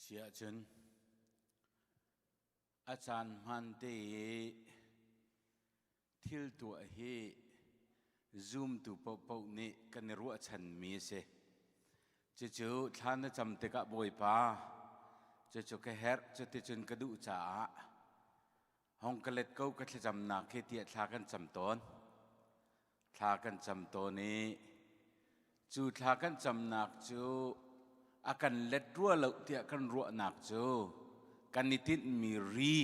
Si ahcun a caan hmaan te i thil tuah hi zumtu paohpaoh nih kan i ruahchanmi a si. Cucu thla na cam tikah Bawipa, cucu ka herh, cuticun ka duh caah hong ka let ko ka thlacamnak hi tiah thla kan cam tawn. Thla kan cam tawn i cu thla kan camnak cu a kan let rua lo tiah kan ruahnak cu kan i tinhmi ri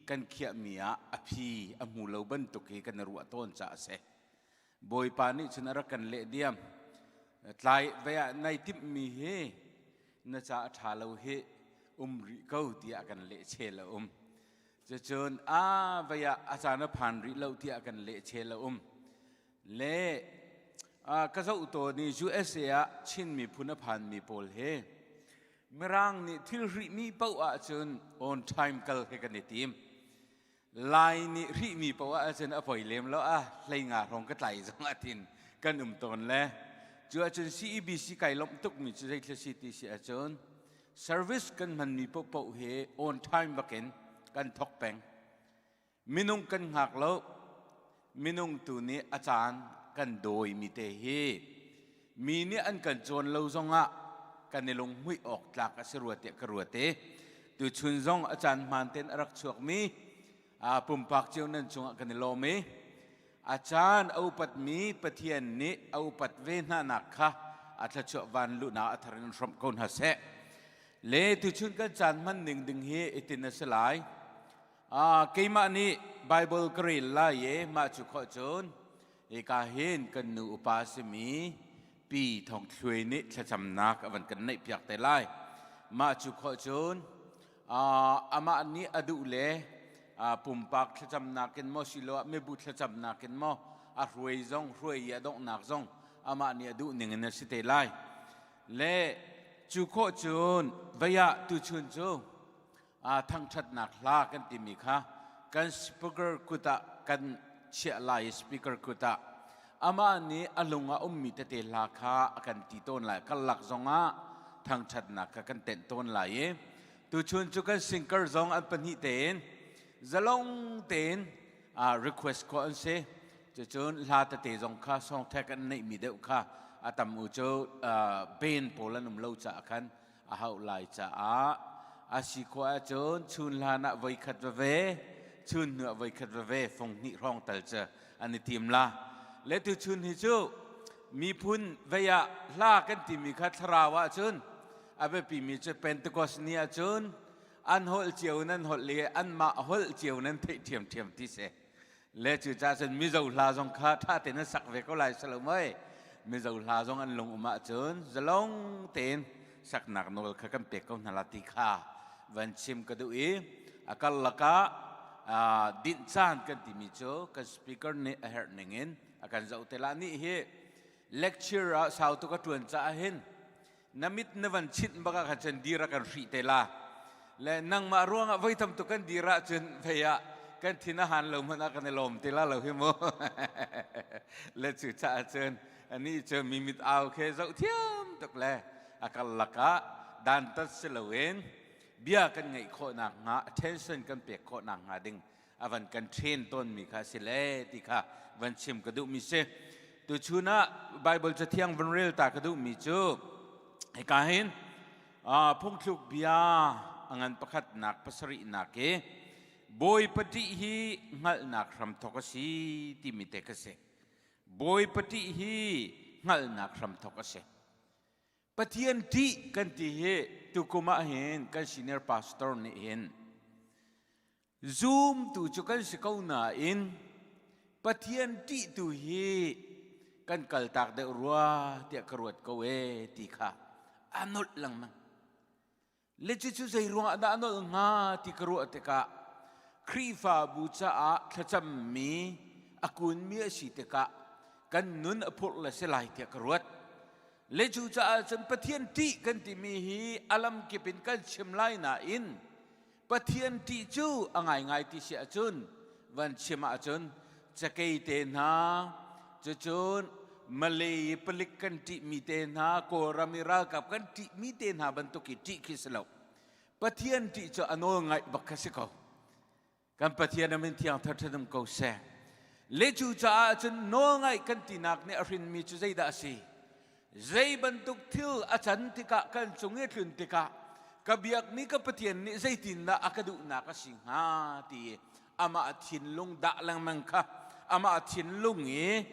kan khiahmi ah a phi a hmu lo bantuk hi kan i ruah tawn caah a si. Bawipa nih cun a rak kan leh diam. Tlai vei ah nai timhmi hi na ca a ṭha lo hi um rih ko tiah a kan leh chel a um. Cucun a vei ah a caan a phan rih lo tiah kan leh chel a um. Le ka zoh tawn i USA ah Chin miphun a phanmi pawl hi Mirang nih thil hrihmi paoh ahcun on time kal he kan i tim. Lai nih hrihmi paoh ahcun a poi lem lo a hlei nga hrawng ka tlai zong ah tin kan um tawn le cu ahcun CEBC kai lawmh tukmi cu zeithil si ti si ahcun Service kan hmanmi paohpaoh hi on time bakin kan thawk peng. Minung kan hngak lo. Minung tu nih a caan kan dawimi te hi mi nih an kan cawn lo zongah kan i lunghmuih awk tlak a si rua tiah ka ruat i tuchun zong a caan hmaan tein a rak chuakmi pumpak cio nan cungah kan i lawm i a caan a upatmi Pathian nih a upat ve hna nak kha a thluachuah van luhnak a thar in hrawmh ko hna seh. Le tuchun kan caan hman ning ding hi itin a si lai. Keimah nih Bible ka rel lai i mah cu khawh cun hika hin kan nu upa simi Pi Thong Thluai nih thlacamnak a van kan neih piak te lai. Mah cu khawh cun amah nih a duh le pumpak thlacamnak in maw siloah mibu thlacamnak in maw a hruai zong hruai i a donghnak zong amah nih a duh ning in a si te lai. Le cu khawh cun vei ah tuchun cu thangṭhatnak hla kan timi kha kan speaker kut ah kan chiah lai i speaker kut ah amah nih a lung ah ummi tete hla kha a kan ti tawn lai karlak zongah thangṭhatnak kha kan tenh tawn lai i tuchun cu kan singer zong an pahnih tein zalong tein request khawh an si. Cucun hla tete zong kha song thek an neihmi deuh kha a tam u cu band pawl an um lo caah khan a hauh lai caah a si khawh ahcun chun hlan ah voikhat veve, chun hnu ah voikhat veve fung hnih hrawng tal cu an i tim la. Le tuchun hi cu miphun vei ah hla kan timi kha thlarau ahcun a biapimi cu Pentecost ni ahcun an holh cio in an holh i anmah holh cio in an theih ṭhiamṭhiam ti si. Le cucaah cun Mizo hla zong kha ṭha tein an sak ve ko lai si lo mei. Mizo hla zong an lung um ahcun zalong tein saknak nawl kha kan pek ko hna la ti kha van chim ka duh i a karlak ah dinh caan kan timi cu kan speaker nih a herh ning in a kan zoh te la. Nih hi lecture ah sau tuk a ṭuan caah hin na mit na van chinh bak ah khan cun dir a kan hrih te la. Le nangmah ruangah voi tam tuk kan dir ahcun fei ah kan thin a han lo hmanh ah kan i lawm te la lo hi mu. Le cu caah cun anih cu mi mit au khe zoh thiam tuk le a karlak ah dantat si loin bia kan ngeih khawh nakhnga, attention kan pek khawh nakhnga ding a van kan train tawnmi kha si le ti kha van chim ka duhmi si. Tuchun ah Bible cathiang van rel ta ka duhmi cu hika hin Phungthluk bia a ngan pakhatnak pasarihnak i Bawipa ṭih hi hngalhnak hramthawk a si timi te kha si. Bawipa ṭih hi hngalhnak hramthawk a si. Pathian ṭih kan ti hi tukum ah hin kan senior pastor nih hin zumtu cu kan si ko nain Pathian ṭihtu hi kan kaltak deuh rua tiah ka ruat ko ee ti kha a nolh lengmang. Le cucu zei ruangah dah a nolh hnga ti ka ruah tikah Khrihfabu caah thlacammi a kunmi a si tikah kan nun a phurh le si lai tiah ka ruat. Le cucaah cun Pathian ṭih kan timi hi a lamkip in kan chim lai nain Pathian ṭih cu a ngaingai ti si ahcun van chim ahcun cakei te hna, cucun Malay i palik kan ṭihmi te hna, Kawlram i ralkap kan ṭihmi te hna bantuk i ṭih khi si lo. Pathian ṭih cu a nawl ngaih bak kha si ko. Kan Pathian a min thiang thar ko seh. Le cu caah cun nawlngaih kan tinak nih a hrinmi cu zeidah a si? Zei bantuk thil a can tikah kan cung i tlun tikah ka biakmi ka Pathian nih zeitindah a ka duhnak a si hnga ti amah thinlung dah lengmang kha amah thinlung i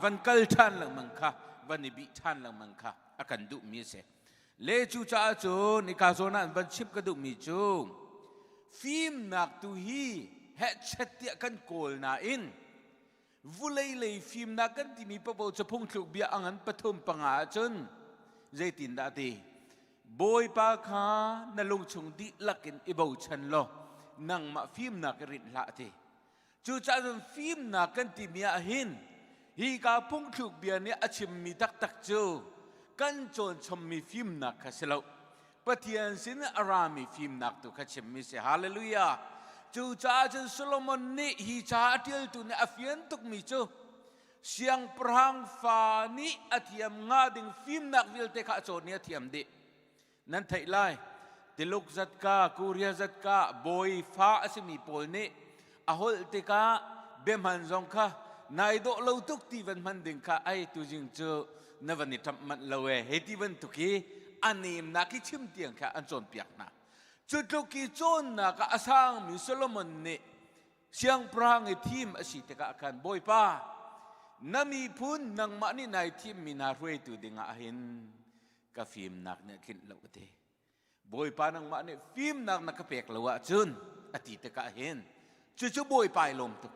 van kal ṭhan lengmang kha van i bih ṭhan lengmang kha a kan duhmi a si. Le cu caah cun ika zawn ah van chimh ka duhmi cu fimnak tu hi hehchet tiah kan kawl nain vulei lei fimnak kan timi paoh cu phungthluk bia a ngan pathum panga ahcun zeitindah ti Bawipa kha na lungchung dihlak in i bochan law nangmah fimnak i rinh hlah ti. Cucaah cun fimnak kan timi ah hin hika phungthluk bia nih a chimmi taktak cu kan cawnchommi fimnak kha si lo. Pathian sin a rami fimnak tu kha chimmi si. Hallelujah! Cucaah cun Solomon nih hi ca a ṭialtu nih a fian tukmi cu siangpahrang fa nih a thiam hnga ding fimnak vialte kha a cawn i a thiam dih. Nan theih lai, Tiluk zatka, Korea zatka bawi fa a simi pawl nih a holh tikah biahman zong kha nai dawh lo tuk ti van hman ding kha ai tuzing cu na van i ṭamh manh lo e hei ti bantuk hi a nemnak hi chim tiang kha an cawnpiak hna. Cu tluk i cawnnak ah a sangmi Solomon nih siangpahrang i thim a si tikah khan Bawipa na miphun nangmah nih nai thimmi hna hruaitu dingah hin ka fimnak nih a tlinh lo a ti. Bawipa nangmah nih fimnak na ka pek lo ahcun a ti tikah hin cucu Bawipa ai lawm tuk.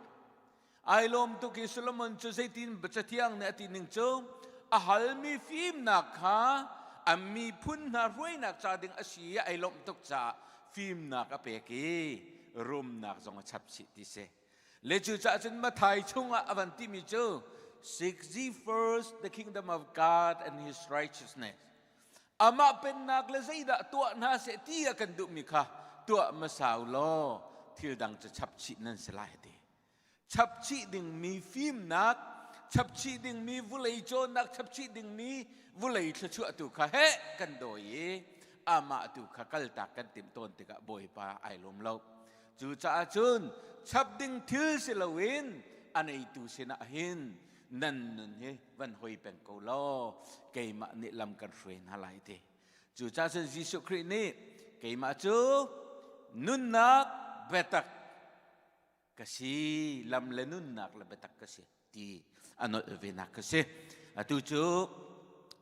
Ai lawm tuk i Solomon cu zeitin Cathiang nih a ti ning cu a halmi fimnak kha a miphun hna hruainak ca ding a si i ai lawmh tuk caah fimnak a pek i rumnak zong a chap chih ti si. Le cucaah cun Matthai chungah a van timi cu seek ye first the kingdom of God and his righteousness. Amah pennak le zeidah tuah hna seh ti a kan duhmi kha tuah hmasa u law thil dang cu chap chih nan si lai ti. Chap chih dingmi fimnak, chap chih dingmi vulei cawnnak, chap chih dingmi vulei thluachuah tu kha heh kan dawi i amah tu kha kaltak kan timh tawn tikah Bawipa ai lawm lo. Cucaah cun chap ding thil si loin a neitu sinah hin nan nun hi van hoi peng ko law keimah nih lam kan hruai hna lai ti. Cucaah cun Jesuh Khrih nih keimah cu nunnak biatak ka si, lam le nunnak le biatak ka si ti a nolh ve nak ka si. Atu cu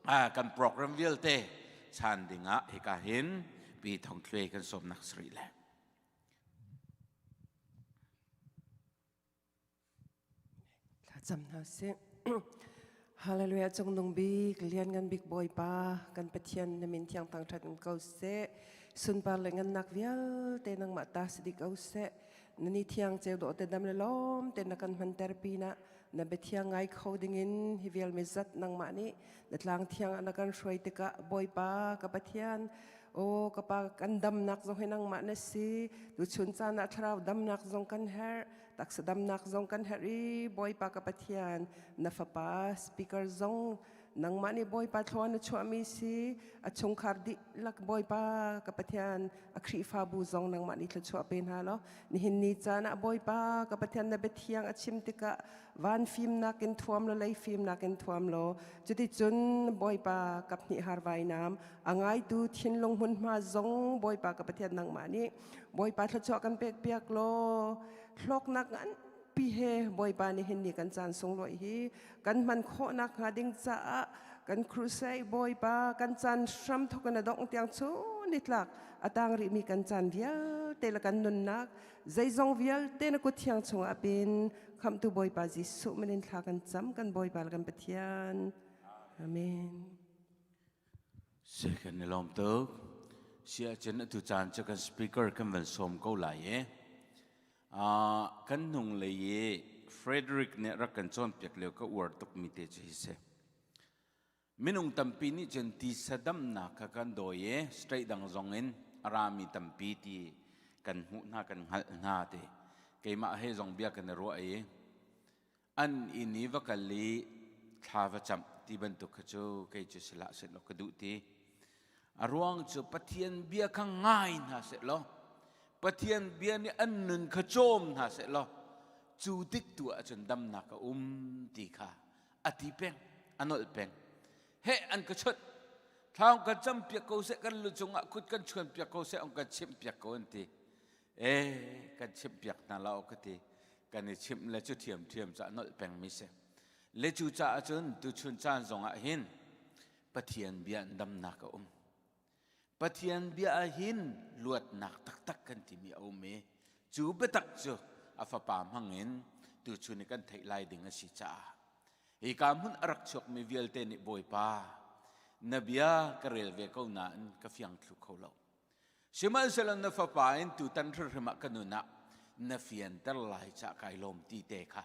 kan program vialte chan dingah hika hin Pi Thong Thluai kan sawmnak sari le. Thlacam hna sih. Hallelujah cungnung bik lianngan bik Bawipa kan Pathian na min thiang thangṭhat in ko seh. Sunpar le ngannak vialte nangmah ta si dih ko seh. Na ni thiang ceu dawh te dam le lawm te na kan hmanter pinah na biathiang ngai kho dingin hi vial mi zat nangmah nih na tlang thiang ah na kan hruai tikah Bawipa ka Pathian Aw ka pa kan damnak zong hi nangmah na si. Tuchun caan ah thlarau damnak zong kan herh, taksa damnak zong kan herh i Bawipa ka Pathian na fapa speaker zong nangmah nih Bawipa thlua na chuahmi si a chungkhar dihlak Bawipa ka Pathian a Khrihfabu zong nangmah nih thluachuah pe hna law nihin ni caan ah Bawipa ka Pathian na biathiang a chim tikah van fimnak in thuam law lei fimnak in thuam law cuticun Bawipa kaphnih har vainam a ngaitu thinlung hmunhma zong Bawipa ka Pathian nangmah nih Bawipa thluachuah kan pek piak law hlawknak nganpi he Bawipa nih hin ni kan caan sunglawi hi kan hman khawhnak hnga ding caah kan crusade Bawipa kan caan hram thok in a dongh tiang cu nitlak a tang rihmi kan caan vialte le kan nunnak zeizong vialte na kut thiang chungah pin khamhtu Bawipa Jesuh min in thla kan cam kan Bawipa le kan Pathian Amen. Si kan i lawm tuk. Si ahcun atu caan cu kan speaker kan van sawm ko lai i kan hnung lei i Frederick nih rak kan cawnpiak lio ka uar tukmi te cu hi si. Minung tampi nih cun tisa damnak kha kan dawi i straight dang zong in a rami tampi ti kan hmuh hna kan hngalh hna ti. Keimah he zong bia kan i ruah i an inn i va kal i thla va camh ti bantuk kha cu kei cu sihlah sehlaw ka duh ti. A ruang cu Pathian bia kha ngai hna seh law Pathian bia nih an nun kha cawm hna seh law cu tik tu ahcun damnak a um ti kha a ti peng, a nolh peng. Heh an ka chawnh. Thla kan cam piak ko seh, kan lu cungah kut kan chuan piak ko seh, on kan chimh piak ko an ti. Eh, kan chimh piak hna lo ka ti. Kan i chimh le cu ṭhiamṭhiam ca nolh pengmi si. Le cu caah cun tuchun caan zongah hin Pathian bia in damnak a um. Pathian bia ah hin luatnak taktak kan timi a um i cu biatak cu a fapa hmangin tuchun i kan theih lai ding a si caah hika hmun a rak chuakmi vialte nih Bawipa na bia ka rel ve ko nain ka fiang thlu kho lo. Sihmanhsehlaw na fapa in tutan hrimhrim ah ka nun ah na fianter lai cah kai lawm ti te kha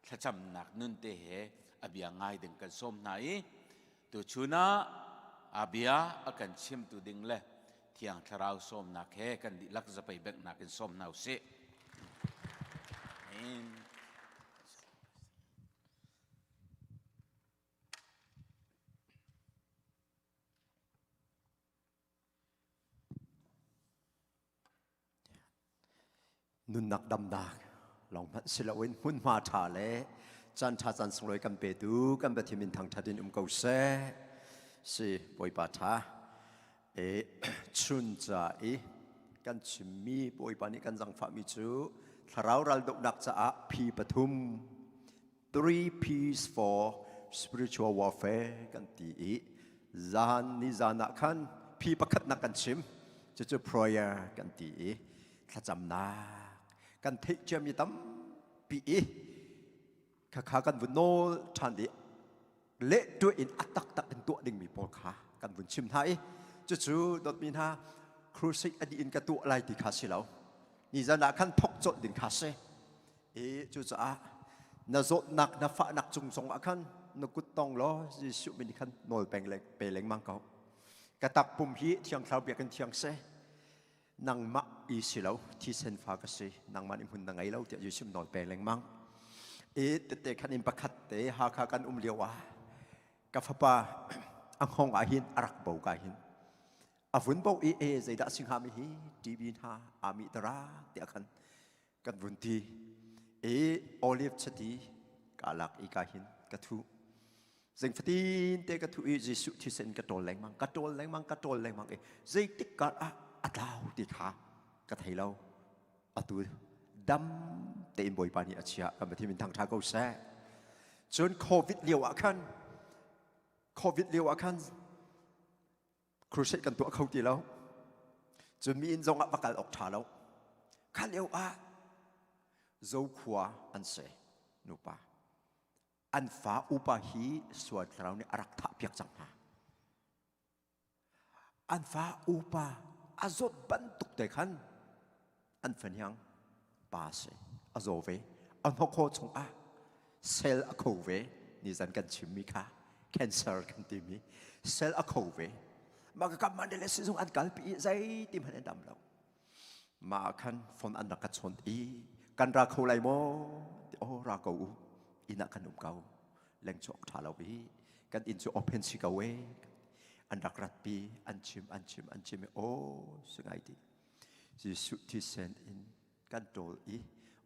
thlacamnak nun te he a bia ngai ding kan sawm hna i tuchun ah a bia a kan chimtu ding le Thiang Thlarau sawmnak he kan dihlak zapei benghnak in sawm hna usih. Amen. Nunnak damnak lawng hmanh si loin hmunhma ṭha le caan ṭha caan sunglawi kan petu kan Pathian min thangṭhat in um ko seh. Si Bawipa ṭha e chun ca i kan chimmi Bawipa nih kan zangfahmi cu thlarau raldohnak caah phi pathum three P's for spiritual warfare kan ti i zan ni zan ah khan phi pakhatnak kan chim cucu prayer kan ti i thlacamnak kan theih ciami tampi i khakha kan vun nawl ṭhan i leh tuah in a taktak in tuah dingmi pawl kha kan vun chim hna i cucu dawtmi hna crusade a dih in ka tuah lai ti kha si lo ni zan ah khan thok colh ding kha si I cucaah na zawtnak na fahnak cung zongah khan na kut tong law Jesuh min khan nawl peng le pe lengmang ko. Ka takpum hi Thiang Thlarau biakinn thiang si. Nangmah i si lo, thisen fa ka si, nangmah nih hmun na ngei lo tiah Jesuh nawl pe lengmang. I tete khan in pakhat te Hakha kan um lio ah ka fapa a hngawng ah hin a rak bo ka hin a vun bo i e zeidah si hnga mi hi TV hna ami tara tiah khan kan vun ti i olive chati ka lak i ka hin ka thu zing fatin te ka thu i Jesuh thisen ka tawl lengmang ka tawl lengmang ka tawl lengmang i zeitik kar ah a tlau ti kha ka thei lo atu dam tein Bawipa nih a chia kan Pathian min thangṭha ko seh cun covid lio ah khan covid lio ah khan crusade kan tuah kho ti lo cun mi inn zong ah va kal awk ṭha lo kha lio ah zokhua an si nupa an fa upa hi sual thlarau nih a rak thah piak cang hna an fa upa a zawt bantuk te khan an fahniang pa si a zaw ve a hnawkhaw chungah cell a kho ve nizan kan chimmi kha cancer kan timi cell a kho ve mah ka kam mandalay sizung an kalpi i zeiti hmanh an dam lo mah khan phone an rak ka chawnt i kan ra kho lai maw oh ra ko u inn ah kan um ko leng chuak ṭha lo i kan inn cu open si ko e an rak ratpi an chim an chim an chim i oh singai ti Jesuh thisen in kan ṭawl i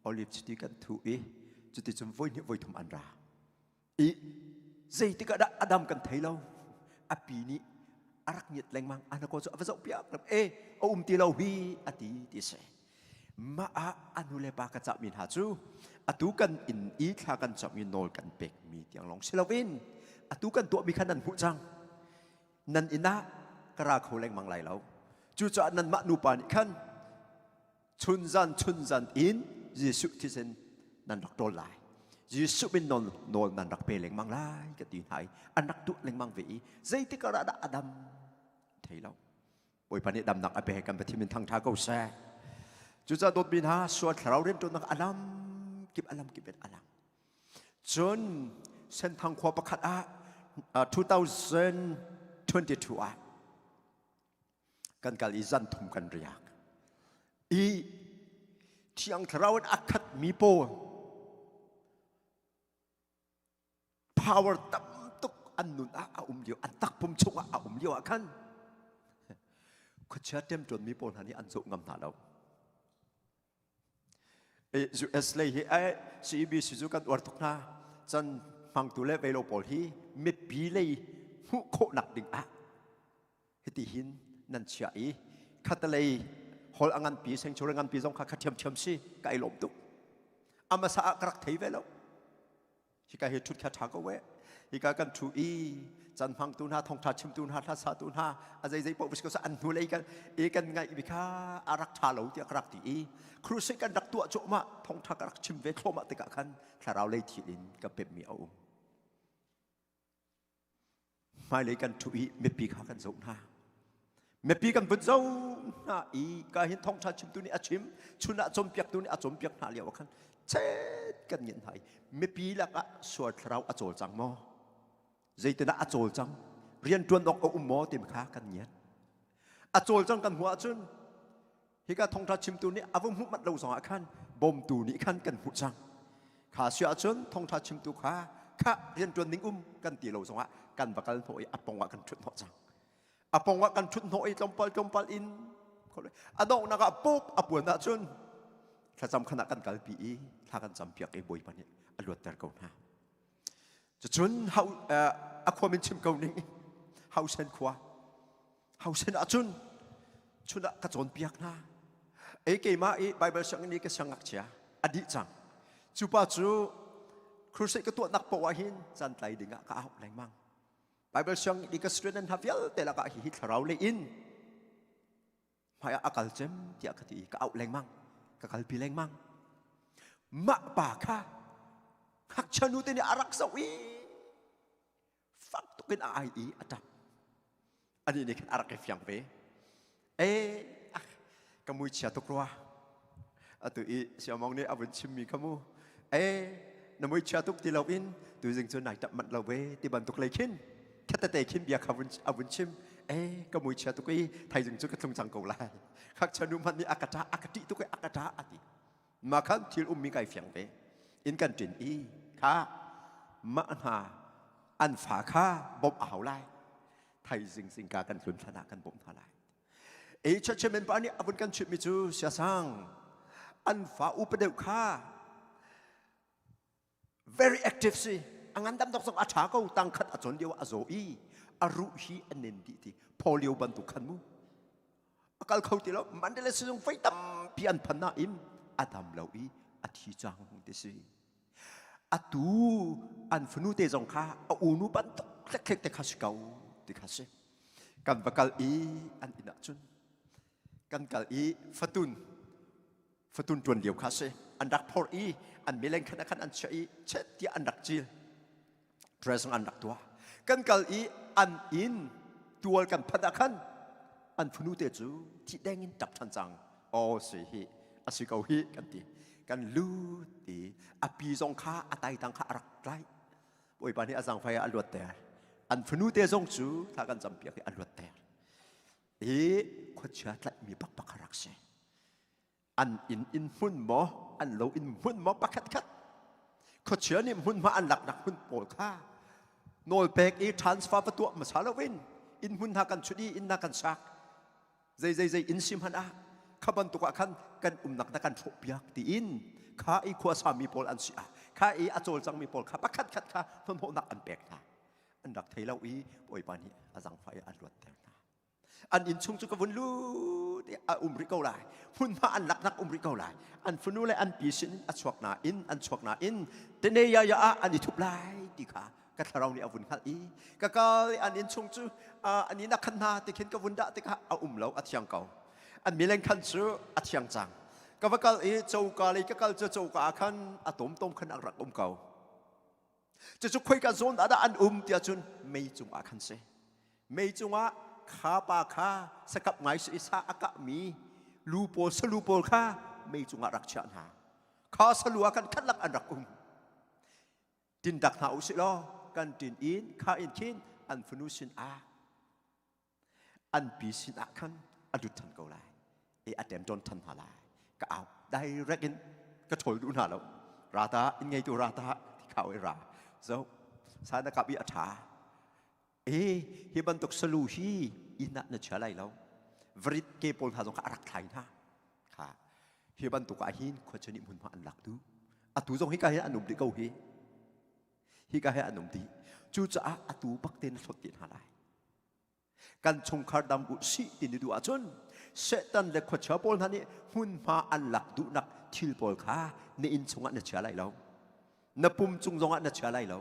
olive chiti kan thuh i cuticun voihnih voithum an ra i zeitik ah dah Adam kan thei lo a pi nih a rak ngiat lengmang ana ko cu a va zoh piak e a um ti lo hi a ti ti si mah ah a nu le pa ka cahmi hna cu atu kan inn i thla kan camh i nawl kan pekmi tiang lawng si loin atu kan tuahmi kha nan hmuh cang nan inn ah ka ra kho lengmang lai lo cucaah nanmah nupa nih khan chunzan chunzan in Jesuh thisen nan rak ṭawl lai Jesuh min nawl nawl nan rak pe lengmang lai ka ti hna i an rak tuah lengmang ve i zeitik ah dah a dam thei lo Bawipa nih damnak a pek kan Pathian min thangṭha ko seh cucaah dawtmi hna sual thlarau rianṭuannak a lam kip a lam kip in a lang Cun Senthang khua pakhat ah 2022 ah kan kal i zan thum kan riak. I Thiang Thlarau in a khatmi pawl power tam tuk an nun ah a um lio, an takpum chungah a um lio ah khan. Khuachia ṭemṭuanmi pawl hna nih an zoh ngam hna lo. US lei hi CEBC cu kan uar tuk hna. Can hmangtu le veilo pawl hi mipi lei hmuh khawhnak ding ah hiti hin nan chiah i khatalei hall a nganpi sanctuary nganpi zong kha kha ṭhiamṭhiam si ka i lawm tuk. Amasa ah ka rak thei ve lo. Hika hi ṭhut kha ṭha ko we. Hika kan ṭhu i can hmangtu hna, thawngṭha chimtu hna, hlasa tu hna, a zeizei paoh si ko an hnu lei kan e kan ngaih mi kha a rak ṭha lo tiah ka rak ti i crusade kan rak tuah cuahmah thawngṭha ka rak chim ve thluahmah tikah khan thlarau lei thil in ka pemmi a um. Hmailei kan ṭhu i mipi kha kan zoh hna. Mipi kan vun zoh hna i ka hin thawngṭha chimtu nih a chim, chun ah cawnpiaktu nih a cawnpiak hna lio ah khan chet kan ngen hna i mipi lakah sual thlarau a cawlcang maw? Zeitindah a cawlcang? Rianṭuan awk a um maw timi kha kan ngiat. A cawlcang kan hmuh ahcun hika thawngṭha chimtu nih a va hmuh mat lo zongah khan bawmtu nih khan kan hmuh cang. Kha si ahcun thawngṭha chimtu kha kha rianṭuan ding um kan ti lo zongah kan va kal hnawh i a pong ah kan ṭhut hnawh cang. A pong ah kan ṭhut hnawh i tlawmpal tlawmpal in a donghnak ah pop a puan ahcun thlacam khan ah kan kalpi i thla kan campiak i Bawipa nih a luatter ko hna. Cucun hau a khua min chim ko ning Hausen khua Hausen ahcun chun ah ka cawnpiak hna. Ei keimah i Bible sianginn i ka siangngakchia a dih cang. Cu pa cu crusade ka tuahnak paoh ah hin caan tlai ding ah ka auh lengmang. Bible sianginn i ka student hna vialte lakah hihi thlarau lei in hmai ah a kal cem tiah ka ti i ka auh lengmang. Ka kalpi lengmang. Mah pa kha ngakchia nu te nih a rak zoh i fak tuk in a ai i a ṭap. Anih nih khan a rak i fiang ve. Eh, ah, ka mui chia tuk rua. Atu i siamong nih a vun chimmi kha mu. Eh, na mui chia tuk ti lo in tuzing cu nai ṭap manh lo ve ti bantuk lei khin khatete khin bia kha vun a vun chim. Eh, ka mui chia tuk i thaizing cu ka tlung cang ko lai. Khakcha nu hmanh nih a ka ṭah, a ka ṭih tuk i a ka ṭah a ti. Mah khan thil ummi kai fiang ve. Inn kan ṭin i kha mah hna an fa kha bawmh a hau lai. Thaizing zingka kan tlun hlan ah kan bawmh hna lai. E church chairman pa nih a vun kan chimhmi cu siasang an fa upa deuh kha very active si a ngandam dok zong a ṭha ko tangkhat a cawn lio a zaw i a ruh hi a nen dih ti polio bantuk khan mu a kal kho ti lo Mandalay sizung fei tampi an phan nain a dam lo i a thi cang ti si atu an fanu te zong kha a unu bantuk hlekhlek te kha si ko ti kha si kan va kal i an inn ah cun kan kal i fatun fatun tuan lio kha si an rak phor i an mileng khan khan an chiah i chet tiah an rak cil dressing an rak tuah kan kal i an inn tual kan phanh ah khan an fanu te cu thi deng in tap than cang aw si hi a si ko hi kan ti kan lut i a pi zong kha a taitang kha a rak tlai bawipa nih a zangfai ah a luat ter an fanu te zong cu thla kan campiak i a luat ter i khuachia tlaihmi bakbak a rak si an inn in hmun maw an lo in hmun maw pakhat khat khuachia nih hmunhma an laknak hmun pawl kha nawl pek i transfer va tuah hmasa loin inn hmun hna kan chut i inn hna kan sak zei zei zei inn si hmanh ah kha bantuk ah khan kan umnak na kan hrawh piak tiin kha i khua sami pawl an si ah kha i a cawlcangmi pawl kha pakhat khat kha hnawhnak an pek hna an rak thei lo i Bawipa nih a zangfah i a luatter hna an inn chung cu ka vun lut i a um rih ko lai hmunhma an laknak um rih ko lai an fanu le an pi sin a chuak nain an chuak nain tene ya ya ah an i thup lai ti kha ka thlarau nih a vun hngalh i ka kal i an inn chung cu an inn a khan hna ti khin ka vun dah tikah a um lo a thiang ko an mileng khan cu a thiang cang ka va kal i coka lei ka kal cu coka ah khan a tomtom khan a rak um ko Cucu khoika zawn ah dah an um tiah cun mei cungah khan si. Mei cungah kha pa kha sakap ngai si i sa a kahmi lu pawl salu pawl kha mei cungah rak chiah hna. Kha salu ah khan khat lak an rak um. Tin dak hna u sih law kan tin in kha in khin an fanu sin ah an pi sin ah khan a lut than ko lai i a ṭemṭawn than hna lai ka au direct in ka ṭhawl duh hna lo rata in ngeitu rata ti khau i ra zo sana kap i a ṭha e hi bantuk salu hi inn ah na chia lai lo. Varit ke pawl hna zong kha a rak thlai hna. Kha hi bantuk ah hin khuachia nih hmunhma an lak duh. Atu zong hika hin an um dih ko hi. Hika he an um dih. Cucaah atu bak te na hlawt dih hna lai. Kan chungkhar dam u sih ti na duh ahcun Satan le khuachia pawl hna nih hmunhma an lak duhnak thil pawl kha na inn chungah na chia lai lo. Na pum cung zongah na chia lai lo.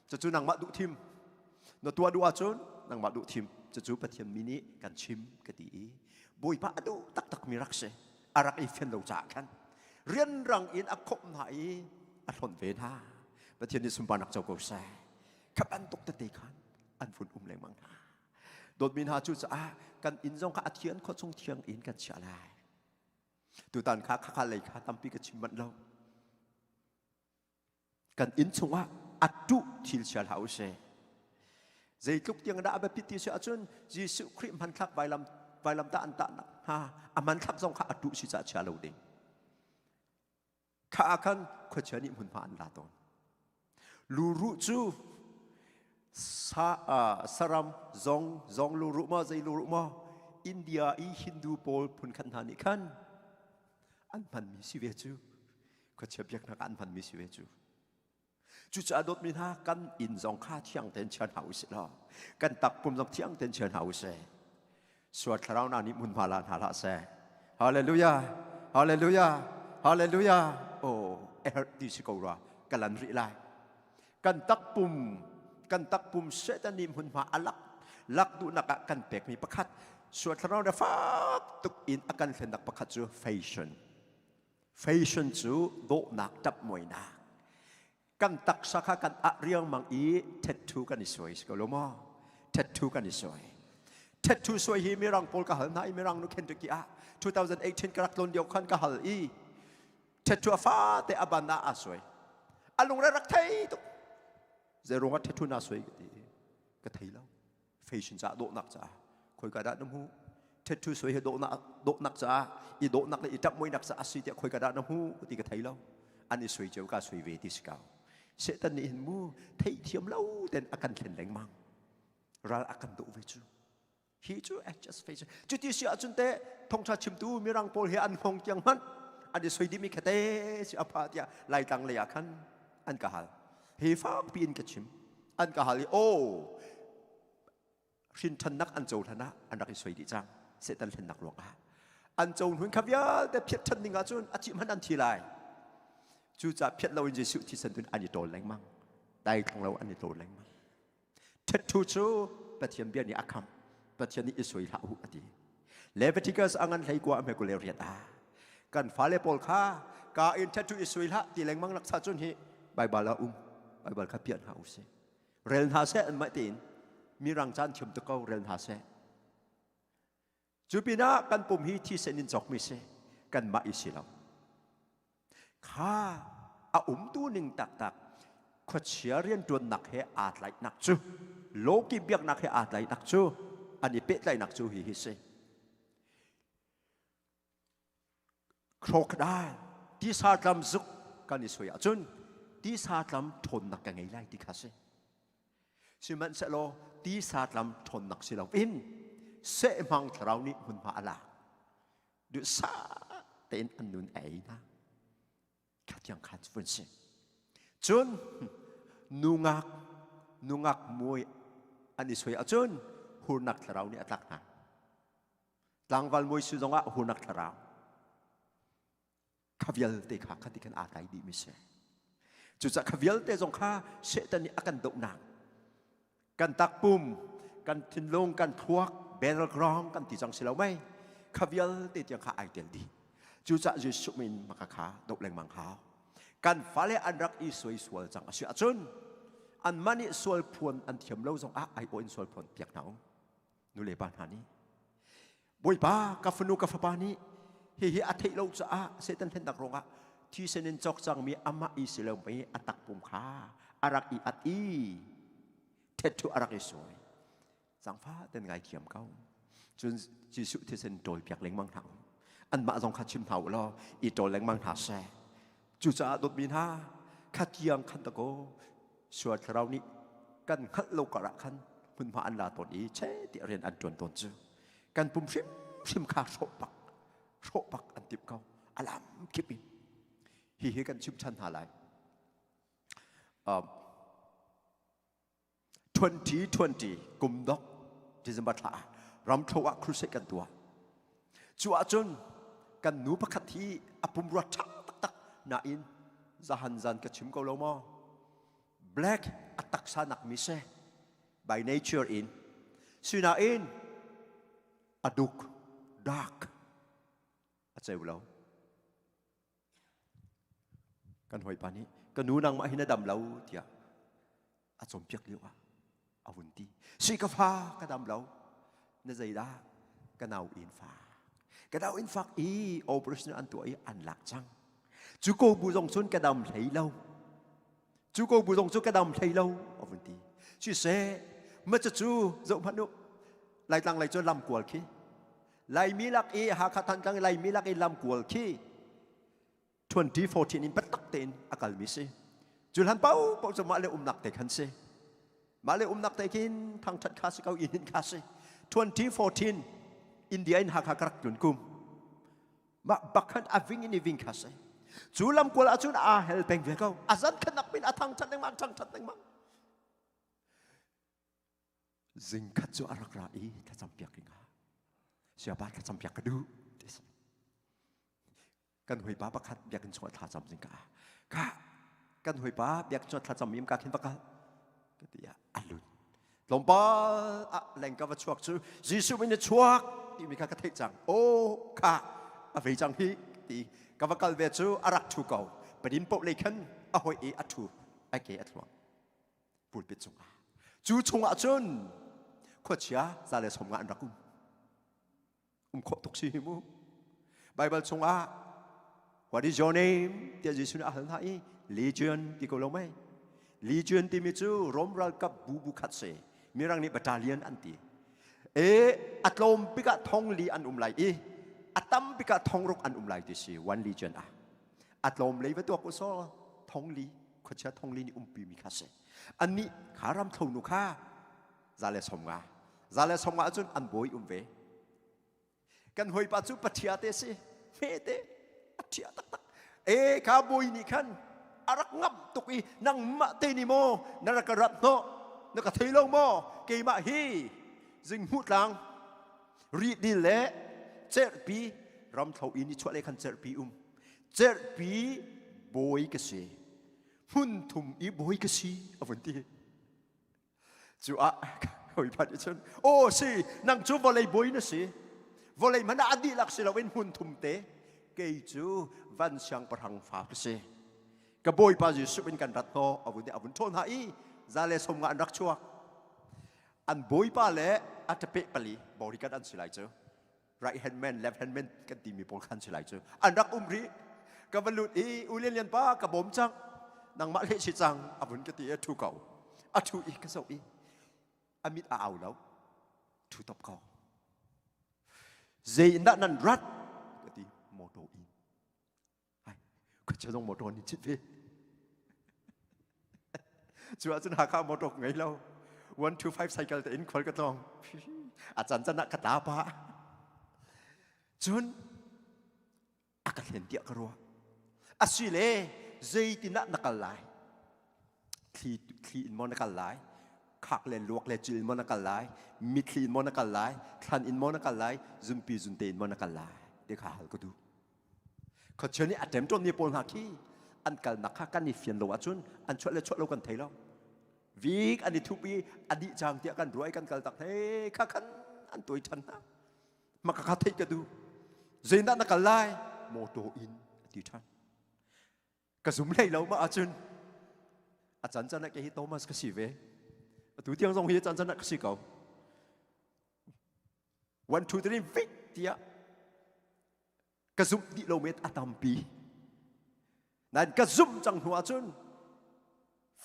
Cucu nangmah duh thim. Na tuah duh ahcun nangmah duh thim. Cucu Pathian mi nih kan chim ka ti i Bawipa a duh taktakmi rak si. A rak i fian lo caah khan rianrang in a khawmh hna i a hlonh ve hna. Pathian nih sunparnak co ko seh. Kha bantuk tete khan an vun um lengmang hna. Dawtmi hna cu caah kan inn zong kha a thian khawh chung thiang in kan chiah lai. Tutan kha khakha lei kha tampi ka chim manh lo. Kan inn chungah a tuh thil chia hlah u sih. Zeitluk tiang dah a biapit ti si ahcun Jesuh Khrih hmanthlak vailam vailamtah an tahnak hna a hmanthlak zong kha a tuh si caah chia lo ding. Kha ah khan khuachia nih hmunhma an la tawn. Luruh cu sa, saram zong zong luruh maw zei luruh maw India i Hindu pawl phunkhat hna nih khan an hmanmi si ve cu khuachia biaknak ah an hmanmi si ve cu. Cucaah dawtmi hna kan inn zong kha thiang tein chia hna usih law kan takpum zong thiang tein chia hna usih. Sual thlarau hna nih hmunhma la hna hlah seh. Hallelujah! Hallelujah! Hallelujah! Oh, er ti si ko rua ka lan rih lai. Kan takpum kan takpum Satan nih hmunhma a lak lak duhnak ah kan pekmi pakhat sual thlarau na fak tuk in a kan hlennak pakhat cu fashion. Fashion cu dawhnak ṭapmuainak. Kan taksa kha kan ah riangmang i tattoo kan i suai si ko lo maw? Tattoo kan i suai. Tattoo suai hi mirang pawl ka hal hna i mirang nu Kentucky ah 2018 ka rak tlawn lio khan ka hal i tattoo a fate a ban ah aa suai. A lungre rak thei tuk. Zei ruangah tattoo naa suai ka ti. Ka thei lo. Fashion caah dawhnak caah khoika dah na hmuh tattoo suai hi dawhnak dawhnak caah i dawhnak le i ṭapmuinak caah a si tiah khoika dah na hmuh ti ka thei lo an i suai cio ka suai ve ti si ko Satan nih hin mu theithiam lo ten a kan thlen lengmang ral a kan doh ve cu hi cu just face cuti si ahcun te thongtha chimtu mirang pawl hi an hngong tiang hmanh an i soi dimi khate si a pha tiah laitlang lei ah khan an ka hal hi fak piin ka chim an ka hal i aw hrinthannak an cohlan ah an rak i soi dih cang Satan hlennak ruangah an co hnun kha vialte phiat ṭhan ding ahcun a cih hmanh an thi lai cucaah phiat loin Jesuh thisen tun an i ṭawl lengmang daithlang lo an i ṭawl lengmang ṭhetṭhu cu Pathian bia nih a kham Pathian nih i soi hlah u a ti Leviticus a ngan hlei kua a hme kule riat ah kan fale pawl kha ka in ṭhetṭhu i soi hlah ti lengmang nak cha cun hi Baibal ah um Baibal kha piah hna u sih rel hna seh an mah tein mirang caan thiam tuk ko rel hna seh cu pinah kan pum hi thisen in cawkmi si kanmah i si lo kha a umtu ning taktak khuachia rianṭuannak he aa tlaihnak cu lawki biaknak he aa tlaihnak cu an i pehtlaihnak cu hi hi si crocodile tisa tlam zuk kan i soi ahcun tisa tlam ṭhawnnak ka ngei lai ti kha si sihmanhsehlaw tisa tlam ṭhawnnak si loin sehmang thlarau nih hmunhma a lak duhsah tein an nun a ei hna kha tiang khan vun si cun nungak nungak muai an i soi ahcun hurnak thlarau nih a tlak hna tlangval muai si zongah hurnak thlarau kha vialte kha khati khan aa tlai dih mi si cucaah kha vialte zong kha Satan nih a kan dohnak kan takpum kan thinlung kan thluak battleground kan ti cang si lo mei kha vialte tiang kha ai tel dih cucaah Jesuh min maka kha doh lengmang hau kan fale an rak i suai sual cang a si ahcun anmah nih sual phuan an thiam lo zong ah ai aw in sual phuan piak hna u nu le pa hna nih Bawipa ka fanu ka fapa nih hihi a theih lo caah Satan hlennak ruangah thisen in cawk cangmi amah i si lo mei a takpum kha a rak i at i thethu a rak i suai zangfa ten ngai thiam ko cun Jesuh thisen ṭawl piak lengmang hna anmah zong kha chim hna u law i ṭawl lengmang hna seh cucaah dawtmi hna kha tiang khan dakaw sual thlarau nih kan hngalh lo karah khan hmunhma an la tawn i che tiah rian an ṭuan tawn cu kan pum hrimhrim hrimhrim kha hrawh bak hrawh bak an timh ko a lam kip in. Hihi kan chim ṭhan hna lai. 2020 kum dok December thla ah ramthlo ah crusade kan tuah. Cu ahcun kan nu pakhat hi a pumrua ṭha taktak nain zahan zan ka chim ko lo maw? Black a taksa nak mi si by nature in. Sinain a duk dark a ceu lo. Kan hawipa nih ka nu nangmah hi na dam lo tiah a cawnpiak lio ah a vun ti. Si ka fa ka dam lo. Na zeidah ka nau in fak. Ka nau in fak i operation an tuah i an lak cang. Cu ko bu zong cun ka dam hlei lo. Cu ko bu zong cu ka dam hlei lo a vun ti. Siseh ma cu zoh hmanh u. Laitlang lei cu lamkual khi Laimi lak i Hakha Thantlang i Laimi lak i lamkual khi 2014 in biatak tein a kalmi si. Cu hlan paoh paoh cu mah le umnak te khan si. Mah le umnak te khin thangthat kha si ko inn hin kha si. 2014 India in Hakha ka rak tlun kum. Mah bak khan a ving in i ving kha si. Cu lamkual ahcun aa hel peng ve ko. A zan khan nak min a thangthat lengmang thangthat lengmang. Zingkhat cu a rak ra i thlacampiak ding ah siapa thlacampiak ka duh ti si. Kan hawipa pakhat biakinn chungah thlacam zingka ah ka kan hawipa biakinn chungah thlacam mi ka khin va kal ka ti ah a lut. Tlawmpal ah lengka va chuak cu Jesuh min in chuak timi kha ka theih cang. Aw kha a vei cang hi ti ka va kal ve cu a rak ṭhu ko. Padin poh lei khan a hoi i a ṭhu a ke a thluang. Pulpit cungah. Cu chungah cun khuachia 150 an rak um. Um khawh tuk si hi mu. Bible chungah What is your name? tiah Jesuh nih a hal hna i Legion ti ko lo mei. Legion timi cu Rom ralkap bu bu khat si. Mirang nih battalion an ti. E a tlawm bik ah thong li an um lai i a tam bik ah thong ruk an um lai ti si one legion ah. A tlawm lei va tuak u saw thong li khuachia thong li nih umpi mi kha si. Annih kha ram thlo nu kha 150. 150 ahcun an bawi um ve. Kan hawipa cu pathia te si. Hme te. A thia taktak. E kha bawi nih khan a rak ngamh tuk i nangmah te ni maw na rak ka rat hnawh na ka thei lo maw keimah hi zinghmuh tlang rihdil le cerhpi ramthlo i nichuah lei khan cerhpi um cerhpi bawi ka si hmun thum i bawi ka si a vun ti Cu ah hawipa nih cun aw si nang cu vawlei bawi na si vawlei hmanh ah a dihlak si loin hmun thum te kei cu van siangpahrang fa ka si ka bawipa Jesuh in kan rat hnaw a vun a vun ṭhawl hna i 150 an rak chuak an bawipa le a ṭapeh pali bodyguard an si lai cu right hand man left hand man kan timi pawl khan si lai cu an rak um rih ka va lut i u lian lian pa ka bawm cang nangmah le si cang a vun ka ti a thu ko a thu i ka zoh i a mit a au lo thu top ko zei in dah nan rat ka ti motor in Ai, khuachia zong motor nih chit ve. Cu ahcun Hakha motor ka ngei lo. 125 cycle te in khual ka tlawng. A can can ah ka tla pah. Cun a ka thlen tiah ka ruah. Asile zeitin ah na kal lai? Thli, thli in maw na kal lai? Khak le luak le cil in maw na kal lai? Mitthli in maw na kal lai? Thlan in maw na kal lai? Zunpi zunte in maw na kal lai? Ti kha hal ka duh. Khuachia nih a ṭemṭawnmi pawl hna khi an kalnak kha kan i fian lo ahcun an chuah le chuah lo kan thei lo. Vik an i thup i a dih cang tiah kan ruah i kan kal tak hei kha khan an tuai ṭhan hna. Maka kha theih ka duh. Zeidah na kal lai? Motor in a ti ṭhan. Ka zum hlei lo ma ahcun a can can ah kei hi Thomas ka si ve. Atu tiang zong hi a can can ah ka si ko. 1 2 3 vik tiah ka zumh dih lo met a tampi nain ka zumh cang hnu ahcun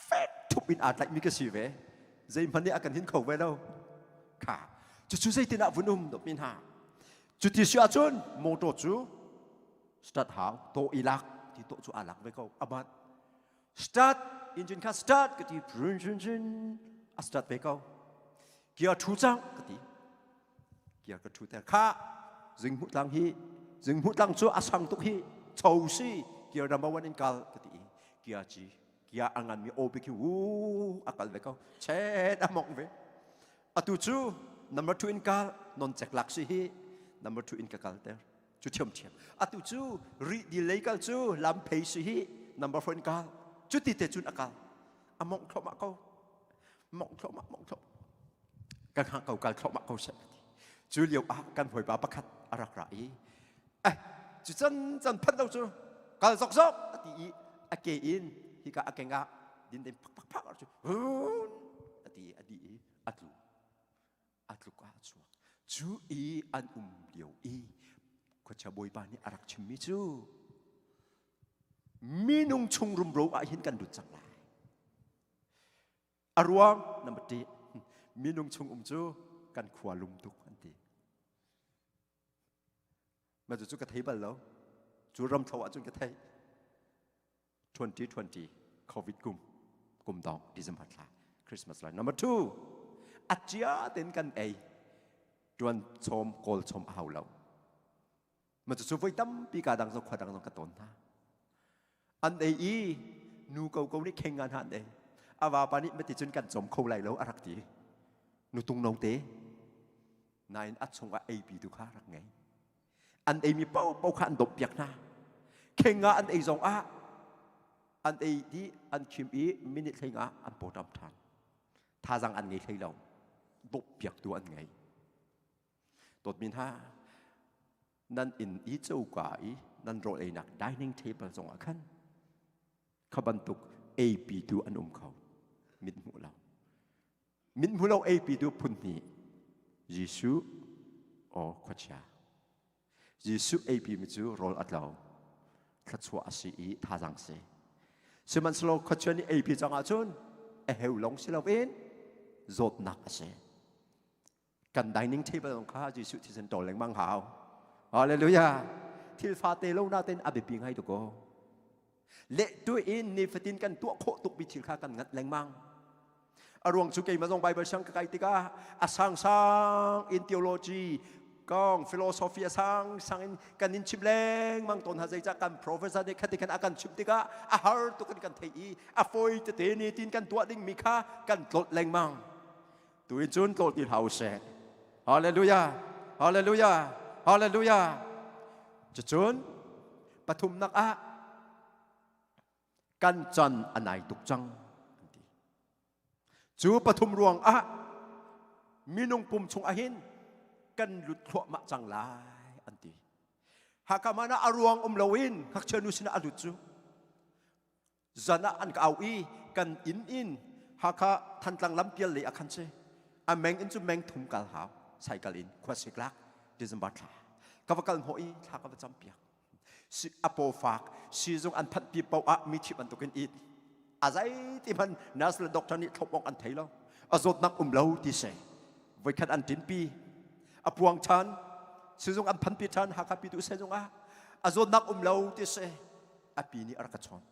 fek thup in aa tlaihmi ka si ve zeihmanh nih a kan hin kho ve lo kha cucu zeitin ah vun um dawtmi hna cuti si ahcun motor cu start hau to i lak ti to cu aa lak ve ko amat start engine kha start ka ti run run run a start ve ko gear thu cang ka ti gear ka thu ter kha. Zinghmuh tlang hi Zinghmuh tlang cu a sang tuk hi cho si kia number one in kal ka ti i kia ci kia a ngan mi aw bik hi wu a kal ve ko chet a mong ve atu cu number two in kal non cek lak si hi number two in ka kal ter cu thiam thiam atu cu ri di lei kal cu lam phei si hi number four in kal cu ti te cun a kal a mong thluahmah ko mong thluahmah mong thluahmah kan hang ko kal thluahmah ko seh cu lio ah kan hawipa pakhat a rak ra i eh cu can can phan lo cu kal zok zok a ti i a ke in hika a keng ah din den pak pak pak cu hun a ti a di i a tlu a tluk ah a chuak cu i an um lio i khuachia bawipa nih a rak chimmi cu minung chung rumro ah hin kan lut cang lai A ruang number ṭih minung chung um cu kan khua lum tuk an ti. Mah cu ka thei bal lo. Cu ramthlo ahcun ka thei. 2020 COVID kum kum dong December thla Christmas lai. Number two, a cia ten kan ei. Tuan chom kawl chom a hau lo. Ma cu voi tampi ka dang zong khua dang zong ka tawn hna. An ei i nu ko ko nih kheng ngan han ei. A vapa nih mati cun kan cawm kho lai lo a rak ti. Nu tung no te. Nain a chungah ei pi tu kha rak ngei. An ei mi pau pau kha an dop piak hna. Kheng nga an ei zong ah an ei di an khim i minute hlei nga an pawṭam ṭhan. Thazang an ngei hlei lo. Dop piak tu an ngei. Dawtmi hna, nan inn i coka i nan rawl einak dining table zongah khan kha bantuk eipitu an um kho. Mit hmuh lo. Mit hmuh lo eipitu phun hnih. Jesuh or khuachia. Jesuh eipi mi cu rawl a tlo. Thluachuah a si i thazang si. Sihmanhsehlaw khuachia nih eipi cang ahcun a heu lawng si loin zawtnak a si. Kan dining table zong kha Jesuh thisen ṭawl lengmang hau. Hallelujah. Thil fate lo natin a biapi ngai tuk ko. Le tu in nifatin kan tuah khawh tukmi thil kha kan ngat lengmang. A ruang cu keimah zong Bible siang ka kai tikah a sangsang in theology kong philosophy a sangsang in kan in chim lengmang tawn ha zeicah kan professor nih khati khan a kan chimh tikah a har tuk in kan thei i a fawi tete ni tin kan tuah dingmi kha kan tlolh lengmang. Tu in cun tlawh ti hlah u sih. Hallelujah! Hallelujah! Hallelujah! Cucun pathumnak ah kan can a nai tuk cang an ti. Cu pathum ruang ah minung pum chung ahhin kan lut thluahmah cang lai an ti. Hakha mana a ruang um loin ngakchia nu sinah a lut cu Zan ah an ka au i kan inn in Hakha Thantlang lampial lei ah khan si. A meng in cu meng thum kal hau. Cycle in khuasik lak December thla. Ka va kal hnawh i thla ka va cam piak. Si a paw fak sizung an phanh pi paoh ah mi thi bantukin it. A zei ti hman nurse le doctor nih thlop awk an thei lo. A zawtnak um lo ti si. Voikhat an ṭinpi. A puang ṭhan. Sizung an phanpi ṭhan Hakha pi tu sizung ah a zawtnak um lo ti si. A pi nih a rak ka chawnh.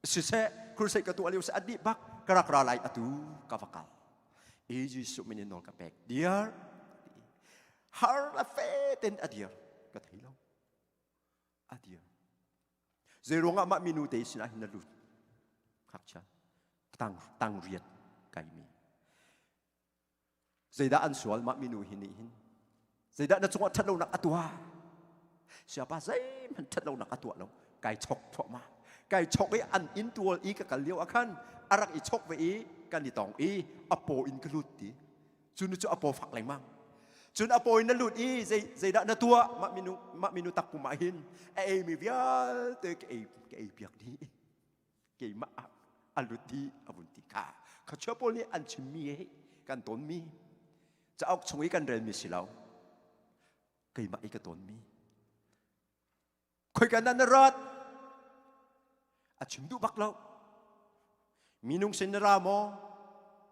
Siseh, crusade ka tuah lio seh a dih bak ka rak ra lai atu ka va kal. I Jesuh min in nawl ka pek. Dear, har la fe ten a dir. Ka thei lo. A dir. Zei ruangah mah minu te sinah hin na lut? Ngakchia. Tang tang riat kai mi. Zeidah an sual mah minu hi nih hin? Zeidah na cungah ṭhatlonak a tuah? Siapa zeihmanh ṭhatlonak a tuah lo. Kai chok thluahmah. Kai chok i an inn tual i ka kal lio ah khan a rak i chok ve i kan i tong i a paw in ka lut ti. Cu nu cu a paw fak lengmang. Cun a paw in na lut i zei zeidah na tuah? Mah minu mah minu takpum ah hin a eimi vialte ka ei ka ei piak dih. Keimah ah a lut dih a vun ti kha khuachia pawl nih an chimmi hi kan tawnmi cauk chung i kan relmi si lo keimah i ka tawnmi khoika na na rat a chim duh bak lo minung sin na ra maw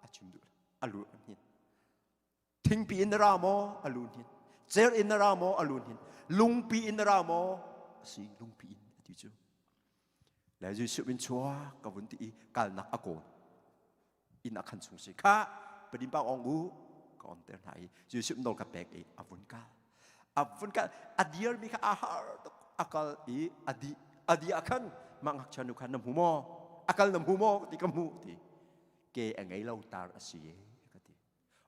a chim duh a lu hin Thingpi in na ra maw? A lu hnin. Cer in na ra maw? A lu hnin. Lungpi in na ra maw? A si, lungpi in a ti cu. Le Jesuh in chuak ka vun ti i kalnak a kawl. Inn a khan chung si kha padim pa ong u ka on ter hna i Jesuh nawl ka pek i a vun kal. A vun kal a dirmi kha a har tuk a kal i a di a di ah khan mah ngakchia nu kha na hmu maw? A kal na hmu maw? Ti ka hmu ti. Ke a ngei lo tar a si e ka ti.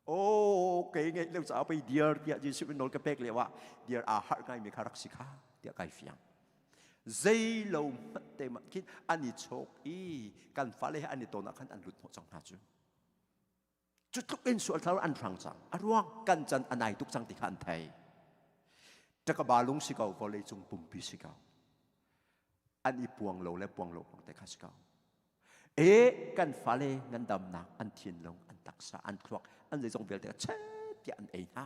Oh, ke ngeih lo caah pei diar tiah Jesuh in nawl ka pek lio ah diar aa harh ngaimi kha rak si kha tiah kai fiang. Zei lo hmanh te mah khin an i chawk i kan fale he an i ton ah khan an lut hnawh cang hna cu. Cu tluk in sual thlarau an hrang cang. A ruang kan can a nai tuk cang ti kha an thei. Takaba lung si ko, vawlei cung pumpi si ko. An i puang lo le puang lo bang te kha si ko. E kan fale ngandamnak an thinlung an taksa an thluak an zeizong vialte chet tiah an ei hna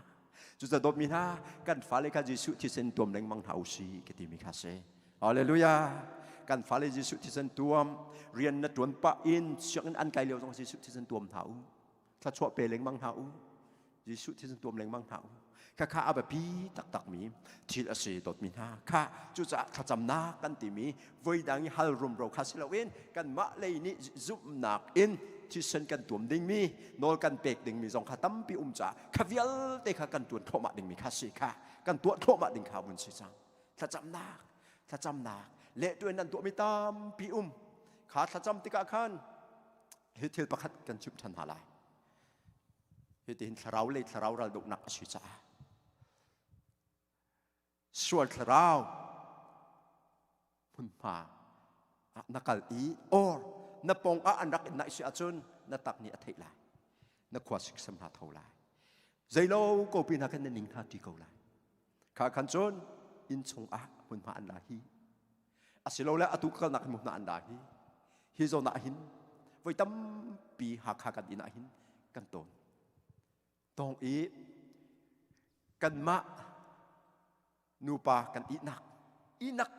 cucaah dawtmi hna kan fale kha Jesuh thisen tuam lengmang hna usih ka timi kha si Hallelujah kan fale Jesuh thisen tuam rian na tuan pah in sianginn an kai lio zong Jesuh thisen tuam hna u thluachuah pe lengmang hna u Jesuh thisen tuam lengmang hna u. Khakha a biapi taktakmi thil a si dawtmi hna. Kha cucaah thlacamnak kan timi voidang i hal rumro kha si loin kanmah lei nih zumhnak in thisen kan tuam dingmi nawl kan pek dingmi zong kha tampi um caah kha vialte kha kan tuan thluahmah dingmi kha si kha kan tuah thluahmah ding kha vun si cang. Thlacamnak, thlacamnak le tuan nan tuahmi tampi um. Kha thlacam tikah khan hi thil pakhat kan chimh ṭhan hna lai. Hitihin thlarau lei thlarau raldohnak a si caah sual thlarau hmunhma ah na kal i or na pong ah an rak in naih si ahcun na tak nih a theih lai na khua siksam hna tho lai zeilo ko pi hna khan na ning hna ti ko lai kha khan cun inn chung ah hmunhma an la hi asilole atu ka kalnak hmunhma an la hi hi zawn ah hin voi tampi Hakha kan inn ah hin kan tawn tawng i kanmah nupa kan ihnak ihnak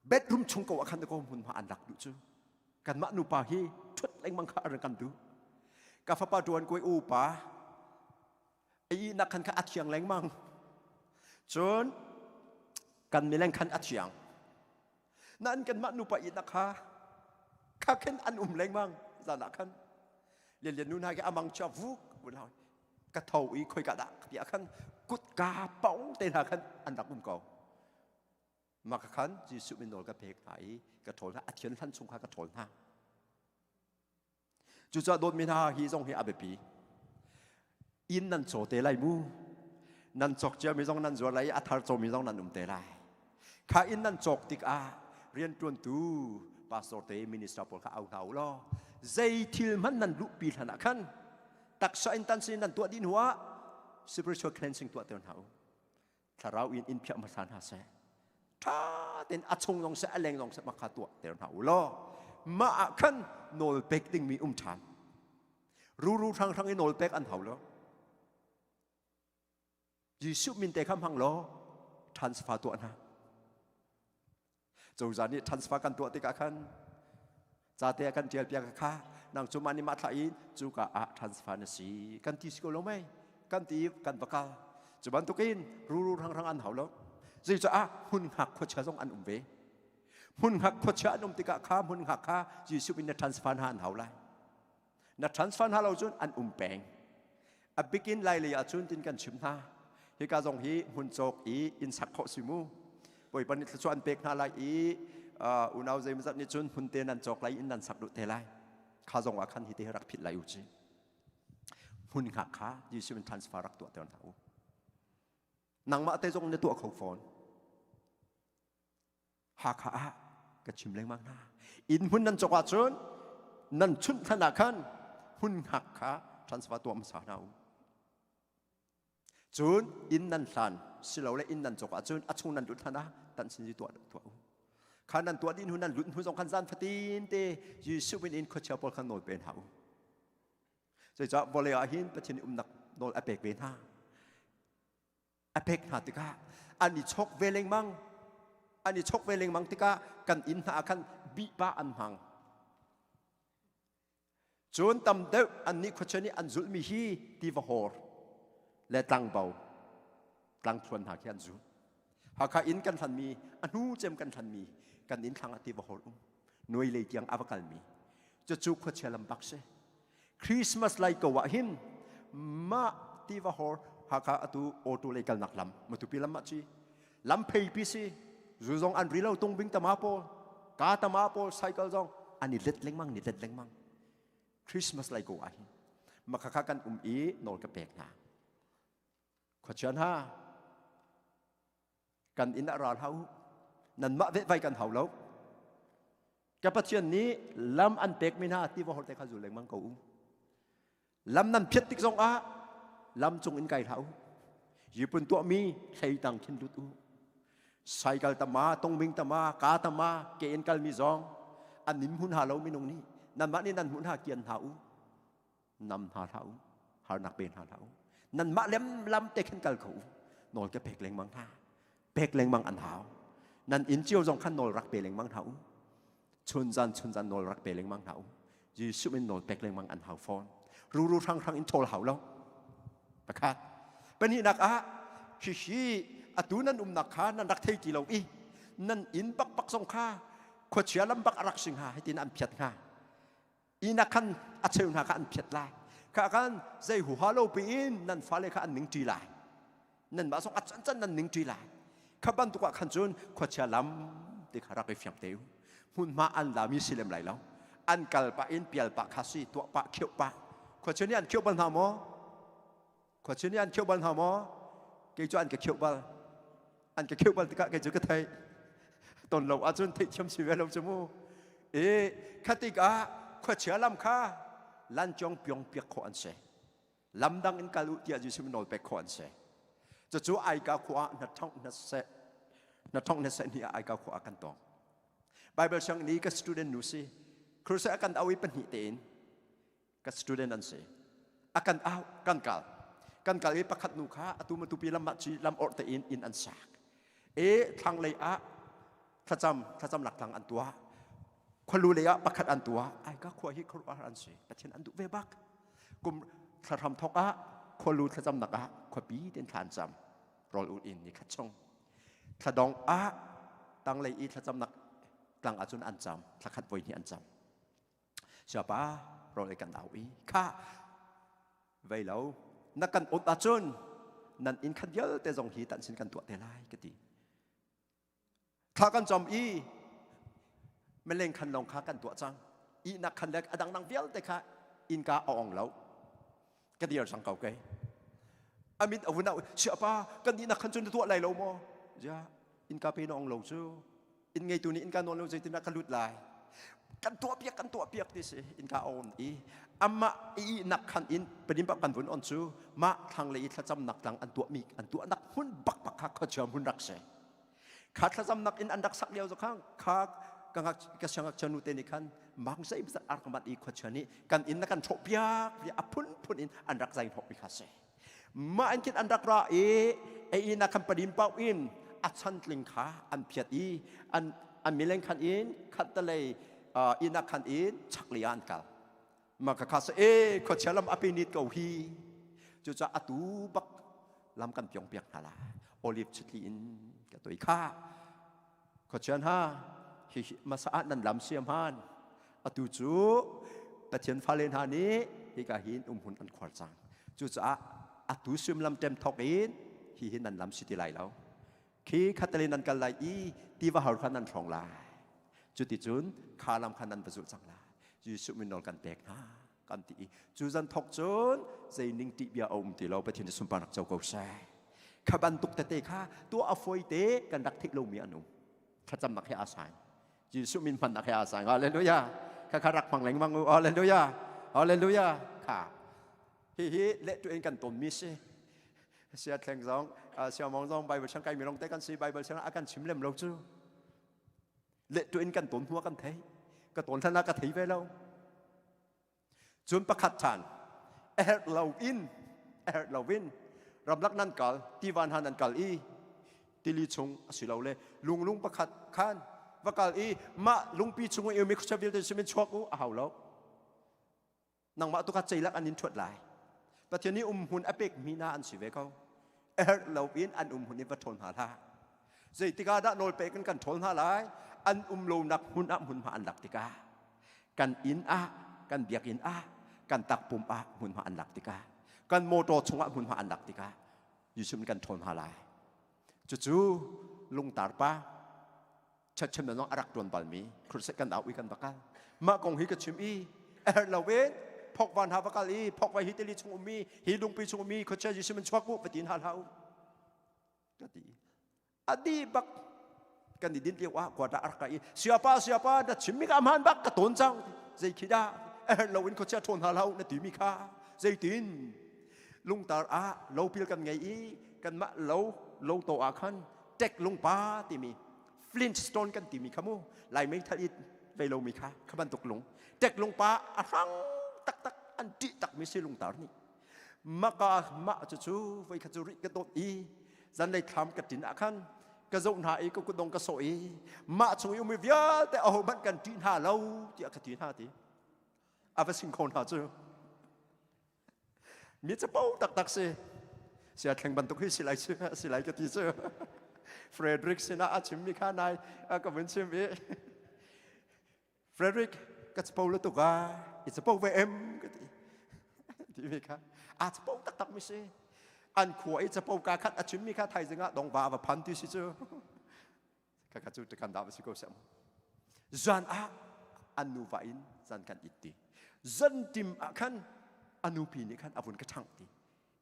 bedroom chung ko ah khan ko hmunhma an lak duh cu kanmah nupa hi thut lengmang kha an kan duh ka fapa tuan kuai upa a ihnak khan kha a thiang lengmang cun kan mileng khan a thiang nain kanmah nupa ihnak kha kha khin an um lengmang zan ah khan lian nu hna khi amang chia vuk ka tho i khoi ka dah tiah khan kutka pong te hna khan an rak um ko mah ka khan Jesuh min nawl ka pek hna i ka ṭhawl hna a thian hlan chung kha ka ṭhawl hna Cucaah dawtmi hna hi zong hi a biapi. Inn nan caw te lai mu. Nan cawk ciami zong nan zuar lai i a thar cawmi zong nan um te lai. Kha inn nan cawk tikah rianṭuantu pastor te minister pawl kha au hna u law zei thil hmanh nan luhpi hlan ah khan taksa in tan sin nan tuah dih hnu ah spiritual cleansing tuah ter hna u. Thlarau in in phiah hmasa hna seh. Ṭha tein a chung zong seh a leng zong seh makha tuah ter hna u law mah ah khan nawl pek dingmi um ṭhan. Ruru hranghrang i nawl pek an hau lo. Jesuh min te kha hmang law transfer tuah hna. Cozah nih transfer kan tuah tikah khan ca te kan ṭial piak kha nang cu mah nih mah thlah in cuka ah transfer na si kan ti si ko lo mei kan ti kan va kal cu bantukin ruru rang rang an hau lo zeicaah hmun hngak khuachia zong an um ve hmun hngak khuachia an um tikah kha hmun hngak kha Jesuh in na transfer hna an hau lai na transfer hna lo cun an um peng a bikin lai lei ah cun tin kan chim hna hika zong hi hmun cawk i inn sak khawh si mu bawipa nih thluachuah an pek hna lai i unau zeimawzat nih cun hmun te nan cawk lai inn nan sak duh te lai kha zong ah khan hi te rak phit lai u ci hmun hngak kha Jesuh in transfer rak tuah ter hna u nangmah te zong na tuah kho fawn Hakha ah ka chim lengmang hna. Inn hmun nan cawk ahcun nan chunh hlan ah khan hmun hngak kha transfer tuah hmasa hna u. Cun inn nan hlan silole inn nan cawk ahcun a chung nan lut hlan ah tan sin tuah tuah u. Kha nan tuah dih hnu nan lut hnu zong khan zan fatin te Jesuh min in khuachia pawl khan nawl pe hna u. Zeicah vawlei ah hin Pathian umnak nawl a pek ve hna. A pek hna tikah an i chok ve lengmang an i chok ve lengmang tikah kan inn hna ah khan bihpa an hmang cun tam deuh annih khuachia nih an zulhmi hi tiva hawr le tlangbo tlangthluan hna khi an zul Hakha inn kan hlanmi a hnu cem kan hlanmi kan inn thlang ah tiva hawr um nuai lei tiang a va kalmi cucu khuachia lam bak si Christmas lai ko ah hin mah tiva hawr. Hakha atu auto lei kalnak lam Matupi lam ah ci lam pheipi si zu zong an ri lo tungbing tama pawl ka tama pawl cycle zong an i let lengmang ni let lengmang Christmas lai ko ah hin makhakha kan um i nawl ka pek hna khuachian ha kan inn ah ral hau nanmah vehvai kan hau lo ka Pathian nih lam an pek mi hna ti va horte kha zul lengmang ko u lam nan phiat tik zong ah lam cung in kai hlah u yipun tuah mi thlei tang khin lut u cycle tama tongming tama ka tama ke in kal mi zong an nim hun ha lo minung nih nanmah nih nan hmun ha kian hna u nam hna hlah u harnak pe hna hlah u nanmah lem lam te khin kal kho u nawl ka pek lengmang hna pek lengmang an hau nan inn cio zong khan nawl rak pe lengmang hna u chunzan chunzan nawl rak pe lengmang hna u Jesuh in nawl pek lengmang an hau fawn ruru hrang hrang in ṭhawl hau lo pakhat pahnihnak ah hihi atu nan umnak kha nan rak thei ti lo i nan inn bakbak zong kha khuachia lam bak a rak sing hnga hitin an phiat hnga inn ah khan a cheu hna kha an phiat lai kha khan zei huha lo piin nan fale kha an ning ṭi lai nanmah zong a cancan nan ning ṭi lai kha bantuk ah khan cun khuachia lam ti kha rak i fiang te u hmunhma an lami si lem lai lo an kal pah in pial pah kha si tuah pah kheuh pah khuachia nih an kheuh bal hna maw khuachia nih an kheuh bal hna maw kei cu an ka kheuh bal an ka kheuh bal tikah kei cu ka theih ton lo ahcun theihthiam si ve lo cu mu e khatik ah khuachia lam kha lancong piong piak khawh an si lam dang in kal u tiah Jesuh nawl pek khawh an si cucu aika khua ah na thongh na seh na thongh na seh ni ah aika khua ah kan tong Bible siang ni ka student nu si crusade kan au i pahnih tein ka student an si a kan au kan kal kan kal i pakhat nu kha atu matupi lam ah ci lam or te in inn an sak e thlanglei ah thlacam thlacam lak tlang an tuah khualu lei ah pakhat an tuah ai ka khua hi khuaruah an si pathian an duh ve bak kum thlahram thok ah khualu thlacam nak ah khuapi ten thla an cam rawl ul in ni khat chung thladong ah tanglei i thlacam nak tlang ahcun an cam thlakhat voi hnih an cam Siapa rawl ei kan au i kha vei lo na kan ot ahcun nan inn khat vialte zong hi tan sin kan tuah te lai ka ti thla kan cam i meleng khan lawng kha kan tuah cang ihnak khan le a dangdang vialte kha innka a ong lo ka dir cang ko kei amit a vun au siapa kan ihnak khan cun na tuah lai lo maw ja innka pe na ong lo cu inn ngeitu nih innka nawn lo zeitindah ka lut lai kan tuah piak kan tuah piak ti si innka on i amah i nak khan in panim pak kan vun on cu mah thlanglei i thlacamnak tlang an tuah mi an tuahnak hmun bak bak kha khuachia hmun rak si kha thlacamnak in an rak sak lio kha kha ka ngak ka siangngakchia nu te nih khan mang zei zat ar mat i khuachia nih kan inn na kan ṭhawh piak a phun phun in an rak zai hnawh mi kha si Mah in khin an rak ra i ei inn ah khan padim paoh in a chantling kha an phiat i an an mileng khan in khattelei inn ah khan in chaklei ah an kal. Mah kha kha sa e khuachia lam a pe nit ko hi. Cucaah atu bak lam kan piong piak hna la. Olive chitli in ka toi kha. Khuachian ha hi masa ah nan lam siam han. Atu cu Pathian fale hna nih hika hin umhmun an khuar cang. Cucaah atu suimilam ṭem thawk in hi hi nan lam si ti lai lo. Khi khattelei nan kal lai i tiva har kha nan hrawng lai. Cuticun kha lam kha nan va zulh cang lai. Jesuh min nawl kan pek hna kan ti i cu zan thawk cun zei ning ṭih bia a um ti lo Pathian nih sunparnak co ko seh. Kha bantuk tete kha tuah a fawi te kan rak theih lomi an um. Thlacamnak he aa sai. Jesuh min hmannak he aa sang. Hallelujah. Kha kha rak hmang lengmang u. Hallelujah. Hallelujah. Kha. Hi hi le tu in kan ton mi si. Sia thleng zong, sia mong zong Bible chang kai mi long te kan si Bible chang a kan chim lem lo cu. Le tu in kan ton hua kan thei. Ka ton thana ka thei ve lo. Cun pakhat ṭhan, a herh lo in, a herh lo in ramlak nan kal, tiva hna nan kal i tili chung asilole lunglung pakhat khan va kal i mah lungpi chung i umi khuachia vialte simin chuak u a hau lo. Nangmah tu kha ceilak an in ṭhuat lai. Pathian nih umhmun a pek mi hna an si ve ko. A herh lo in an umhmun in va ṭhawl hna hlah. Zeitikah dah nawlpek in kan ṭhawl hna lai? An um lonak hmun ah hmunhma an lak tikah. Kan inn ah, kan biakinn ah, kan takpum ah hmunhma an lak tikah. Kan motor chungah hmunhma an lak tikah. Jesuh kan ṭhawn hna lai. Cucu lungtar pa church zong a rak ṭuan balmi crusade kan au i kan va kal. Mah kong hi ka chim i a herh lo in phokvan ha va kal i phokvai hi tili chung ummi hi lungpi chung ummi khuachia Jesuh min chuak u va tin hna hlah u ka ti. A di bak kan i dinh lio ah quarter a rak ka i siapa siapa na chimmi ka hmaan bak ka tawn cang zei khi dah a herh lo in khuachia ṭhawn hna hlah u na timi kha zeitin lungtar ah lopil kan ngei i kanmah lo lo to ah khan tek lungpa timi flint stone kan timi kha mu lai meithal i vei lomi kha kha bantuk lung tek lungpa a hrang taktak an ṭih takmi si lungtar nih maka mah cucu voi khat cu rih ka dawt i zanlei thlam ka ṭin ah khan ka zoh hna i ka kutdong ka sawh i mah chung i ummi vialte ahohmanh kan ṭih hna lo tiah ka ti hna ti a va sing kho hna cu mi capo taktak si sia thleng bantuk hi si lai si lai ka ti cu Frederick sinah a chimmi kha nai ka vun chim i Frederick ka capo lu tuk ah i capo ve em ka ti ti mi kha a capo taktak mi si an khua i capo ka khat a chim mi kha thaizing ah dongva va phan ti si cu ka ka cu kan da si ko sem zan ah an nu va in zan kan it ti zan tim ah khan anu pi nih khan avun ka thang ti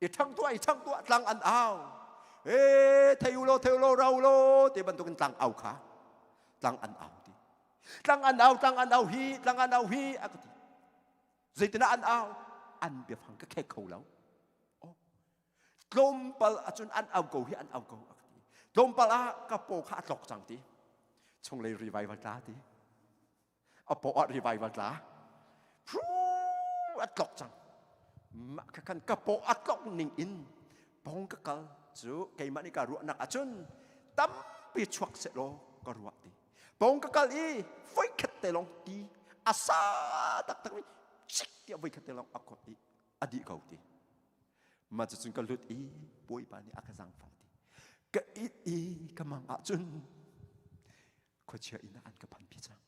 i ṭhang tuah i ṭhang tuah tlang an au e thei u law thei u law rau law ti bantukin tlang au kha tlang an au ti tlang an au tlang an au hi tlang an au hi a ka ti zeitinah an au an biafang ka khek kho lo tlawmpal acun an au ko hi an au ko a ka ti tlawmpal ah ka paw kha a tlok cang ti chunglei revival tla ti a paw ah revival tla a tlok cang mah kha khan ka paw a tlok ning in pong ka kal cu keimah nih ka ruahnak ahcun tampi chuak seh law ka ruah ti pong ka kal i voikhat te lawng ti a sa taktak mi chik tiah voikhat te lawng a kot i a dih ko ti mah cucun ka lut i bawipa nih a ka zaangfah ti ka it i ka mang ahcun khuachia inn ah an ka phanpi cang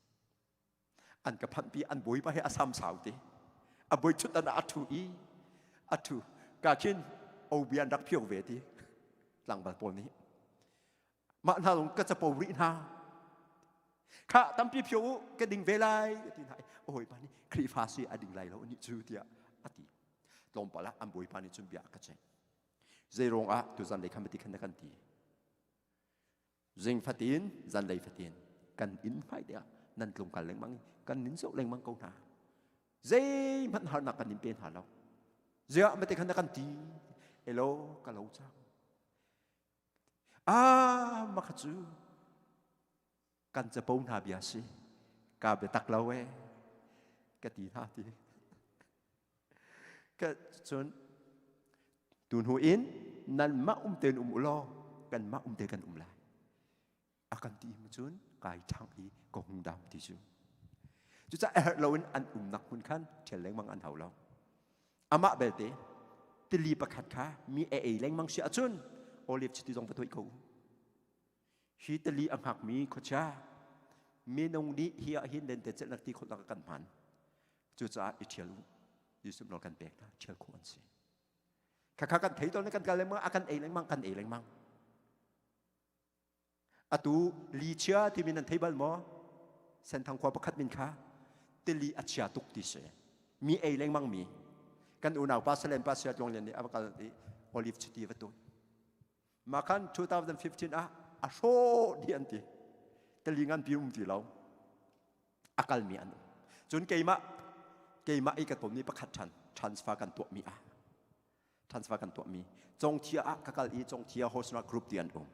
an ka phanpi an bawipa he a sam sau te a bawi thutdan ah a thu i a thu ka khin obi an rak phio ve ti tlangval pawl nih mah hna lung ka capo rih hna kha tampi phio u ka ding ve lai ti hna a hawipa nih Khrihfa si a ding lai lo nih cu tiah a ti tlawmpal ah an bawipa nih cun bia a ka ceih zei ruang ah tuzan lei khan ti khan na kan ti Zing fatin, zanlei fatin kan inn hmai te ah nan tlungkal lengmang i kan nin zoh lengmang ko hna. Zeihmanh harnak kan in pe hna lo. Ziah mate khan na kan ti. Elo ka lo cang. Ah, makha cu kan capo hna bia si. Ka biatak lo e. Ka ti hna ti. Ka cun tu hnu in nanmah um tein um u law kanmah um te kan um lai. A kan ti mu cun kai ṭhang i ka hung dam ti cu. Cucaah a herh loin an umnak hmun khan ṭhial lengmang an hau lo. Amah belte tili pakhat kha mi a ei lengmang si ahcun olive chiti zong va toih ko u. Hi tali a hngakmi khuachia minung nih hi ah hin lentecelhnak ti khawhnak kan hman. Cucaah i ṭhial u. Jesuh nawl kan pek hna, ṭhial khawh an si. Khakha kan thei tawn kan kal lengmang, a kan ei lengmang, kan ei lengmang. Atu li chia timi nan thei bal maw? Senthang khua pakhat min kha tili a chia tuk ti si. Mi ei lengmang mi. Kan unau pa Salen pa Sia Tluang Lian nih a va kal i olive chiti va tuh. Mah khan 2015 ah a hrawh dih an ti. Tali nganpi um ti lo. A kalmi an um. Cun keimah keimah i ka tonmi pakhat ṭhan transfer kan tuahmi ah transfer kan tuahmi Congthia ah ka kal i Congthia Hosna Group ti an um.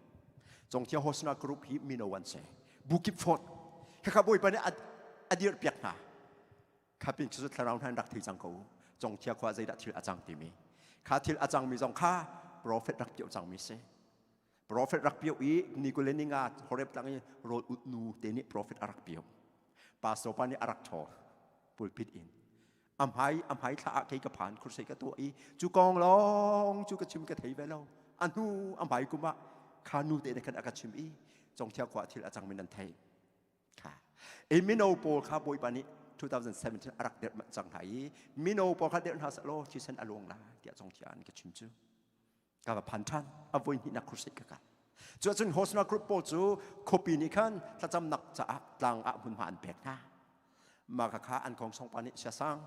Congthia Hosna Group hi mino an si. Bukip fort. Khakha Bawipa nih a dirh piak hna. Khapin cu thlarau hna rak thei cang ko Congthia khua zeidah thil a cang timi kha thil a cangmi zong kha profet rak piau cangmi si profet rak piau i ni kul le ni nga Horeb tlang i rawl ut nu te nih profet a rak piau pastor pa nih a rak thaw pulpit in amhai amhai thla ah kei ka phan khursei ka tuah i cu kong lawng cu ka chim ka thei ve lo a hnu amhai kum ah kha nu te nih khan a ka chim i Congthia khua thil a cangmi nan thei Kha. I mino pawl kha Bawipa nih 2017 a rak dirh manh cang hna i mino pawl kha dirh hna seh law thisen a luang lai tiah congthia an ka chim cu. Ka va phan ṭhan. A voi hnihnak crusade ka kal. Cu ahcun Hosna group pawl cu khuapi nih khan thlacamnak caah tlang ah hmunhma an pek hna. Mah kha an kong songpa nih siasang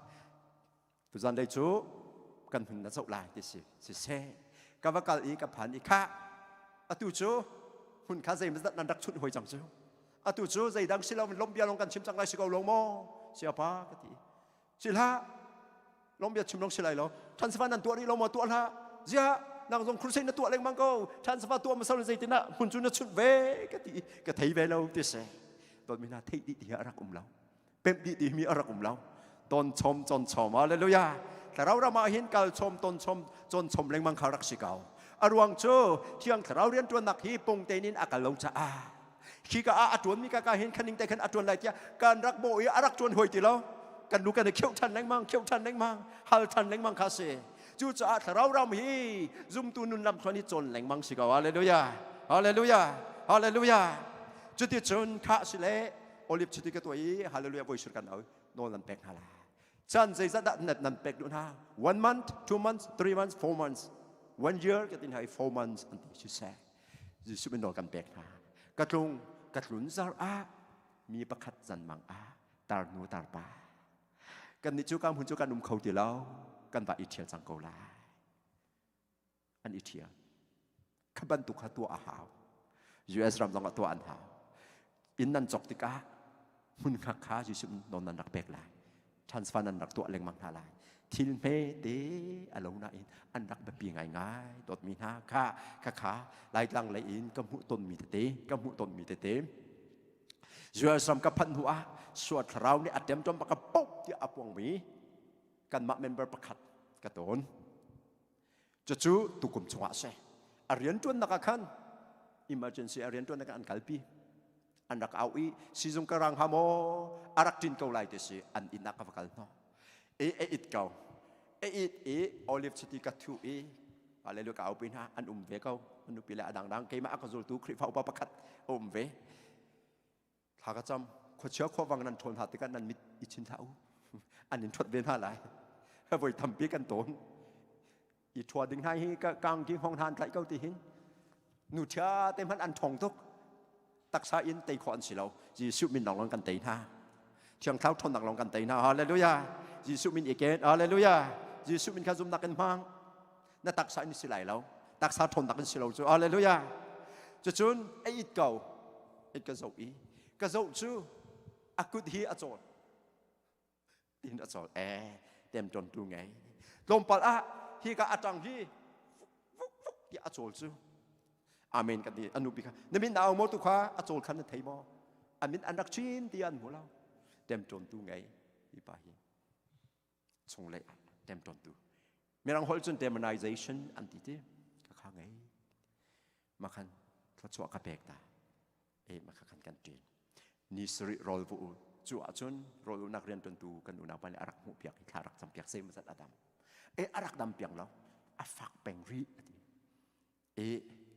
tuzan lei cu kan hun na zoh lai ti si. Siseh ka va kal i ka phan i kha atu cu hmun kha zeimawzat nan rak chunh hoi cang cu. Atu cu zeidang si lo lawmh bia lawng kan chim cang lai si ko lo maw? Siapa ka ti. Si hlah lawm bia chim lawng si lai lo. Transfer nan tuah rih lo maw tuah hlah. Ziah nang zong crusade na tuah lengmang ko. Transfer tuah masal zeitin ah hmun cu na chunh ve ka ti ka thei ve lo ti si. Dawtmi hna theih dih ti hi a rak um lo. Pemh dih ti mi a rak um lo. Ton chom chon chom hallelujah. Thlarau ram ah hin kal chom ton chom chon chom lengmang kha rak si ko. A ruang cu thiang thlarau riantuannak hi pung tein in a kal lo caah khi ka ah a ṭuanmi ka ka hin khaning te khan a ṭuan lai tiah kan rak bawh i a rak ṭuan hoi ti lo kan lu kan i kheuh ṭhan lengmang kheuh ṭhan lengmang hal ṭhan lengmang kha si cucaah thlarau ram hi zumtu nun lam thluan hi cawn lengmang si ko hallelujah hallelujah hallelujah cuticun kha si le olive chiti ka tuah i hallelujah voi sur kan au nawl nan pek hna la chan zeizat dah nan pek duh hna one month 2 months 3 months 4 months one year ka tin hai 4 months an ti si seh Jesuh min nawl kan pek hna. Ka tlung ka tlun zar ah mi pakhat zanmang ah tarnu tarpa kan nih cu ka hmun cu kan um kho ti lo kan va i ṭhial cang ko lai an i ṭhial kha bantuk kha tuah a hau US ram zong ah tuah an hau inn nan cawk tikah hmun hngak kha Jesuh nawl nan rak pek lai transfer nan rak tuah lengmang hna lai thil hme te a lo nain an rak biapi ngaingai dawtmi hna kha kha kha laitlang lei in ka hmuh tonmi tete ka hmuh tonmi tete US ram ka phanh hnu ah suat thlarau nih a temtom baka pop tiah a puangmi kanmah member pakhat ka tawn Cucu tukum chungah a si. A rianṭuannak ah khan emergency a rianṭuannak ah an kalpi. An rak au i sizung ka rang hnga maw a rak ṭin ko lai ti si an inn ah ka va kal hnawh. E a it ko. A it i olive chiti ka thuh i hallelujah ka aupi hna an um ve ko. An nupi le a dangdang keimah a ka zultu Khrihfa upa pakhat a um ve. Thla ka cam khuachia khuavang nan ṭhawl hna tikah nan mit i chin hlah u an in ṭhuat ve hna lai voi tampi kan tawn i ṭhua ding hna hi kang ki hong hna an tlaih ko ti hin nu ṭhia te hmanh an ṭhawng tuk taksa in tei khawh an si lo Jesuh min lawng kan tei hna Thiang Thlarau ṭhawnnak lawng kan tei hna hallelujah Jesuh min i ken hallelujah Jesuh min kha zumnak in hmang na taksa in si lai lo taksa ṭhawnnak in si lo cu hallelujah cucun a it ko it ka zoh i ka zoh cu a kut hi a cawl tin a cawl e temṭawntu ngei tlawmpal ah hi ka atang hi vuk vuk tiah a cawl cu amen kan ti anu pi kha na min na au maw tu kha a cawl khan na thei maw a min an rak chin ti an hmu lo temṭawntu ngei hi pa hi chunglei ah temṭawntu mirang holh cun demonization an ti ti ka kha ngei makhan thluachuah ka pek ta e makha khan kan ṭin ni sarih rawl vu cu ahcun rawl unak rian ṭuantu kan unau pa nih a rak hmuh piak i thla rak cam piak zei mazat a dam e a rak dam piang lo a fak peng rih a ti e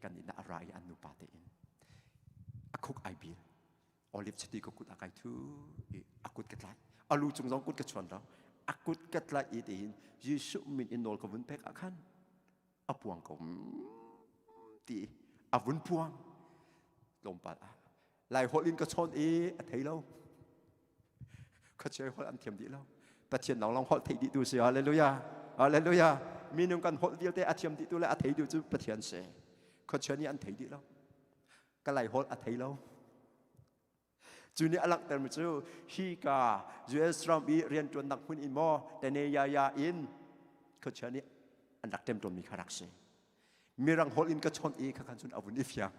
kan inn ah a ra i an nupa tein a khuk ai bil olive chiti ka kut a kai thu i a kut ka tlai a lu cung zong kut ka chuan lo a kut ka tlai i tiin Jesuh min in nawl ka vun pek ah khan a puang ko ti a vun puang tlawmpal ah lai holh in ka chawn i a thei lo khuachia holh an thiam dih lo pathian lawnglawng holh theih dih tu si hallelujah hallelujah minung kan holh vialte a thiam dih tu le a thei dih cu pathian si khuachia nih an thei dih lo ka lai holh a thei lo cu nih a langhter mi cu hi ka US ram i rianṭuannak hmun in maw Teneyaya in khuachia nih an rak ṭemṭawn mi kha rak si mirang holh in ka chawnh i khakhan cun a vun i fiang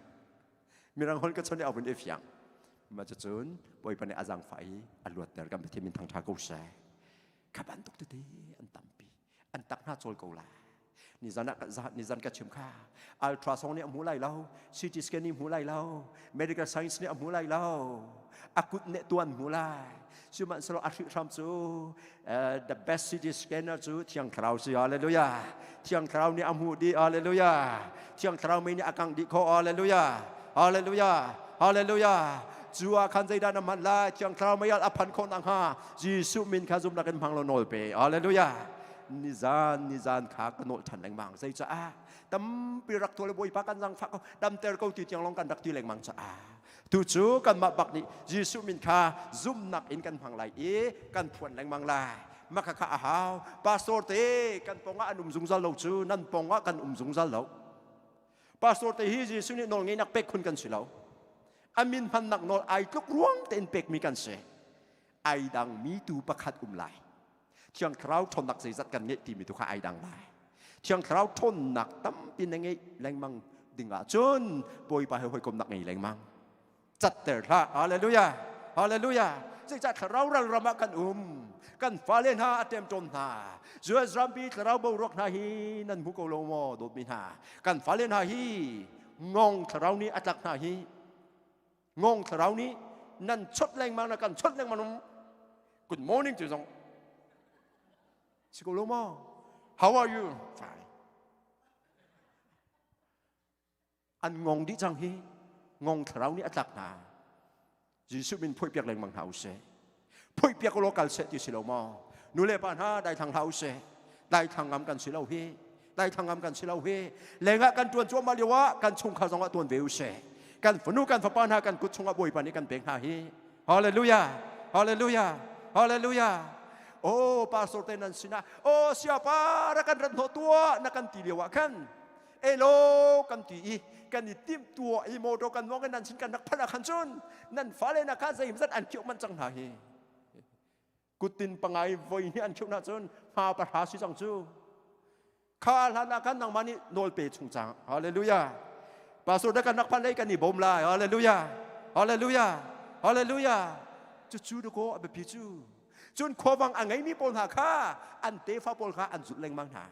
mirang holh ka chawnh i a vun i fiang mah cucun bawipa nih a zaangfah i a luatter kan Pathian min thangṭha ko seh kha bantuk tete an tampi an tak hna cawl ko lai nizan ah nizan ka chim kha ultrasound nih a hmu lai lo CT scan nih hmu lai lo medical science nih a hmu lai lo a kut nih tuan hmu lai sihmanhsehlaw a hrihhram cu the best CT scanner cu Thiang Thlarau si hallelujah Thiang Thlarau nih a hmuh dih hallelujah Thiang Thlarau mi nih a kangh dih khawh hallelujah hallelujah hallelujah cu ah khan zeidah na hman lai Thiang Thlarau mei a phan khawh nakhnga Jesuh min kha zumnak in hmang law nawl pe hallelujah. Nizan nizan kha ka nolh ṭhan lengmang. Zeicaah? Tampi rak tuah le Bawipa kan zangfah ko, damter ko ti tiang lawng kan rak ti lengmang caah. Tu cu kanmah bak nih Jesuh min kha zumhnak in kan hmang lai i kan phuan lengmang lai. Maka kha a hau. Pastor te kan pongah an um zungzal lo cu nan pongah kan um zungzal lo. Pastor te hi Jesuh nih nawlngeihnak pek khun kan si lo. A min hmannak nawl ai tluk ruang tein pekmi kan si. Ai dangmi tu pakhat um lai. Thiang Thlarau ṭhawnnak zeizat kan ngeih timi tu kha ai dang lai. Thiang Thlarau ṭhawnnak tampi na ngeih lengmang ding ahcun Bawipa he hawikomnak ngei lengmang. Catter hlah. Hallelujah. Hallelujah. Zeicah thlarau ral ram ah kan um. Kan fale hna a ṭemṭawm hna. US rampi thlarau boruak hna hi nan hmu ko lo maw dawtmi hna. Kan fale hna hi ngong thlarau nih a tlak hna hi. Ngong thlarau nih nan chawt lengmang na kan chawt lengmang. Good morning ti zong. Si ko lo maw? How are you? Fine. An ngong dih cang hi. Ngong thlarau nih a tlak hna. Jesuh min phoih piak lengmang hna usih. Phoih piak law kal seh ti si lo maw? Nu le pa hna daithlang hlah usih. Daithlang ngam kan si lo hi. Daithlang ngam kan si lo hi. Lengah kan tuan cuahmah lio ah kan chungkhar zongah tuan ve usih. Kan fanu kan fapa hna kan kut chungah Bawipa nih kan pek hna hi. Hallelujah. Hallelujah. Hallelujah. Oh, pastor te nan sinah, oh siapa ra kan rat hnawh tuah na kan ti lio ah khan elo kan ti i kan i timh tuah i motor kan mong nan sin kan rak phanh ah khan cun nan fale na kha zeimzat an khiuh man cang hna hi kutin pangai voi hi an khiuh na cun hma pahra si cang cu kha hlan ah khan nangmah nih nawl pe chung cang. Hallelujah. Pastor da kan rak phan lei kan i bawm lai. Hallelujah. Hallelujah. Hallelujah. Cu cu du ko a biapi cu cun khuavang a ngeimi pawl hna kha an tefa pawl kha an zulh lengmang hna,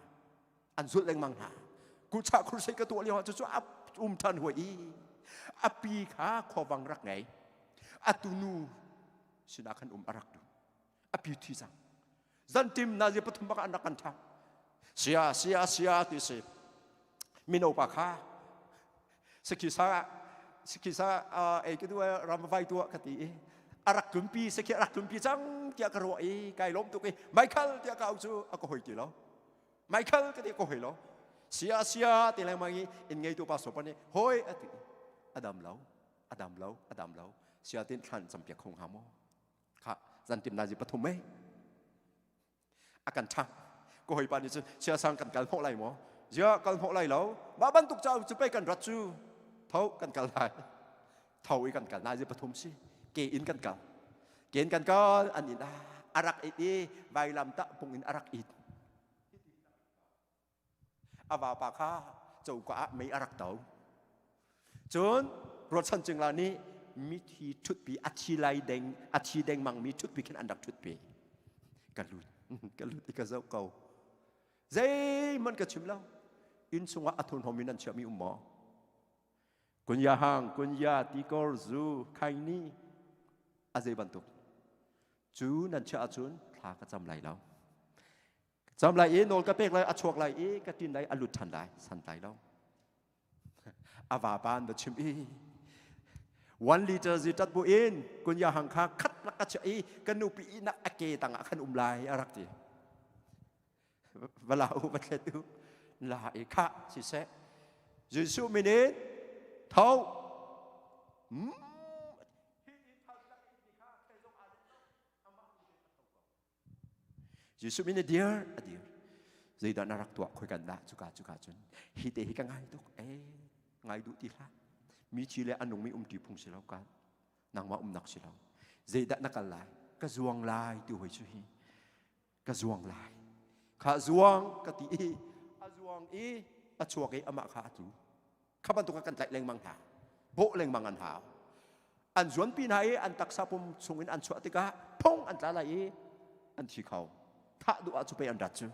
an zulh lengmang hna. Kuchah khursei ka tuah lio ah cucu a um ṭhan huai i a pi kha khuavang rak ngei, a tunu sinah khan um a rak duh. A pi thi cang. Zantim nazi pathum bak an rak kan ṭhang. Sia sia sia ti si mino pa kha sakhi sa sakhi sa ei ka duh ram vai tuah ka ti i a rak tlunpi sakhi a rak tlunpi cang tiah ka ruah i kai lawm tuk i Michael tiah ka au cu a ka hoi ti lo. Michael ka ti ko hoi lo. Sia sia ti lengmang i inn ngeitu pa sopan nih hoi a ti. A dam lo, a dam lo, a dam lo. Sia tin thlan campiak kho hnga maw? Kha zantim nazi pathum ei. A kan ṭhang. Ko hoi pa nih cun sia sang kan kal hnawh lai maw? Zia kal hnawh lai lo. Mah bantuk ca cu pei kan rat cu. Tho kan kal lai. Tho i kan kal nazi pathum si. Ke in kan kal. Ke in kan kal an in a rak it i vailam tah pung in a rak it. A vapa kha coka ah mei a rak to. Cun ruachan cingla nih mithi ṭhutpi a thi lai deng a thi dengmang mi ṭhutpi khin an rak ṭhutpi. Ka lut ka lut i ka zoh ko. Zeihmanh ka chim lo. Inn chungah a thurhnawm in an chiahmi um maw? Kunya hang, kunya, tikor, zu, khaini, a zei bantuk. Cu nan chiah ahcun thla ka cam lai lo. Ka cam lai i nawl ka pek lai, a chuak lai i ka tin lai, a lut ṭhan lai, san lai lo. A vapa an va chim i 1 liter zi tat bu in kunya hang kha khat lak ka chiah i ka nupi ihnak a ke tangah khan um lai a rak ti. Va la u, va thlet u, la i khah siseh Jesuh min in tho. Jesuh min in dir a dir. Zeidah na rak tuah? Khoi kan dah cuka cuka cun hi te hi ka ngai tuk e ngai duh ti hlah. Mi thi le a nungmi um ti phung si lo ka nangmah umnak si lo. Zeidah na kal lai? Ka zuang lai ti hoi cu hi ka zuang lai. Kha zuang ka ti i a zuang i a chuak i amah kha a tlu. Kha bantuk kan tlaih lengmang hna, bawh lengmang an hau. An zuanpi hna i an taksa pum chungin an chuah tikah phong an tla lai i an thi kho. Thah duh ah cu pei an rat cu.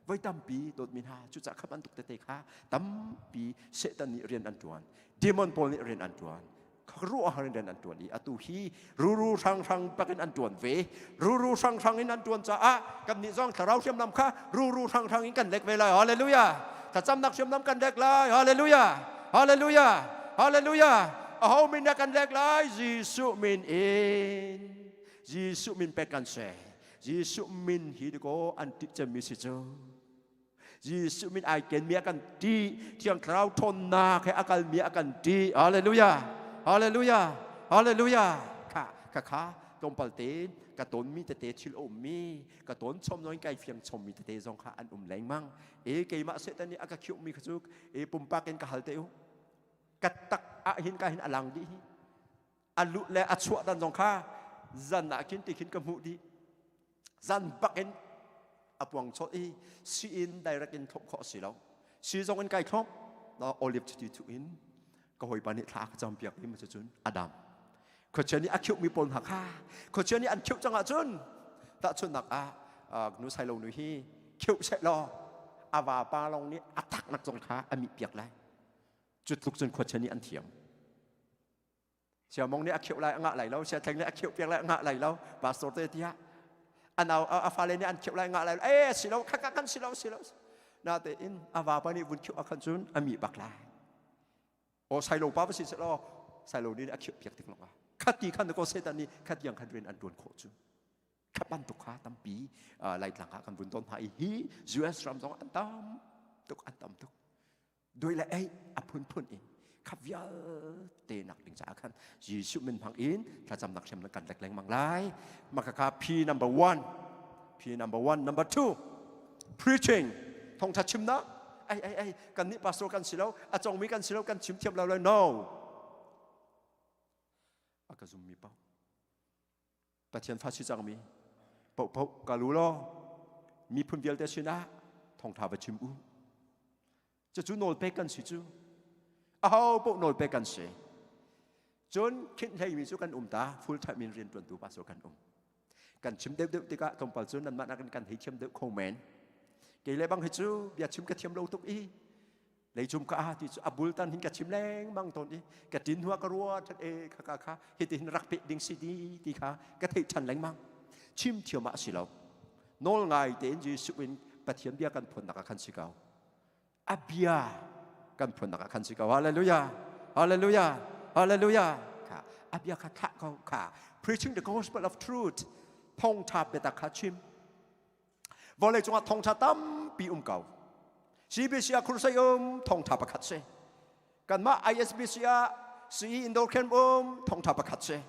Voi tampi dawtmi hna, cucah kha bantuk tete kha tampi Satan nih rian an ṭuan, demon pawl nih rian an ṭuan, ruah in rian an ṭuan i atu hi ruru hranghrang bakin an ṭuan ve. Ruru hranghrang in an ṭuan caah kannih zong thlarau hriamnam kha ruru hranghrang in kan lek ve lai. Hallelujah. Thlacamnak hriamnam kan lek lai. Hallelujah. Hallelujah. Hallelujah. Aho min dah kan lek lai? Jesuh min in. Jesuh min pek kan si. Jesuh min hi dikaw an ṭih cemmi si cu. Jesuh min ai kenmi a kan ṭih. Thiang Thlarau ṭhawnnak he a kalmi a kan ṭih. Hallelujah! Hallelujah! Hallelujah! Kha kha kha tlawmpal tein ka tawnmi tete thil a ummi ka tawn chom zong in kai fiang chommi tete zong kha an um lengmang. E keimah Satan nih a ka khiuhmi kha cu e pumpak in ka hal te u. Ka tak ah hin ka hin a lang dih hi. A luh le a chuah dan zong kha zan ah khin ti khin ka hmuh dih. Zan bak in a puang chawt i si in direct in thlop khawh si lo. Si zong in kai thlop na olive chiti thu in ka hawipa nih thla ka campiak i ma cun adam. Khuachia nih a khiuhmi pawl hna kha khuachia nih an khiuh cang ahcun tahchunhnak ah nu sai lo nu hi khiuh seh law a vapa lawng nih a taknak zong kha a mih piak lai. Cu tluk cun khuachia nih an thiam. Siamong nih a kheuh lai a ngah lai lo, siathleng nih a kheuh piak lai a ngah lai lo, pastor te tiah a nau a fale nih an kheuh lai ngah lai lo. Eh si lo kha kan si lo si lo. Na te in a vapa nih vun kheuh a khan cun a mi bak lai. O sailo pa va si se law sailo nih a kheuh piak tik lawng ah khati khan ko setan nih khatiang khan rian an tuan khawh cu. Kha bantuk kha tampi Laitlang ah kan vun ton hna i hi US ram zong an tam tuk an tam tuk. Doi le ei a phunphun in kha vialte nak ding caah khan Jesuh min hmang in thlacamnak hriam kan lek lengmang lai. Maka kha P number one, P number one, number two, preaching, thawngtha chimnak. Ai ai ai, kan nih pastor kan si lo, a congmi kan si lo, kan chim thiam lo lo. No. A ka zummi paoh. Pathian fa si cangmi paohpaoh ka lu law miphun vialte sinah thawngṭha va chim u. Cucu nawlpek kan si cu. Aho paoh nawlpek kan si. Cun khinh hleimi cu kan um ta full time in rianṭuantu pastor kan um. Kan chim deuhdeuh tikah tlawmpal cu nanmah nakin kan hei thiam deuh kho men. Kei le bang hi cu bia chim ka thiam lo tuk i leicum ka ah ti cu a bultan hin ka chim lengmang tawn i ka tin hua ka rua that e kha ka kha hiti hin rak peh ding si di ti kha ka theih than lengmang. Chim thiam ah si lo, nawl ngai tein Jesuh in Pathian bia kan phuannak ah khan si ko, a bia kan phuannak ah khan si ko. Hallelujah, hallelujah, hallelujah. Kha a bia kha thlah ko kha, preaching the gospel of truth, thawngtha biatak kha chim. Vawlei cungah thawngṭha tampi um ko. CBC ah crusade um, thawngṭha pakhat si. Kanmah ISBC ah CE Indoor Camp um, thawngṭha pakhat si.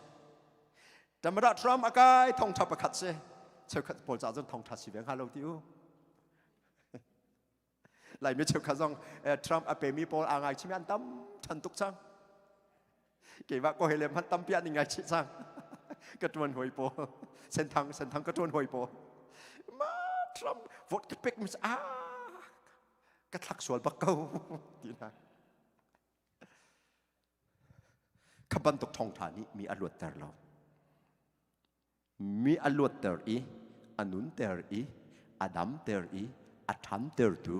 Tamara Trump a kai, thawngṭha pakhat si. Cheukhat pawl ca cun thawngṭha si ve hnga lo ti u. Laimi cheukhat zong Trump a pemi pawl aa ngaichimi an tam ṭhan tuk cang. Keimah ko hele hmanh tampi an i ngaichih cang. Ka ṭuan hawi pawl. Senthang Senthang ka ṭuan hawi pawl. Ma Trump vote ka pek mis ah ka thlak sual bak ko ti hna. Kha bantuk thawngṭha nih mi a luatter lo. Mi a luatter i a nunter i a damter i a ṭhantertu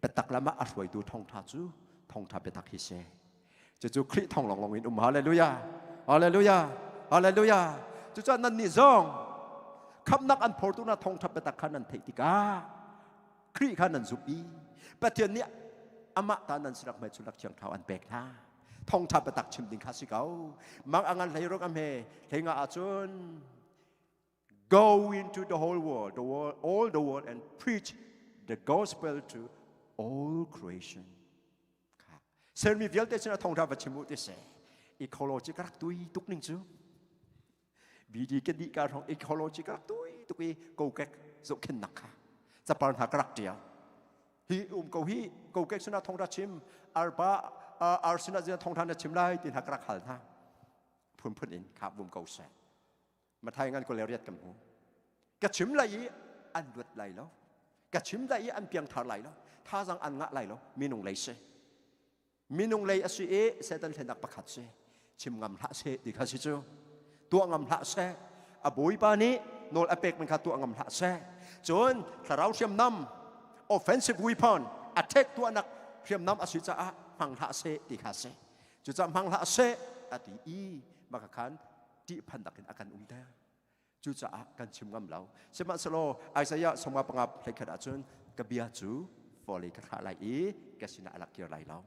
biatak lam ah a hruaitu thawngṭha cu thawngṭha biatak hi si. Cucu Khrih thawng lawnglawng in um. Hallelujah! Hallelujah! Hallelujah! Cucaah nannih zong khamhnak an phortu na thawngṭha biatak kha nan theih tikah Khrih kha nan zumh i Pathian nih amah ta nan sinak hmelchunhnak thiang thlarau an pek hna. Thawngṭha biatak chim ding kha si ko. Mang a ngan hlei ruk a hme hlei nga ahcun go into the whole world, the world, all the world and preach the gospel to all creation. Sermi vialte sinah thawngṭha va chim u ti si. Ecology ka rak tui tuk ning cu. BD ka dih ka hrawng ecology ka rak tui tuk i kokek zohkhennak kha capar hna ka rak ṭial. Hi um ko hi kokek sinah thawngṭha chim arpa ar sinah zina thawngṭha na chim lai ti hna ka rak hal hna. Phunphun in kha bum ko seh. Mathai ngan ko le riat kan hmu. Ka chim lai i an luat lai lo. Ka chim lai i an piangthar lai lo. Thazang an ngah lai lo. Minung lei si. Minung lei a si i Satan hlennak pakhat si. Chim ngam hlah seh ti kha si cu. Tuah ngam hlah seh. A bawipa nih nawl a pek men kha tuah ngam hlah seh. Cun thlarau hriamnam offensive weapon attack tuahnak hriamnam a si caah hmang hlah seh ti kha si. Cucaah hmang hlah seh a ti i maka khan ṭihphannak in a kan umter. Cucaah kan chim ngam lo. Sihmanhsehlaw Isaiah sawmnga panga hleikhat ahcun ka bia cu vawlei ka thlah lai i ka sinah a lak kir lai lo.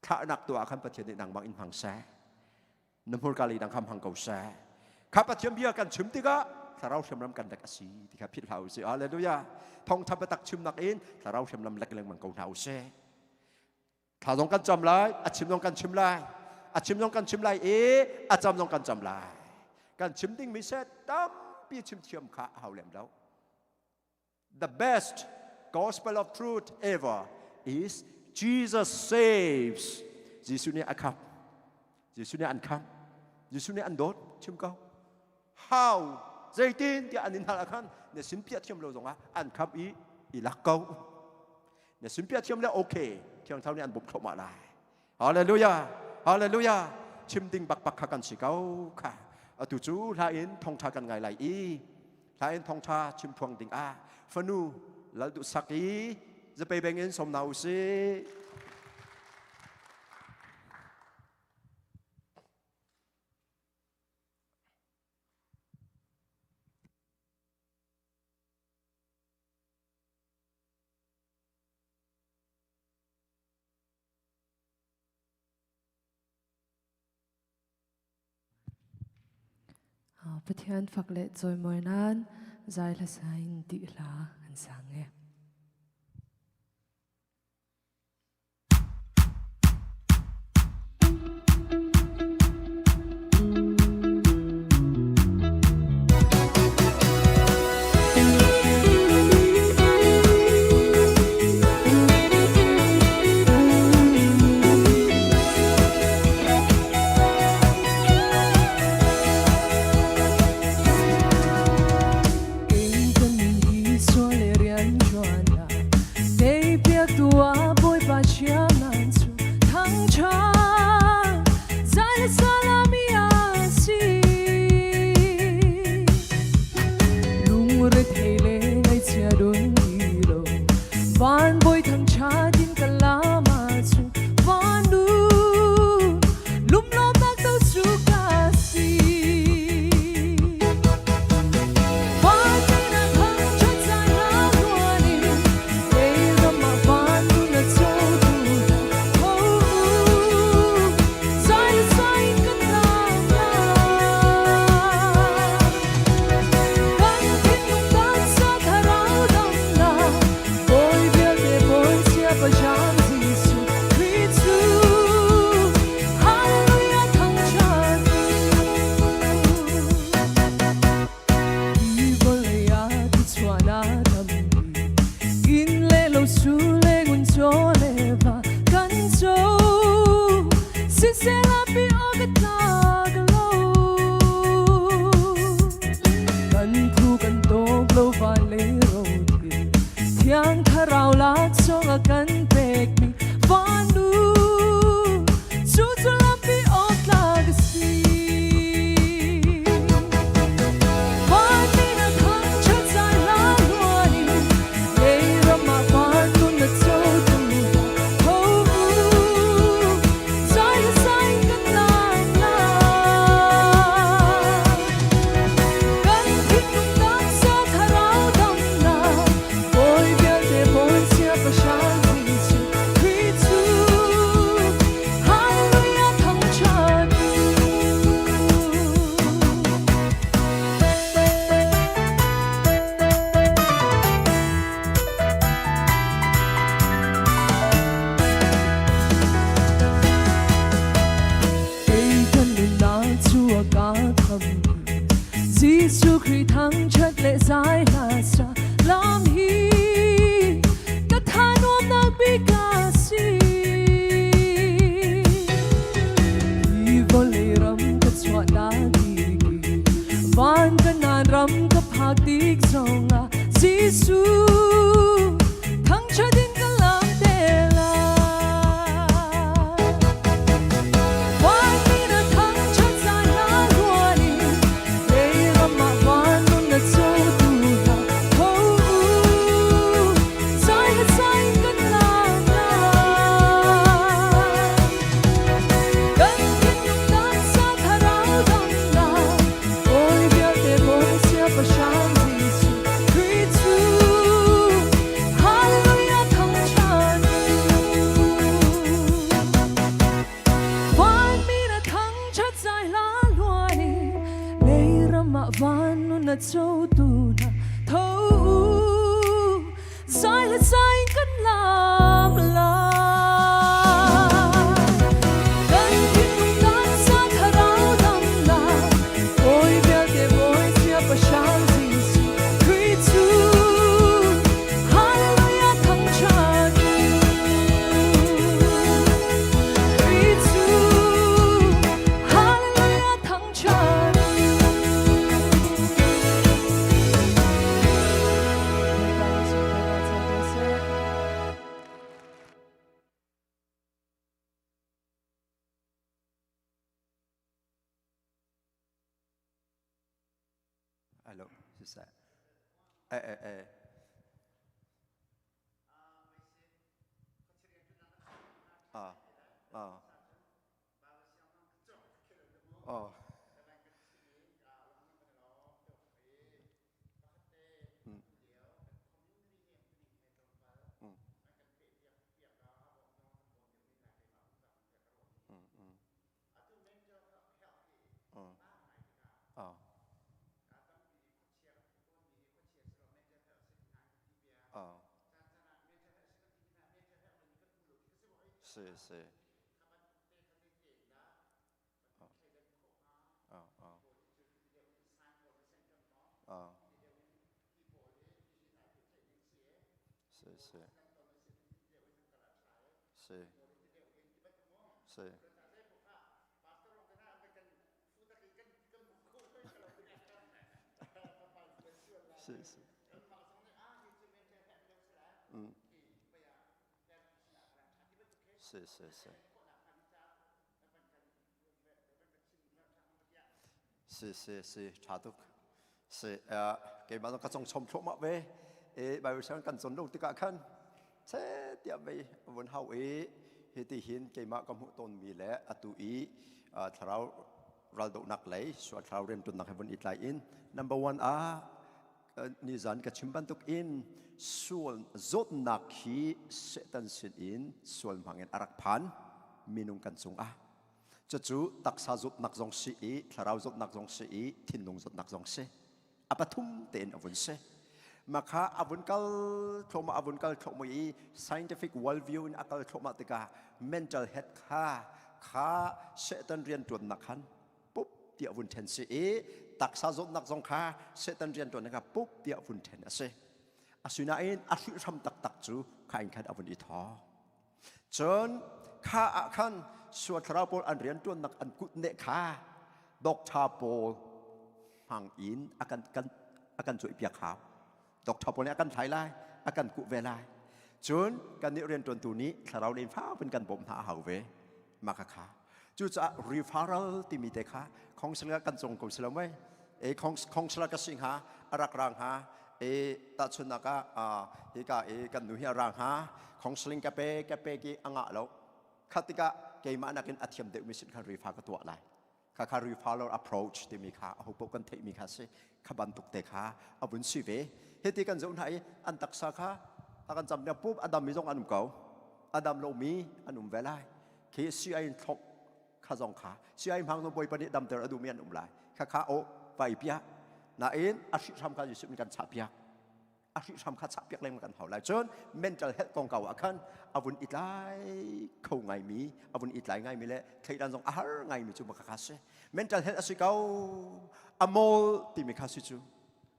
Thlahnak tu ah khan Pathian nih nangmah in hmang seh. Na hmurka lei dang kha hmang ko seh. Kha Pathian bia kan chim tikah Thlarau hriamnam kan lek a si ti kha philh hlah usih. Hallelujah. Thawngtha biatak chimnak in thlarau hriamnam lek lengmang ko hna usih. Thla zong kan cam lai, a chim zong kan chim lai. A chim zong kan chim lai i a cam zong kan cam lai. Kan chim dingmi seh tampi chim thiam kha a hau lem lo. The best gospel of truth ever is Jesus saves. Jesuh nih a khamh. Jesuh nih an khamh. Jesuh nih an dawt. Chim ko. How? Zeitin tiah an in hal ah khan na sin piah thiam lo zongah an khamh i i lak ko. Na sin piah thiam le okay. Thiang Thlarau nih an bawmh thluahmah lai. Hallelujah. Hallelujah. Chim ding bakbak kha kan si ko kha. Atu cu hla in thongtha kan ngai lai i hla in thongtha chim phuang ding ah fanu lal duh sak i zapei beng in som na u si. Pathian fak le cawimawi nan zai hla sa in ti hla an sang e. Van boi thang cha din ka lama chu van nu lum lo tak to chu ka si van na thang cha cha na ni ei ram van nu na cho tu ho sai sai ka ta Kan thinlung tan sa thlarau damnak Bawi vialte Bawi sia Pajam Jesuh Khrih cu Hallelujah thangṭhat u. Hi vawlei ah tuchuahnak tampi inn le lo su le ngun chaw le va kan co siseh lampi aw ka tlak lo kan phu kan tawk lo van le ro thil thiang thlarau laksawng a kan pekmi vanu cu cu lampi awk tlak a si Van na thangṭhat zai hla hluan in lei ram ah van nun na cotu tho u zai le zai kan lam lai kan thinlung taksa thlarau damnak Bawi vialte Bawi siangpahrang Jesuh Khrih cu Hallelujah thangṭhat u. Kei kan nunnak cu a ka tham Jesuh Khrih thangṭhat le zai hla sa lam hi ka tha nuamnak bik a si. Hi vawlei ram ka chuahnak ki van kanan ram ka phak tik zongah Jesuh thangṭhat in ka lam te lai. Van na thangṭhat zai hla ruan in lei ram ah van nun na cotu Alo, siseh. Eh eh eh. Ah, ah. Oh. Mm. Mm. Mm, mm. Oh. Oh. Oh. Si, si. Oh. Oh. Oh. Si, si. Si. Si. Si, si. Mm. Si, si, si. Si, si, si, ṭha tuk. Si, uh, keimah zong ka cong chom thluahmah ve. E, Bible siang kan cawn lo tikah khan che tiah vei vun hau i hiti hin keimah ka hmuh tawnmi le atu i uh, thlarau raldohnak lei sual thlarau rianṭuannak he vun i tlai in number one ah nizan ka chim bantuk in sual zawtnak hi Satan sin in sual hmang in a rak phan minung kan cungah cucu taksa zawtnak zong si i thlarau zawtnak zong si i thinlung zawtnak zong si a pathum tein a vun si makha a vun kal thluahmah a vun kal thluahmah i scientific world view in a kal thluahmah tikah mental health kha kha Satan riantuannak khan pup tiah vun ṭhen si i taksa zawtnak zong kha Satan rianṭuannak kha pup tiah vun ṭhen a si. Asinain a hrihhram taktak cu kha in khan a vun i thawk. Cun kha ah khan sual thlarau pawl an rianṭuannak an kutneh kha doctor pawl hmang in a kan kan a kan cuaihpiak hau. Doctor pawl nih a kan thlai lai, a kan kuh ve lai. Cun kannih rianṭuantu nih thlarau len fak in kan bawmh hna a hau ve. Mah kha kha. Cucaah referral timi te kha counselor kan cong ko si lo mei? E counselor ka si hnga, a rak ra hnga, e tahchunhnak ah hika e kan nu hi a ra hnga, counseling ka pe ka pe ki a ngah lo. Kha tikah keimah nakin a thiam deuhmi sin khan refer ka tuah lai. Kha kha referral approach timi kha aho paoh kan theihmi kha si. Kha bantuk te kha a vun si ve. Hiti kan zoh hna i an taksa kha a kan cam pup a dammi zong an um ko. A dam lomi an um ve lai. Khi sii in thlop kha zong kha sii hmang no bawipa nih damter a duhmi an um lai. Kha kha o vai piak. Nain a hrihhram kha Jesuh nih kan chah piak. A hrihhram kha chah piak lengmang kan hau lai. Cun mental health kongkau ah khan a vun i tlai kho ngaimi, a vun i tlai ngaimi le thleidan zong a har ngaimi cu maka kha si. Mental health a si ko. A mawl timi kha si cu.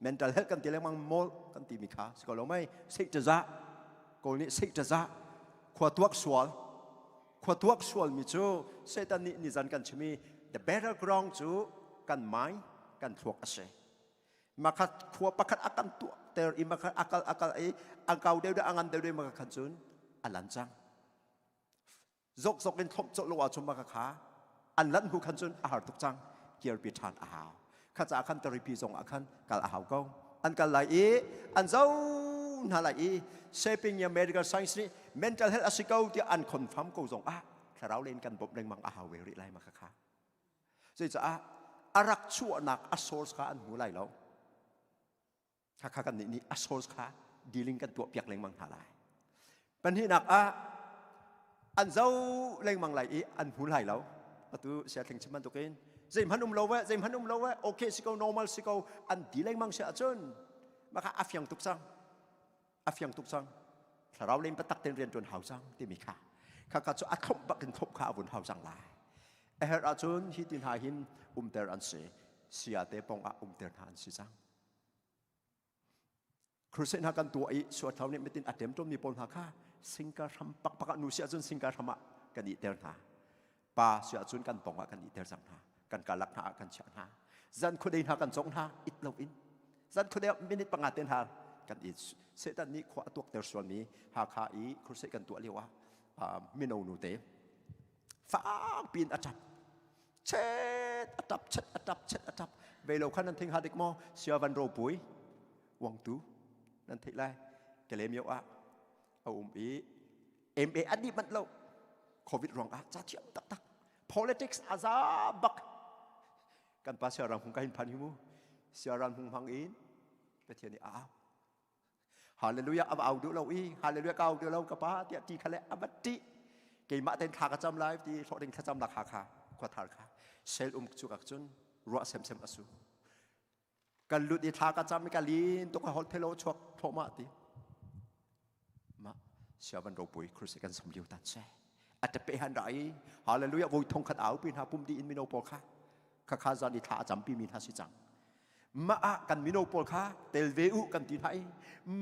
Mental health kan ti lengmang mawl kan timi kha si ko lo mei. Seih ṭazah. Kawl nih seih ṭazah. Khua tuak sual. Khua tuak sualmi cu Satan nih nizan kan chim i the better ground cu kan mind kan thluak a si. Makhat khua pakhat a kan tuahter i makhat akal akal i a kau deuh deuh a ngan deuh deuh maka khan cun a lan cang. Zok zok in thlop cawh lo ahcun maka kha an lanh hnu khan cun a har tuk cang. Kirpi ṭhan a hau. Kha caah khan taripi zong ah khan kal a hau ko. An kal lai i an zoh hna lai i shaping ya medical science nih mental health a si ko tiah an confirm ko zong ah thlarau len kan bawmh lengmang a hau ve rih lai maka kha. Zeicah a rak chuahnak a source kha an hmu lai lo. Khakha kan nih nih a source kha dealing kan tuah piak lengmang hna lai. Pahnihnak ah an zoh lengmang lai i an hmu lai lo. Atu siathling chim bantukin zeihmanh um lo ve, zeihmanh um lo ve, okay si ko, normal si ko, an ti lengmang si ahcun maka a fiang tuk cang. A fiang tuk cang. Thlarau len taktak tein rian ṭuan hau cang timi kha. Khakha cu a thlop bak in thlop kha a vun hau cang lai. A herh ahcun hi ti hna hin umter an si. Sia te pong ah umter hna an si cang. Crusade hna kan tuah i suathlau nih mitin a ṭemṭawmmi pawl hna kha singka hram pakpak ah nu si ahcun singka hram ah kan ihter hna. Pa si ahcun kan pong ah kan ihter cang hna. Kan karlak hna ah kan chiah hna. Zan khuadei hna kan cong hna it lo in. Zan khuadei ah minute panga te hna kan i Satan nih khua a tuakter sualmi Hakha i crusade kan tuah lio ah mino nu te fak piin a ṭap. Chet a ṭap chet a ṭap chet a ṭap. Ve lo khan nan thing ha dik maw? Sia van ropui wangtu nan theih lai. Kale mio ah a um i MA an nih manh lo. Covid ruang ah ca thiam taktak. Politics a za bak. Kan pa siarang hung ka hin phan hi mu. Siarang hung hmang in Pathian nih a au. Hallelujah a au duh lo i hallelujah ka au duh lo ka pa tiah ti kha le a va ṭih keimah ten thla ka cam lai ti hlawh ding thlacam nak ha kha khua thar kha sel um cu kak cun ruah semsem a su kan lut i thla ka cam i ka lin tuk ka holh thelo chuak thawhmah ti ma siavan ropui Christ kan som liu tan se a pe han ra i hallelujah voi thong khat au pi hna pum di in mino pawl kha kha kha zan i thla a cam pi mi hna si cang mah ah kan mino pawl kha tel ve u kan ti hna i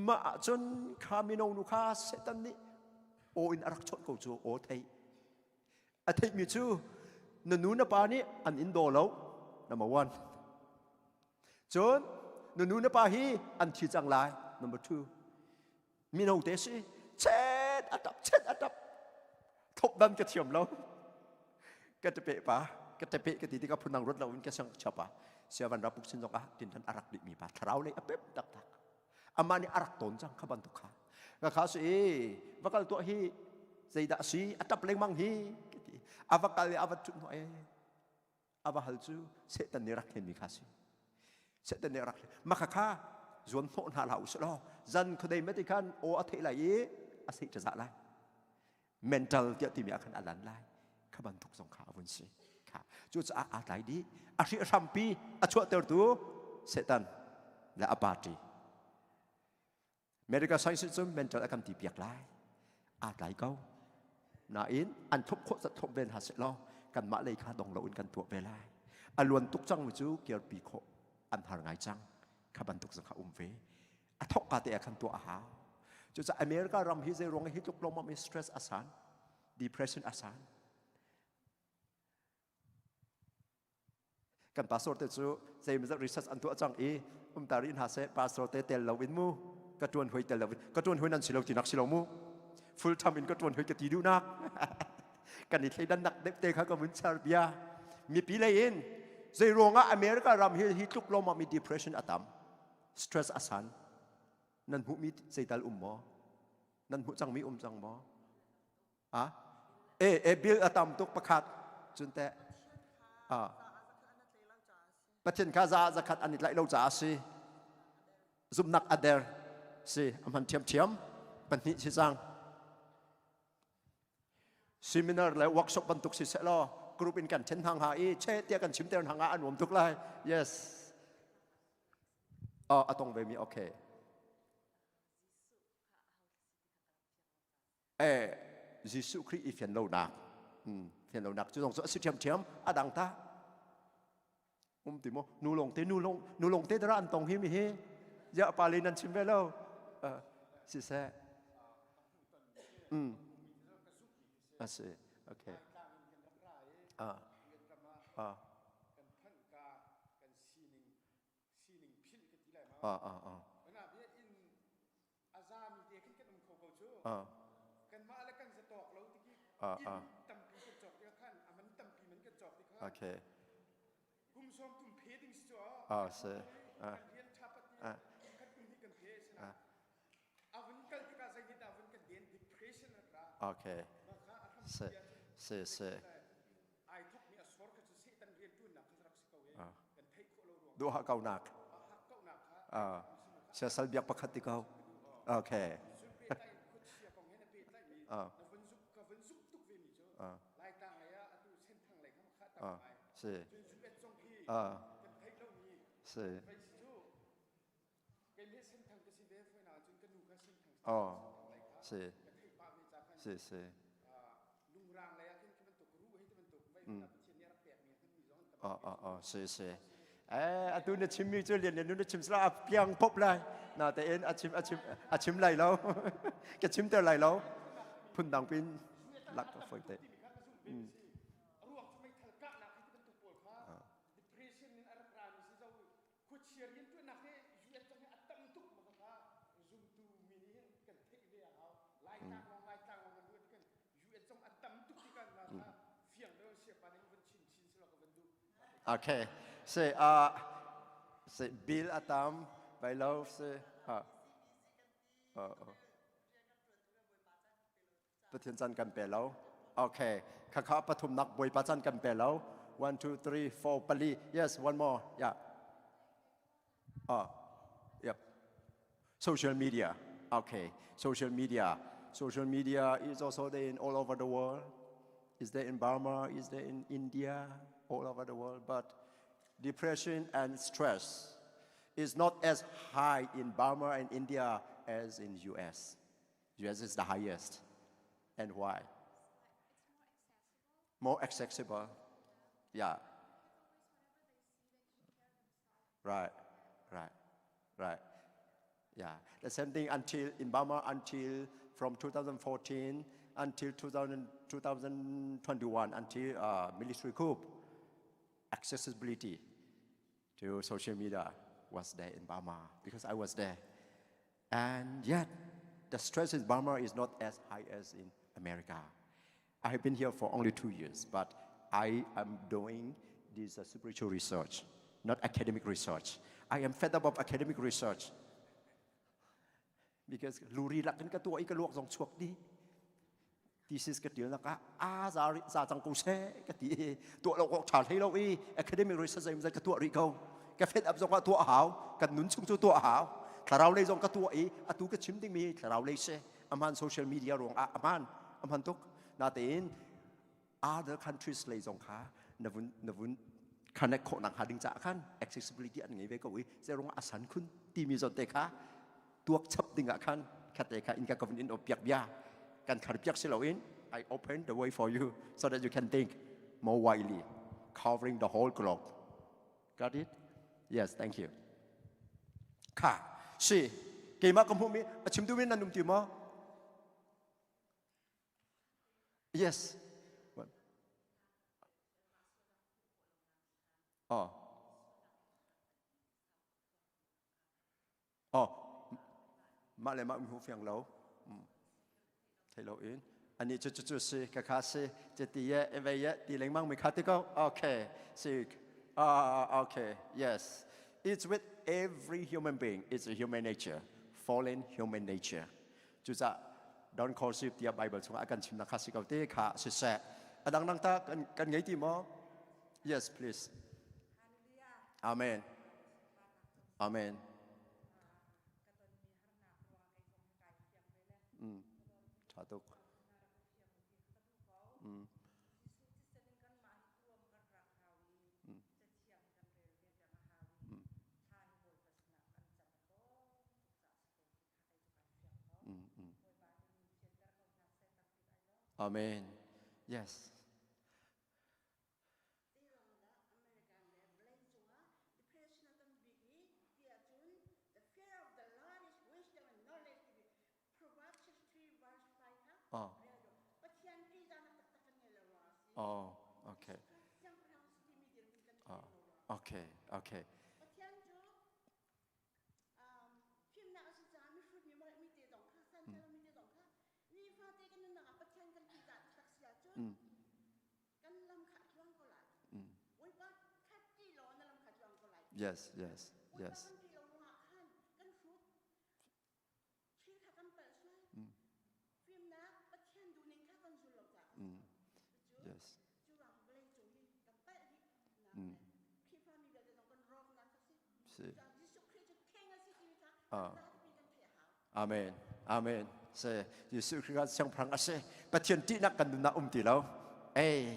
mah ah cun kha mino nu kha Satan nih aw in a rak chawnh ko cu aw thei a theihmi cu na nu na pa nih an in daw lo number one cun na nu na pa hi an thi cang lai number two mino te si chet a tap chet a tap thop dan ka thiam lo ka te pe pa ka te pe ka ti tikah phunang ruat lo in ka sang chapa siavan rapuk sin zong ah tintan arak dih mi pa thlarau lei a pem tak tak ama nih arak ton cang kha bantuk kha ka kha si e vakal tuah hi zeidah si a tap lengmang hi ka ti ava kal i ava thut hnawh e a va hal cu Satan nih rak hlenmi kha si Satan nih rak mah kha kha zuam hnawh hna hlah usih law zan khuadei mati khan aw a theih lai i a seh ṭazah lai mental tiah timi ah khan a lan lai kha bantuk zong kha a vun si kha cucaah aa tlai dih a hrihhrampi a chuahtertu Satan le a party Medical science cu mental a kan ti piak lai. Aa tlai ko. Nain an thop khawh zat thop ve hna seh law kanmah lei kha dong loin kan tuah ve lai. A luan tuk cangmi cu kirpi khawh an har ngai cang. Kha bantuk zong kha um ve. A thok ka te ah khan tuah a hau. Cucaah America ram hi zei ruang hi tluk lawmam i stress a san, depression a san. Kan pastor te cu zeimawzat research an tuah cang i um ta rih hna seh pastor te tel lo in mu ka tuan hoi tel lo in ka tuan hoi nan si lo tinak si lo mu full time in ka tuan hoi ka ti duhnak kan i thleidannak depte kha ka vun char bia mipi lei in zei ruangah America ram hi hi tluk lawmah mi depression a tam stress a san nan hmuhmi zeital um maw nan hmuh cangmi um cang maw A e e bill a tam tuk pakhat cun teh a Pathian kha za zakhat an i tlaih lo caah a si zumhnak a der si a hman ṭhiamṭhiam pahnih si cang seminar le workshop bantuk si seh law group in kan ṭhen hna hnga i che tiah kan chimter hna hnga a nuam tuk lai yes oh a tong ve mi okay Eh, Jesuh Khrih i fian lonak fian lonak cu zong cu a si ṭhiamṭhiam a dang ta um ti maw nu lawng te nu lawng nu lawng te dara an tong hi mi hi ya pa le nan chim ve lo siseh a si okay ah ah ah ah ah a zami te khin kan um kho ko cu ah kanmah le kan zatawk lo tiki ah inn ah tampi kan cawk tikah khan a man tampi man kan cawk tikah okay kum sawm tum phe ding si cu ah si ah kan rian tha pat ah kum khat kum hnih kan phe sina ah a vun kal tikah zei nih dah vun kan den depression a ra okay mah kha a hram si bia cu si si ai thok mi a sor kha cu Satan rian tuannak kha rak si ko e ah kan theih khawh lo ruang duha kaunak ah hak kaunak kha ah siasal biak pakhat ti ko okay cun pehtlaih khuachia kong he na pehtlaihmi ah na vun zuk ka vun zuk tuk ve mi cu ah Laitlang lei ah atu Senthang lei kha kha tam ah ngai si cun US zong khi ah kan theih lomi si vei si cu kei le Senthang ka si ve foi na cun ka nu kha Senthang oh Senthang lei kha si ka theih pah ve ca khan si si lungrang lei ah khin khi bantuk ru hei ti bantuk vei mm Pathian nih a rak pekmi hmanmi zong an tam oh ve oh oh si si eh atu na chimmi cu lian lian nu na chim sala a piang pop lai na te in a chim a chim a chim lai lo ka chim ter lai lo phun dang pin lak ka foi te timi kha ka zumh ve mi si a ruang cu meithal kahnak hi ti bantuk pawl kha depression in a rak rami si zo khuachia riantuannak hi UN zong hi a tam tuk ma kha zumtu mi nih hin kan theih ve a hau Laitlang lawng Laitlang lawng kan ruat kan UN zong a tam tuk ti kan ma kha fiang deuh siapa nih vun chim chin selaw ka van duh Okay. Se uh, Si bill a tam bai lo si ha. Pathian caan kan pe lo. Okay. Khakha pathumnak Bawipa caan kan pe lo. 1 2 3 4 pali. Yes, one more. Yeah. Oh. Yep. Social media. Okay. Social media. Social media is also there in all over the world. Is there in Burma? Is there in India? All over the world. But depression and stress is not as high in Burma and India as in US. US is the highest. And why? More accessible. Yeah. Right, right, right. Yeah, the same thing until in Burma until from 2014 until 2000, 2021 until uh, military coup, accessibility to social media was there in Burma because I was there. And yet, the stress in Burma is not as high as in America. I have been here for only two years, but I am doing this uh, spiritual research, not academic research. I am fed up of academic research because luri lakin ka tuwa i ka luak zong chuak di thesis ka tial nak ah a za za cang ko seh ka ti i tuah lo awk ṭha hlei lo i academic research zeimawzat ka tuah rih ko ka fed up zong ah tuah a hau kan nun chung cu tuah a hau thlarau lei zong ka tuah i atu ka chim dingmi thlarau lei si ahman social media ruang ah ahman ahman tuk natein other countries lei zong kha na vun na vun connect khawh nak hnga ding caah khan accessibility an ngei ve ko i zeirung a san khun timi zawn te kha tuak chap ding ah khan khate kha in ka ka vun in piak bia kan khar piak si loin I open the way for you so that you can think more widely covering the whole globe got it yes thank you kha si keimah ka hmuhmi a chim duhmi nan um ti maw yes what oh Oh, mah le mah hmu fiang lo. Thei lo in. Ani cu cu cu si ka kha si ti ti ye e ve ye ti lengmang mi kha ti ko. Okay. Si. Ah, okay. Yes. It's with every human being. It's a human nature. Fallen human nature. Cucaah don't conceive tiah Bible chungah a kan chimnak kha si ko te kha siseh. A dangdang ta kan, kan ngei ti maw? Yes, please. Amen. Amen. Mm. Tha tuk. Mm. Mm. Mm. Mm. Amen. Yes. Oh. Oh, okay. Oh, okay, okay. Mm. Kan lam kha a tluang ko lai. Bawipa kha ṭih law na lam kha tluang ko lai. Yes, yes, yes. Bawipa kan ṭih lo ruangah khan kan hrut. Thil kha kan palh sual. Fimnak Pathian duhning kha kan zul lo caah. Yes. Cu ruang vawlei cung hi kan palh dih. Khrihfami vialte zong kan rawknak a si. Si. Jesuh Khrih cu king a si timi kha Ah. zapi kan theih a hau. Amen. Amen. Se Jesuh Khrih kan siangpahrang a si. Pathian ṭihnak kan nun ah um ti lo. Ei,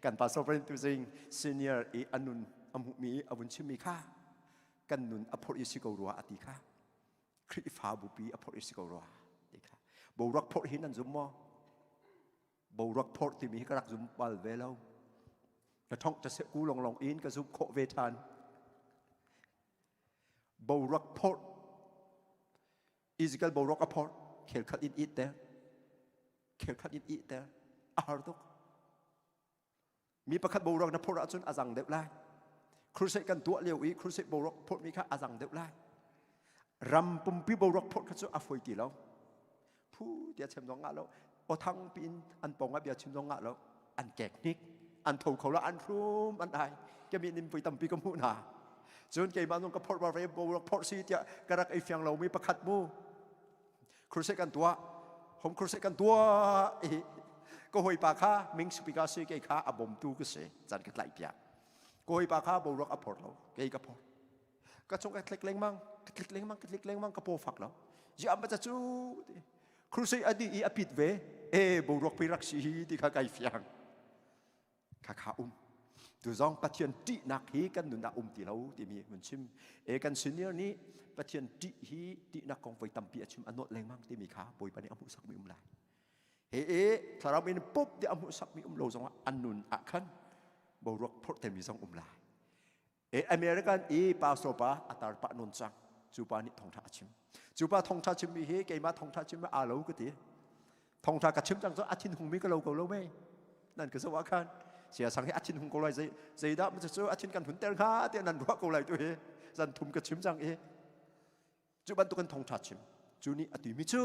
kan pastor President tuzing senior i anun a hmuhmi a vun chimmi kha kan nun a phorh i si ko rua a ti kha. Khrihfa bupi a phorh i si ko rua ti kha. Boruak phorh hi nan zum maw? Boruak phorh timi hi ka rak zum bal ve lo. Ka thong ta se ku long long in ka zum khawh ve ṭhan. Boruak phorh Ezekiel boruak a phorh khel khat in it ter khel khat in it ter a har tuk mi pakhat boruak na phorh ahcun a zang deuh lai crusade kan tuah lio i crusade boruak phorh mi kha a zang deuh lai ram pumpi boruak phorh kha cu a foi ti lo phu tia chem zong ngah lo o thang piin an pong ah bia chim zong ngah lo an kek hnik an tho kho lo an hrum an ai kemi nin pui tampi ka hmuh hna. Cun keimah zong ka phorh ba ve boruak phorh si tiah ka rak ei fiang lomi pakhat mu. Crusade kan tuah. Home crusade kan tuah i ka hawipa kha ming speaker si kei kha a bawmtu ka si caan ka tlaih piak. Ka hawipa kha boruak a phor lo, kei ka phor. Ka chung ka tlik lengmang, ka tlik lengmang, ka tlik lengmang, ka paw fak lo. Ziam ba cu crusade a dih i a pit ve. E boruak pi rak si hi ti kha kai fiang. Kha kha um. Tu zong Pathian ṭihnak hi kan nun ah um ti lo timi hun chim. E kan senior nih Pathian ṭih hi ṭihnak kong voi tampi a chim a nolh lengmang timi kha Bawipa nih a hmuhsakmi um lai. He e thlarau in pup ti a hmuhsakmi um lo zongah an nun ah khan boruak phorh temi zong um lai. E American i pastor pa a tar pah nawn cang. Cu pa nih thawngṭha a chim. Cu pa thawngṭha chimmi hi keimah thawngṭha chim aa lo ka ti. Thawngṭha ka chim cang cu a thin hungmi ka lo ko lo mei. Nan ka zoh ah khan sia sang hi a thin hung ko lai zei zeidah ma cu a thin kan hun ter hnga tiah nan ruah ko lai tu hi zan thum ka chim cang i cu bantukin thawngṭha chim cu nih a timi cu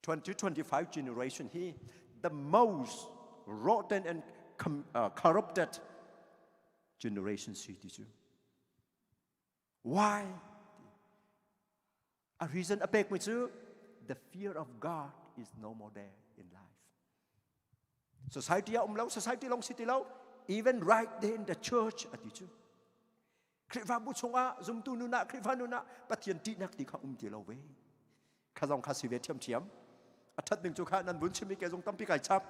2025 generation hi the most rotten and corrupted generation si ti cu why a reason a pekmi cu the fear of God is no more there in life society ah um lo society long si ti lo even right there in the church ati cu Khrihfabu chungah zumtu nun ah Khrihfa nun ah Pathian ṭihnak ti kha um ti lo ve. Kha zong kha si ve ṭhiamṭhiam. A ṭhat ning cu kha nan vun chim i ke zong tampi kai chap.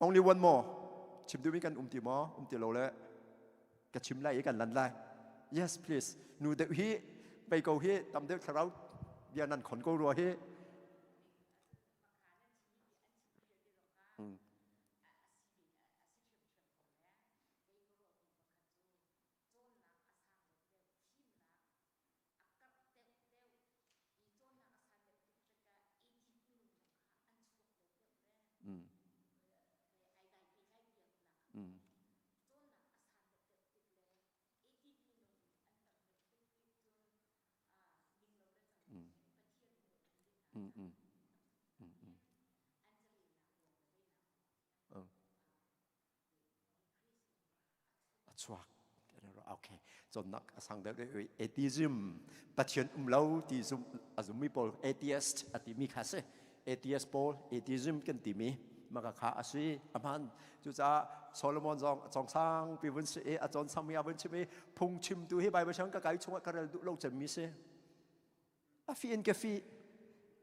Only one more. Chim duhmi kan um ti maw? Um ti lo le ka chim lai i kan lan lai. Yes, please. Nu deuh hi pei ko hi tam deuh thlarau bia nan khon ko rua hi. Mm. Mm. Mm. Mm. Mm, mm. Mm, mm. Oh. A chuak. Okay. Cawnnak a sang deuh deuh atheism Pathian um lo ti zum a zummi pawl atheist a timi kha si. Atheist pawl atheism kan timi maka kha a si a hman. Cucaah Solomon zong a cawng sang pi vun si i a cawn sangmi a vun chim i phung chimtu hi Bible chang ka kai chungah ka rel duh lo cemmi si. A fi in ka fi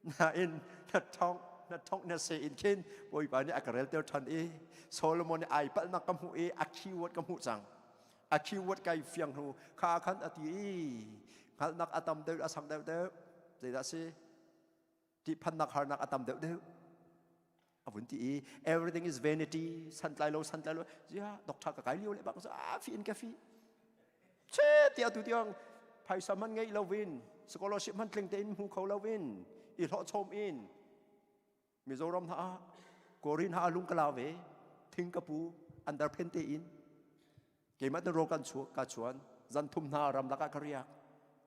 nain na thong na thong na se in khin Bawipa nih a ka relter ṭhan i Solomon nih ai palhnak ka hmuh i a keyword ka hmuh cang. A keyword kai fiang hnu kha khan a ti i hngalhnak a tam deuh a sang deuh deuh zeidah si ṭihphannak harnak a tam deuh deuh a vun ti i everything is vanity santlai lo santlai lo zia doctor ka kai lio le bak a fi in ka fi che tia tu tiang phaisa man ngei lo win scholarship man tling tein hmu kho lo win i hlawh chom in Mizoram ha Korin ha lung ka la ve thing ka pu andar phen te in keimah na ro kan chu ka chuan zan thum hna ram laka ka riak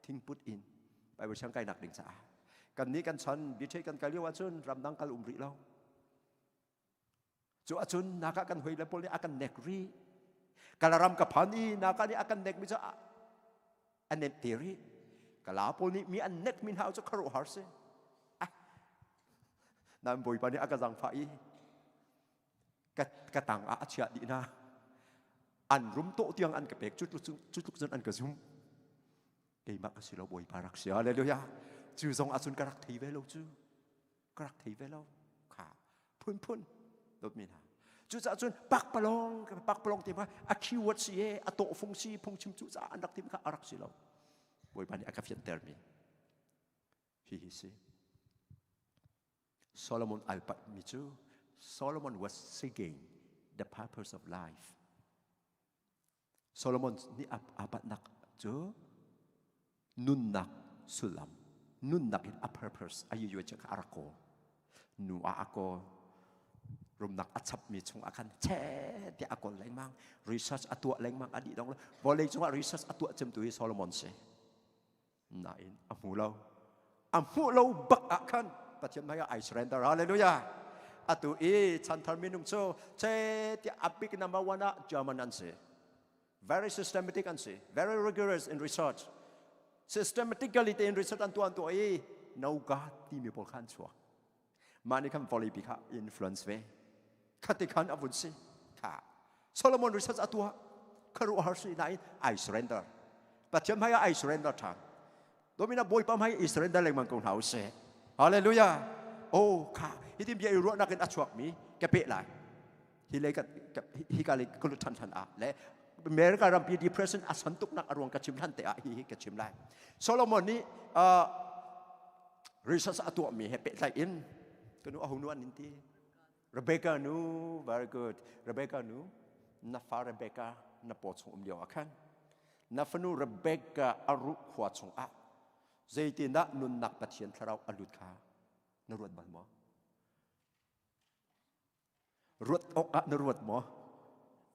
thingput in Bible siang kai nak ding caah kan nih kan chan bithe kan kal lio ahcun ramdang kal um rih lo cu ahcun naka kan hoi le pawl nih a kan nek ri kalaram ka phan i naka nih a kan nek mi cu a nek te ri kala pawl nih mi an nek mi hna cu kharuahhar si ah nan bawipa nih a ka zangfah i ka ka tang ah a chiah dih hna an rum tawh tiang an ka pek cu tluk cun an ka zum keimah ka si lo bawipa rak si hallelujah cu zong ahcun ka rak thei ve lo cu ka rak thei ve lo kha phunphun dawtmi hna cucaah cun pakpalawng pakpalawng te ma a keyword si e a tawhfung si phungchim cu caah an rak tim kha a rak si lo bawipa nih a ka fiantermi hihi si Solomon ai mi cu Solomon was seeking the purpose of life Solomon nih a patnak cu nunnak sullam nunnak in a purpose a yu kha a rak kawl nu ah a kawl rumnak a chapmi chung ah khan che tiah a kawl lengmang research a tuah lengmang a dih dong vawlei cungah research a tuah cemtu hi Solomon si nain a hmu lo a hmuh lo bak ah khan Pathian hmai ah ai surrender hallelujah atu i chanthar minung cu che tiah a big number one ah German an si. Very systematic an si. Very rigorous in research. Systematically te in research an tuah an tuah i no God timi pawl kha an chuak. Mah nih khan vawleipi kha influence ve. Khati khan a vun si. Kha. Solomon research a tuah. Khuaruahhar si nain I surrender. Pathian hmai ah I surrender ṭhan. Domina Bawipa hmai i surrender lengmang ko hna usih. Hallelujah. Oh kha hitin bia i ruahnak in a chuakmi ka peh lai. Hi lei ka hi ka lei ka lut ṭhan ṭhan ah le America rampi depression a san tuknak a ruang ka chim hlan te ah hi hi ka chim lai. Solomon nih uh, research a tuahmi he pehtlaih in kanu aho nu an in ti Rebecca nu very good Rebecca nu na fa Rebecca na paw chung um lio ah khan na fanu Rebecca a ruh khua chung ah zeitindah nunnak Pathian thlarau a lut kha na ruat bal maw ruat awk ah na ruat maw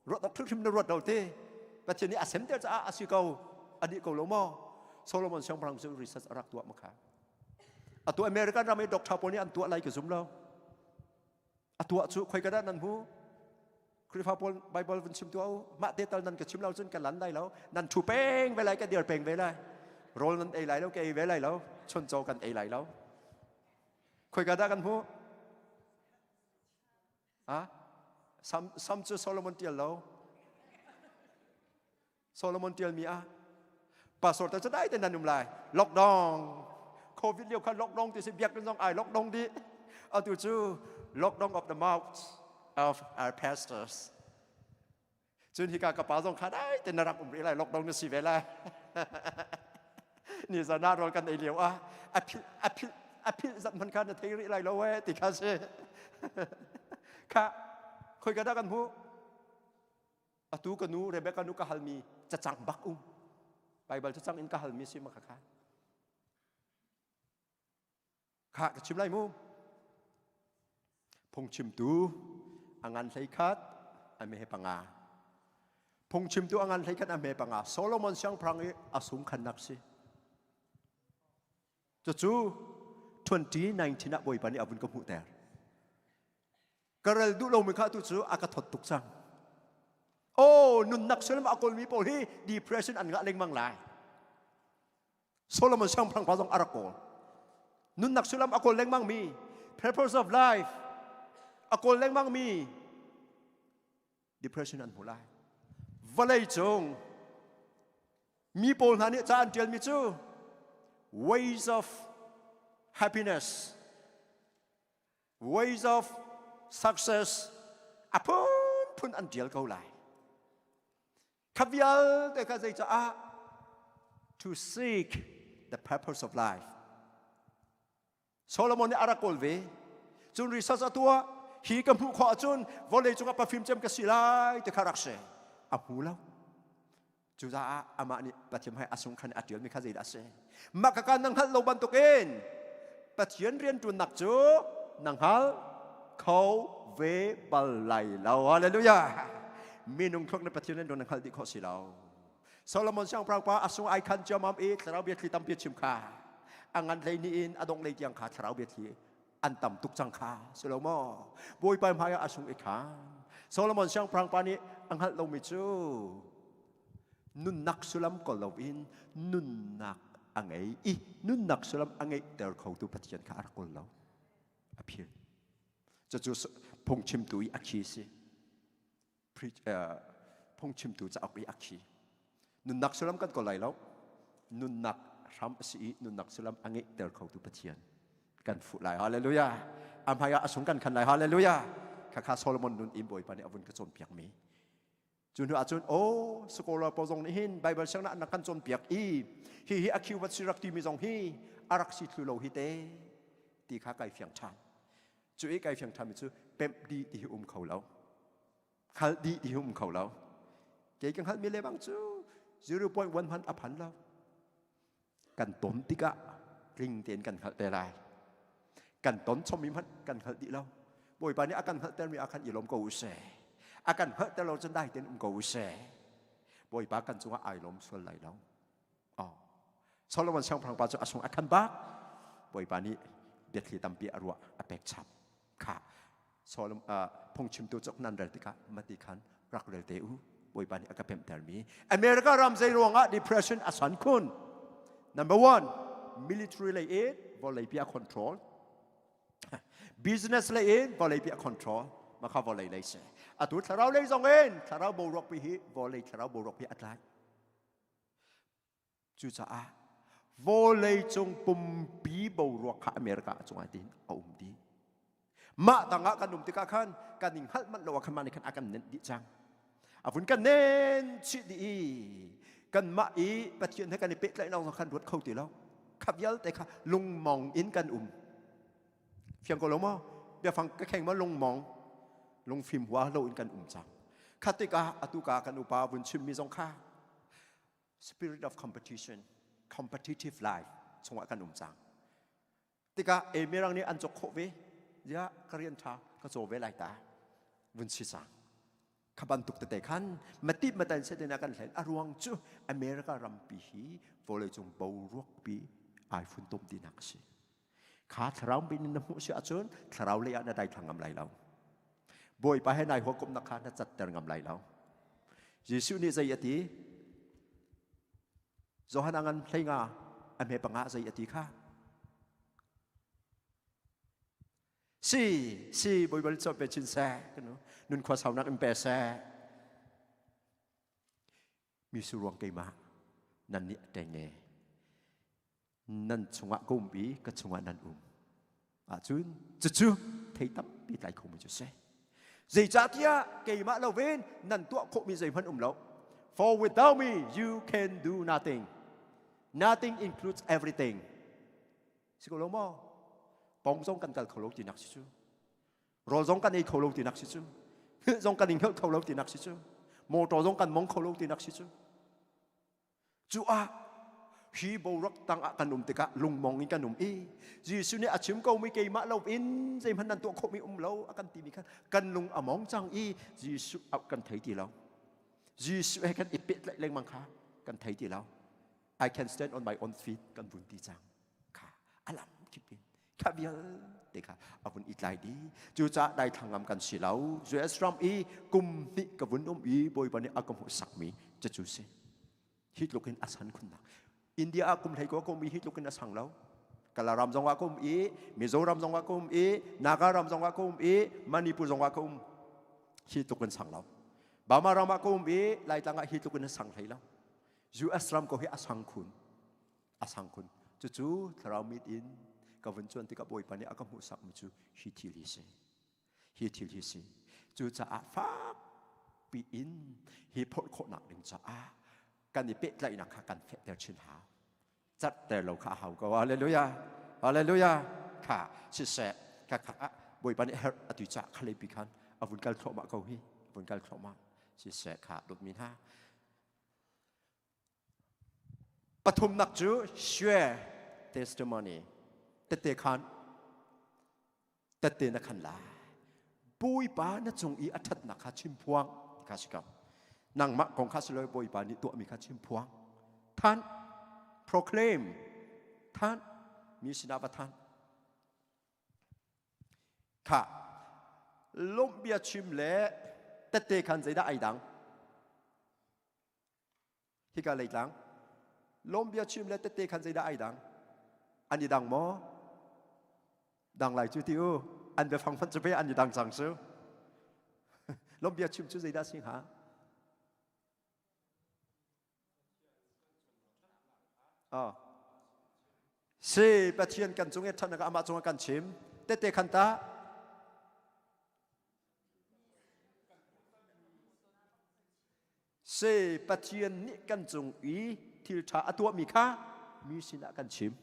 ruat awk hrimhrim na ruat lo te Pathian nih a semter caah a si ko a dih ko lo maw Solomon siangpahrang cu research a rak tuah ma kha atu American ram i doctor pawl nih an tuah lai ka zum lo a tuah cu khoi ka dah nan hmu Khrihfa pawl Bible vun chim tuah u mah te tal nan ka chim lo cun ka lan lai lo nan thu peng ve lai ka dir peng ve lai rawl nan ei lai lo ka ei ve lai lo chuncaw kan ei lai lo khoi ka dah kan hmu Ah, Sam, Sam cu Solomon tial lo. Solomon tialmi ah pastor te cu dai te nan um lai. Lockdown. Covid lio kha lockdown ti si biakinn zong ai lockdown dih. Atu cu lockdown of the mouth of our pastors. Cun hika ka pa zong kha dai te na rak um rih lai lockdown na si ve lai. Ni zan ah rawl kan ei lio ah a philh a philh a philh zat hman kha na thei rih lai lo eh ti kha si. Kha khoi ka dah kan hmuh? Atu ka nu Rebecca nu ka halmi cacang bak um. Bible cacang in ka halmi si ma kha kha. Kha ka chim lai mu. Phungchimtu a ngan hlei khat a me panga. Phungchimtu a ngan hlei khat a me panga. Solomon siangpahrang i a sung khannak si. Cucu 2019 ah Bawipa nih a vun ka hmuhter. Ka rel duh lomi kha tu cu a ka thot tuk cang. Oh, nunnak sullam a kawlmi pawl hi depression an ngah lengmang lai. Solomon siangpahrang pa zong a rak kawl. Nunnak sullam a kawl lengmang mi, purpose of life a kawl lengmang mi depression an hmu lai. Vawlei cung mi pawl hna nih ca an ṭialmi cu ways of happiness, ways of success a phunphun an ṭial ko lai. Kha vialte kha zeicaah? To seek the purpose of life. Solomon nih a rak kawl ve. Cun research a tuah. Hi ka hmuh khawh ahcun vawlei cungah pafim cem ka si lai ti kha rak si. A hmu lo. Cucaah amah nih Pathian hmai a sung khan a ṭialmi kha zeidah a si? Mah kaka na hngalh lo bantukin Pathian rianṭuannak cu na hngal kho ve bal lai lo. Hallelujah! Minung thluak na Pathian rianṭuan na hngalh dih khawh si lo. Solomon siangpahrang pa a sung ai khan ciamam i thlarau biathli tampi a chim kha a ngan hlei ni in a dongh lei tiang kha thlarau biathli an tam tuk cang kha si lo maw Bawipa hmai ah a sung i khan Solomon siangpahrang pa nih a hngalh lomi cu nunnak sullam kawl loin nunnak a ngei i nunnak sullam a ngeihter khotu Pathian kha a rak kawl lo a phil cucu phungchimtu i a khi si phungchimtu cauk i a khi nunnak sullam kan kawl lai lo nunnak hram a si i nunnak sullam a ngeihter khotu Pathian kan fuh lai hallelujah a hmai ah a sung kan khan lai hallelujah khakha Solomon nun in Bawipa nih a vun ka cawnpiak mi Cu hnu ahcun aw scholar pawl zong nih hin Bible siangnak an rak kan cawnpiak i hihi a khiuvat si rak timi zong hi a rak si thlu lo hi te ti kha kai fiang ṭhan. Cu i kai fiang ṭhanmi cu pemh dih ti hi um kho lo. Hngalh dih ti hi um kho lo. Kei ka hngalhmi lebang cu 0.1 hmanh a phan lo. Kan ton tikah tling tein kan hngalh te lai. Kan ton chommi hmanh kan hngalh dih lo. Bawipa nih a kan hngalhtermi ah khan i lawm ko u sih. A kan hngalhter lo cun dai tein um ko u sih. Bawipa kan cungah ai lawm sual lai lo. Oh. Solomon siangpahrang pa cu a sung a khan bak. Bawipa nih biathli tampi a ruah a pek chap. Kha Solomon phungchimtu cuk nan rel tikah mati khan rak rel te u. Bawipa nih a ka pemhtermi. America ram zei ruangah depression a san khun? Number one, military lei in vawleipi a control. Business lei in vawleipi a control. Maka vawlei lei si. Atu thlarau lei zong in thlarau boruak pi hi vawlei thlarau boruak pi a tlai. Cucaah vawleicung pumpi boruak kha America cungah tin a um dih. Mah tangah kan um tikah khan kan i hngalh manh lo ah khan mah nih khan a kan nenh dih cang. A vun kan nen chih dih i kanmah i Pathian he kan i pehtlaihnak zong khan ruat kho ti lo. Kha vialte kha lungmong in kan um. Fiang ko lo maw? Biafang ka kheng ma lungmong lungfim hua lo in kan um cang. Kha tikah atu ka kan upa vun chimmi zong kha spirit of competition competitive life chungah kan um cang tikah e mirang nih an cawk khawh ve ya ka rian tha ka caw ve lai ta vun si cang kha bantuk tete khan mati matan setina kan hlen a ruang cu America rampi hi vawleicung boruak pi ai funtom tinak a si kha thlarau bin in na hmuh si ahcun thlarau lei ah na daithlang ngam lai lo Bawipa he nai hawikomhnak kha na catter ngam lai lo. Jesuh nih zei a ti? Johan a ngan hleinga a hme panga zei a ti kha? Si, si, Bawipa nih pe chin seh, nun khua saunak in pe seh. Mi su ruang keimah nan nih a tenge. Nan chungah ka um i ka chungah nan um ahcun cucu thei tampi tlai khomi cu si. Zeicahtiah keimah lo in nan tuah khawhmi zeihmanh um lo. For without me you can do nothing. Nothing includes everything. Si ko lo maw? Pong zong kan kal kho lo tinak si cu. Rawl zong kan ei kho lo tinak si cu. Hngilh zong kan i hngilh kho lo tinak si cu. Motor zong kan mong kho lo tinak si cu. Cu ah hi boruak tangah kan um tikah lungmong in kan um i Jesuh nih a chim komi keimah lo in zeihmanh nan tuah khawhmi um lo a kan timi khan kan lung a mong cang i Jesuh auh kan thei ti lo. Jesuh he kan i pehtlaih lengmang kha kan thei ti lo. I can stand on my own feet kan vun ti cang. Kha a lam kip in kha vialte kha a vun i tlai dih. Cucaah daithlang ngam kan si lo. US ram i kum hnih ka vun um i Bawipa nih a ka hmuhsakmi cucu si. Hi tluk in a san khunnak. India ah kum hlei ko ka um i hi tluk in a sang lo. Kalaram zong ah ka um i Mizoram zong ah ka um i Naga ram zong ah ka um i Manipur zong ah ka um. Hi tluk in sang lo. Burma ram ah ka um i Laitlang ah hi tluk in a sang hlei lo. US ram ko hi a sang khun. A sang khun. Cucu thlarau mit in ka vun cuan tikah Bawipa nih a ka hmuhsakmi cu hi thil hi si. Hi thil hi si. Cucaah fak piin hi phorh khawhnak ding caah kan i pehtlaihnak kha kan fehter chin hau. Catter lo kha a hau ko. Hallelujah. Hallelujah. Kha siseh kha kha Bawipa nih herh atu ca khalei pi khan a vun kal thluahmah ko hi. A vun kal thluahmah. Siseh kha dawtmi hna. Pathumnak cu share testimony. Tette khan tette na khan lai. Bawipa na cung i a ṭhatnak kha chim phuang ti kha si ko. Nangmah kong kha si lo Bawipa nih tuahmi kha chim phuang. Than proclaim than mi sinah va than. Kha lawmh bia chim le tette khan zeidah ai dang? Hika leitlang lawm bia chim le tette khan zeidah ai dang? An i dang maw? Dang lai cu ti u. An biafang hmanh cu pe an i dang cang cu. Lawm bia chim cu zeidah si hnga? Oh. Si Pathian kan cung i ṭhatnak amah cungah kan chim. Tette khan tah Se Pathian nih kan cung i thil ṭha a tuahmi kha mi sinah kan chim.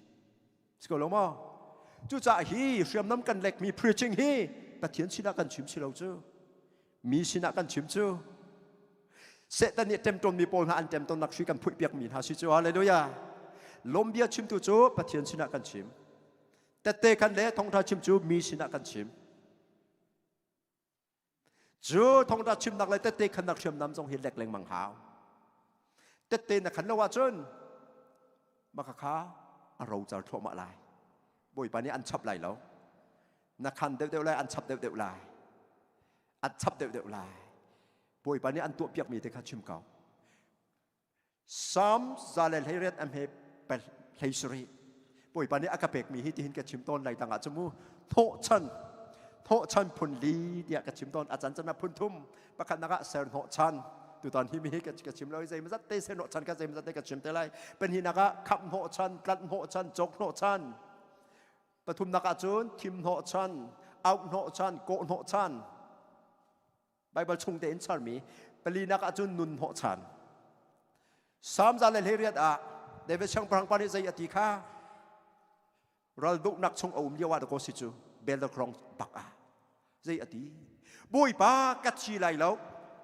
Si ko lo maw? Cucaah hi hriamnam kan lekmi preaching hi Pathian sinah kan chim si lo cu. Mi sinah kan chim cu. Satan nih ṭemṭawnmi pawl hna an ṭemtawnnak hri kan phuihpiakmi hna si cu. Hallelujah. Lawmbia chimtu cu Pathian sinah kan chim. Tette khan le thawngṭha chim cu mi sinah kan chim. Cu thawngṭha chimnak le tette khannak hriamnam zong hi lek lengmang hau. Tette na khan lo ahcun maka kha a rocar thluahmah lai. Bawipa nih an chap lai lo. Na khan deuhdeuh lai, an chap deuhdeuh lai. An chap deuhdeuh lai. Bawipa nih an tuahpiakmi te kha chim ko. Psalm 118 a hme 17. Bawipa nih a ka pekmi hi tihin ka chim tawn lai tangah cu mu hnawhchan hnawhchan phun li tiah ka chim tawn a can can ah phun thum pakhatnak ah ser hnawhchan tutan hi mi hi ka chim lo zeimazat te ser hnawhchan ka zeimazat te ka chim te lai pahnihnak ah khamh hnawhchan tlanh hnawhchan cawk hnawhchan pathumnak ah cun thim hnawhchan auh hnawhchan kawh hnawhchan Baibal chung tein charmi palinak ah cun nun hnawhchan. Psalm 118 ah David siangpahrang pa nih zei a ti kha ral duhnak chung a um lio ah dakaw si cu battleground bak ah zei a ti Bawipa ka thi lai lo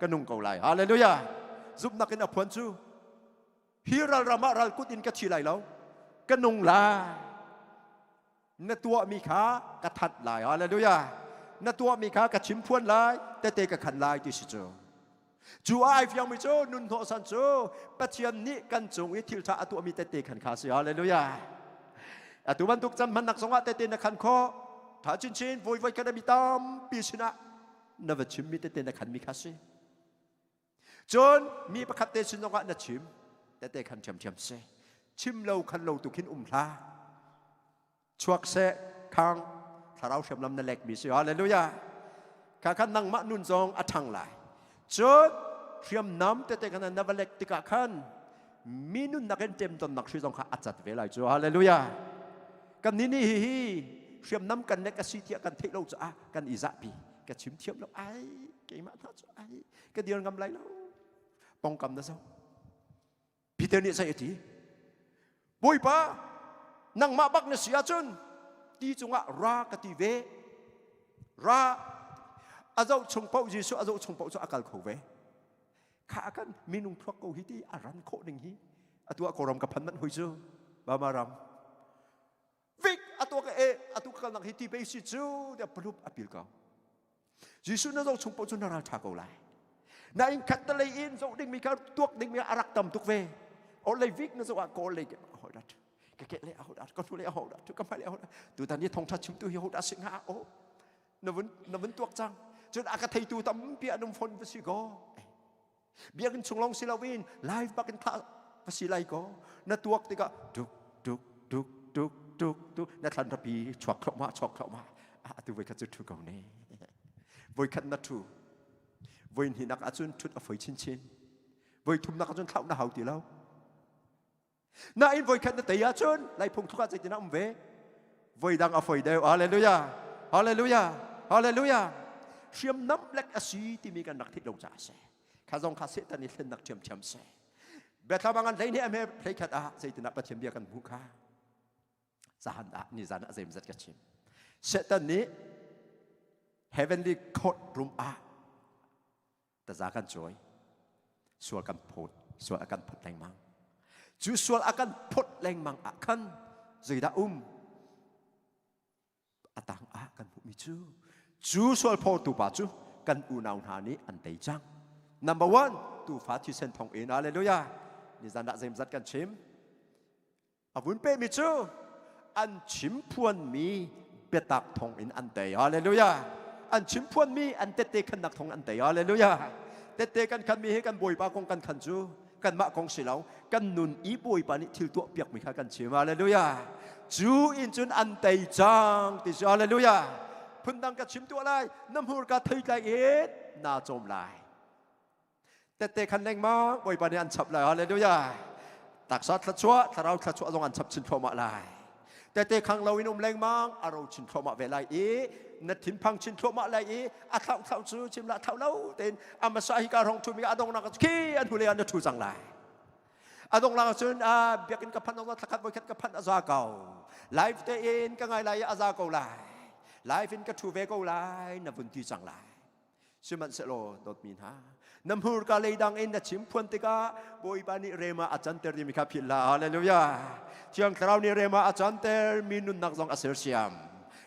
ka nung ko lai hallelujah zumhnak in a phuan cu hi ral ram ah ral kut in ka thi lai lo ka nung lai Na tuahmi kha ka thanh lai. Hallelujah. Na tuahmi kha ka chim phuan lai, tete ka khan lai ti si cu. Cu ah ai fiangmi cu nun hnawhsan cu Pathian nih kan cung i thil ṭha a tuahmi tete khan kha si. Hallelujah. Atu bantuk cam hmannak zongah tete na khan khawh. Tha chinchin voi voi kan mi tampi sinah na va chimmi tete na khanmi kha si. Cun mi pakhat te sin zongah na chim tete khan ṭhiamṭhiam si. Chim lo khan lo tu khin um hlah. Chuak seh khang thlarau hriamnam na lekmi si. Hallelujah. Kha khan nangmah nun zong a ṭhang lai. Cun hriamnam tete khan na va lek tikah khan mi nunnak in ṭemtonnak hri zong kha a cat ve lai cu. Hallelujah. Kan nih nih hihi hriamnam kan lek a si tiah kan theih lo caah kan i zahpi. Ka chim thiam lo ai keimah hna cu ai ka dir ngam lai lo pongkam na zo Peter nih zei a ti Bawipa nangmah bak na si ahcun ti cungah ra ka ti ve ra a zoh chung paoh Jesuh a zoh chung paoh cu a kal kho ve kha kan minung thuak ko hi ti a ran khawh ning hi atu ah kawlram ka phan manh hoi cu Burma ram Vik atu ka e atu ka kalnak hi ti pei si cu tiah palup a pil ko. Jesuh na zoh chung paoh cu na ral ṭha ko lai. Na in khat te lei in zoh dingmi kha tuak dingmi a rak tam tuk ve. Or lei vik na zoh ah kawl lei ke hoi dat. Ka ke le ho dat ka hnu le ho dat ka hmai le ho dat. Tutan ni thongtha chimtu hi ho dah si hnga o. Na vun na vun tuak cang. Cun a ka theitu tampi an um fon va si ko. Biakinn chung lawng si loin live bak in thah va si lai ko. Na tuak tikah tuk tuk tuk tuk tuk tuk na thlan rapi chuak thluahmah chuak thluahmah. Ah atu voi khat cu thu ko ne. Voi khat na thu. Voi hnih nak ahcun thut a foi chinchin. Voi thum nak ahcun thlauh na hau ti lo. Nain voikhat na tei ahcun Laiphung thluk ah zeitin a um ve? Voidang a foi deuh. Hallelujah. Hallelujah. Hallelujah. Hriamnam lek a si timi kan rak theih lo caah a si. Kha zong kha Satan i thlennak ṭhiamṭhiam si. Biathlam ah ngan hlei nih a hme hleikhat ah zeitin ah Pathian bia kan hmuh kha zahan ah nizan ah zeimzat ka chim. Satan nih heavenly court room ah taza kan cawi sual kan phawt sual a kan phawt lengmang cu sual a kan phawt lengmang ah khan zeidah um a tang ah kan hmuhmi cu cu sual phawtu pa cu kan unau hna nih an tei cang number one tuufa thisen thong in hallelujah nizan dah zeimzat kan chim A vun pehmi cu an chimphuanmi biatak thawng in an tei. Hallelujah. An chimphuanmi an tette khannak thawng an tei. Hallelujah. Tette kan khanmi hi kan Bawipa kong kan khan cu kanmah kong si lo kan nun i Bawipa nih thil tuah piakmi kha kan chim. Hallelujah. Cu in cun an tei cang ti si. Hallelujah. Phundang ka chim tuah lai na hmurka theitlai in naa cawm lai. Tette khan lengmang Bawipa nih an chap lai. Hallelujah. Taksa thluachuah, thlarau thluachuah zong an chap chin thluahmah lai. Tette khang lo in um lengmang, a ro chin thluahmah ve lai i na thinphang chin thluahmah lai i a thlauh thlauh cu chim lah thlauh lo tein a masa hi ka rong thu mi a dongnak khi an hule an thu cang lai. A dongnak cun a biakinn ka phanh ong thlakhat voikhat ka phanh a za ko. Live te in ka ngai lai i a za ko lai. Live in ka thu ve ko lai na vun ti cang lai. Sihmanhsehlaw dawtmi hna, na hmurka leidang in na chim phuan tikah Bawipa nih rema a canter timi kha philh hlah. Hallelujah. Thiang Thlarau nih rema a canter mi nunnak zong a sersiam.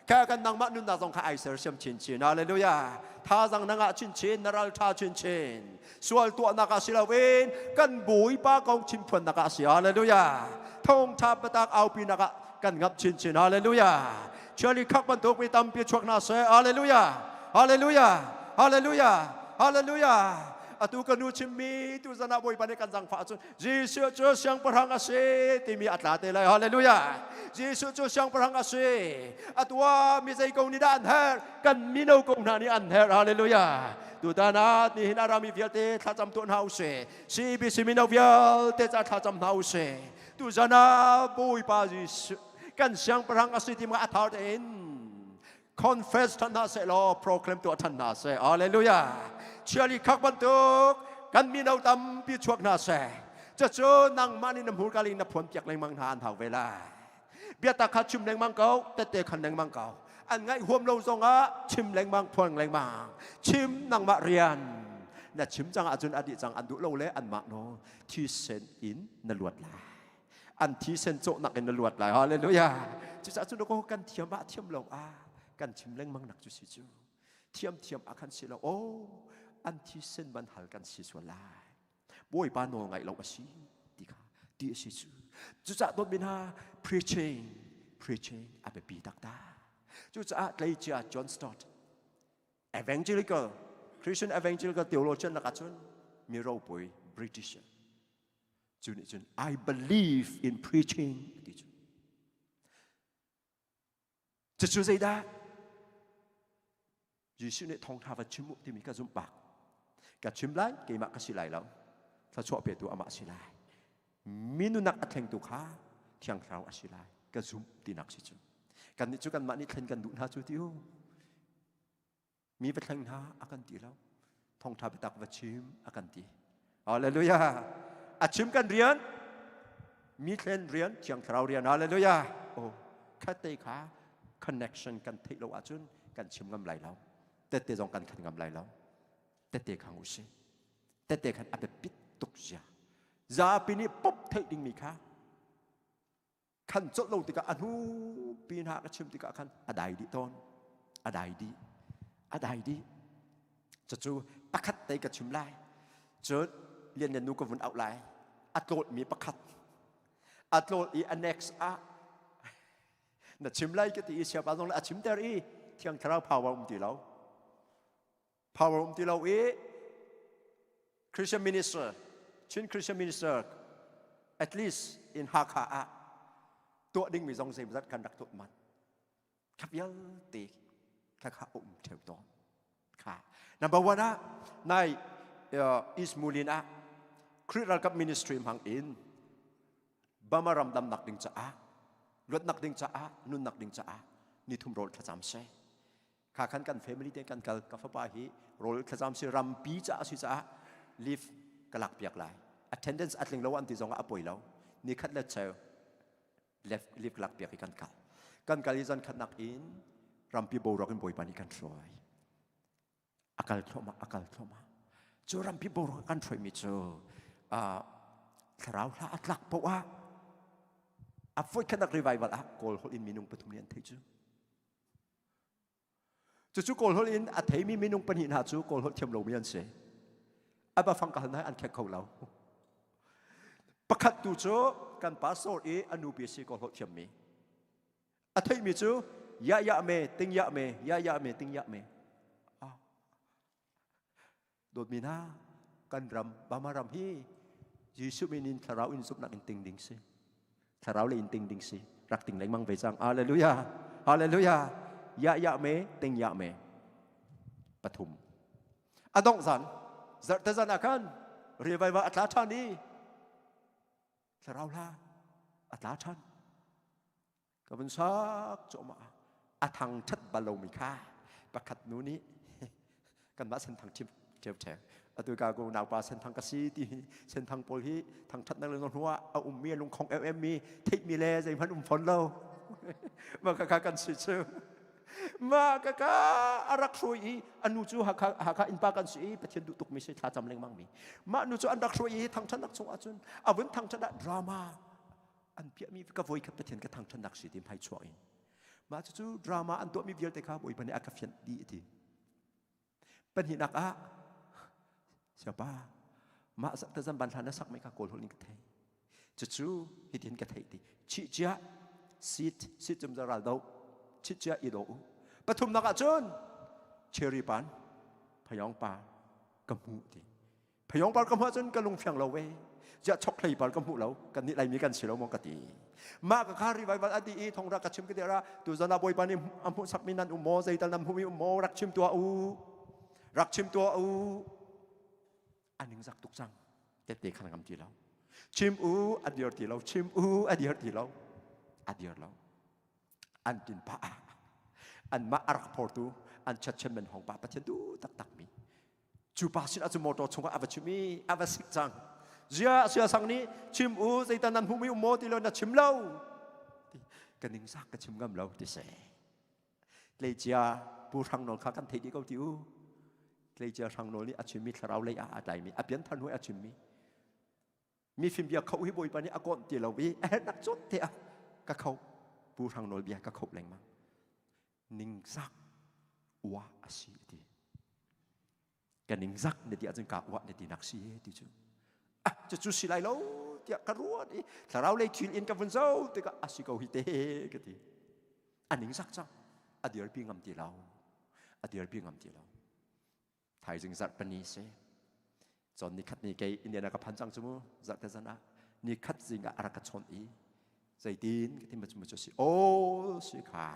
Kha kan nangmah nunnak zong kha ai sersiam chinchin. Hallelujah. Thazang na ngah chinchin, na ral ṭha chinchin. Sual tuahnak ah si loin kan Bawipa kong chim phuannak ah a si. Hallelujah. Thawngṭha biatak aupinak ah kan ngap chinchin. Hallelujah. Chiali khak bantuk mi tampi chuak hna seh. Hallelujah. Hallelujah. Hallelujah. Hallelujah. Atu ka nu chimmi tu zan ah Bawipa nih kan zangfah ahcun Jesuh cu siangpahrang a si timi a tla te lai. Hallelujah. Jesuh cu siangpahrang a si. Atu ah mi zei ko nih dah an herh? Kan mino ko hna nih an herh. Hallelujah. Tutan ah nihin a rami vialte thlacam tuah hna usih. CBC mino vialte ca thlacam hna usih. Tuzan ah Bawipa Jesuh kan siangpahrang a si ti ma a thar tein confess than hna seh law proclaim tuah than hna seh. Hallelujah. Chiali khak bantuk kan mino tampi chuak hna seh. Cucu nangmah nih na hmurka ling na phuan piak lengmang hna an hau ve lai. Biatak kha chim lengmang ko, tette khan lengmang ko. An ngaih huam lo zongah chim lengmang, phuan lengmang. Chim nangmah rian. Na chim cang ahcun a dih cang an duh lo le anmah nawl thisen in na luat lai. An thisen cawhnak in na luat lai. Hallelujah. Cucaah cun ko kan thiam ah thiam lo ah kan chim lengmang nak cu si cu. Thiam thiam ah khan si lo. Oh, an thisen man hal kan si sual lai. Bawipa nawl ngaih lo a si ti kha ti a si cu. Cucaah dawtmi hna preaching preaching a biapi taktak. Cucaah tleicia John Stott evangelical Christian evangelical theologian lakah cun mi ropui British cu nih cun I believe in preaching ti cu. Cucu zeidah? Jesuh nih thawngṭha va chim u timi ka zumh bak. Ka chim lai, keimah ka si lai lo. Thluachuah petu amah si lai. Minunak a thlengtu kha Thiang Thlarau a si lai. Ka zumh tinak si cu. Kannih cu kanmah nih thlen kan duh hna cu ti u. Mi va thleng hna a kan ti lo. Thawngṭha biatak va chim a kan ti. Hallelujah. A chim kan rian, mi thlen rian, Thiang Thlarau rian. Hallelujah. Oh, khatte kha connection kan theih lo ahcun kan chim ngam lai lo. Tette zong kan khan ngam lai lo. Tette khang u si. Tette khan a biapit tuk zia. Zapi nih pop theih dingmi kha khan colh lo tikah a hnu pi hna ka chim tikah khan a dai dih tawn a dai dih a dai dih cucu pakhat te ka chim lai cun lian lian nu ka vun auh lai a tlawt mi pakhat a tlawt i a next ah na chim lai ka ti i siapa zong le a chim ter i thiang thlarau power um ti lo power um ti lo i Christian minister Chin Christian minister at least in Hakha ah tuah dingmi zong zeimawzat kan rak tuah man kha vialte kha kha um theo tawn kha number one ah nai East Mulin ah Khrih ralkap ministry hmang in Burma ram damnak ding caah luatnak ding caah nunnak ding caah nithum rawl thlacam seh Kha khan kan family te kan kal ka fapa hi rawl thlacam si rampi caah si caah leave ka lak piak lai. Attendance a tling lo an ti zong ah a poi lo. Ni khat le cheu leave ka lak piak i kan kal. Kan kal i zan khatnak in rampi boruak in Bawipa nih kan hruai. A kal thluahmah, a kal thluahmah. Cu rampi boruak kan hruaimi cu thlarau hla a tlak poah ah a voikhatnak revival ah Kawl holh in minung pathum nih an theih cu. Cucu Kawl holh in a theimi minung pahnih hna cu Kawl holh thiam lomi an si. A bafang ka hal hna an khek kho lo. Pakhat tu cu kan pastor i a nupi a si Kawl holh thiammi. A theihmi cu ya ya me ting ya me ya ya me ting ya me. Ah. Dawtmi hna, kan ram, Burma ram hi Jesuh min in thlarau in zumhnak in ting ding si. Thlarau le in ting ding si. Rak ting lengmang ve cang. Hallelujah. Hallelujah. Ya ya me, ting ya me. Pathum. A dongh zan, zarhte zan ah khan revival a tla ṭhan i thlarau hla a tla ṭhan. Ka vun sak cuahmah a thangṭhat bal lomi kha pakhat nu nih kanmah senthang ṭhim ṭheu atu ka ko naupa senthang ka si ti senthang pawl hi thangṭhatnak le hnu ah a ummi a lungkhong em mi theihmi le zeihmanh um fawn lo mah kha kan si cu mah ka ka a rak hruai i a nu cu Hakha Hakha innpa kan si i Pathian duh tukmi si thlacam lengmang mi mah nu cu an rak hruai i thangṭhatnak chung ahcun a vun thangṭhat ah drama an piahmi ka voi khat Pathian ka thangṭhatnak si ti hmai chuak in mah cucu drama an tuahmi vialte kha Bawipa nih a ka fianh dih a ti pahnihnak ah siapa mah tazan ban hlan na sak mai kha kawl holh in ka thei cucu hitin ka theih ti chih cia sit sit cum ral do chih cia i do u pathumnak ah cun cherry pan phayong pa ka hmu ti. Phayong par ka hmuh ahcun ka lung fiang lo ve. Ziah chokhlei par ka hmuh lo. Kan nih Laimi kan si lo maw ka ti. Mah ka kha revival a di i thong rak ka chim ka ti ra tu zan ah Bawipa nih a hmuh sakmi nan um maw zeital nan hmuhmi um maw rak chim tuah u. Rak chim tuah u. A ningzak tuk cang. Tette khan ngam ti lo. Chim u a dir ti lo. Chim u a dir ti lo. A dir lo. An tin pah an mah a rak phortu an chatchen men hong pa Pathian du taktak mi cu pa sin ahcun motor chungah a va chim i a va sik cang zia sia sang nih chim u zeitan nan hmuhmi um maw ti lo na chim lo ka ningzak ka chim ngam lo ti se tleicia pu hrang nawl kha kan theih dih ko ti u tleicia hrang nawl nih a chimmi thlarau lei ah a tlaimi a pianthar hnu a chimmi mi fim bia kho hi bawipa nih a kawnh ti lo i a herhnak cawt te ah ka kho pu hrang nawl bia ka kho lengmang ningzak ua a si ti ka ningzak na ti ahcun ka uah na ti nak si ti cu ah cucu si lai lo tiah ka ruat i thlarau lei thil in ka vun zo tikah a si ko hi te ka ti a ningzak cang a dirpi ngam ti lo a dirpi ngam ti lo thaizing zarh pani si cun ni khat ni kei Indiana ka phan cang cu mu zarh te zan ah ni khat zing ah a rak ka chawnh i zeitin ka ti ma cu si o si kha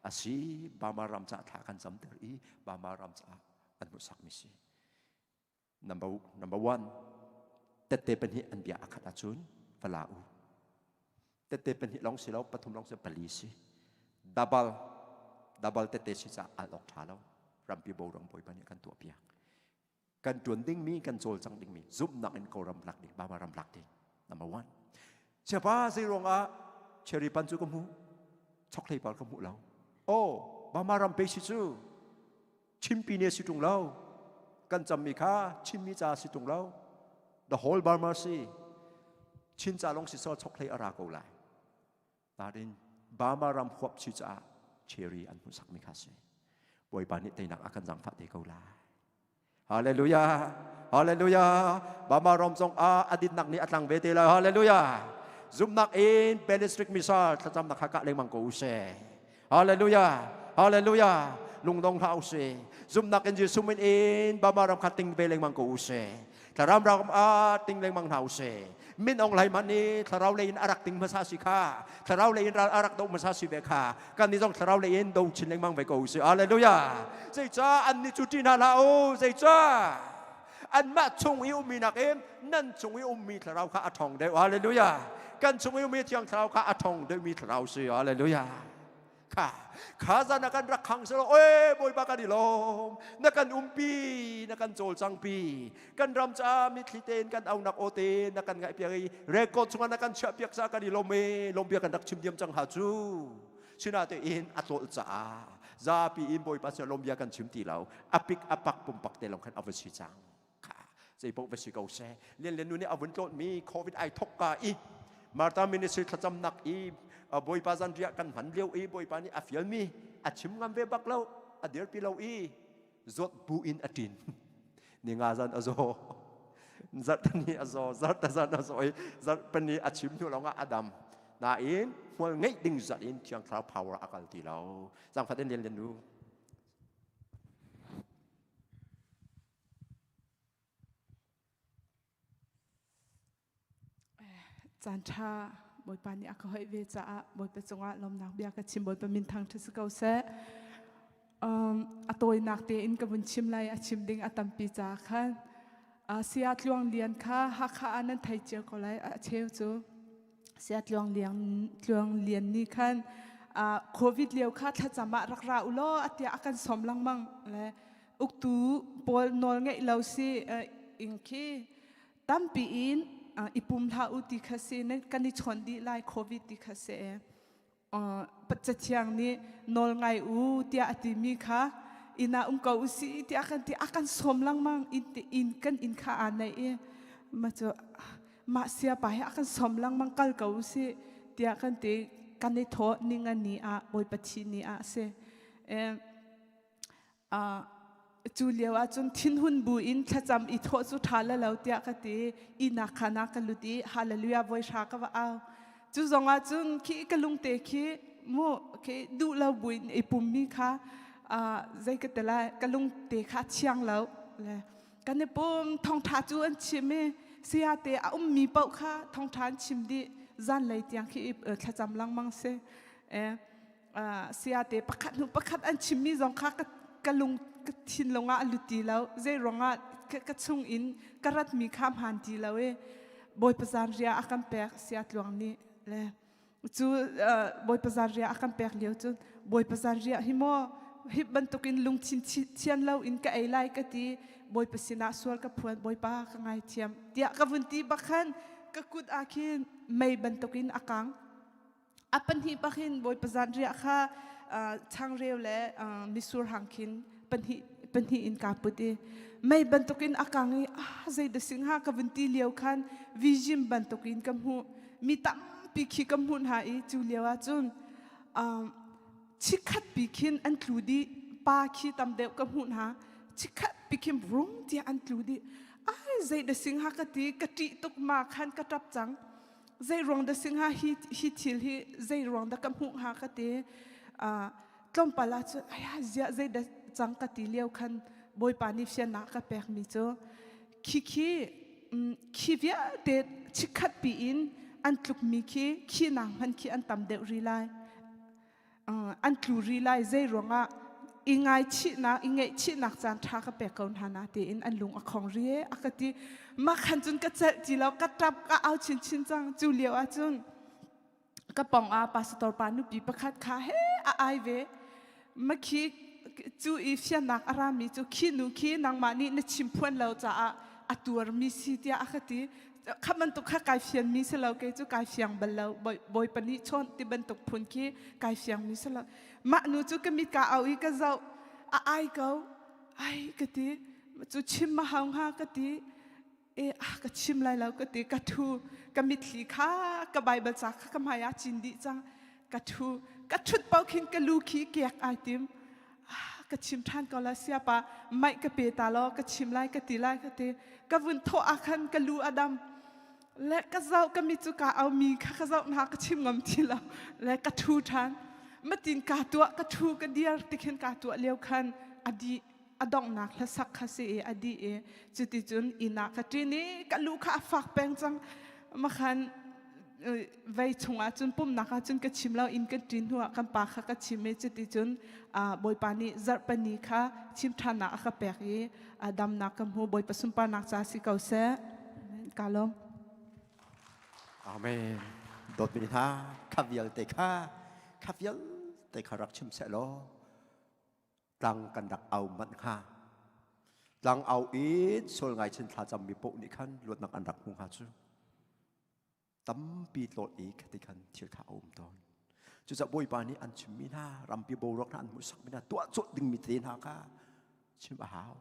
a si Bama ram ca thla kan camter i Bama ram ca an hmuhsak mi si number number one tette pahnih an bia akhat ahcun fala u tette pahnih long si lo pathum long si pali si double double tette si ca al ok tha lo rampi bo ram bawipa nih kan tuah piak kan tuan dingmi kan cawlcang dingmi zumhnak in kawlram lak ding Bama ram lak ding number one siapa zei ruangah cherry pan cu ka hmu chokhlei par ka hmuh lo oh Bama ram pe si cu chimpi ne si tung lo kan cammi kha chimmi ca si tung lo the whole Burma si chin ca long si so chokhlei ara ko lai Nain Burma ram huap si caah cherry an hmuhsakmi kha si. Bawipa nih teinak a kan zangfah te ko lai. Hallelujah. Hallelujah. Burma ram zong ah a dinnak nih a tlang ve te lai. Hallelujah. Zumnak in ballistic missile thlacamnak kha kah lengmang ko usih. Hallelujah. Hallelujah. Lungdong hlah usih. Zumnak in Jesuh min in Burma ram kha ting ve lengmang ko usih. Thlaram ram ah ting lengmang hna usih. Min Aung Hlaing hmanh nih thlarau lei in a rak ting hmasa si kha. Thlarau lei in ral a rak do hmasa si ve kha. Kan nih zong thlarau lei in do chin lengmang ve ko usih. Hallelujah. Zeicah an nih cu ṭih hna hlah u. Zeicah anmah chung i ummi nakin nan chung i ummi thlarau kha a ṭhawng deuh. Hallelujah. Kan chung i ummi thiang thlarau kha a ṭhawng deuhmi thlarau si. Hallelujah. Kha kha zan ah kan rak khang selaw e Bawipa kan i lawm na kan umpi na kan cawlcangpi kan ram caah mitthli tein kan aunak aw te na kan ngaihpiak i record chungah na kan chiahpiak caah kan i lawm e lawm bia kan rak chim diam cang ha cu sinatein a tlolh caah zapi in Bawipa sin lawm bia kan chim ti lo apik apak pumpak te lawng khan a va si cang kha zeipaoh va si ko seh lian lian nu nih a vun tlawt mi covid ai thok ka i Martha ministry thlacamnak i Bawipa zanriah kan hman lio i Bawipa nih a fial mi a chim ngam ve bak lo a dirpi lo i zawt bu in a ṭin ninga zan a zaw zarhtani a zaw zarhta zan a zaw i zarhpani a chim hnu lawngah a dam nain hmual ngeih ding zat in thiang thlarau power a kal ti lo zangfat in lian lian nu Caan ṭha Bawipa nih a ka hoih ve caah Bawipa cungah lawmnak bia ka chim Bawipa min thangṭhat si ko seh. Um, a tawinak tein ka vun chim lai a chim ding a tampi caah khan uh, Saya Tluang Lian kha Hakha ah nan thei cio ko lai a cheu cu Saya Tluang Lian Tluang Lian nih khan uh, COVID lio kha thlacam ah rak ra u law a tiah a kan sawm lengmang le uktu pawl nawl ngeih lo si ing khi tampi in i pum hlah u ti kha si kan i chawn dih lai covid ti kha si cathiang nih nawl ngai u tiah a timi kha inn ah um ko u si tiah kan ti a kan sawm lengmang in kan inn kha aa naih i mah cu mah sia pa hi a kan sawm lengmang kal ko u si tiah kan ti kan i thawh ninga ni ah Bawipa thi ni ah si Cu lio ahcun thinhun bu in thlacam i thawh cu ṭha le lo tiah ka ti. Ihnak khaan ah ka lut i hallelujah voi hra ka va au. Cu zong ahcun khi ka lungte khi mu khi duh lo buin i pummi kha zei ka ti lai ka lungte kha thiang lo. Le. Kan i pum thawngṭha cu an chim i sayate a ummi paoh kha thawngṭha an chim dih zanlei tiang khi thlacam lengmang si. Sayate pakhat hnu pakhat an chimmi zong kha ka lung ka thinlung ah a lut ti lo. Zei ruangah ka chung in ka ratmi kha hmaan ti lo i Bawipa zanriah a kan pek saya tluang nih le cu Bawipa zanriah a kan pek lio cun Bawipa zanriah hi maw hi bantukin lungthin thian lo in ka ei lai ka ti Bawipa sinah sual ka phuan Bawipa ka ngaithiam tiah ka vun ti bak khan ka kut ah khin mei bantukin a kang a pahnih bak hin Bawipa zanriah kha changreu le misur hang khin pahnih pahnih in kaa put i mei bantukin a kang i ah zei dah si hnga ka vun ti lio khan vision bantukin ka hmuh mi tampi khi ka hmuh hna i cu lio ah cun chikkhat pi khin an tlu dih pa khi tam deuh ka hmuh hna chikkhat pi khin rung tiah an tlu dih ai zei dah si hnga ka ti ka ṭih tuk ma khan ka ṭap cang zei ruang dah si hnga hi hi thil hi zei ruang dah ka hmuh hnga ka ti tlawmpal ah cun aya ziah zei dah cang ka ti lio khan bawipa nih fiannak ka pek mi cu khi khi khi vialte chikkhat pi in an tluk mi khi khi nak hman khi an tam deuh ri lai an tlu ri lai zei ruangah i ngaichihnak i ngaihchihnak caan ṭha ka pek ko hna na tiin an lung a khong ri e a ka ti mah khan cun ka celh ti lo ka ṭap ka au chinchin cang cu lio ah cun ka pong ah pastor pa nupi pakhat kha he a ai ve makhi cu i fiannak a rami cu khi nu khi nangmah nih na chim phuan lo caah a tuarmi si tiah a ka ti kha bantuk kha kai fianmi si lo kei cu kai fiang bal lo bawipa nih chawnh ti bantuk phun khi kai fiangmi si lo mah nu cu ka mit ka au i ka zoh a ai ko ai ka ti cu chim ma hau hnga ka ti e ah ka chim lai lo ka ti ka thu ka mitthli kha ka bible ca kha ka hmai ah cin dih cang ka thu ka thut pau khin ka lu khi kek ai tim ah ka chim ṭhan ko la siapa maih ka pe ta law ka chim lai ka ti lai ka ti ka vun thawh ah khan ka lu a dam le ka zoh ka mit cu ka au mi kha ka zoh hna ka chim ngam ti lo le ka thu ṭhan matin ka tuah ka thu ka diar tikhin ka tuah lio khan a dih a donghnak hlasak kha si i a dih i cuticun inn ah ka ṭin i ka lu kha a fak peng cang makhan vei chungah cun pumnak ah cun ka chim lo inn kan ṭin hnuah kan pa kha ka chim i cuticun Bawipa nih zarhpini kha chim ṭhannak a ka pek i damnak ka hmu Bawipa sunparnak ca si ko seh ka lawm Amen. Dawtmi hna, kha vialte kha, kha vialte kha rak chim seh law, tlang kan rak au manh hnga tlang au in sual ngai chin thla cammi paoh nih khan luatnak an rak hmu hnga cu tampi tlawt i khati khan thil kha a um tawn cucaah bawipa nih an chimmi hna rampi boruak hna an hmuhsakmi hna tuah cawh dingmi te hna kha chim a hau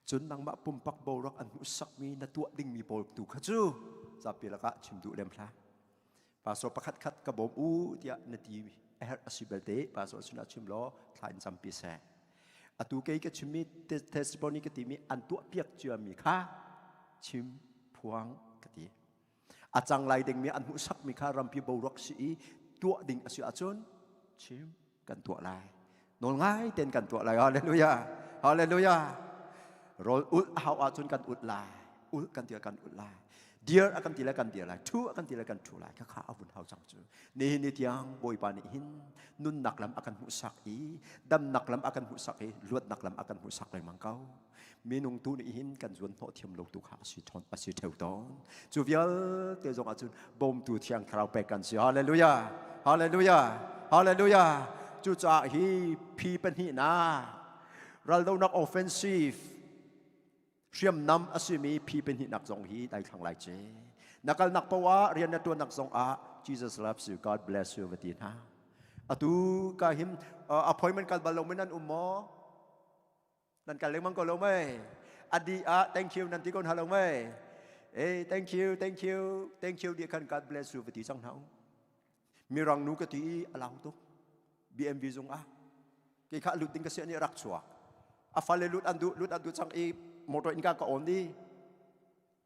cun nangmah pumpak boruak an hmuhsakmi na tuah dingmi pawl tu kha cu zapi lakah chim duh lem hlah Pastor pakhat khat ka bawm u tiah na ti a herh a si belte pastor sinah chim law thla in campi seh. Atu kei ka chimmi testimony ka timi an tuah piak ciami kha chim phuang ka ti. A cang lai dingmi an hmuhsakmi kha rampi boruak si i tuah ding a si ahcun chim kan tuah lai. Nawl ngai ten kan tuah lai. Hallelujah. Hallelujah. Rawl ulh a hau ahcun kan ulh lai. Ulh kan ti kan ulh lai. Dir a kan ti le kan dir lai. Thu a kan ti le kan thu lai. Khakha a vun hau cang cu. Nihin ni tiang Bawipa nih hin nunnak lam a kan hmuhsak i damnak lam a kan hmuhsak i luatnak lam a kan hmuhsak lengmang ko. Minung tu nih hin kan zuan hnawh thiam lo tu kha a si ṭhawn a si ṭheu tawn. Cu vialte zong ahcun bawmtu thiang thlarau pek kan si. Hallelujah! Hallelujah! Hallelujah! Cucaah hi phi pahnihnak raldonak offensive hriamnam a simi phi pahnihnak zong hi daithlang lai ce. Na kalnak poah ah rian na ṭuannak zong ah Jesus loves you, God bless you va ti hna. Atu ka him appointment kal bal lo men nan um maw? Nan kal lengmang ko lo mei? Adi ah thank you nan ti ko hna lo mei? Hey, thank you, thank you, thank you di khan God bless you va ti cang hna u. Mirang nu ka ti i a lau tuk. BMV zung ah kei kha lut ding ka si ani rak chuak. A fale lut an duh lut an duh cang i motor in ka ka on i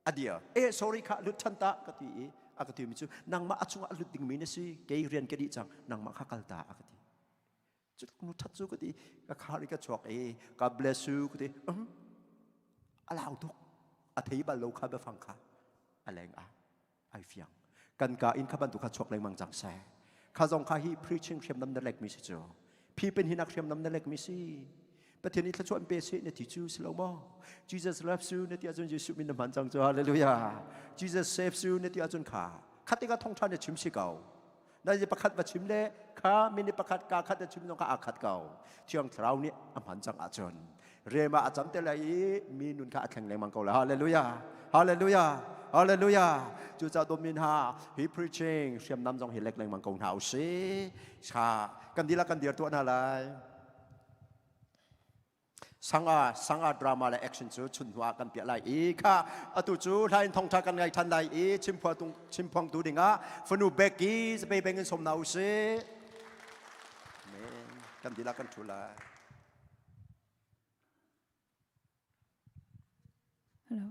a dir. Eh sorry kha lut than ta ka ti i a ka ti mi cu nangmah a chungah lut ding mi na si kei rian ka dih cang nangmah kha kal ta a ka ti. Cu nu that cu ka ti ka khar i ka chuak i God bless you ka ti. Um. A lau tuk. A thei bal lo kha biafang kha a leng ah ai fiang. Kan ka in kha bantuk kha chuak lengmang cang seh. Kha zong kha hi preaching hriamnam na lek mi si cu. Phi pen hinak hriamnam na lek mi si. Pathian i thluachuah in pe seh na ti cu si lo maw? Jesus loves you na ti ahcun Jesuh min na hman cang cu. Hallelujah. Jesus saves you na ti ahcun kha khat tikah thawngṭha na chim si ko. Na pakhat va chim le kha minute pakhat ka khat na chim zong kha aa khat ko. Thiang Thlarau nih a hman cang ahcun rema a cam te lai i mi nun kha a thleng lengmang ko lai. Hallelujah. Hallelujah. Hallelujah. Cucaah dawtmi hna hi preaching hriamnam zong hi lek lengmang ko hna usih. Kha kan dihlak kan dir tuah hna lai. Sanga sanga drama le action cu chun hnu ah kan piah lai i kha atu cu hla in thongtha kan ngai than lai i chimphuang tung chimphuang tu dingah fanu Becky zape beng in som na usih. Amen. Kan dihlak kan thu lai. Hello.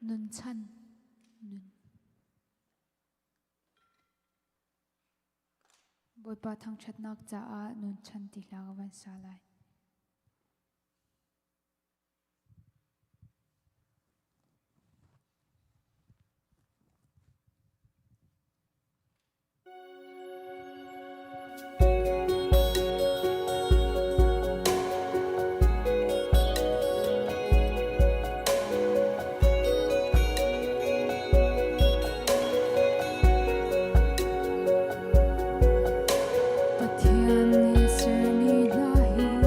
Nunchan nun. Bawipa thangṭhatnak caah nunchan ti hla ka van sa lai. Pathian nih sermi hna hi.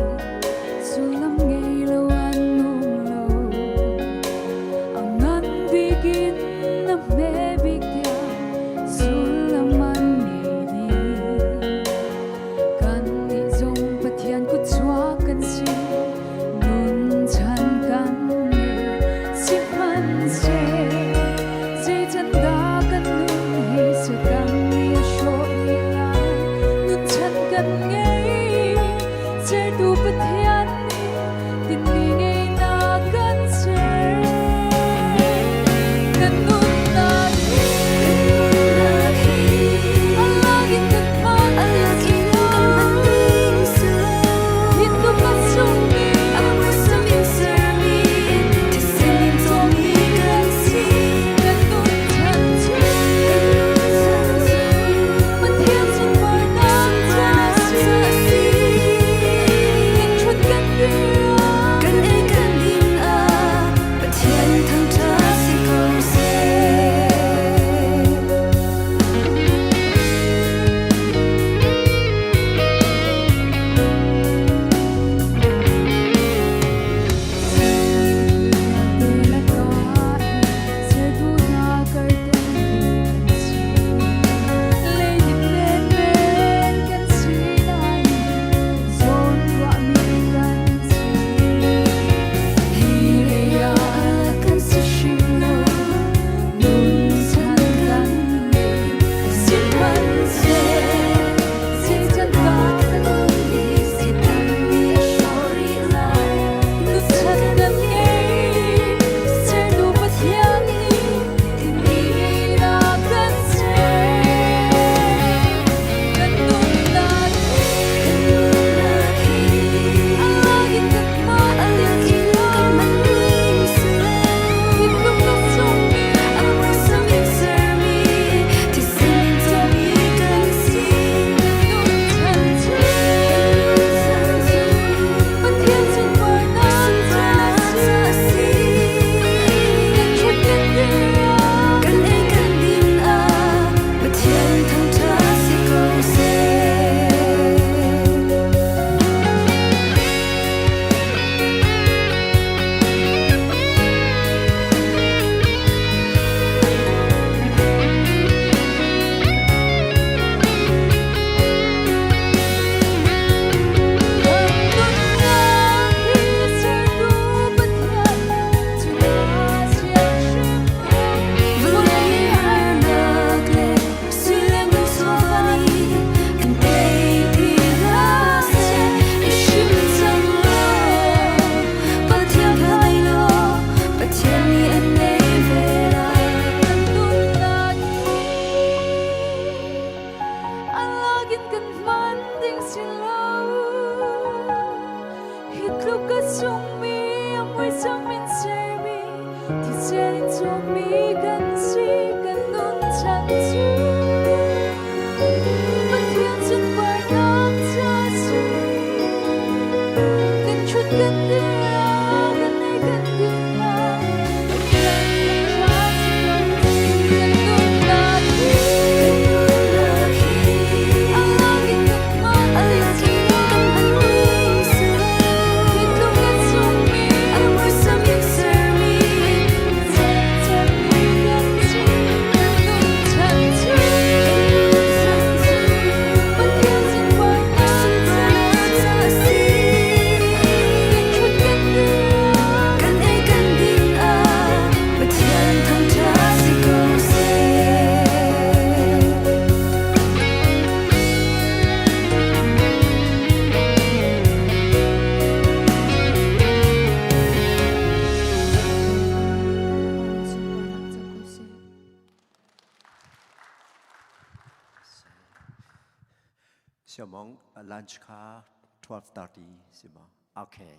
Siamong lunch kha 12:30 si ma? Okay.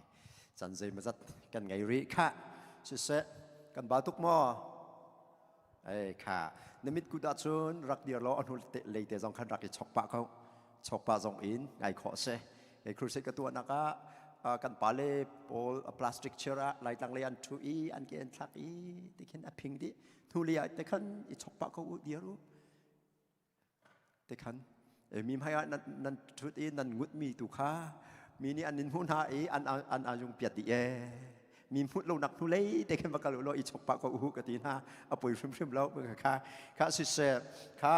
Can zei mazat kan ngei rih kha. Siseh kan ba tuk maw? Ei kha na mit kut ahcun rak dir law a hnu lei te zong khan rak i chok pah ko. Chok pah zong in ngai khawh si. Kei crusade ka tuahnak ah kan pale pawl plastic chair ah laitlang lei an ṭhu i an ke an thlak i tikhin a phing dih. Hnu lei ah te khan i chok pah ko u dir u. Te khan mi hmai ah nan ṭhut i nan ngut mi tu kha mi nih an in hmuh hna i an an ayung piat dih ee. Mi hmuh lo nak hnu lei te khin va kal u law i chok pah ko u ka ti hna. A poi hrimhrim lo kha kha siseh kha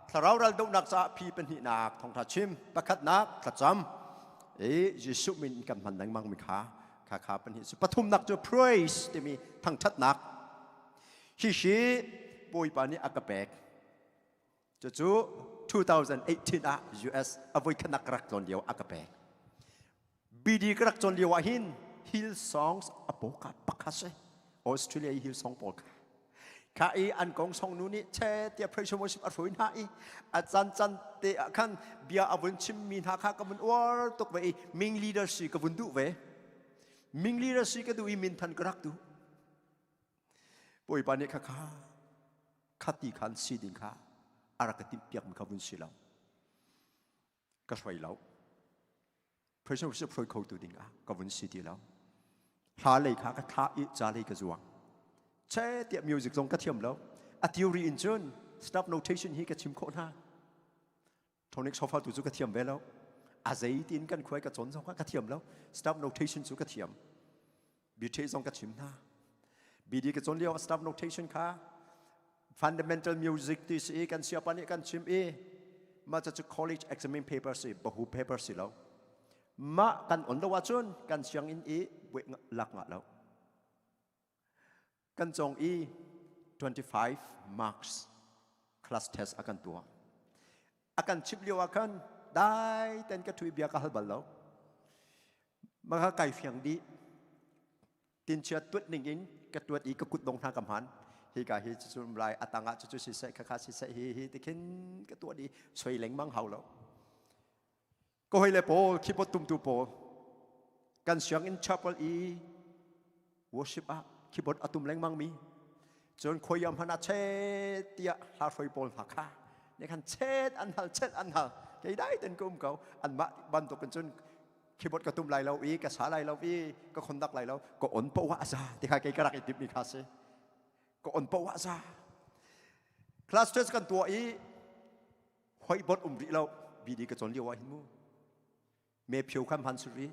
thlarau ral dohnak caah phi pahnihnak thawngṭha chim pakhatnak thlacam i Jesuh min kan hman lengmang mi kha kha kha pahnih cu pathumnak cu praise timi thangṭhatnak hihi Bawipa nih a ka pek. Cucu 2018 ah US a voikhatnak ka rak tlawn lio a ka pek. BD ka rak cawn lio ah hin Hill Songs a poka pakhat si. Australia i Hill Song pawl kha. Kha i an kong song nu nih che tiah praise worship a hruai hna i a can can te ah khan bia a vun chim mi hna kha ka vun uar tuk ve i ming leader si ka vun duh ve. Ming leader si ka duh i min than ka rak duh. Bawipa nih khakha khati khan si ding kha a rak ka timhpiak mi kha vun si lo. Ka hruai lo. Praise worship hruai kho tu ding ah ka vun si ti lo. Hla lei kha ka thla i ca lei ka zuang. Che tiah music zong ka thiam lo. A theory in cun staff notation hi ka chim khawh hna. Tonic sofa tu cu ka thiam ve lo. A zei tiin kan khuai ka cawn zong ka thiam lo. Staff notation cu ka thiam. BT zong ka chim hna. BD ka cawn lio staff notation kha fundamental music ti si i kan siapa nih kan chim i mah cu college examine paper si bahu paper si lo. Mah kan on lo ahcun kan sianginn i lak ngah lo. Kan cawng i 25 marks class test a kan tuah. A kan chimh lio ah khan dai ten ka thui bia ka hal bal lo. Maka kai fiang dih. Tinchia tuat ning in ka tuat i ka kut dong hna ka hman. Hi ka hi cu lai atang ah cucu siseh khakha siseh hi hi tikhin ka tuah di soi lengmang hau lo. Ka hoi le pawl keyboard tumtu pawl kan sianginn chapel i worship ah keyboard a tum lengmang mi cun khoiam hmanh ah chet tiah hla hroi pawl hna kha ne khan chet an hal chet an hal kei dai ten ka um ko anmah bantuk in cun keyboard ka tum lai lo i ka sa lai lo i ka conduct lai lo ka on poah a za ti kha kei ka rak i timh mi kha si ka on poah a za class test kan tuah i Hoibot um rih lo BD ka cawn lio ah hin mu me phio khan hman suri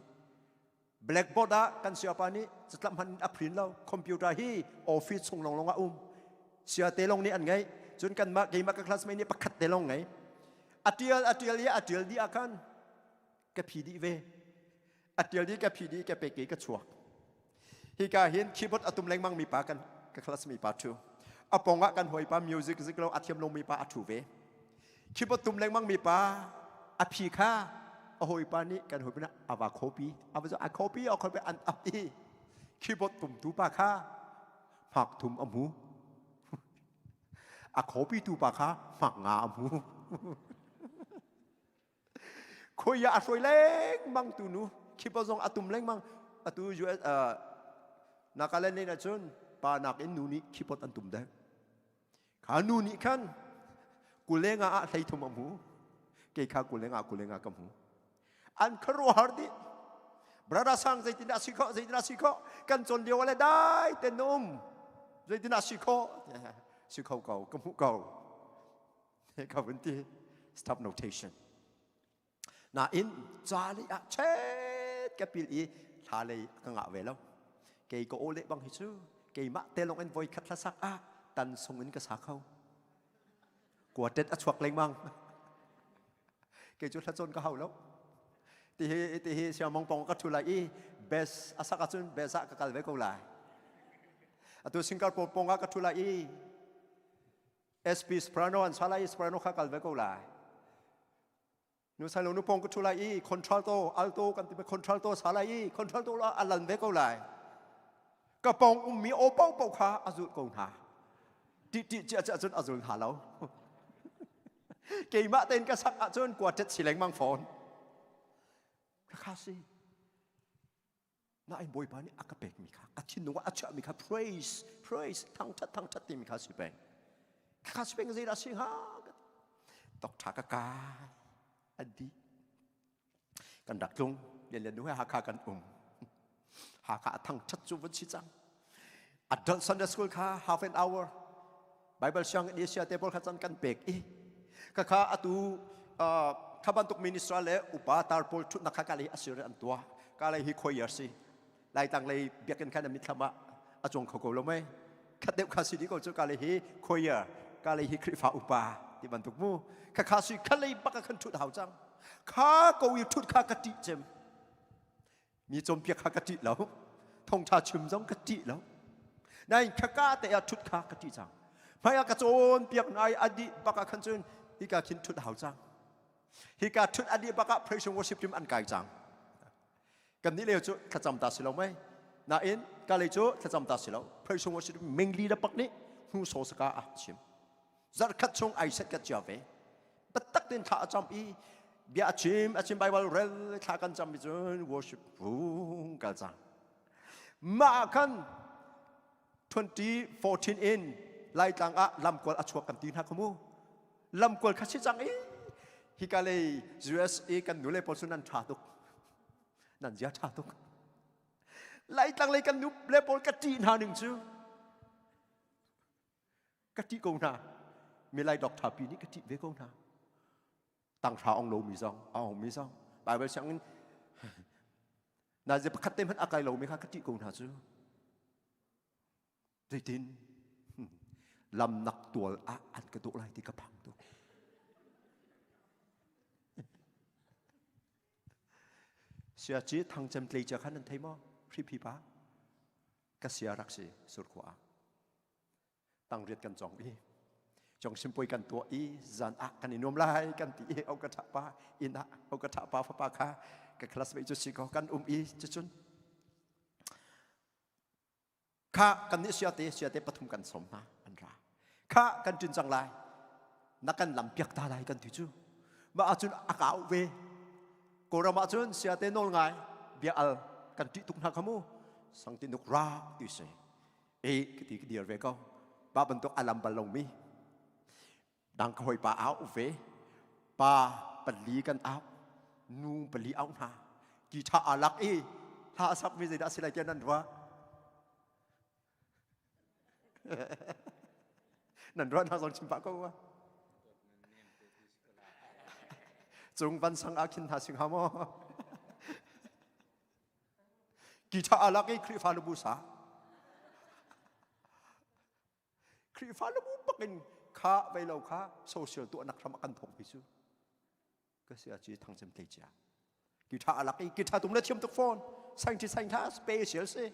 blackboard ah kan siapa nih catlap hman a print lo computer hi office chung long long ah um sia te long nih an ngei cun kan mah keimah ka classmate nih pakhat te long ngei a tial a tial i a tial dih ah khan ka phi dih ve a tial dih ka phi dih ka pek i ka chuak hika hin keyboard a tum lengmang mi pa kan ka class mi pa thu a pong ah kan hawi pa music zik lo a thiam lo mi pa a thu ve keyboard tum lengmang mi pa a phi kha a hawi pa nih kan hawi pa a va copy a va a copy a copy an up i keyboard tum tu pa kha hmak thum a mu a copy tu pa kha hmak nga a mu Khoi ah a hruai lengmang tu nu khipa zong a tum lengmang atu US uh, Nagaland len ahcun pa nakin nu nih khipot an tum deuh kha nu nih khan kulenga ah hleithum a hmu kei kha kulenga kulenga ka hmu an khuaruahhar dih brother sang zeitin dah si khawh zeitin dah si khawh kan cawn lio le dai ten na um zeitin dah si khawh si kho ko ka hmuh ko ka vun ti stop notation nain ca lei ah chet ka pil i thla lei ka ngah ve lo kei ka aw le bang hi cu keimah te lawng in voi khat hlasak ah tan sung in ka sa kho quartet a chuak lengmang kei cu hlacawn ka hau lo ti hi ti hi siamong pong ka thu lai i best a sak ahcun best ah ka kal ve ko lai atu Singapore pong ah ka thu lai i SP soprano an sa lai i soprano kha kal ve ko lai. Nu sai lo nu pong ka thu lai i contralto alto kan ti contralto sa lai i contralto la a lan ve ko lai. Ka pong ummi o pau pau kha a zul ko hna. Ti ti chia chia cun a zul hna lo. Keimah tein ka sak ahcun quartet si lengmang fawn. Khakha si. Nain Bawipa nih a ka pekmi kha, ka thinlung ah a chiahmi kha praise, praise, thangṭhat, thangṭhat timi kha si peng. Khakha si peng zeidah si hnga? Tok ṭha ka kai. A dih. Kan rak tlung. Lianlian nu he Hakha kan um. Hakha a thangṭhat cu vun si cang. Adult Sunday School kha half an hour Bible sianginn Asia te pawl kha can kan pek i khakha atu kha bantuk minister le upa tar pawl thutnak kha ka lei asir an tuah ka lei hi choir si laitlang lei biakinn khan mitthlam ah a cuang kho ko lo mei khat deuh kha si di ko cu ka lei hi choir ka lei hi Khrihfa upa ti bantuk mu khakha si kha lei bak ah khan thut hau cang kha ko i thut kha ka ṭih cem Mi cawnpiak kha ka ṭih lo. Thawngṭha chim zong ka ṭih lo. Nain khaka te ah ṭhut kha ka ṭih cang. Hmai ah ka cawnpiak nai a dih bak ah khan cun hika khin ṭhut a hau cang. Hika ṭhut a dih bak ah praise and worship team an kai cang. Kan nih leo cu thlacam ta si lo mei. Nain ka lei cu thlacam ta si lo. Praise and worship mingli da pak nih hnu so saka ah chim. Zarkhat chung ai set kat cia ve. Biatak tein thla a cam i bia a chim a chim Bible rel thla kan cam mi cun worship vung kal cang. Mah ah khan 2014 in Laitlang ah lamkual a chuak kan ti hna kha mu. Lamkual kha si cang i hika lei USA kan nule pawl cu nan ṭha tuk. Nan zia ṭha tuk. Laitlang lei kan nule pawl ka ṭih hna ning cu Ka ṭih ko hna. Milai doctor pi nih ka ṭih ve ko hna. Tanghra ong lomi zong, a ongmi zong. Bible sianginn nazi pakhat te hmanh a kai lomi kha ka ṭih ko hna cu. Zeitin lam nak tual ah an ka dawh lai ti ka phang tuk. Siaci thangcem tlei cia khan nan thei maw? Hriphi pa. Ka sia rak si surkhua ah. Tangriat kan cong i cong simpoi kan tuah i zan ah kan i nuam lai kan ti i au ka ṭha pa inn ah au ka ṭha pa fapa kha ka classmate cu si ko kan um i cucun kha kan nih siate siate pathum kan som hna an ra kha kan ṭin cang lai na kan lam piak ta lai kan ti cu mah ahcun a ka auh ve Kawlram ahcun siate nawl ngai bia al kan ṭih tuk hna kha mu sangtinuk ra ti si e ka ti ka dir ve ko pa bantuk a lam bal lomi dang ka hoi pa au ve pa pali kan au nu pali au hna ki tha alak i hla sak mi zeidah si lai tiah nan ruah nan ruah hna zong chim pah ko wa cung van sang ah khin hna sing ha maw Ki ṭha alak i Khrihfa lubu sa. Khrihfa lubu bakin kha vei lo kha social tuahnak hram a kan thawk mi cu ka si aci thangcem tlei cia. Ki ṭha alak i ki ṭha tum le thiam tuk fawn. Sang ṭhi sang tha special si.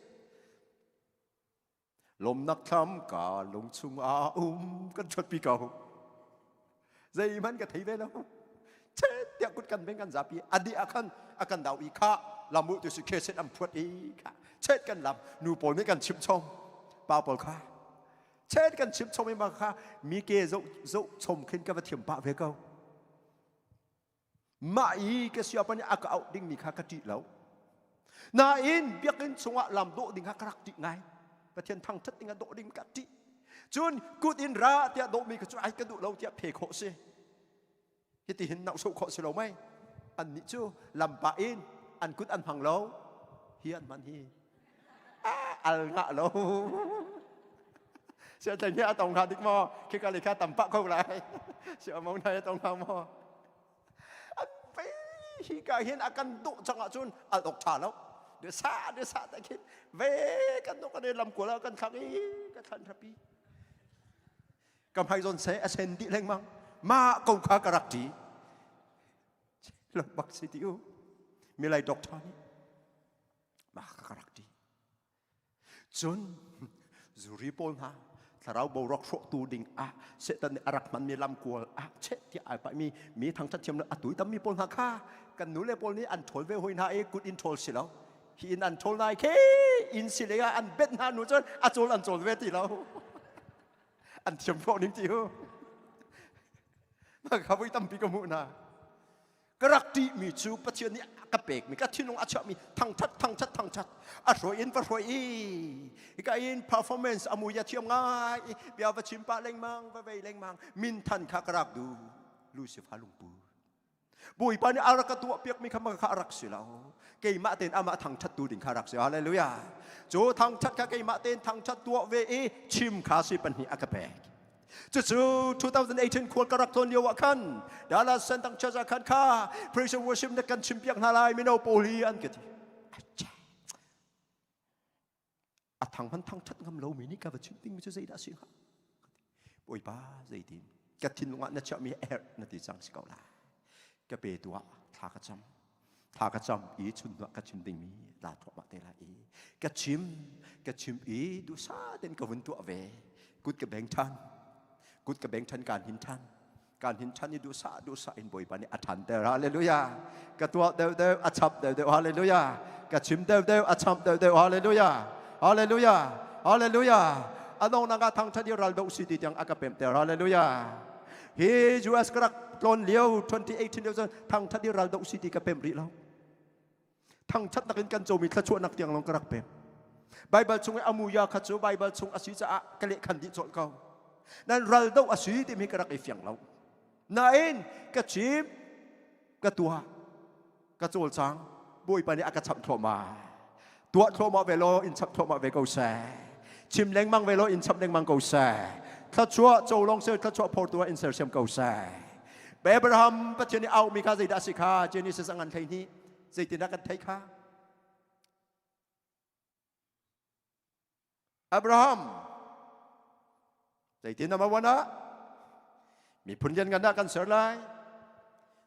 Lawmnak thlam ka lung chung ah um kan ṭhuatpi ko. Zeihmanh ka thei ve lo. Chet tiah kut kan beng kan zapi adi ah khan a kan dau i kha lamu tu si khe set am phuat i kha chet kan lam nu pawl nih kan chimh chom pa pawl kha chet kan chimh chom i ma kha mi ke zoh zoh chom khin ka va thiam pah ve ko. Mah i ka siapa nih a ka auh dingmi kha ka ṭih lo. Nain biakinn chungah lam dawh ding kha ka rak ṭih ngai. Pathian thangṭhat ding ah dawh ding ka ṭih. Cun kut in ra tiah dawhmi kha cu ai ka duh lo tiah phe khawh si. Hitihin nauhsoh khawh si lo mei. Annih cu lampa in an kut an hmang lo. Hi an hman hi. Al ngah lo. Siatleng hi a tong hnga dik maw? Khika le kha tam pah ko lai. Si among na tong hnga maw? An pei hi ka hin a kan duh cang ahcun al ok tha lo. De sa de sa ta khin ve kan dok kan lam kuala kan thlak i ka thlan thapi. Ka hmai zon se a sen dih lengmang. Ma ko kha ka rak ti. Lo bak si ti u. Milai doctor nih ma ka rak ti. Cun zuri pawl hna thlarau boruak hrawhtu ding ah Satan nih a rak hmanmi lamkual ah cheh tiah ai paihmi mi thangṭhat thiam a tuitammi pawl hna kha kan nule pawl nih an ṭhawl ve hoi hna i kut in ṭhawl si lo hi in an ṭhawl nai khi inn si lei ah an benh hna nu cun a cawl an cawl ve ti lo an thiam khawh ning ti hu. Mah kha voi tampi ka hmuh hna. Ka rak ṭihmi cu Pathian nih a ka pekmi, ka thinlung a chuahmi thangṭhat, thangṭhat, thangṭhat. A hruai in va hruai i, hika in performance a mui a thiam ngai i, bia va chim pah lengmang, va vei lengmang, minthan kha ka rak duh. Lucifer lungput. Bawipa nih a rak ka tuahpiakmi kha kha a rak si lo. Keimah tein amah thangṭhattu ding kha rak si. Hallelujah. Cu thangṭhat kha keimah tein thangṭhat tuah ve i chim kha si pahnih a ka pek. Cucu 2018 khual ka rak tlawn lio ah khan Dallas Sentang Church ah khan kha praise and worship na kan chimpiak hna lai mino pawl hi an ka ti. A thang hman thang that ngam lomi nih ka va chim dingmi cu zeidah a si hnga? Bawipa zeitin ka thinlung ah na chiahmi a herh na ti cang si ko lai. Ka pe tuah thla ka cam. Thla ka cam i chun hnuah ka chim dingmi la thluahmah te lai i ka chim ka chim i duhsah tein ka vun tuah ve. Kut ka beng ṭhan. Kut ka beng ṭhan kaan hin ṭhan. Kaan hin ṭhan i duhsah duhsah in Bawipa nih a ṭhanter. Hallelujah. Ka tuah deuhdeuh a chap deuhdeuh. Hallelujah. Ka chim deuhdeuh a chap deuhdeuh. Hallelujah. Hallelujah. Hallelujah. A dongnak ah thangṭhat i ral doh si ti tiang a ka pemter. Hallelujah. Hi US ka rak tlawn lio 2018 lio cun thangthat i ral doh si ti ka pem rih lo. Thangthat nakin kan comi thluachuahnak tiang lawng ka rak pem. Bible chung i amuya kha cu Bible chung a si caah ka lehkhan dih colh ko. Nan ral doh a si timi ka rak i fiang lo. Nain ka chim, ka tuah, ka cawlcang, Bawipa nih a ka chap thluahmah. Tuah thluahmah ve law in chap thluahmah ve ko seh. Chim lengmang ve law in chap lengmang ko seh. Thluachuah co lawng seh thluachuah phortu ah in sersiam ko seh. Abraham Pathian nih aumi kha zeidah a si kha Genesis a ngan 12 zeitindah kan theih kha? Abraham zeitin nama wan ah miphun lianngan ah kan ser lai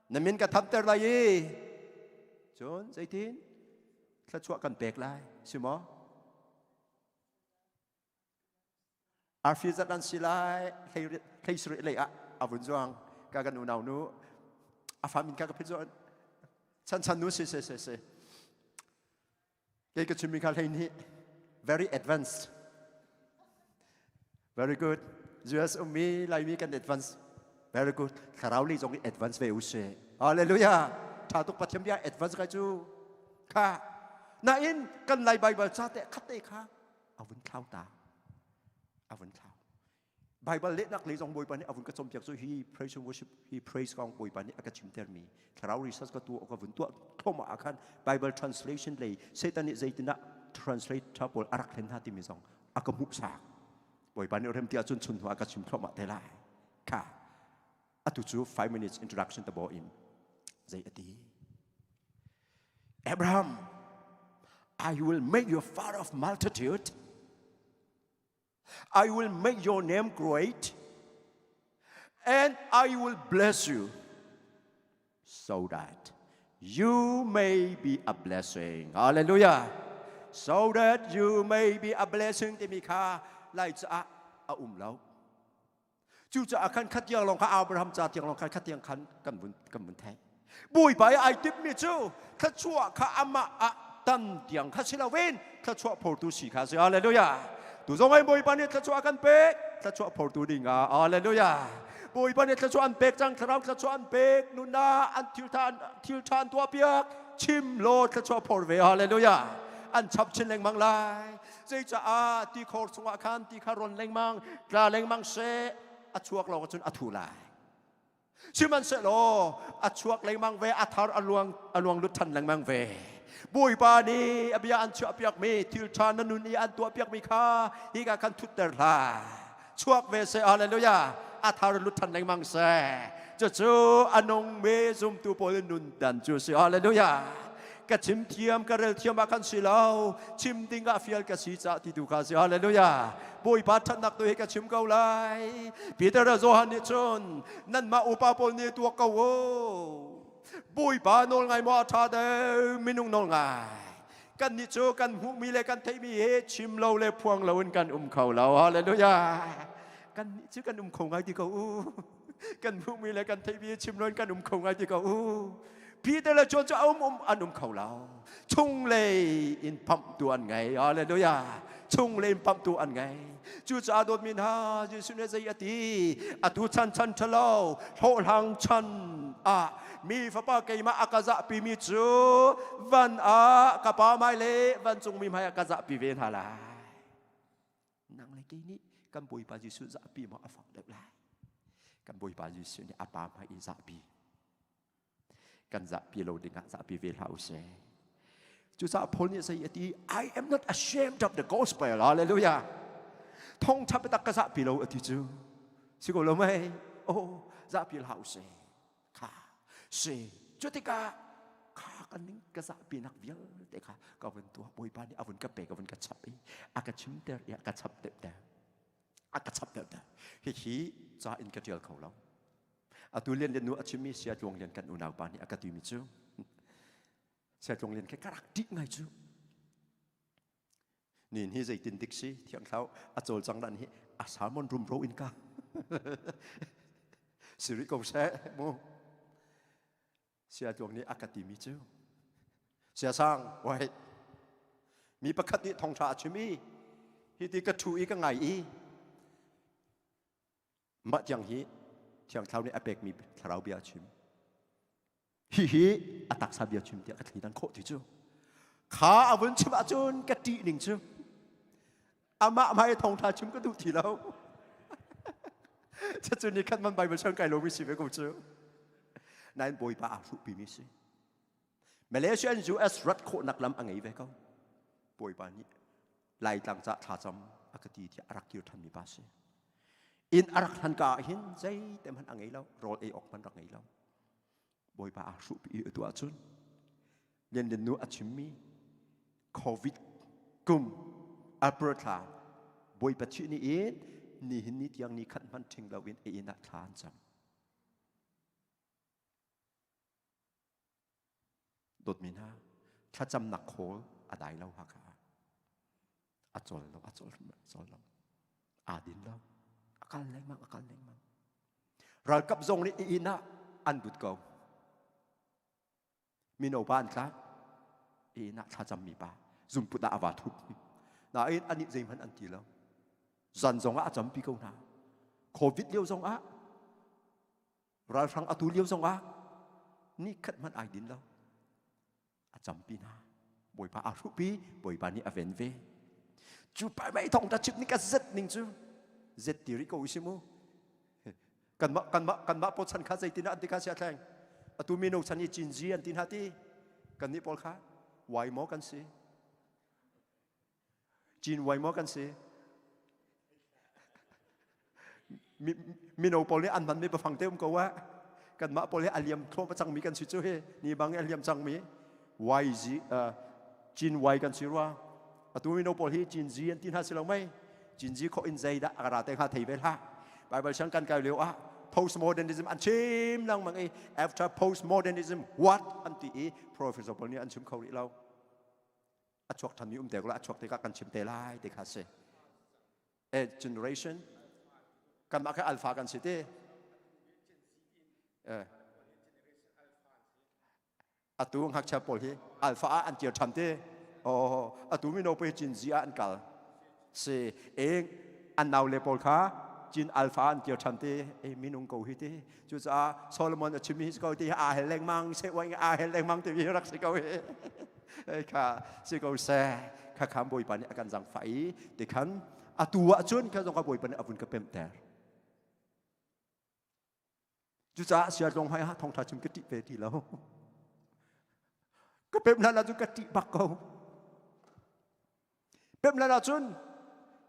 na min ka thanter lai i cun zeitin thluachuah kan pek lai si maw arfi zat an si lai hlei sarih lei ah a vun zuang ka kan unau nu a fa min ka ka phit zuan chan chan nu si si si si Kei ka chimmi kha hlei nih very advanced. Very good. US ummi Laimi kan advance. Very good. Thlarau lei zong i advance ve usih. Hallelujah. Tha tuk Pathian bia advance kai cu. Kha. Nain kan Lai Bible ca te khat te kha a vun thlau ta. A vun thlau. Bible lehnak lei zong Bawipa nih a vun ka cawnpiak cu hi praise and worship hi praise kong Bawipa nih a ka chimtermi thlarau research ka tuah ka vun tuah thluahmah ah khan Bible translation lei Satan nih zeitindah translate tha pawl a rak thlen hna timi zong a ka hmuhsak Bawipa nih rem ti ahcun chun hnu ah ka chim thluahmah te lai kha atu cu 5 minutes introduction ta bo in zei a ti Abraham I will make you father of multitude I will make your name great and I will bless you so that you may be a blessing. Hallelujah. So that you may be a blessing timi kha lai caah a um lo. Cucaah khan khatiang lawng kha Abraham ca tiang lawng khan khatiang khan kan vun kan vun theih. Bawipa i ai timhmi cu thluachuah kha amah ah tan tiang kha si loin thluachuah phortu si kha si. Hallelujah. Tu zong ai Bawipa nih thluachuah kan pek, thluachuah phortu ding ah. Hallelujah. Bawipa nih thluachuah an pek cang, thlarau thluachuah an pek, nunah an thiltha thiltha an tuahpiak, chim law thluachuah phor ve. Hallelujah. An chap chin lengmang lai. Zeicaah ti khor chungah khan ti kha ron lengmang, tla lengmang seh, a chuak lawng cun a thu lai. Sihmanhsehlaw a chuak lengmang ve, a thar a luang a luang lut ṭhan lengmang ve. Bawipa nih a bia an chuahpiakmi thil ṭha na nun i an tuahpiakmi kha hika khan thutter hlah. Chuak ve seh, hallelujah. A thar lut ṭhan lengmang seh. Cucu a nungmi zumtu pawl nun dan cu si, hallelujah. Ka chim thiam, ka rel thiam ah khan si lo, chim ding ah fial ka si cah ti tu kha si, hallelujah. Bawipa ṭhatnak tu hi ka chim ko lai. Peter le Johan nih cun nanmah upa pawl nih tuak ko u. Bawipa nawl ngai maw a ṭha deuh minung nawl ngai. Kannih cu kan hmuhmi le kan theihmi hi chim lo le phuang loin kan um kho lo. Hallelujah. Kannih cu kan um kho ngai ti ko u. Kan hmuhmi le kan theihmi hi chim loin kan um kho ngai ti ko u. Peter le John cu a um um an um kho lo. Chunglei in pamhtu an ngei. Hallelujah. Chunglei in pamhtu an ngei. Cucaah dawtmi hna, Jesuh nih zei a ti? Atu chan chan ṭhalo, hlawhhlang chan ah mi fapa keimah a ka zahpimi cu van ah ka pa hmai le vancungmi hmai ah ka zahpi ve hna lai. Nang le kei nih kan Bawipa Jesuh zahpi maw a fak deuh lai? Kan Bawipa Jesuh nih a pa hmai i zahpi. Kan zahpi lo dingah zahpi ve hlah usih. Cucaah Paul nih zei a ti? I am not ashamed of the gospel. Hallelujah. Thawngṭha biatak ka zahpi lo a ti cu. Si ko lo mei? Oh, zahpi hlah usih. Kha si. Cu tikah kha kan ning ka zahpinak vialte kha ka vun tuah. Bawipa nih a vun ka pek, a vun ka chap i a ka chimter i a ka chap deuhter. A ka chap deuhter. Hihi ca in ka ṭial kho lo. Atu lian lian nu a chimmi Sia Tluang Lian kan unau pa nih a ka timi cu Sia Tluang Lian khi ka rak ṭih ngai cu. Nin hi zeitin dik si thiang thlau a cawlcang dan hi a salmon rumro in ka siri ko seh mu. Sia Tluang nih a ka timi cu Sia Sang wai mi pakhat nih thongṭha a chim i hi ti ka ṭhu i ka ngai i Mah tiang hi Thiang Thlarau nih a pekmi thlarau bia a chim. Hihi a taksa bia chim tiah ka thleidan khawh ti cu. Kha a vun chim ahcun ka ṭih ning cu. Amah hmai thawngṭha chim ka duh ti lo. Cucu ni khat man Bible siang kai lomi si ve ko cu. Nain Bawipa aa hruhpimi si. Malaysia in US rat khawhnak lam a ngei ve ko. Bawipa nih Laitlang ca thlacam a ka ti tiah a rak kir ṭhanmi pa si. Inn a rak hlan ka ah hin zeite hmanh a ngei lo, rawl ei awk hmanh rak ngei lo. Bawipa aa hruhpi i atu ahcun Lianlian nu a chimmi COVID kum April thla Bawipa thih ni in nihin ni tiang ni khat hmanh ṭhing loin a inn ah thla an cam. Dawtmi hna, thlacamnak khawl a dai lo Hakha ah. A cawl lo, a cawl a cawl lo. Aa din lo. A kal lengmang, a kal lengmang. Ralkap zong nih i inn ah an but ko. Mino pa an tlak. I inn ah thlacammi pa zungput ah a va thup. Nain anih zeihmanh an ti lo. Zan zong ah a campi ko hna. Covid lio zong ah Ralhrang atu lio zongah ni khat hmanh ai din lo. A campi hna. Bawipa aa hruhpi, Bawipa nih a ven ve. Cu pai mei thong ta chip ni ka zet ning cu zet ti rih ko isi mu. Kanmah kanmah kanmah pawl chan kha zeitin an ti kha sia thleng. Atu mino chan i cinzi an ti hna ti. Kan nih pawl kha wai maw kan si. Cin wai maw kan si? Mino pawl nih an hmanmi biafang te um ko ah kanmah pawl hi a liam thluahmah cangmi kan si cu hi ni bang a liam cangmi YZ Cin Y kan si rua atu mino pawl hi Cin Z an ti hna si lo mei Cin Z khawh in zei dah a ra te hnga thei ve hlah Bible siang kan kai lio ah postmodernism an chim lengmang i after postmodernism what an ti i professor pawl nih an chim kho rih lo a chuak ṭhanmi um te ko la a chuak tikah kan chim te lai ti kha si e generation kanmah kha alpha kan si ti eh atu ngakchia pawl hi alpha ah an kir ṭhan ti oh atu mino pawl hi Chin Z ah an kal si eng an nau le pawl kha Chin alpha an kir ṭhan ti e minung ko hi ti cucaah Solomon a chimmi hi si ko ti aa hel lengmang se wai aa hel lengmang ti hi rak si ko hi kha si ko seh kha khan Bawipa nih a kan zangfah i tikhan atu ahcun kha zong kha Bawipa nih a vun ka pemhter cucaah siatlawng hmai ah thawngṭha chim ka ṭih ve ti lo ka pemh hlan ahcun ka ṭih bak ko pemh hlan ahcun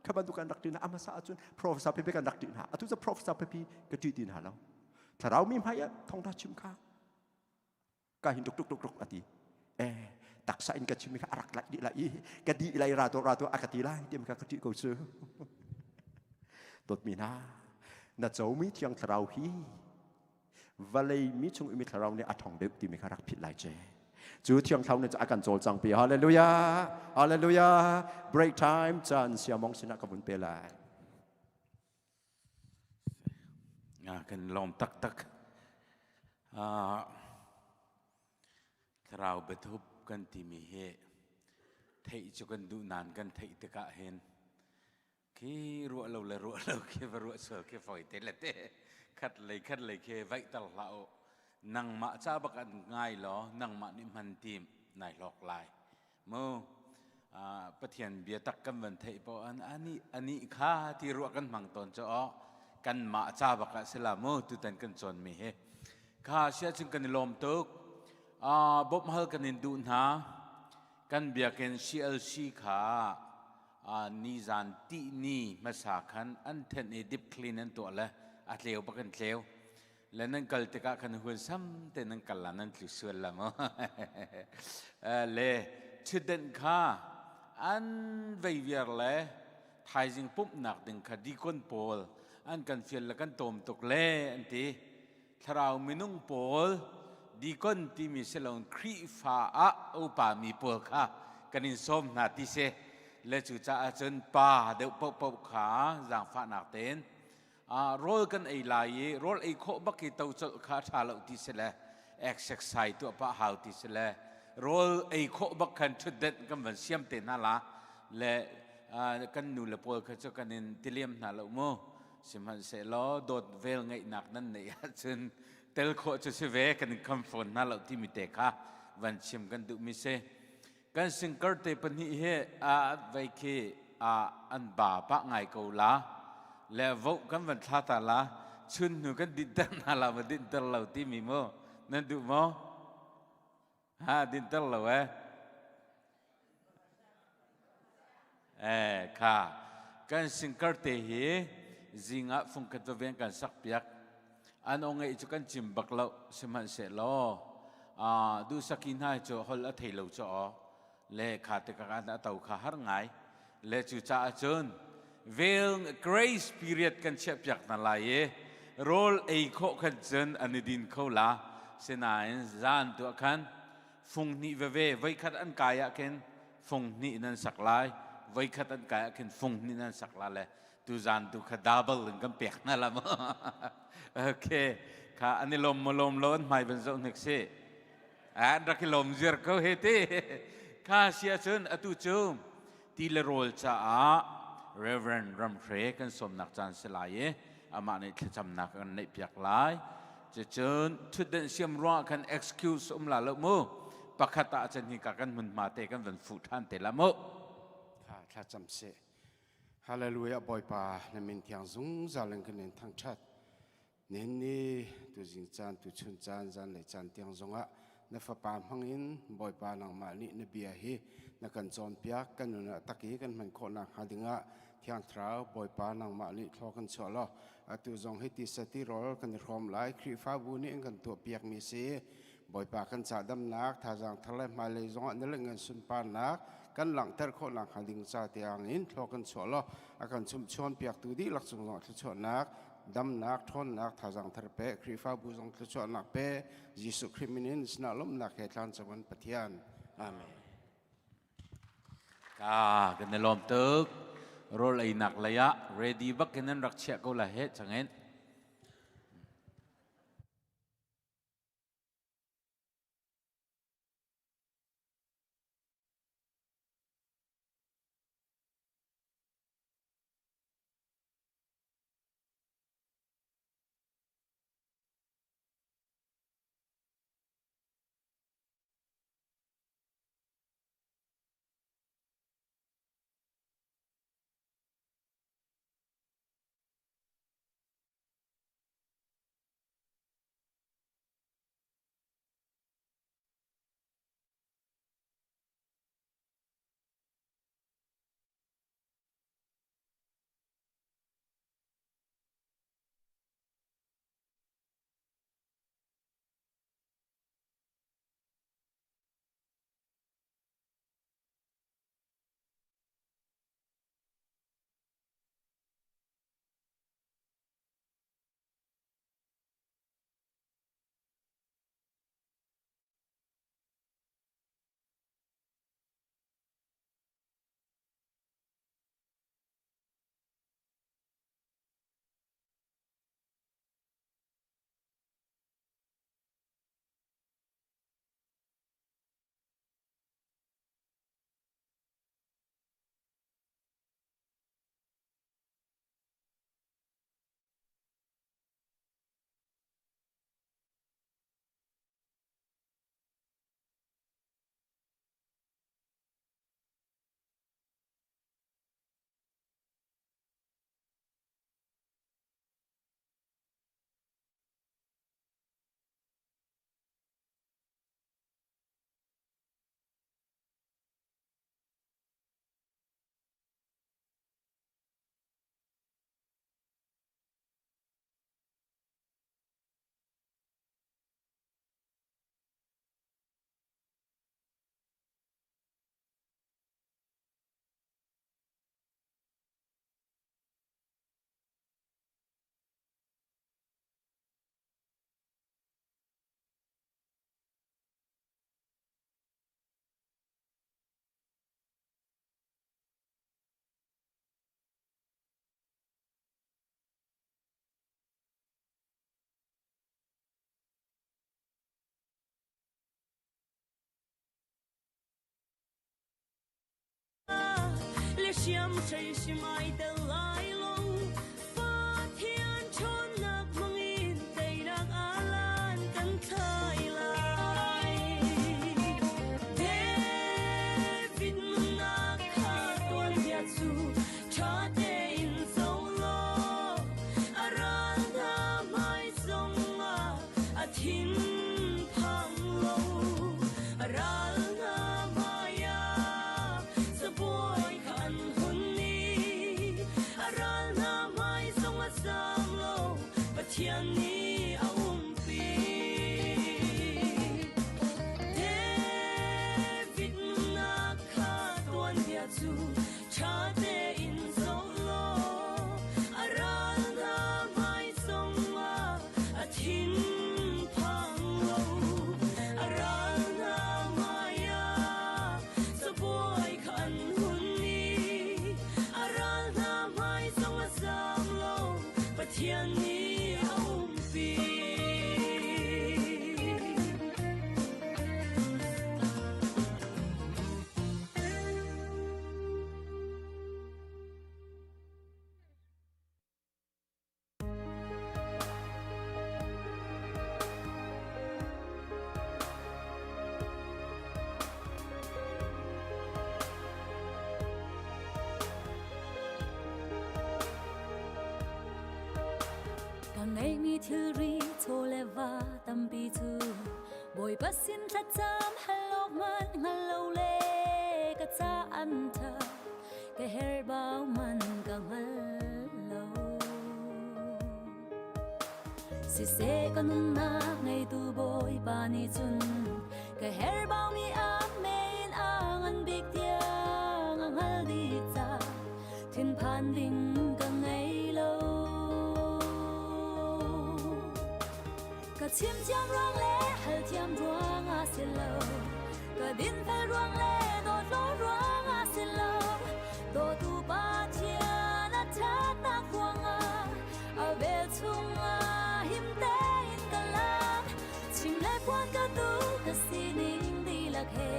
kha bantuk kan rak ṭih hna a hmasa ahcun professor pipi kan rak ṭih hna atu cu professor pipi ka ṭih ti hna lo thlarau mi hmai ah thawngṭha chim kha ka hin tuk tuk tuk tuk a ti eh taksa in ka chim kha a rak laih dih lai i ka dih lai ra to ra to a ka ti lai ti ka ka ṭih ko cu dawtmi hna na comi thiang thlarau hi vawlei mi chung i mi thlarau nih a ṭhawng deuh timi kha rak philh lai ce cu thiang thlarau nih a kan cawlcang pi hallelujah hallelujah break time caan siamong sinah ka vun pe lai Kan lawm taktak. Thlarau biathup kan timi hi theih cu kan duh nain kan theih tikah hin khi ruah lo le ruah lo khi va ruah sual khi fawi te le te khat lei khat lei khi vaih ter hlah u nangmah ca bak an ngai law nangmah nih hman tim nai hlawk lai mu Pathian bia tak kan van theih po an ani ani kha ti ruah kan hmang tawn cho kan mah ca bak ah sila mu tutan kan cawn mi hi kha sia cun kan i lawm tuk bawmh hal kan in duh hna kan biakinn CLC kha nizan tihni hmasa khan an thenh i deep clean an tuah le a tleu bak an tleu le nan kal tikah khan hun sam te nan kal la nan tlu sual la maw le chudent kha an vei viar le thaizing pumhnak ding kha dikon pawl an kan fial le kan tawm tuk le an ti thlarau minung pawl dikon timi siloin Khrihfa ah upa mi pawl kha kan in sawm hna ti si le cu caah cun pa deuh paohpaoh kha zaangfahnak tein rawl kan ei lai i rawl ei khawh bak i to colh kha ṭha lo ti si le exercise tuah pah hau ti si le rawl ei khawh bak khan ṭhutdenh kan van siam te hna la le kan nu le pawl kha cu kan in tiliam hna lo mu sihmanhsehlaw dawt vel ngeihnak nan neih ahcun tel khawh cu si ve kan in kham fawn hna lo timi te kha van chim kan duhmi si kan singkar te pahnih hi a vei khi a an ba pah ngai ko la le voh kan van thla ta la chun hnu kan dinter hna la ma dinter lo timi mu nan duh maw ha dinter lo eh Eh kha kan singkar te hi zingah fungkhat va veng kan sak piak an aw ngeih cu kan cim bak lo sihmanhsehlaw duhsaki hna cu hol a thei lo cu aw le kha te ka a to kha har ngai le cu caah cun vel grace period kan chiah piak hna lai i rawl ei khawh khan cun an i din kho la sinain zan tuah khan fung hnih veve voikhat an kai ah khin fung hnih nan sak lai voikhat an kai ah khin fung hnih nan sak la le tu zan tu kha double in kan pek hna la mu okay kha an i lom mo lom lo an hmai van zoh hnik si an rak i lom ziar ko he ti kha sia cun atu cu ti le rawl caah Reverend Ramhre kan sawmnak caan si lai i amah nih thlacamnak kan neih piak lai cucun thutdenh siam ruangah khan excuse um la lo mu pakhat ah cun hika kan hmunhma te kan van fuh ṭhan te la mu Tha thlacam seh. Hallelujah Bawipa na min thiang zungzal in kan in thangṭhat. Nihin ni tuzing caan tuchun caan zanlei caan tiang zongah na fapa hmangin Bawipa nangmah nih na bia hi na kan cawnpiak kan nun ah tak i kan hman khawhnak hnga dingah Thiang Thlarau Bawipa nangmah nih thlaw kan chuah law atu zong hi tisa tirawl kan i hrawm lai Khrihfabu nih an kan tuahpiakmi si Bawipa kan ca damnak thazaang thar le hmailei zongah na le ngan sunparnak kan langhter khawhnak hnga ding ca tiang in thlaw kan chuah law a kan chumhchuan piaktu dihlak cung zongah thluachuahnak damnak ṭhawnnak thazaang thar pe Khrihfabu zong thluachuahnak pe Jesuh Khrih min in sinah lawmhnak he tlan cawan Pathian Amen. Ka kan i lawm tuk. Rawl einak lei ah ready bak in an rak chiah ko la he changin. Hriamhrei hrim ai tel lai lo. Pathian ṭhawnnak hmangin teinak alan kan thlai lai. David nunnak kha tuanbia cu ṭha tein zoh law, a ral hna hmai zongah a thin phang lo. A ral hna hmaiah cabuai kha an hun i a ral hna hmai zong a zaam lo. Pathian nih a umpi. David nunnak kha tuanbia cu ṭha tein zoh law, a ral hna hmai zongah a thin phang lo. A ral hna hmaiah cabuai kha an hun i a ral hna hmai zong a zaam lo. Pathian nih a umpi. Ka ngeihmi thilri chaw le va tampi cu Bawipa sin thlacam hal awk hmanh hngal lo le ka ca an ṭha ka herbau man ka hngal lo. Siseh ka nunnak ngeitu Bawipa nih cun ka herbaumi a men a ngan bik tiang a hngal dih ca thinphan ding ka ngei lo. Ka chim thiam ruang le hal thiam ruang ah si lo, ka dinfel ruang le dawtlo ruang ah si lo, dawtu Pathian a ṭhatnak ruangah a vel chungah him tein ka lam. Chim le phuan ka duh ka sining dihlak he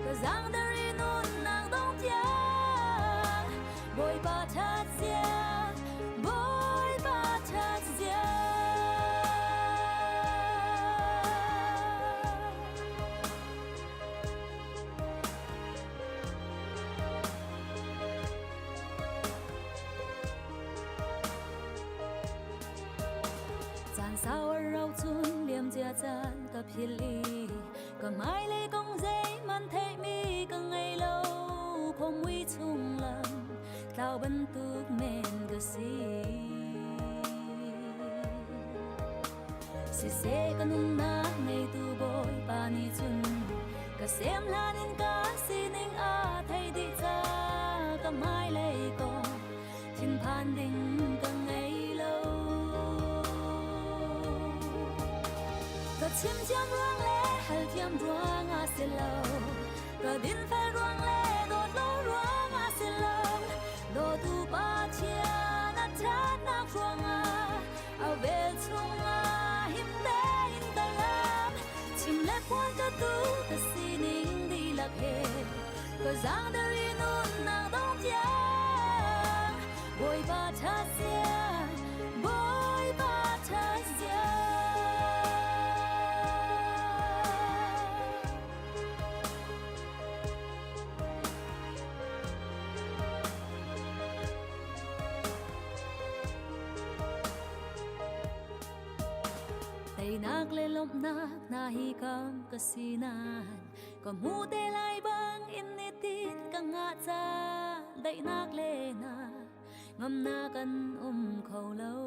ka zaangdar i nunnak dong tiang Bawipa ṭhat zia, Bawipa ṭhat zia. Caan sau a rau cun liam cia caan ka philh i ka hmailei kong zeihmanh theihmi ka ngei lo. Khuamui chung lam tlau bantuk men ka si. Siseh ka nunnak ngeitu Bawipa nih cun ka sem hlan in ka sining a thei dih ca ka hmailei kong thinphan ding ka ngei lo. Ka chim thiam ruang le hal thiam ruang ah si lo, ka dinfel ruang le dawt lo ruang ah si lo, dawtu Pathian a ṭhatnak ruangah a vel chungah him tein ka lam. Chim le phuan ka duh ka sining dihlak he ka zaangdar i nunnak dong tiang Bawipa ṭhat zia, Bawipa ṭhat zia. Teinak le lawmhnak hna hi kam ka si nain ka hmu te lai bang in nitin ka ngah ca daihnak le na ngamnak an um kho lo.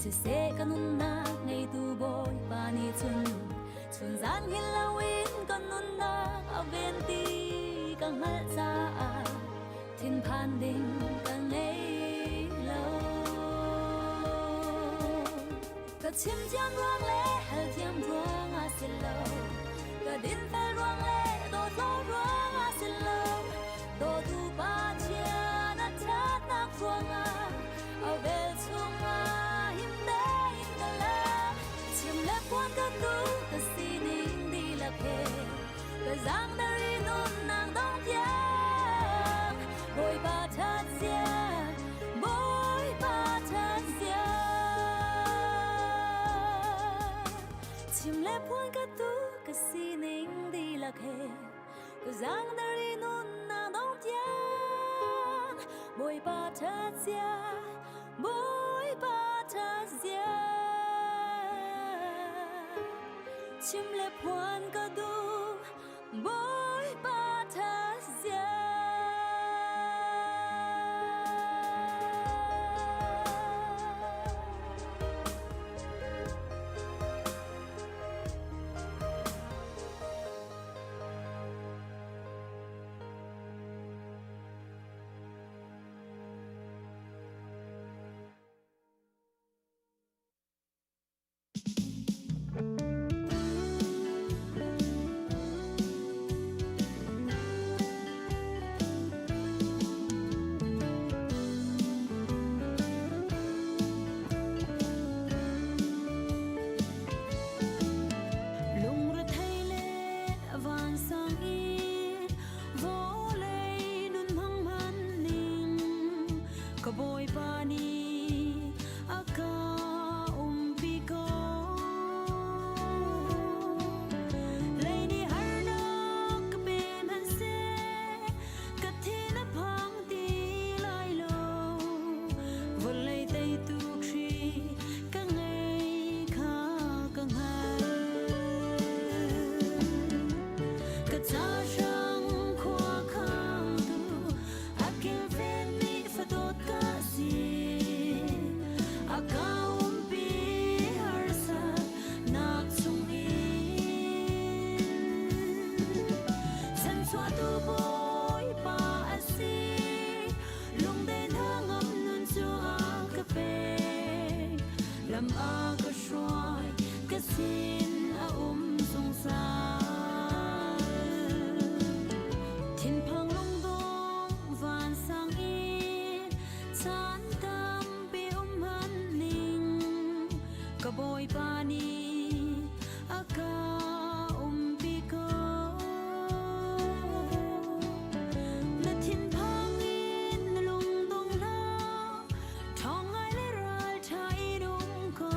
Siseh ka nunnak ngeitu Bawipa nih cun chunzan hngilh loin ka nunnak a ven ti ka hngalh caah thinphan ding ka ngei lo. Ka chim thiam ruang le hal thiam ruang ah si lo, ka dinfel ruang le dawtlo ruang ah si lo, dawtu Pathian a ṭhatnak ruangah a vel chungah him tein ka lam. Chim le phuan ka duh ka sining dihlak he ka zaangdar i nun. Ka zaangdar i nunnak dong tiang Bawipa ṭhat zia, Bawipa ṭhat zia. Chim le phuan ka duh, Bawipa ṭhat zia. Lungrethei le vansang i vawlei nun hmang hmanning ka Bawipa nih a ka umpi ko. Lei nih harnak ka pe hmanhseh ka thin a phang ti lai lo. Vawlei teitu Khrih ka ngei kha ka hngalh. Ka ca hrang khua khangtu a kilvenmi fadawt ka si. A ka umpi harsatnak chungin. Chanchuahtu Bawipa a si. Lungde hna ngam nun cu a ka pek. Lam a ka hruai, ka sin a um zungzal. Thinphang lungdong vansang in caan tampi um hmanning ka Bawipa nih a ka umpi ko. Na thinphang in na lungdong hlah, ṭhawng ngai le ralṭha in um ko.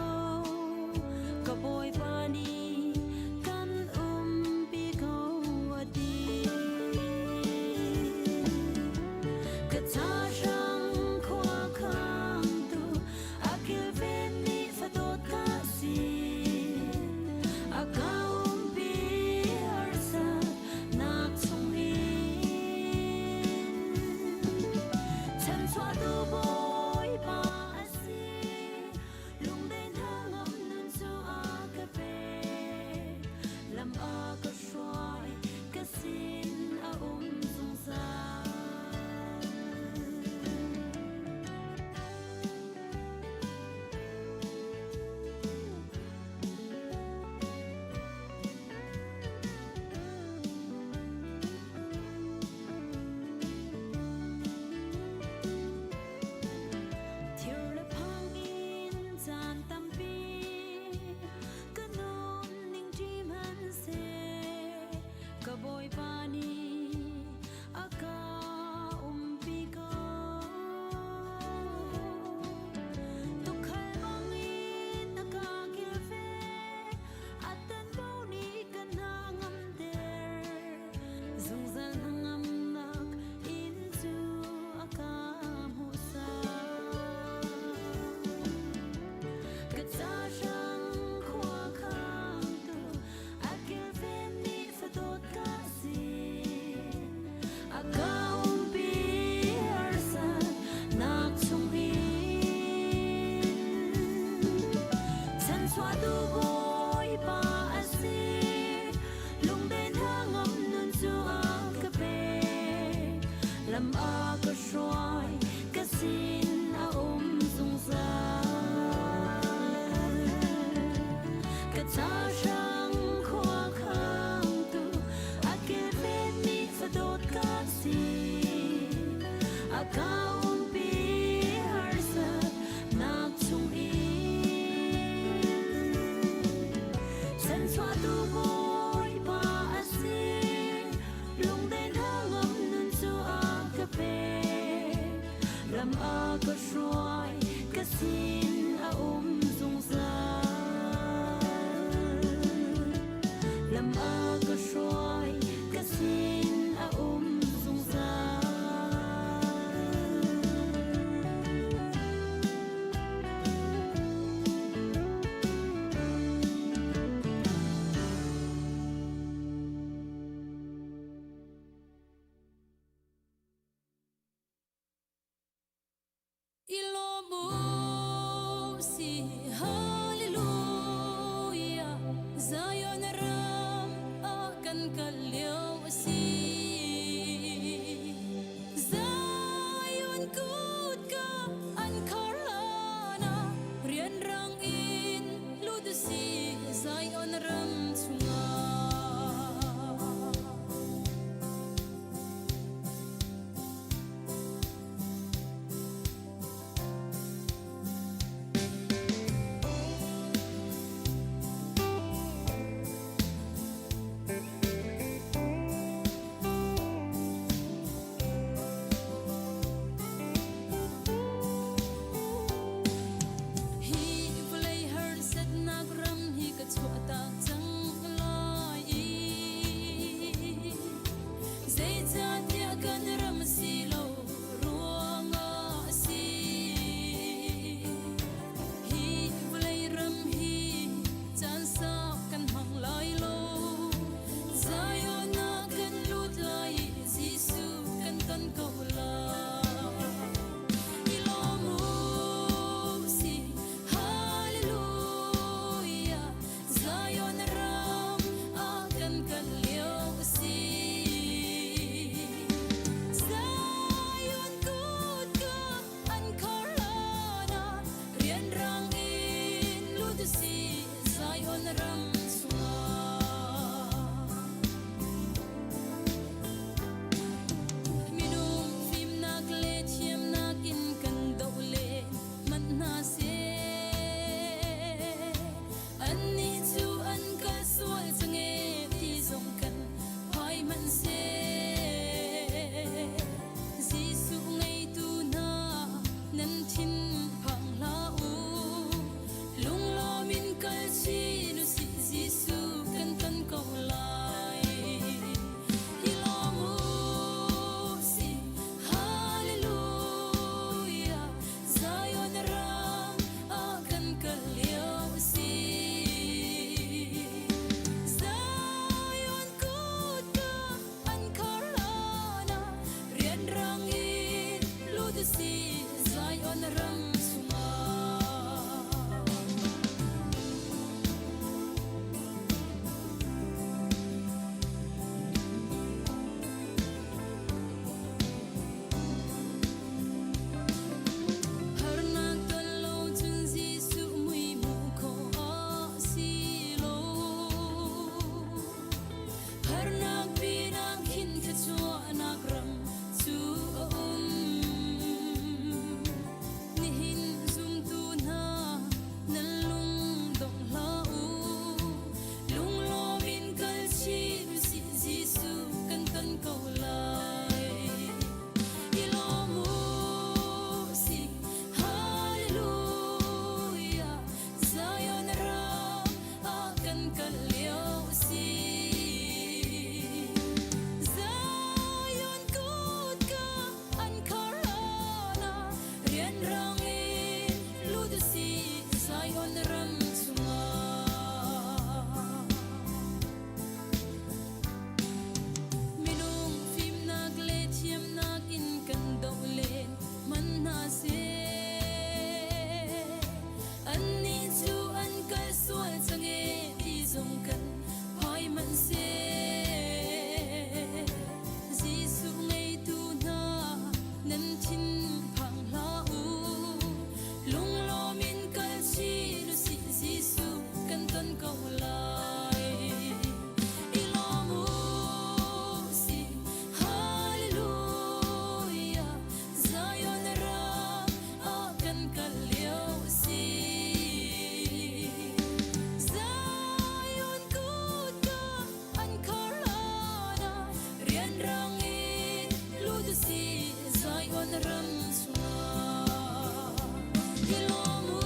I lawm u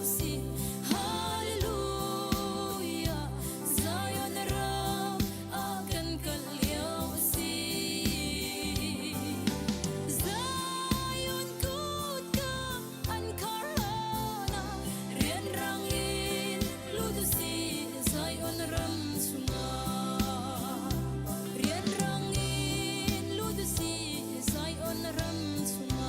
sih. Hallelujah. Zion ram ah kan kal lio a si. Zion kutka an khar hlan ah rianrang in lut u sih Zion ram chungah. Rianrang in lut u sih Zion ram chungah.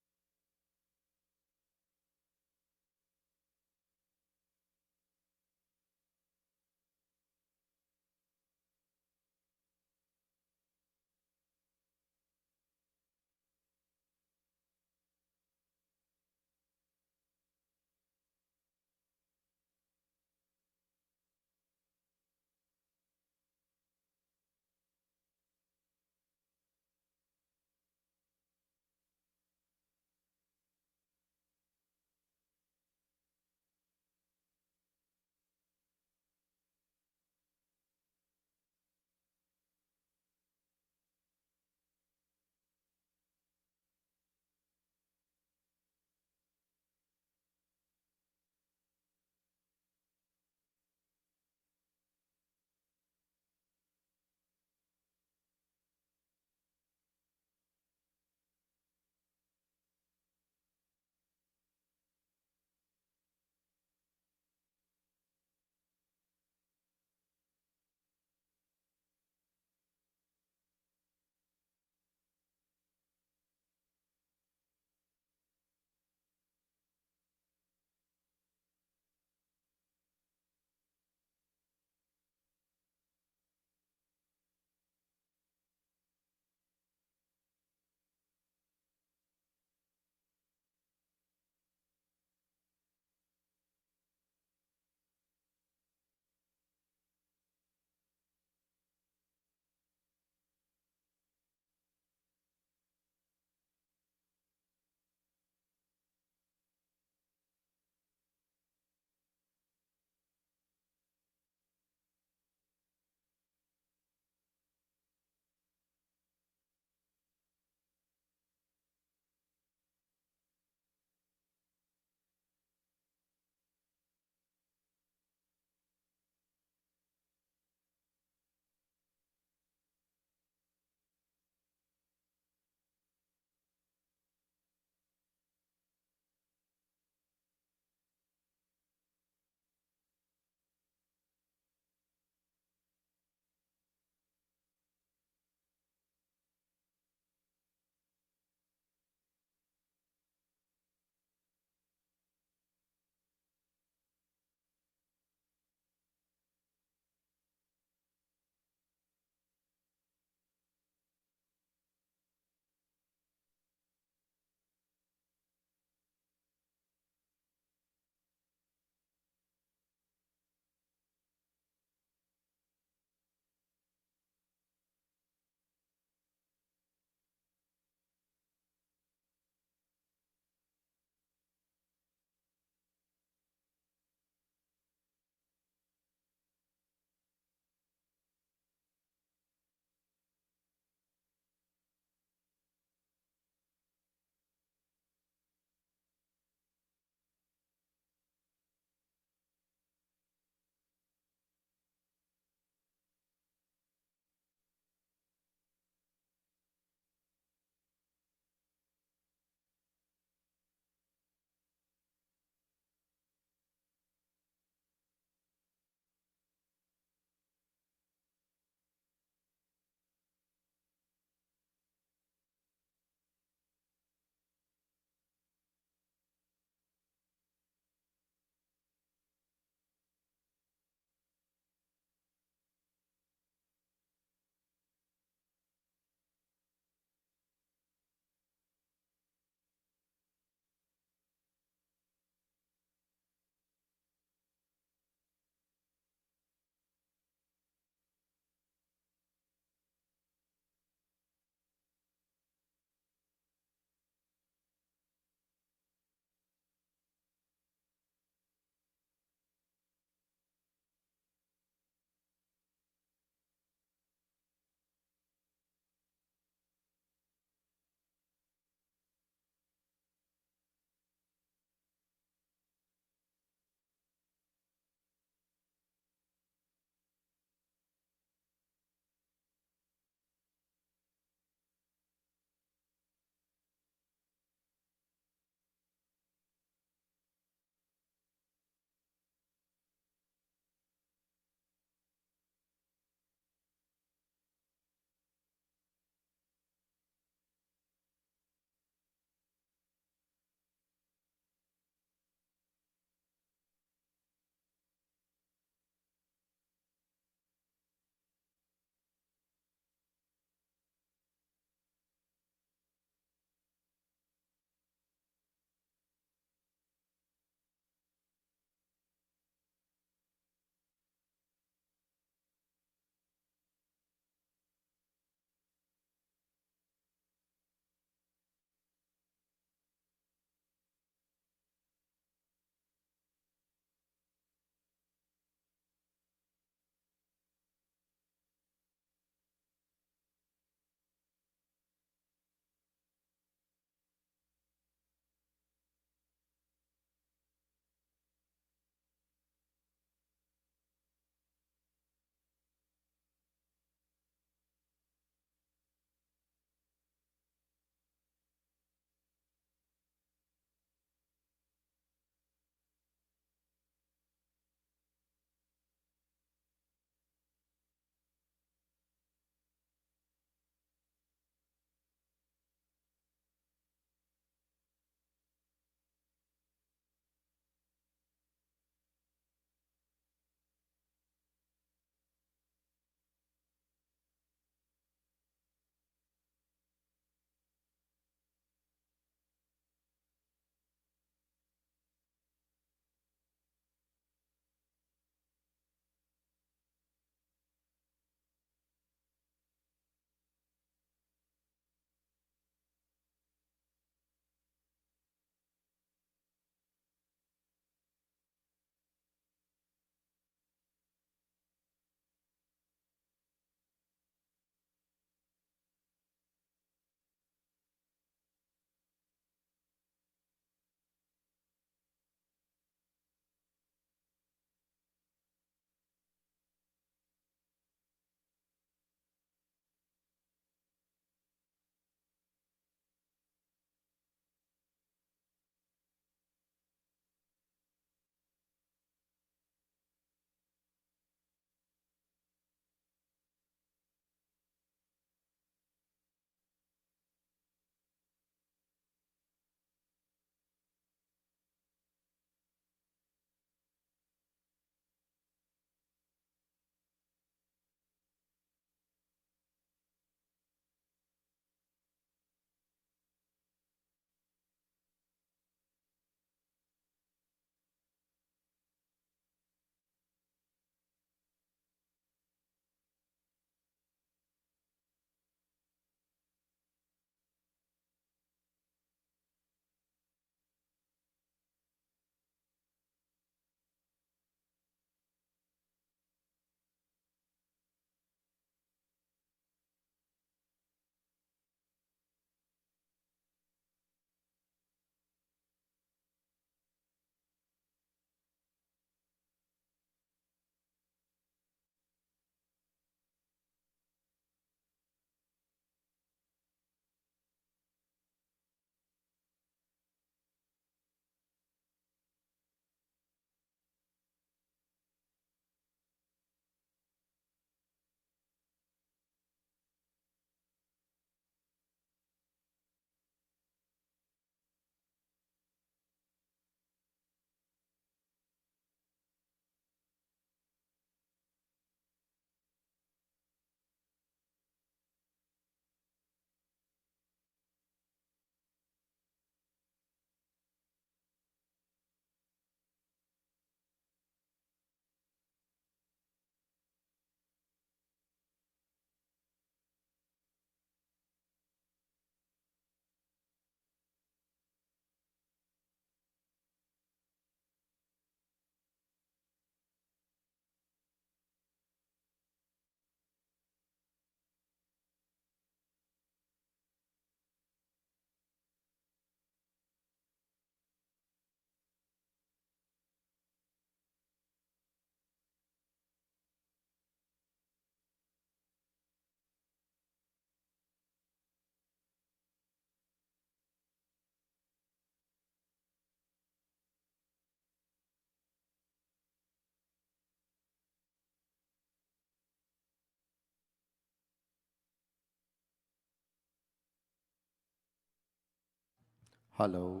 Hello.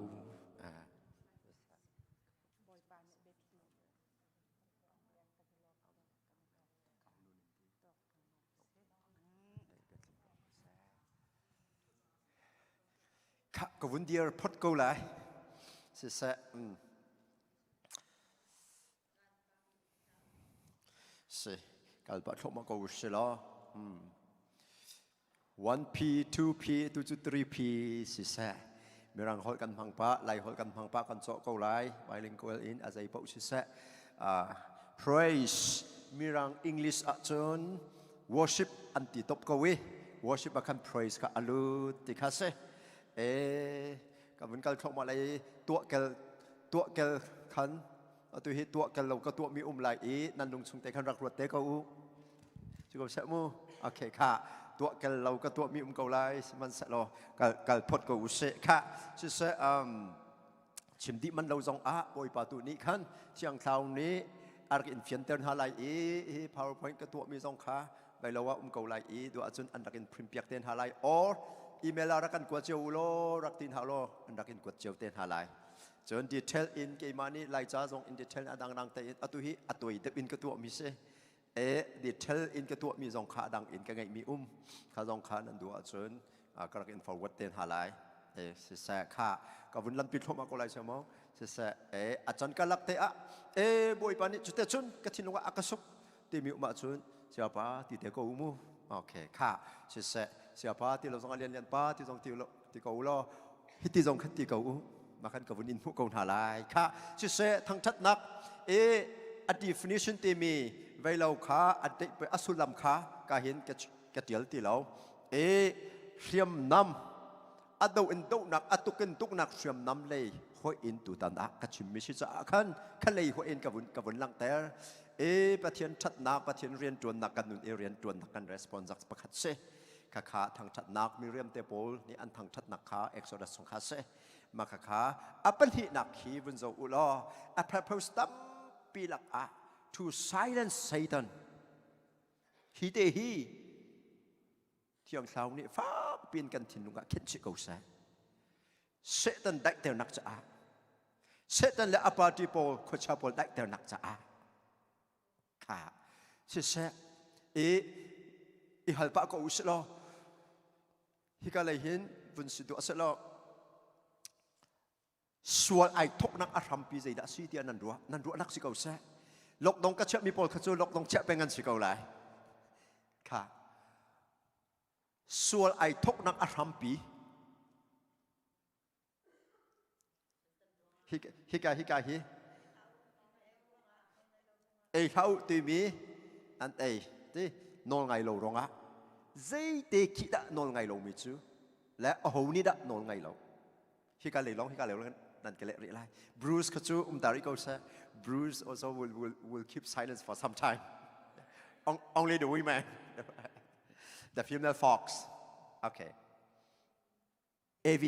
Khah ka vun dir phot ko lai. Siseh. Mm. Si, kal pah thluahmah ko si law. Hmm. 1P, 2P, tu cu 3P siseh. Mirang holh kan hmang pah, Lai holh kan hmang pah kan cawh ko lai. Bilingual in a zei paoh siseh. Uh, praise Mirang English ahcun worship an ti top ko i worship ah khan praise kha alut ti kha si. E ka vun kal thluahmah lai tuah kel tuah kel khan atu hi tuah kel lo ka tuah mi um lai i nan lung chung te khan rak ruat te ko u cu ko seh mu okay kha tuah kel lo ka tuah mi um ko lai sihmanhsehlaw kal kal phot ko u sih kha siseh um chim dih man lo zong ah bawipa tu nih khan thiang thlarau nih a rak in fianter hna lai i hi powerpoint ka tuah mi zong kha bai lo ah um ko lai i duh ahcun an rak in print piak te hna lai or email ah rak kan kuat cio u law rak ti hna law an rak in kuat cio te hna lai cun detail in keimah nih laica zong in detail a dangdang te in atu hi a tuai deuh in ka tuah mi si e detail in ka tuah mi zong kha a dang in ka ngeih mi um kha zong kha nan duh ahcun ka rak in forward te hna lai e siseh kha ka vun lampi thluahmah ko lai sia maw siseh e a can ka lak te ah e bawipa nih cute cun ka thinlung ah a ka suk timi um ahcun siapa ti te ko mu okay kha siseh siapa ti lo zong a lian lian pa ti zong ti lo ti ko u law hiti zong khan ti ko u ma khan ka vun in hmuh ko hna lai kha siseh thangthatnak e a definition timi veilo kha a a sullam kha ka hin ka ka tial ti lo e hriamnam a do in dohnak a tuk in tuknak hriamnam lei hoi in tutan ah ka chimmi si caah khan kha lei hoi in ka vun ka vun langhter e Pathian ṭhatnak Pathian rianṭuannak kan nun i rianṭuannak kan response pakhat si kha kha thangṭhatnak miriam te pawl nih an thangṭhatnak kha Exodus chung kha si ma kha kha a pahnihnak khi vun zoh u law a purpose tampi lak ah to silence Satan hi te hi Thiang Thlarau nih fakpi in kan thinlung ah khenh chih ko seh. Satan daihternak caah Satan le a party pawl khuachia pawl daihternak caah kha siseh i i hal pah ko u sih law hika lei hin vun si duah seh law sual ai thoknak a hrampi zeidah si tiah nan ruah nan ruahnak si ko seh lokdong ka chiahmi pawl kha cu lokdong chiah peng an si ko lai kha sual ai thoknak a hrampi hika hika hi ei hlah u timi an ei ti nawl ngai lo ruangah zeite khi dah nawl ngai lomi cu le aho nih dah nawl ngai lo hika lei lawng hika lei lawng nan ka leh rih lai Bruce kha cu um ta rih ko seh Bruce also will, will, will keep silence for some time only the women the female fox okay AV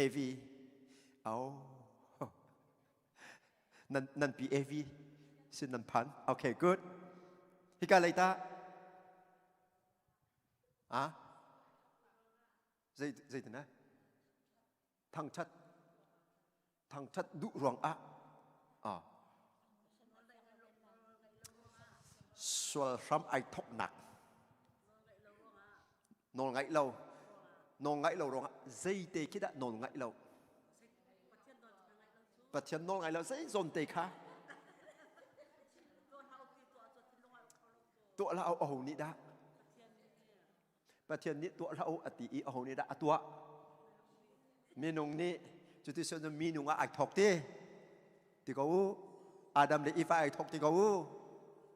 AV oh nan nan pi AV sin nan phan okay good hika lei ta ah Zei zeitin eh? Thangṭhat thangṭhat duh ruang ah ah sual hram ai thoknak nawl ngaih lo nawl ngaih lo ruangah zeite khi dah nawl ngaih lo Pathian nawl ngaih lo zei zawn te kha tuah la aho nih dah Pathian nih tuah hlah u a ti i aho nih dah a tuah? Minung nih cuti cun minung ah ai thawk ti ti ko u. Adam le Eva ai thawk ti ko u.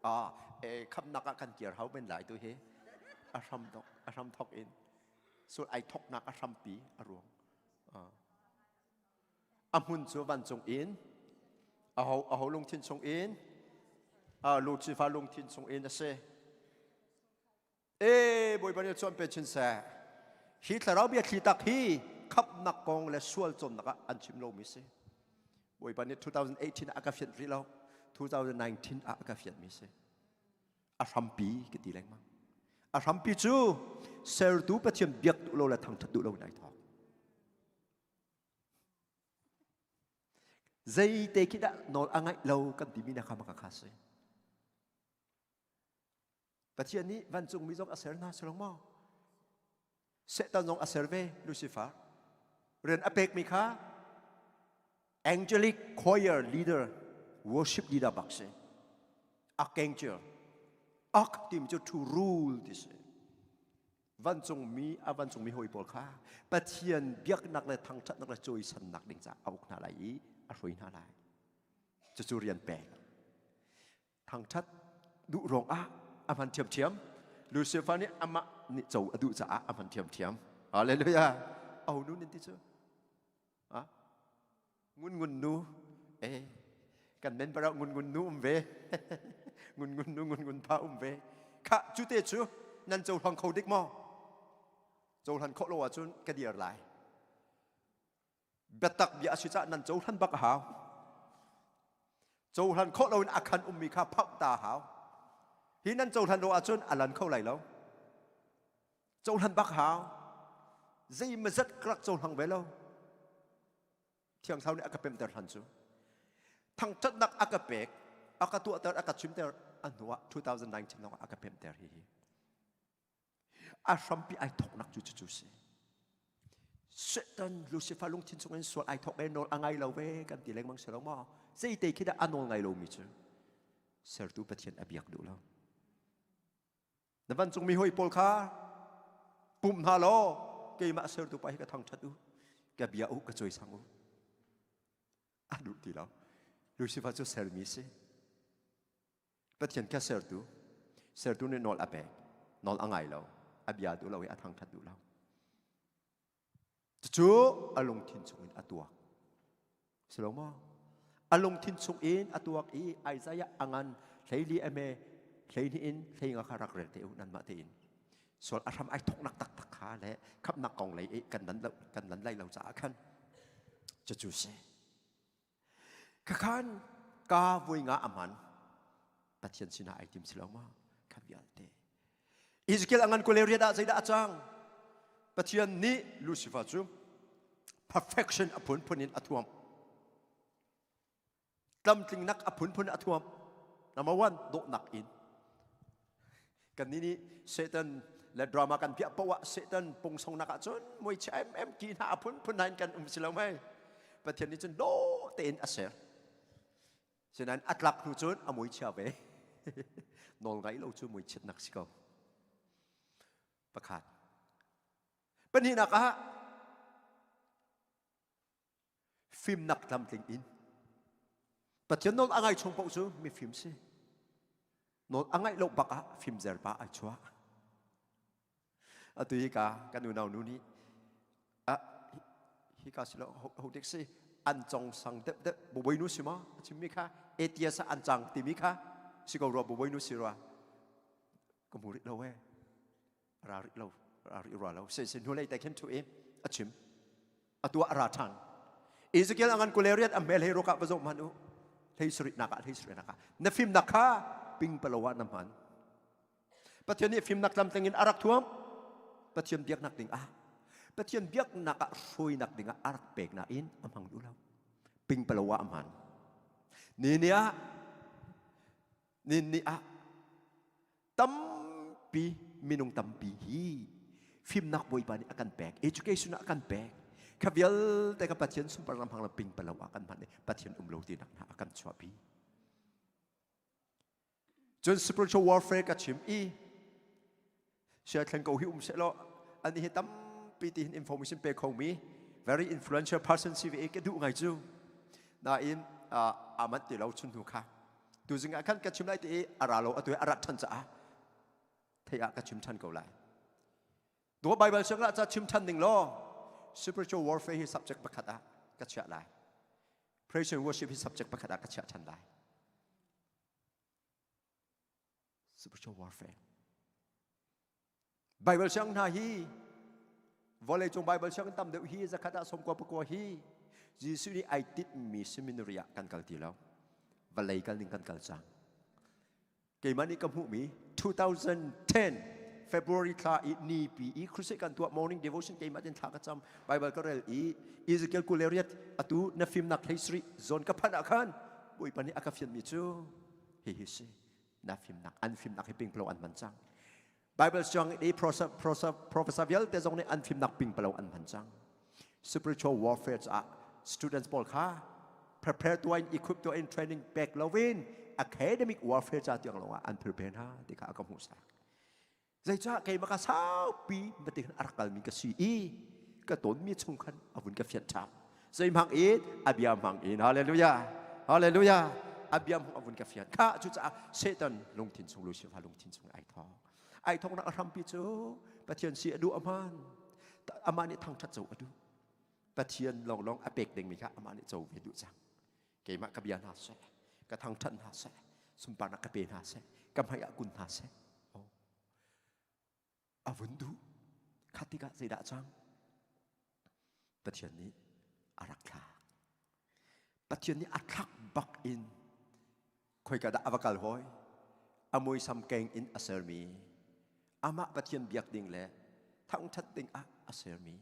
Ah, e khamnak ah kan kir hau men lai tu hi. A hram thok a hram thok in sul ai thoknak a hrampi a ruang. Ah. A hmun cu vancung in aho aho lungthin chung in a Lucifer lungthin chung in a si. E Bawipa nih chuan pe chin seh. Hi thlarau bia thli tak hi khamhnak kong le sual cawnnak ah an chim lomi si. Bawipa nih 2018 ah a ka fianh rih lo. 2019 ah a ka fianhmi si. A hrampi ka ti lengmang. A hrampi cu sertu Pathian biak duh lo le thangthat duh lo in ai thawk. Zeite khi dah nawl a ngaih lo kan timi na kha maka kha si. Pathian nih vancungmi zong a ser hna si lo maw? Satan zong a ser ve Lucifer. Rian a pekmi kha angelic choir leader, worship leader bak si. Archangel. Arch timi cu to rule ti si. Vancungmi a vancungmi hawi pawl kha Pathian biaknak le thangṭhatnak le cawisannak ding caah a uk hna lai i a hruai hna lai. Cucu rian pek. Thangṭhat duh ruangah a hman ṭhiamṭhiam. Lucifer nih amah nih co a duh caah a hman ṭhiamṭhiam. Hallelujah. Aho nu nin ti cu? Ah? Ngun ngun nu. Eh, kan men bara ngun ngun nu um ve. Ngun ngun nu ngun ngun pa um ve. Kha cu te cu nan cohlang kho dik maw? Cohlan khawh lo ahcun ka dir lai. Biatak bia a si caah nan cohlan bak a hau. Cohlan khawh loin a khan ummi kha phauh ta a hau. Hi nan cohlan lo ahcun a lan kho lai lo. Cohlan bak hau. Zei mazat ka rak cohlang ve lo. Thiang Thlarau nih a ka pemter hlan cu. Thangṭhatnak a ka pek, a ka tuahter, a ka chimter, a hnu ah 2019 lawng ah a ka pemter hi hi. A hrampi ai thawknak cu cucu si. Satan Lucifer lungthin chungin sual ai thawk e nawl a ngai lo ve kan ti lengmang si lo maw? Zeite khi dah a nawl ngai lomi cu sertu Pathian a biak duh lo. Na vancungmi hawi pawl kha pum hna law keimah sertu pa hi ka thangṭhat u, ka bia u, ka cawisang u. A duh ti lo. Lucifer cu sermi si. Pathian kha sertu, sertu nih nawl a pek, nawl a ngai lo, a bia duh lo i a thangṭhat duh lo. Cucu a lungthin chungin a tuak. Si lo maw? A lungthin chungin a tuak i Isaiah a ngan hleili a me hleihnih in hleinga kha rak rel te u nanmah tein. Sual a hram ai thoknak taktak kha le khamnak kong lei i kan lan lo kan lan lai lo caah khan cucu si. Khakhan ka vui nga a man. Pathian sinah ai tim si lo ma? Kha vialte. Ezekiel a ngan kule riat ah zeidah a cang? Pathian nih Lucifer cu perfection a phunphun in a thuam. Tlamtlingnak a phunphun a thuam. Number one, dawhnak in. Kannih nih Satan le drama kan piah poah ah Satan pungsongnak ah cun muichia em ki hna a phunphun hna in kan um si lo mei. Pathian nih cun dawh tein a ser. Sinain a tlak hnu cun a muichia ve. Nawl ngai lo cu muichiatnak si ko. Pakhat. Pahnihnak ah fimnak tlamtling in Pathian nawl a ngai chung paoh cu mifim si. Nawl a ngaih lo bak ah fimzer pa ai chuah. Atu hi ka kan unau nu nih ah hi ka si lo ho dik si an cong sang deuh deuh boboi nu si ma a chimmi kha atheist an cang timi kha si ko rua boboi nu si rua ka hmu rih lo e ra rih lo ra rih rua lo se se hnu lei te khin thu i a chim atu ah ra ṭhan Ezekiel a ngan kuleriat a hmel hei ruk ah va zoh hmanh u hlei sarih nak ah hlei sarih nak ah na fimnak kha ping palo ah na hman Pathian nih fimnak tlamtling in a rak thuam Pathian biaknak ding ah Pathian biaknak ah hruainak ding ah a rak pek nain a hmang duh lo ping palo ah a hman ni ni ah ni ni ah Tampi minung tampi hi fimnak Bawipa nih a kan pek, education a kan pek. Kha vialte ka Pathian sunpar ram hang ping palo ah kan hman i Pathian um lo tinak hna a kan chuahpi. Cun spiritual warfare ka chim i sia thleng ko hi um seh law ani hi tampi ti hin information pe kho mi very influential person si ve ka duh ngai cu nain aman ti lo chun hnu kha Tuzing ah khan ka chim lai ti i a ra lo atu a rat ṭhan caah thei ah ka chim ṭhan ko lai. Dua Bible siang ca chim ṭhan ding law spiritual warfare hi subject pakhat ah ka chiah lai. Praise and worship hi subject pakhat ah ka chiah ṭhan lai. Spiritual warfare. Bible siang hna hi vawleicung Bible siang tam deuh hi zakhat ah sawmkua pakua hi Jesuh nih ai tinhmi seminary ah kan kal ti lo. Vawlei kal ning kan kal cang. Keimah nih ka hmuhmi 2010. February thla i ni pi i crusade kan tuah morning devotion keimah tin thla ka cam Bible ka rel i Ezekiel 28 atu na fimnak hlei sri zawn ka phanh ah khan Bawipa nih a ka fianmi cu hihi si na fimnak an fimnak hi pingpalo an hman cang Bible siang i professor vialte zong nih an fimnak pingpalo an hman cang spiritual warfare caah students pawl kha prepare tuah in equip tuah in training pek loin academic warfare ca tiang lawngah an prepare hna ti kha a ka hmuhsak zeicah keimah ka saupi matin a rak kalmi ka si i ka tonmi chung khan a vun ka fianh ṭhan zeihmang in a bia hmang in hallelujah hallelujah a bia hmang a vun ka fian kha cucaah Satan lungthin chung Lucifer lungthin chung ai thawk ai thawknak a hrampi cu Pathian si a duh aman amah nih thangṭhat co a duh Pathian lawnglawng a pek dingmi kha amah nih co ve duh cang keimah ka bia hna seh ka thangṭhat hna seh sunparnak ka pe hna seh ka hmai ah kun hna seh oh. a vun duh kha tikah zeidah cang Pathian nih a rak thlak Pathian nih a thlak bak in khoika dah a va kal hoi a muisam keng in a sermi amah Pathian biak ding le thangṭhat ding ah a sermi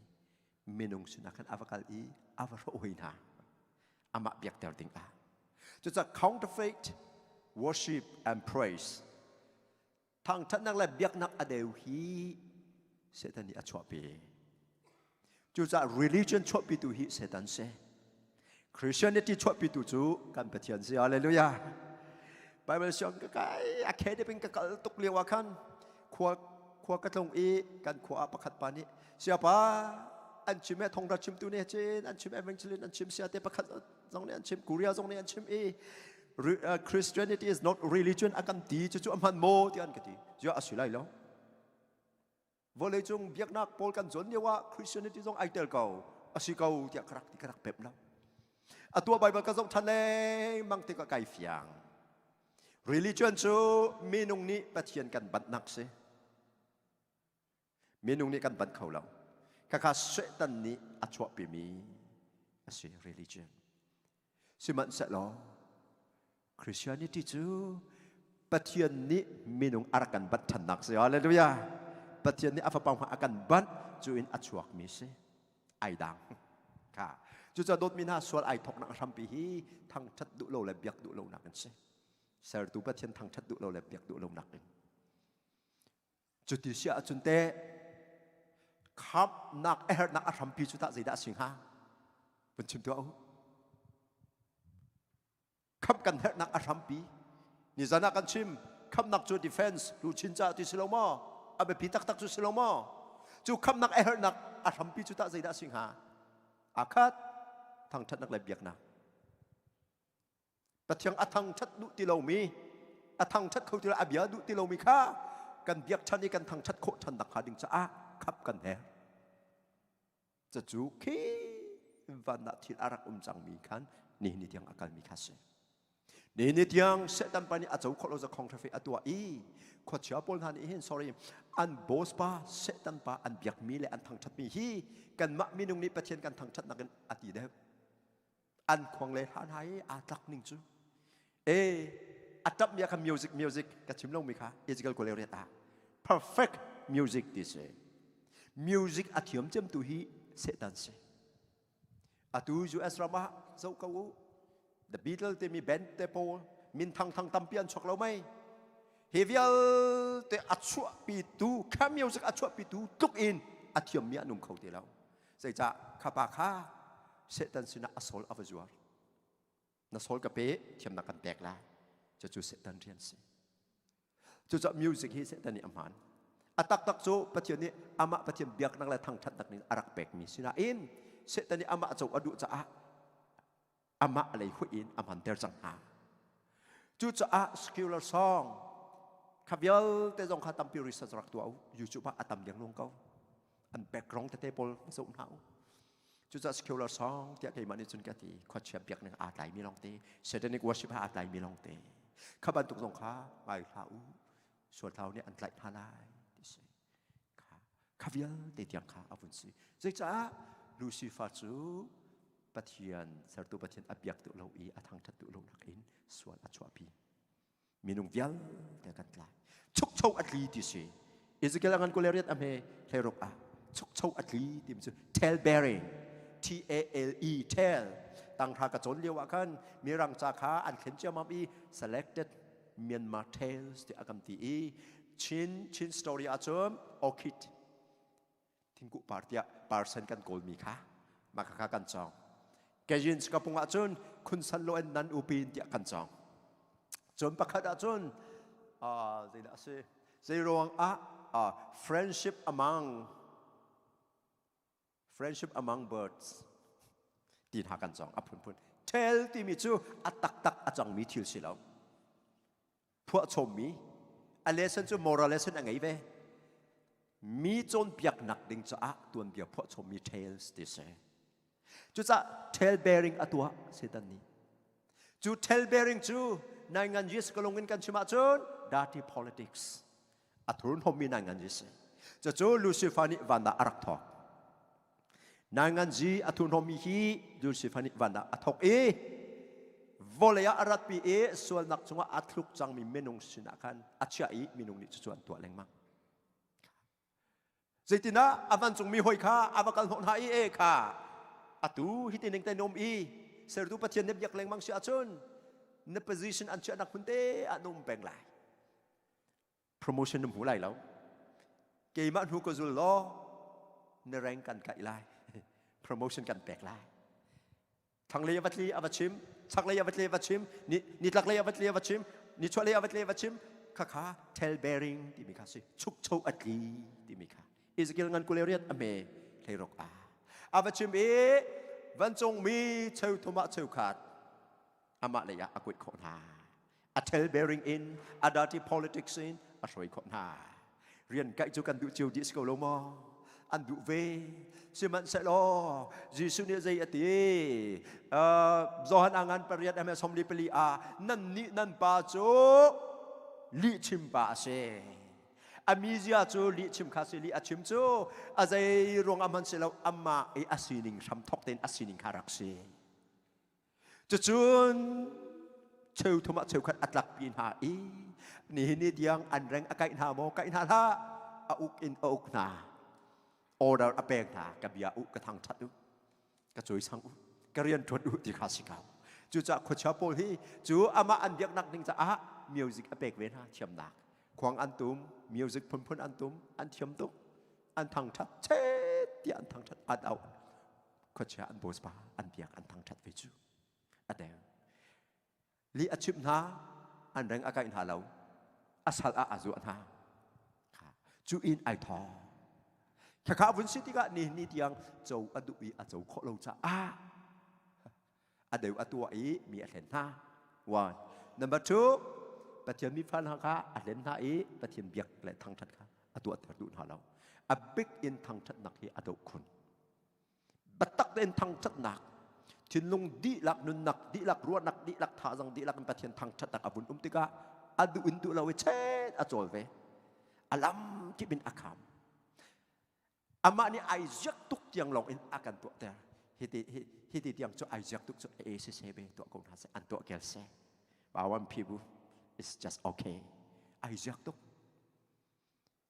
minung sinah khan a va kal i a va hrawh hoi hna amah biakter ding ah cucaah counterfeit worship and praise thangṭhatnak le biaknak a deu hi Satan nih a chuahpi cucaah religion chuahpitu hi Satan si Christianity chuahpitu cu kan Pathian si hallelujah Bible siang ka kai a khe in ka kal tuk lio ah khan khua khua ka tlung i kan khua ah pakhat pa nih siapa an chim e thongra chimtu nih chin an chim evangelist an chim sia te pakhat zong nih an chim Korea zong nih an chim i Christianity is not religion a kan ti cucu a hman maw ti an ka ti ziah a si lai lo vawlei cung biaknak pawl kan cawn lio ah Christianity zong ai tel ko a si ko tiah ka rak ti ka rak pep lo atu Bible ka zoh ṭhan lengmang tikah kai fiang religion cu minung nih Pathian kan banhnak si Minung nih kan banh kho lo. Khakha Satan nih a chuahpimi a si religion. Sihmanhsehlaw Christianity cu Pathian nih minung a rak kan banh ṭhannak si. Hallelujah. Pathian nih a fapa hmang a kan banh cu in a chuakmi si. Ai dang. Kha. Cucaah dawtmi hna sual ai thawknak hrampi hi thangṭhat duh lo le biak duh lo nak in si. Sertu Pathian thangṭhat duh lo le biak duh lo nak in. Cuti si ahcun teh khamhnak a herhnak a hrampi cu tah zeidah a si hnga? Vun chim tuah u. Khamh kan herhnak a hrampi. Nizan ah kan chim khamhnak cu defense luchin caah ti si lo maw? A biapi taktak cu si lo maw? Cu khamhnak a herhnak a hrampi cu tah zeidah a si hnga? Aa khat thangṭhatnak le biaknak. Pathian a thangṭhat duh ti lomi, a thangṭhat kho ti lo, a bia duh ti lomi kha kan biak ṭhan i kan thangṭhat khawh ṭhan nakhnga ding caah khap kan herh. Cucu khi van ah thil a rak um cangmi khan nihin ni tiang a kalmi kha si. Nihin ni tiang Satan pa nih a co khawh lo za khong a tuah i khuachia pawl hna nih hin sorry an boss pa Satan pa an biakmi le an thangṭhatmi hi kanmah minung nih Pathian kan thangṭhatnak in a ti deuh. An khuang le hla hna i aa tlak ning cu e a tap mi kha music music ka chim lo mi kha Ezekiel kule riat ah perfect music ti si music a thiam cem tu hi Satan si atu US ram ah zoh ko u The Beatles timi band te pawl min thang thang tampi an chuak lo mei hi vialte a chuahpi tu kha music a chuahpi tu tluk in a thiam mi an um kho ti lo Zeicah kha pa kha Satan sinah a soul a va zuar. Na soul ka pe, thiamnak kan pek lai. Cucu Satan rian si. Cucaah music hi Satan nih a hmaan. A taktak cu Pathian nih amah Pathian biaknak le thangṭhatnak nih a rak pekmi sinain Satan nih amah co a duh caah amah lei huih in a hmanter cang hna. Cucaah secular song kha vialte zong kha tampi research rak tuah u. YouTube ah a tam liangluang ko. An background tete pawl zoh hna u. Cucaah secular song tiah keimah nih cun ka ti. Khuachia biakning aa tlaimi lawngte, satanic worship aa tlaimi lawngte. Kha bantuk zong kha ngai hlah u. Sual thlau nih an tlaih hna lai ti si. Kha kha vialte tiang kha a vun si. Zeicah Lucifer cu Pathian sertu Pathian a biak duh lo i a thangṭhat duh lo nakin sual a chuahpi. Minung vialte kan tlai. Chukcho a tli ti si. Ezekiel a ngan kuleriat a hme hleiruk ah chukcho a tli timi cu tale bearing T A L E tale tanghra ka cawn lio ah khan mirang ca kha an thlen ciammam i selected Myanmar tales ti a kan ti i Chin Chin story ahcun orchid thingkuh par tiah parsen kan kawlmi kha mah kha kan cawng Kajin kapung ahcun khunsan lo en nan upin tiah kan cawng cun pakhat ahcun zeidah a si zei ruang ah friendship among friendship among birds ti hna kan cawng a phunphun tell timi cu a taktak a cangmi thil si lo phuahchommi a lesson cu moral lesson a ngei ve mi cawnpiaknak ding caah tuanbia phuahchommi tales ti si cucah tale bearing a tuah Satan nih cu tale bearing cu nai ngan yes ka lung in kan chim ahcun dirty politics a thurhnawmmi nai ngan si cucu Lucifer nih van ah a rak thawk Nainganzi a thurhnawmmi hi Lucifer nih van ah a thawk i vawlei ah a ratpi i sualnak cungah a thluk cangmi minung sinah khan a chiah i minung nih cucu an tuah lengmang. Zeitinah a vancungmi hawi kha a va kal hnawh hna i e kha atu hi ning te nom i sertu Pathian na biak lengmang si ahcun na position an chiahnak hmun te ah na um peng lai. Promotion na hmu lai lo. Keimah hnu ka zul law na rank kan kaih lai. Promotion kan pek lai. Thlanglei a va tli a va chim, chaklei a va tli a va chim, ni nitlaklei a va tli a va chim, nichuahlei a va tli a va chim. Khakha tell bearing timi kha si. Chukcho a tli timi kha. Ezekiel ngan kuleriat a me hleirok a. A va chim i vancung mi cheu thum ah cheu khat amah lei ah a kuih khawh hna. A tell bearing in a dirty politics in a hruai khawh hna. Rian kaih cu kan duh cio dih si ko lo maw? An duh ve. Sihmanhsehlaw Jesuh nih zei a ti? Uh, Johan angan pariat ame somli pali ah nan nih nan pa cu lihchim pa a si. A mizia cu lihchim kha si lih a chim cu a zei ruang ah hman si lo amah i a sining hram thok tein a sining kha rak si. Cucun cheuthum ah cheukhat a tlakpi hna i nihin ni tiang an reng a kaih hna maw kaih hna hlah a uk in a uk hna order a pek hna ka bia u ka thangthat u ka cawisang u ka rian ṭuan u ti kha si ko cucaah khuachia pawl hi cu amah an biaknak ding caah music a pek ve hna thiamnak khuang an tum music phunphun an tum an thiam tuk an thangthat chet tiah an thangthat an auh khuachia an boss pa an biak an thangthat ve cu a deng li a chimh hna an reng a kaih hna lo a sal ah a zuah hna cu in ai thaw khakha vun si tikah ni ni tiang co a duh i a co khawh lo caah a deu a tuah i mi a hlen hna one number two Pathian mi fa hna kha a hlen hna i Pathian biak le thangthat kha a tuahter duh hna lo a big in thangthatnak hi a doh khun biatak tein thangṭhatnak thinlung dihlak nunnak dihlak ruahnak dihlak thazang dihlak in Pathian thangṭhatnak a vun um tikah a duh in duh lo i chet a cawl ve a lam kip in a kham amah nih ai ziak tuk tiang lawng in a kan tuahter hiti hiti tiang cu ai ziak tuk cu e si se be tuah ko hna seh an tuah kel se pawan phibu it's just okay ai ziak tuk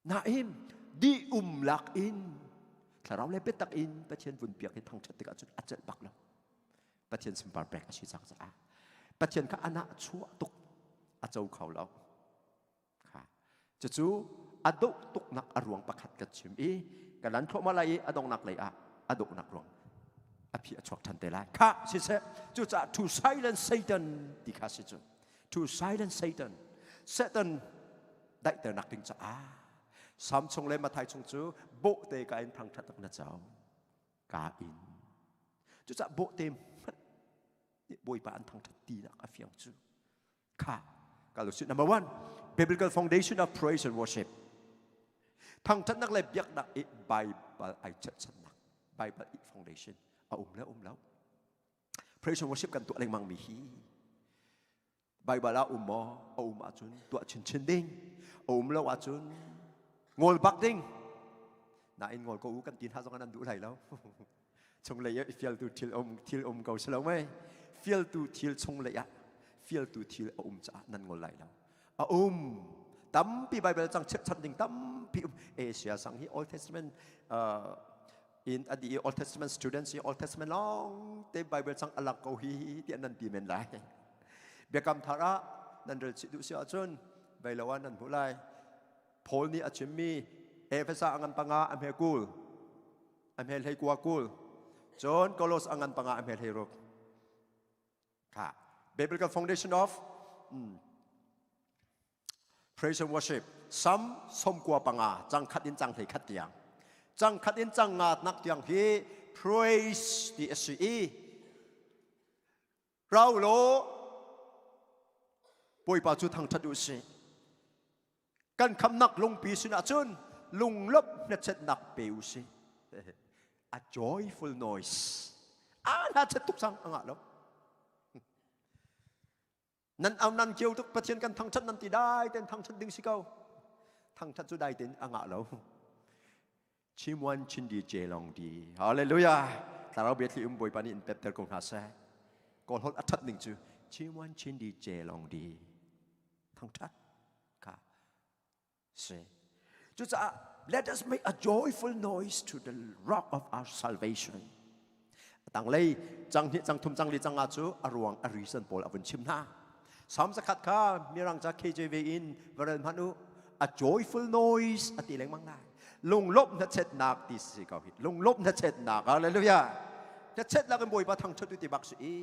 Nain di um lak in thlarau le biatak in Pathian vun piak hi thangṭhat tikah cun a celh bak lo. Pathian sunpar pek a si cang caah Pathian kha anah chuah tuk a co kho lo. Kha cucu a doh tuknak a ruang pakhat kan chim i kan lan thluahmah lai i a donghnak lei ah a dohnak ruang a phi a chuak ṭhan te lai. Kha siseh cucaah to silence Satan ti kha si cu. To silence Satan. Satan daihternak ding caah Sam chung le Mathai chung cu bawhte ka in thangṭhat tak na co ka in cucaah bawhte hmanh nih Bawipa an thangṭhat tinak a fiang cu kha kal usih number one biblical foundation of praise and worship thangṭhatnak le biaknak i Bible ai cherhchannak Bible i foundation a um le um lo praise and worship kan tuah lengmang mi hi Baibal ah um maw? A um ahcun tuah chinchin ding. A um lo ahcun ngol bak ding. Nain ngol ko u kan ti hna zong an duh lai lo. Chunglei ah fialtu thil um thil um ko si lo mei. Fialtu thil chunglei ah fialtu thil a um caah nan ngol lai lo. A um. Tampi Bible cang chirhchan ding tampi um. Asia sang hi Old Testament uh, in adi Old Testament students hi Old Testament long te Bible cang alak ko hi ti nan ti men lai. Biakam thar ah nan rel chih duh si ahcun vei lo ah nan hmuh lai. Paul nih a chimmi Efesa a ngan panga a hme kul a hme hlei kua kul cun Kolos a ngan panga a hme hlei ruk kha Biblical foundation of mm, praise and worship Sam somkua panga cang khat in cang hlei khat tiang cang khat in cang nga nak tiang hi praise ti a si i Rau law Bawipa cu thangṭhat u sih. Kan khamnak lungpi sinah cun lunglawmh hnachetnak pe u sih. A joyful noise. A hnachet tuk cang a ngah lo. Nan au nan kio tuk Pathian kan thangṭhat nan ti dai ten thangṭhat ding si ko. Thangṭhat cu dai ten a ngah lo. Chimuan chindi che long di. Hallelujah. Thlarau biathli um Bawipa nih in pepter ko hna seh. Kawl holh a ṭhat ning cu Chimuan chindi che long di. Thangṭhat ka si. Cucaah let us make a joyful noise to the rock of our salvation. Tanglei cang hnih cang thum cang li cang nga cu a ruang a reason pawl a vun chim hna. Psalm zakhat kha mirang ca KJV in va rel hmanh u. A joyful noise a ti lengmang lai. Lunglawmh hnachetnak ti si ko hi. Lunglawmh hnachetnak. Hallelujah. Hnachetnak in Bawipa thangṭhat u ti bak si i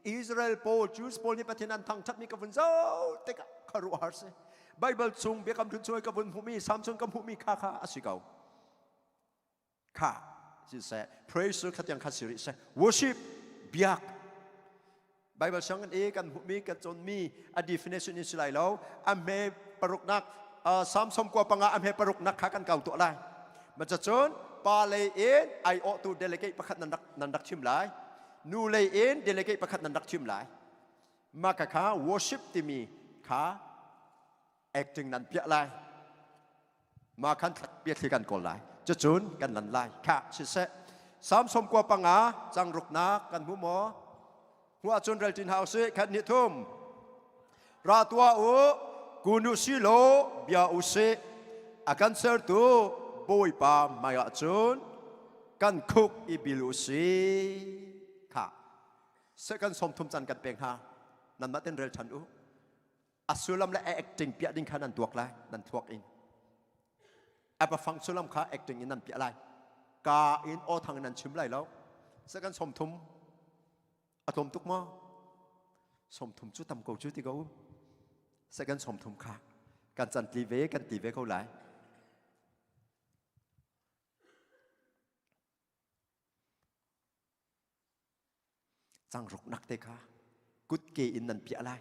Israel pawl Jews pawl nih Pathian an thangṭhat mi ka vun zoh tikah khuaruahhar si. Bible chung biakam hlun chung i ka vun hmuhmi Samson ka hmuhmi kha kha a si ko. Kha siseh praise cu khatiang kha si rih seh worship biak Bible siang i kan hmuhmi kan cawnmi a definition in si lai lo a hme paruknak Psalm 95 a hme paruknak kha kan kau tuah lai macacun pa lei in ai awhtu delegate pakhat nan rak nan rak chim lai nu lei in delegate pakhat nan rak chim lai mah kha kha worship timi kha acting nan piah lai ma khan biathli kan kawl lai cucun kan lan lai kha siseh Psalm 95 cang ruknak kan hmu maw hmu ahcun rel tin hau si khat ni thum ra tua u kunu si lo bia u si a kan sertu bawipa hmai ahcun kan khuk i bil u si kha second 30 can kan pek hna nanmah ten rel than u a sullam le a acting piah ding kha nan tuak lai nan thuak in a pafang sullam kha acting in nan piah lai ka in aw thang in nan chim lai lo second 30 a tlawm tuk maw 30 cu tam ko cu ti ko second 30 kha kan can tli ve kan ti ve ko lai Changruk nak te kha kutke in nan piah lai.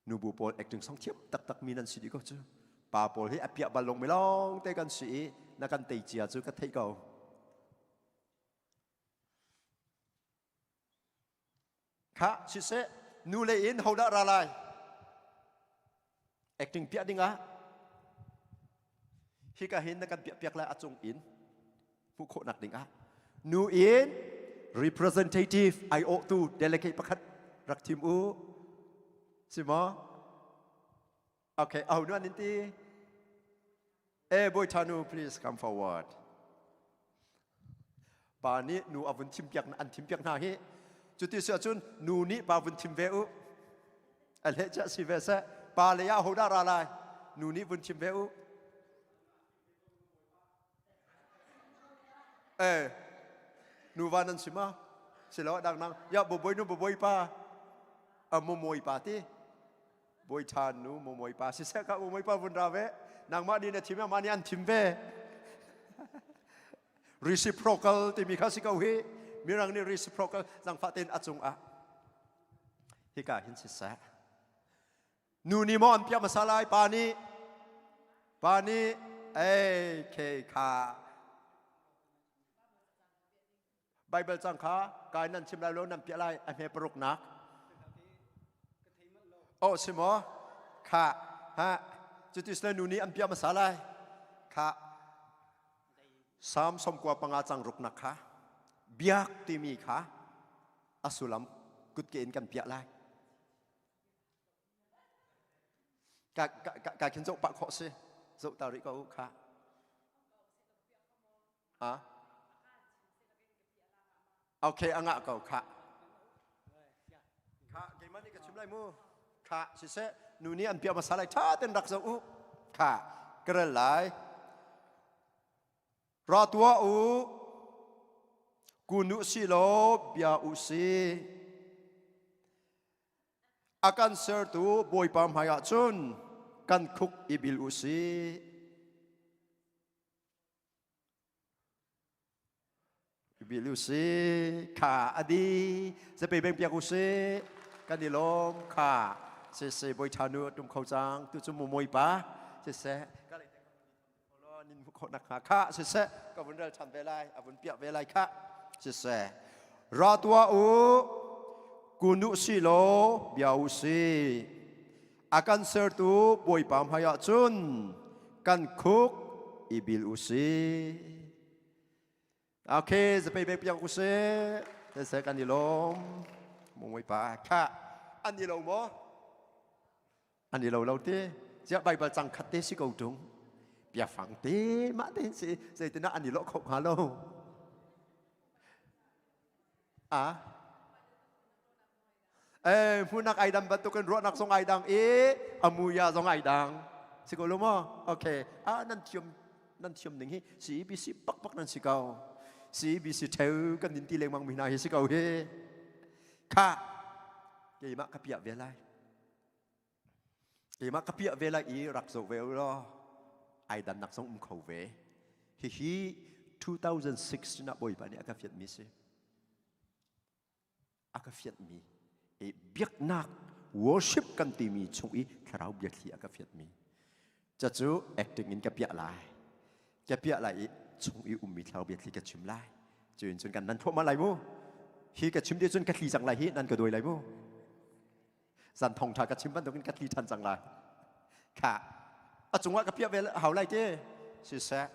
Nubu pawl acting song thiam taktak mi nan si dih ko cu. Pa pawl hi a piah bal long mi lawng te kan si i na kan tei cia cu ka theih ko. Kha siseh nu le in hodah ra lai? Acting piah ding ah hika hin na kan piah piak lai a cung in hmuh khawhnak ding ah nu in representative aiawhtu delegate pakhat rak thim u si maw okay aho nu an in ti Eh Bawi Thanu please come forward. Pa nih nu a vun thim piak an thim piak hna hi. Cuti si ahcun nu nih pa vun thim ve u. A hleh chiah si ve seh. Pa lei ah hodah ra lai? Nu nih vun thim ve u. Eh nu va nan si ma? Si lo dang nang ya boboi nu boboi pa. A mo pa ti. Bawi ṭha nu mawi pa siseh ka mawi pa vun ra ve nangmah nih na thim amah nih an thim ve reciprocal timi kha si ko hi mirang nih reciprocal zangfah tein a cungah hika hin siseh nu nih maw an piah hmasa lai pa nih pa nih ei ke kha Bible cang kha kai nan chim lai lo nan piah lai a hme paruk nak oh si maw kha ha cuti sle nu nih an piah hmasa lai kha Psalm 95 cang ruk nak kha biak timi kha a sullam kutke in kan piah lai. Ka ka ka ka khin zoh pah khawh si. Zoh ta rih ko u kha. Ha? Okay, a ngah ko kha. Kha keimah nih ka chim lai mu. Kha siseh nu nih an piah hmasa lai ṭha ten rak zoh u. Kha ka rel lai. Ra tuah u. Kun u si law bia u si. A kan sertu Bawipa hmaiah cun kan khuk i bil u sih. Bil u sih. Kha a di. Zape beng piak u sih. Kan i lawm. Kha. Siseh bawi ṭha nu a tum kho cang. Tu cu mu mawi pa. Siseh. Ka lei nin hmuh khawh nakhnga kha siseh ka vun rel ṭhan ve lai a vun piah ve lai kha siseh ra tuah u kun u si law bia u si a kan sertu bawipa hmaiah cun kan khuk i bil u si Okay, zapei bek piak u si. Siseh kan i lawm. Mungmui pa kha an i lo maw? An i lo lo te. Ziah Baibal cang khat te si ko tung. Biafang te mah te si zeitinah an i lawh kho hnga lo. A Eh, hmunak ai dang bantukin ruahnak zong ai dang i amuya zong ai dang. Si ko lo maw? Okay. Ah, nan thiam nan thiam ning hi CEBC pak pak nan si ko. CEBC theu kan nin ti lengmang mi hna hi si ko hi. Kha keimah ka piah ve lai. Keimah ka piah ve lai i rak zoh ve u law ai dannak zong um kho ve. Hihi 2016 ah Bawipa nih a ka fianhmi si. A ka fianhmi e biaknak worship kan timi chung i thlarau biathli a ka fianhmi. Cacu acting in ka piah lai. Ka piah lai i chung i ummi thlarau biathli ka chim lai. Cuin cun kan nan thluahmah lai mu. Hi ka chim ti cun ka thli cang lai hi nan ka duai lai mu. Zan thawngṭha ka chim bantukin ka tli ṭhan cang lai. Kha a cungah ka piah ve hau lai te. Siseh.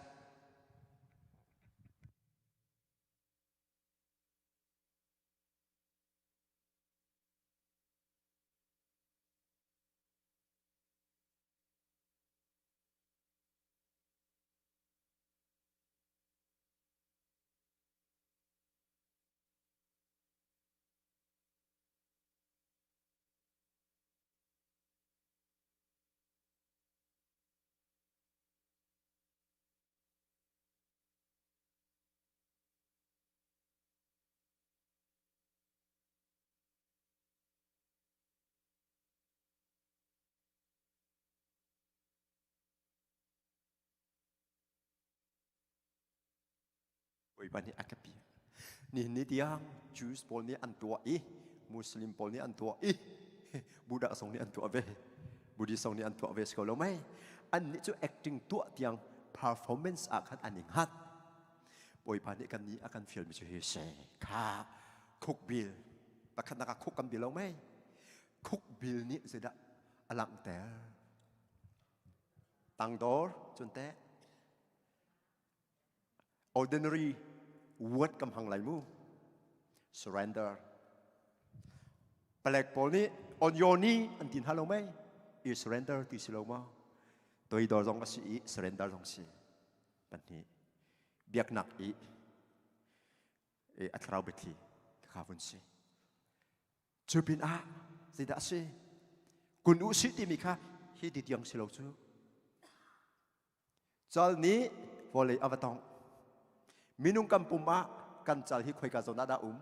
Bawipa nih a ka piak. Nihin ni tiang Jews pawl nih an tuah i Muslim pawl nih an tuah i Buddha zong nih an tuah ve. Buddhist zong nih an tuah ve si ko lo mei. Annih cu acting tuah tiang performance ah khan an i hngat. Bawipa nih kan nih a kan fialmi cu hi si. Kha khukbil pakhatnak ah khuk kan bil lo mei. Khukbil nih zeidah a langhter? Tangdor cun teh Ordinary word kam hang lai mu. Surrender. Palek pawl nih on your knee an tin halo mei. I surrender ti si lo ma. Toidor zong a si i surrender zong si. Pahnih. Biaknak i a thlarau biathli kha vun si. Cu pin ah zeidah a si? Kun u si timi kha hi ti tiang si lo cu. Cal nih vawlei a va tongh. Minung kan pum ah kan cal hi khoika zawn ah dah um?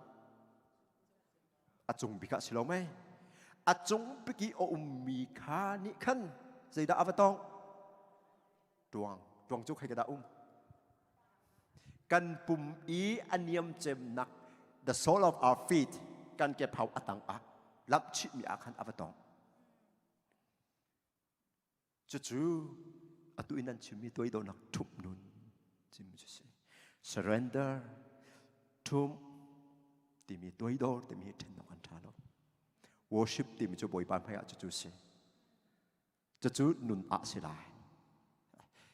A cung bik ah si lo mei? A cung bik i a ummi kha nih khan zeidah a va tongh? Tuang. Tuang cu khoika dah um? Kan pum i a niam cemnak the sole of our feet kan kephau a tang ah lamh chihmi ah khan a va tong. Cucu atu in an chimmi toidornak ṭhumh nun chimmi cu si. Surrender, ṭhumh timi toidor timi hi ṭhennak an ṭha lo. Worship timi cu Bawipa hmaiah cucu si. Cucu nun ah si lai.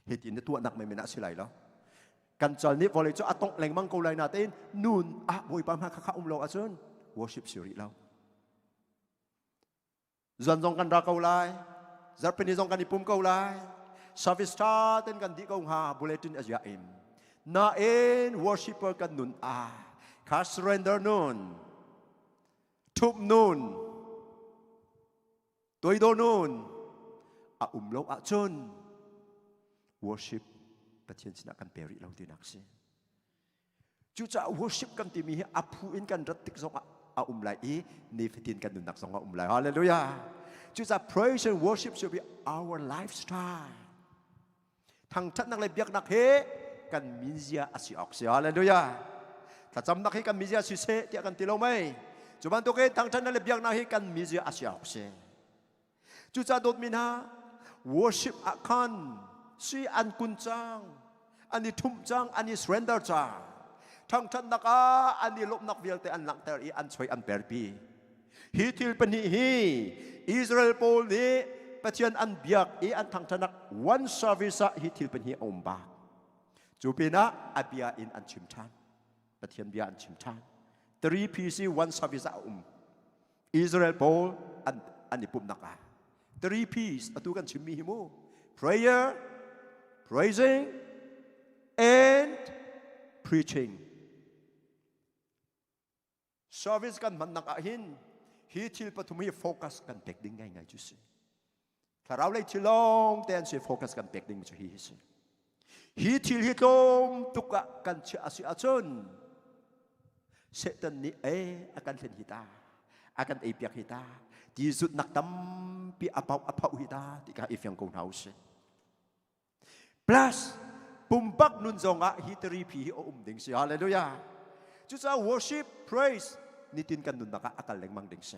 Hiti na tuahnak menmen ah si lai lo. Kan cal nih vawlei cu a tongh lengmang ko lai natein nun ah Bawipa hmai kha kha um lo ahcun worship si rih lo. Zuan zong kan ra ko lai. Zarhpini zong kan i pum ko lai. Service tha ten kan dih ko hnga bulletin a ziah in. Nain worshipper kan nun ah kha surrender nun, thup nun, toidor nun a um lo ahcun worship Pathian sinah kan pe rih lo tinak si. Cucaah worship kan timi hi a phu in kan rat tik zongah a um lai i nifatin kan nunnak zongah um lai. Hallelujah. Cucaah praise and worship should be our lifestyle. Thangthatnak le biaknak he kan minzia a si awk si. Hallelujah. Thlacamnak hi kan mizia si seh tiah kan ti lo mei. Cu bantukin thangthatnak le biaknak hi kan mizia a si awk si. Cucaah dawtmi hna, worship ah khan si an kun cang, an i ṭhumh cang, an i surrender cang. Ṭhangṭhatnak ah an i lawmhnak vialte an langhter i an choi an perpi. Hi thil pahnih hi Israel pawl nih Pathian an biak i an thangṭhatnak one service ah hi thil pahnih a um bak. Cu pinah a bia in an chim ṭhan. Pathian bia an chim ṭhan. 3PC one service ah a um. Israel pawl an, an i pumhnak ah three P's atu kan chimmi hi mu prayer, praising and preaching. Service kan hmannak ah hin hi thil pathum hi focus kan pek ding ngaingai cu si. Thlarau lei thil lawng te an si focus kan pek ding cu hi hi si. Hi thil hi tlawm tuk ah kan chiah a si ahcun Satan nih e a kan hlen hi ta a kan ei piak hi ta ti zutnak tampi a pau a phauh hi ta ti kha i fiang ko hna usih. Plus pumpak nun zongah hi tari phi hi a um ding si. Hallelujah. Cucaah worship, praise nitin kan nunnak ah a kal lengmang ding si.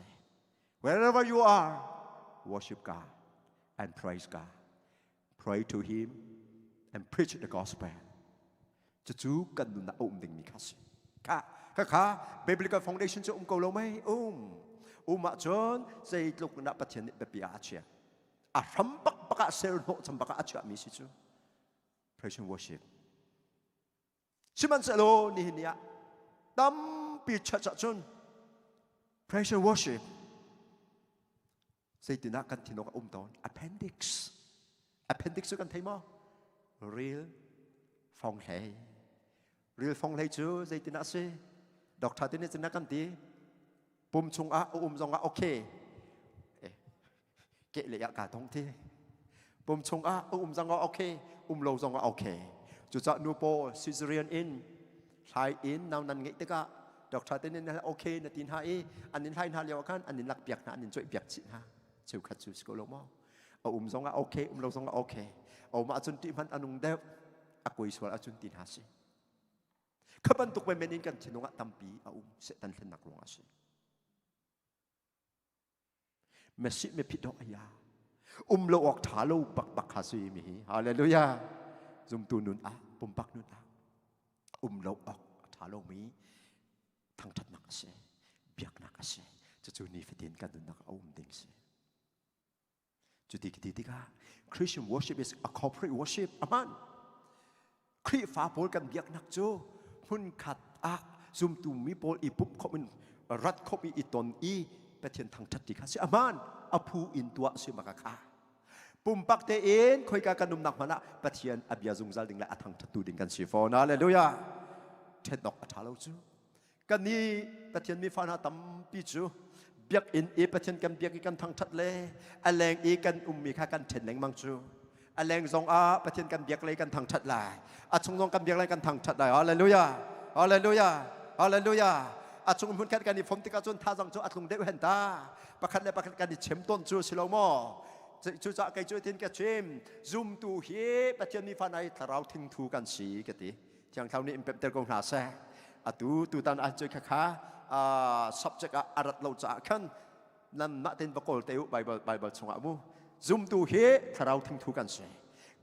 Wherever you are, worship God and praise God. Pray to Him and preach the gospel. Cucu kan nunnak a um dingmi kha si. Kha kha kha biblical foundation cu um ko lo mei? Um. Um ahcun zeitluk na Pathian nih biapi ah a chia. A hram bak bak ah ser hnawh cham bak ah a chiahmi si cu. Praise and worship. Sihmanhsehlaw nihin ni ah tampi church ahcun praise and worship zeitin ah kan thinawk a um tawn appendix appendix cu kan thei maw ril fong hlei ril fong hlei cu zeitin ah si doctor te nih cun kan ti pum chungah a um zongah okay ke le ah kaa tong ti pum chungah a um zongah okay um lo zongah okay cucah nu pawl caesarean in hlai in nau nan ngeih tikah doctor te nih okay na ti hna i an in hlai hna lio ah khan an in lak piak hna an in coih piak chih hna cheukhat cu si ko lo maw a um zongah okay um lo zongah okay a um ahcun ṭih hmanh a nung deuh a kuai sual ahcun ti hna si kha bantuk menmen in kan thinlung ah tampi a um Satan hlennak ruangah a si Mesih me phit dok aya um lo awk tha lo bak bak kha si mi hi hallelujah zumtu nun ah pumpak nun ah um lo awk tha lo mi thangthatnak a si biaknak a si cucu nifatin kan nunnak a um ding si cuti ti tikah Christian worship is a corporate worship aman Khrihfa pawl kan biaknak cu hmunkhat ah zumtu mi pawl i pumh khawm in rat khawm i i ton i Pathian thangṭhat ti kha si aman a phu in tuah si maka kha pumpak tein khoika kan umnak hmanh ah Pathian a bia zungzal ding le a thangṭhattu ding kan si fawn hallelujah ṭhenawk a ṭha lo cu kan nih Pathian mi fa hna tampi cu biakinn i Pathian kan biak i kan thangṭhat le a leng i kan ummi kha kan ṭhen lengmang cu a leng zong ah Pathian kan biak lei kan thangṭhat lai a chung zong kan biak lai kan thangṭhat lai hallelujah hallelujah hallelujah a chung hmun khat kan i fom tikah cun thazang cu a tlung deuh hen ta pakhat le pakhat kan i chem tawn cu si lo maw cucaah kei cu tin ka chim zumtu hi Pathian mi fa nai thlarau thingthu kan si ka ti Thiang Thlarau nih in pemhter ko hna seh. Atu tutan ah cui khakha subject ah a rat lo caah khan nan mah ten va kawl te u Bible Bible chungah mu. Zumtu hi thlarau thingthu kan si.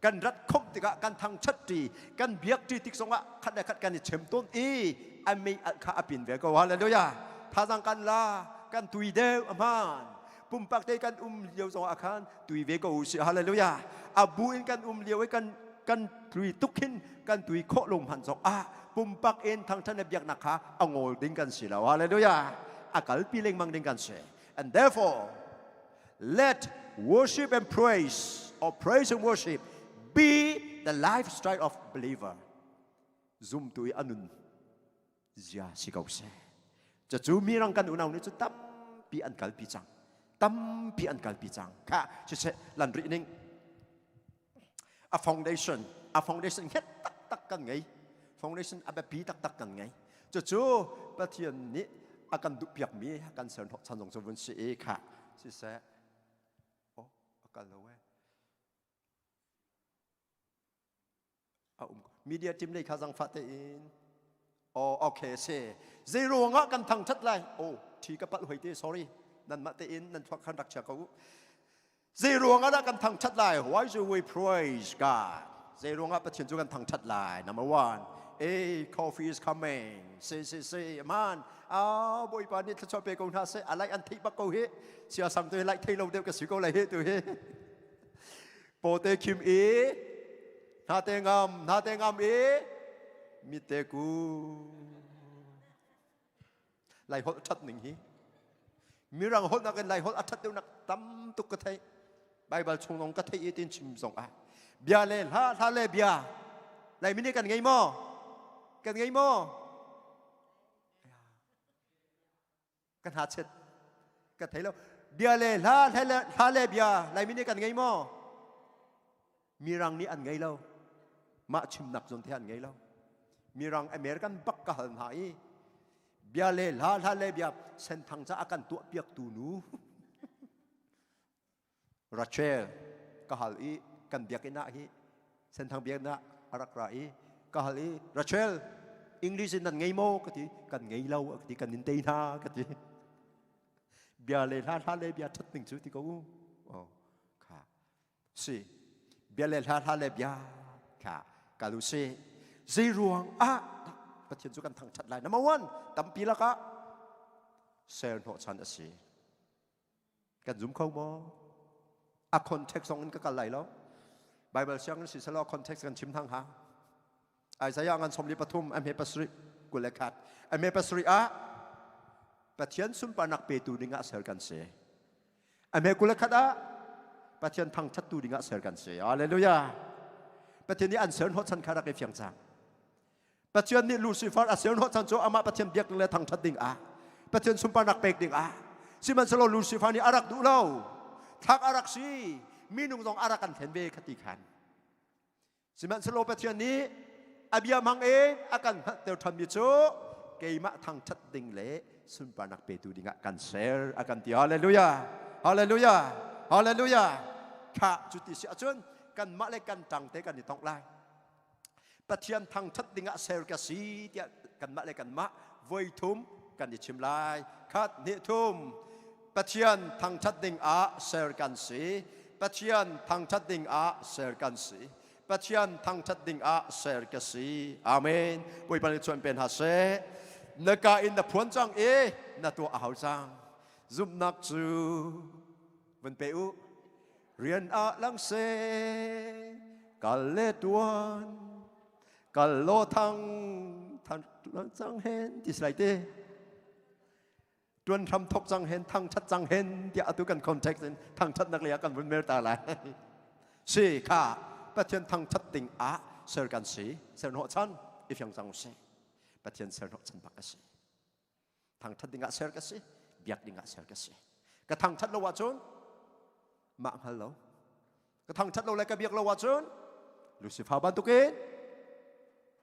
Kan rat khomh tikah kan thangṭhat ṭi, kan biak ṭi tik zongah khat le khat kan i chem tawn i a mei alh kha a pin ve ko. Hallelujah. Thazang kan la, kan tui deuh a hmaan. Pumpak te kan um lio zongah khan tui ve ko usih. Hallelujah. A bu in kan um lio i kan kan tui tuk hin kan tui khawh lo hmanh zong ah pumpak in thangṭhat le biaknak kha a ngawl ding kan si lo. Hallelujah. A kalpi lengmang ding kan si. And therefore, let Worship and praise or praise and worship be the lifestyle of believer. Zumtu i anun zia si ko seh. Cucu mirang kan unau nih cu tampi an kalpi cang. Tampi an kalpi cang. Kha siseh lan rih ning a foundation a foundation nghet taktak kan ngei. Foundation a biapi taktak kan ngei. Cucu Pathian nih a kan duhpiakmi kan ser hnawh chan zong cu vun si i kha siseh oh a kal lo eh a um media team lei kha zangfah tein oh okay se zei ruangah kan thangthat lai oh thi ka palh hoi te sorry nan mah tein nan thluak khan rak chia ko zei ruangah dah kan thangthat lai why do we praise God zei ruangah Pathian cu kan thangthat lai number one hey coffee is coming se se se man ah bawipa nih thluachuah pe ko hna seh a lai an theih bak ko hi sia sang tu hi lai thei lo deuh ka si ko lai hi tu hi Pawte khim i hnate ngam hnate ngam i mitte ku Lai holh ṭhat ning hi Mirang holh nakin Lai holh a ṭhat deuhnak tam tuk ka theih Baibal chung zong ka theih i tin chim zong ah bia le hla hla le bia Laimi nih kan ngei maw kan ngei maw Ka hna chet ka thei lo bia le hla hla le bia Laimi nih kan ngei maw Mirang nih an ngei lo mah chimnak zon te an ngei lo Mirang American bak ka hal hna i bia le hla hla le bia senthang ca a kan tuah piak tu nu Rachel ka hal i kan biakinn ah hi Senthang biakinn ah a rak ra i ka hal i Rachel English in nan ngei maw ka ti kan ngei lo ka ti kan in tei hna ka ti bia le hla hla le bia that ning cu ti ko u oh kha si bia le hla hla le bia kha kalu si zei ruang ah Pathian cu kan thangthat lai number one tampi lakah ser hnawh chan a si Kan zum kho maw? A context zong in ka kal lai lo. Bible siang in si selaw context kan chim hang ha. Isaiah ngan 43 a hme pasarih 21 a hme pasarih ah Pathian sunparnak petu dingah ser kan si. A hme 21 ah Pathian thangthattu dingah ser kan si. Hallelujah. Pathian nih an ser hnawh chan kha rak i fiang cang. Pathian nih Lucifer a ser hnawh chan cu amah Pathian biak ding le thangṭhat ding ah Pathian sunparnak pek ding ah sihmanhsehlaw Lucifer nih a rak duh lo thlak a rak si minung zong a rak kan thlen ve khati khan sihmanhsehlaw Pathian nih a bia hmang in a kan hngalhter ṭhanmi cu keimah thangṭhat ding le sunparnak petu dingah kan ser a kan ti hallelujah hallelujah hallelujah kha cu ti si ahcun kanmah le kan ṭang te kan i tongh lai Pathian thangṭhat dingah ser ka si tiah kanmah le kanmah voi thum kan i chim lai. Khat hnih thum. Pathian thangṭhat dingah ser kan si. Pathian thangṭhat dingah ser kan si. Pathian thangṭhat dingah ser ka si. Amen. Bawipa nih chuan pen ha seh. Na ka in na phuan cang i na tuah a hau cang. Zumhnak cu vun pe u. Rian ah lang seh kal le tuan kal law thang than cang hen ti si lai te tuan hram thok cang hen thang that cang hen tiah atu kan context in thang that nak le ah kan vun mer ta lai si kha Pathian thang that ding ah ser kan si ser hnawh chan i fiang cang si Pathian ser hnawh chan bak a si Thangṭhat dingah ser ka si, biak dingah ser ka si. Ka thangṭhat lo ahcun mah hngal lo. Ka thangṭhat lo le ka biak lo ahcun Lucifer bantukin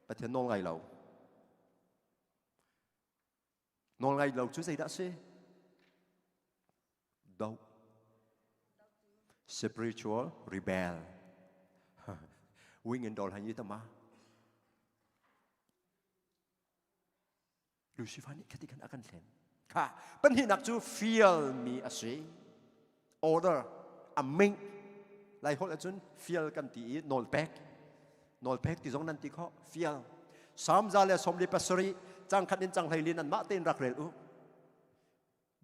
Pathian nawl ngai lo. Nawl ngai lo cu zeidah a si? Do. Spiritual rebel. Wing in dol han yi tama. Lucifer nih khati khan a kan hlen. Kha pahnihnak cu fialmi a si. Order a ming lai holh ahcun fial kan ti i nawlpek nawlpek ti zong nan ti khawh fial Psalm 147 cang khat in cang hlei nan mah tein rak rel u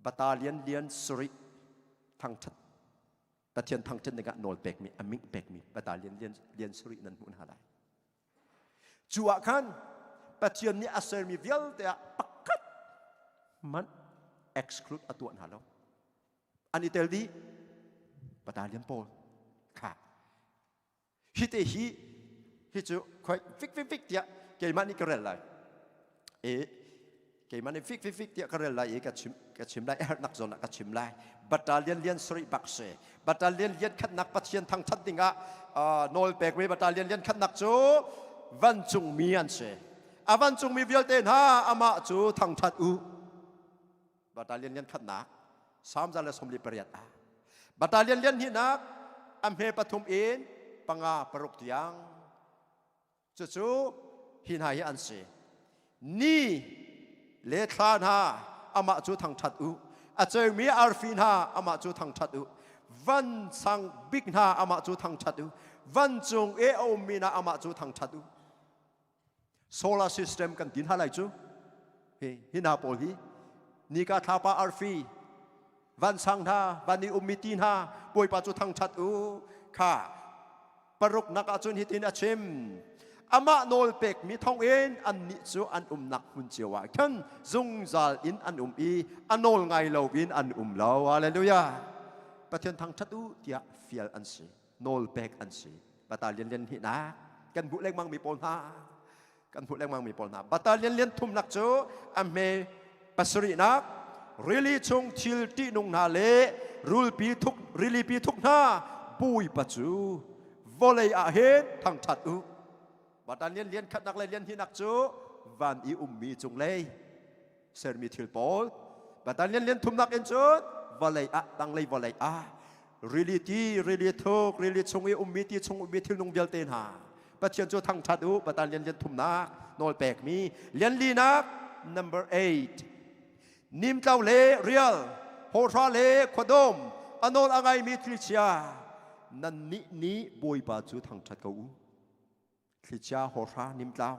battalion lian sarih thangthat Pathian thangthat dingah nawl pekmi a ming pekmi battalion lian lian sarih nan hmuh hna lai Cu ah khan Pathian nih a sermi vialte ah pakhat hmanh exclude a tuah hna lo. An i tel dih. Battalion pawl kha hi te hi hi cu khoi fik fik fik tiah keimah nih ka rel lai e keimah nih fik fik fik tiah ka rel lai i ka chim ka chim lai hernak zawn ah ka chim lai battalion lian sari bak se battalion lian khatnak Pathian thangthat dingah nawl pek mi battalion lian khatnak cu vancung mi an si a vancung mi vialte hna amah cu thangthat u Battalion lian khatnak Psalm 148 ah Battalion lian hnihnak a hme pathum in panga paruk tiang cucu hi hna hi an si ni le thla hna amah cu thangṭhat u a ceumi arfi hna amah cu thangṭhat u van sang bik hna amah cu thangṭhat u vancung e a ummi hna amah cu thangṭhat u solar system kan tin ha lai cu hi hi hna pawl hi nika thlapa arfi vansang hna van i ummi ti hna bawipa cu thangthat u kha paruk nak ahcun hitin a chim amah nawl pekmi thawngin annih cu an umnak hmun cio ah khan zungzal in an um i a nawl ngai lo in an um lo hallelujah pathian thangthat u tiah fial an si nawl pek an si bata lian lian hi na kan hmuh lengmang mi pawl hna kan hmuh lengmang mi pawl hna bata lian lian thumnak cu a hme pasarihnak rili chung thil ṭihnung hna le rulpi thuk rilipi thuk hna bawipa cu vawlei ah hin thangṭhat u bata lian lian khatnak le lian hnihnak cu van i ummi cunglei sermi thil pawl Batan lian lian thumnak in cun vawlei ah tanglei vawlei ah rili ti rili thuk rili chung i ummi ti chung ummi thilnung vialte hna Pathian cu thangṭhat u Batan lian lian thumnak nawl pekmi lian linak number 8 nimtlau le rial hawhra le khuadawm a nawl a ngaimi thlichia nannih nih Bawipa cu thangṭhat ko u thlichia hawhra nimtlau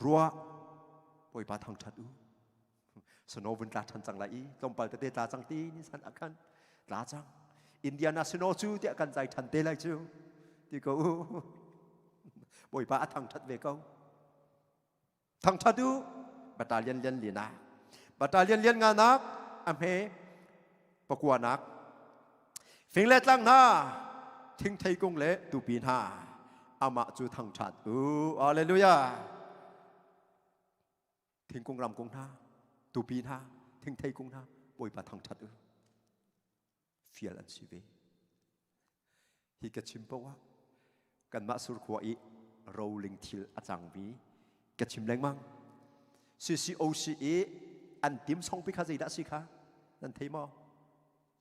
ruah bawipa thangṭhat u snow vun tla ṭhan cang lai i tlawmpal tete tla cang ti ni san ah khan tla cang Indiana snow cu tiah kan zai ṭhan te lai cu ti ko u bawipa a thangṭhat ve ko Thangṭhat u battalion lian linak battalion lian nganak a hme pakuanak fing le tlang hna thingthei kung le tupi hna amah cu thangṭhat u hallelujah thingkung ramkung hna tupi hna thingthei kung hna bawipa thangṭhat u fial an si ve hi ka chim paoh ah kanmah surkhua i roling thil a cangmi ka chim lengmang CCOC i an tim songpi kha zeidah si kha nan thei maw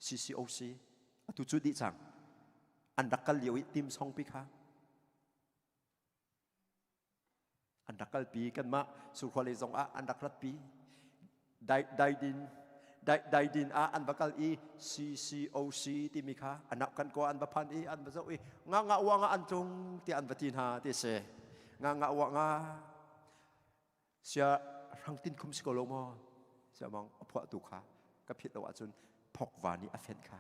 CCOC atu cu dih cang an rak kal lio i tim songpi kha an rak kalpi kanmah surkhua lei zong ah an rak ratpi daidin daidin ah an va kal i CCOC timi kha anak kan ko an va phan i an va zoh i nga nga wa nga an tlung ti an va ti hna ti si nga nga wa nga sia rangtin khum si ko lo maw sia mang a phuah tu kha ka phit lo ahcun phokva nih a fenh kha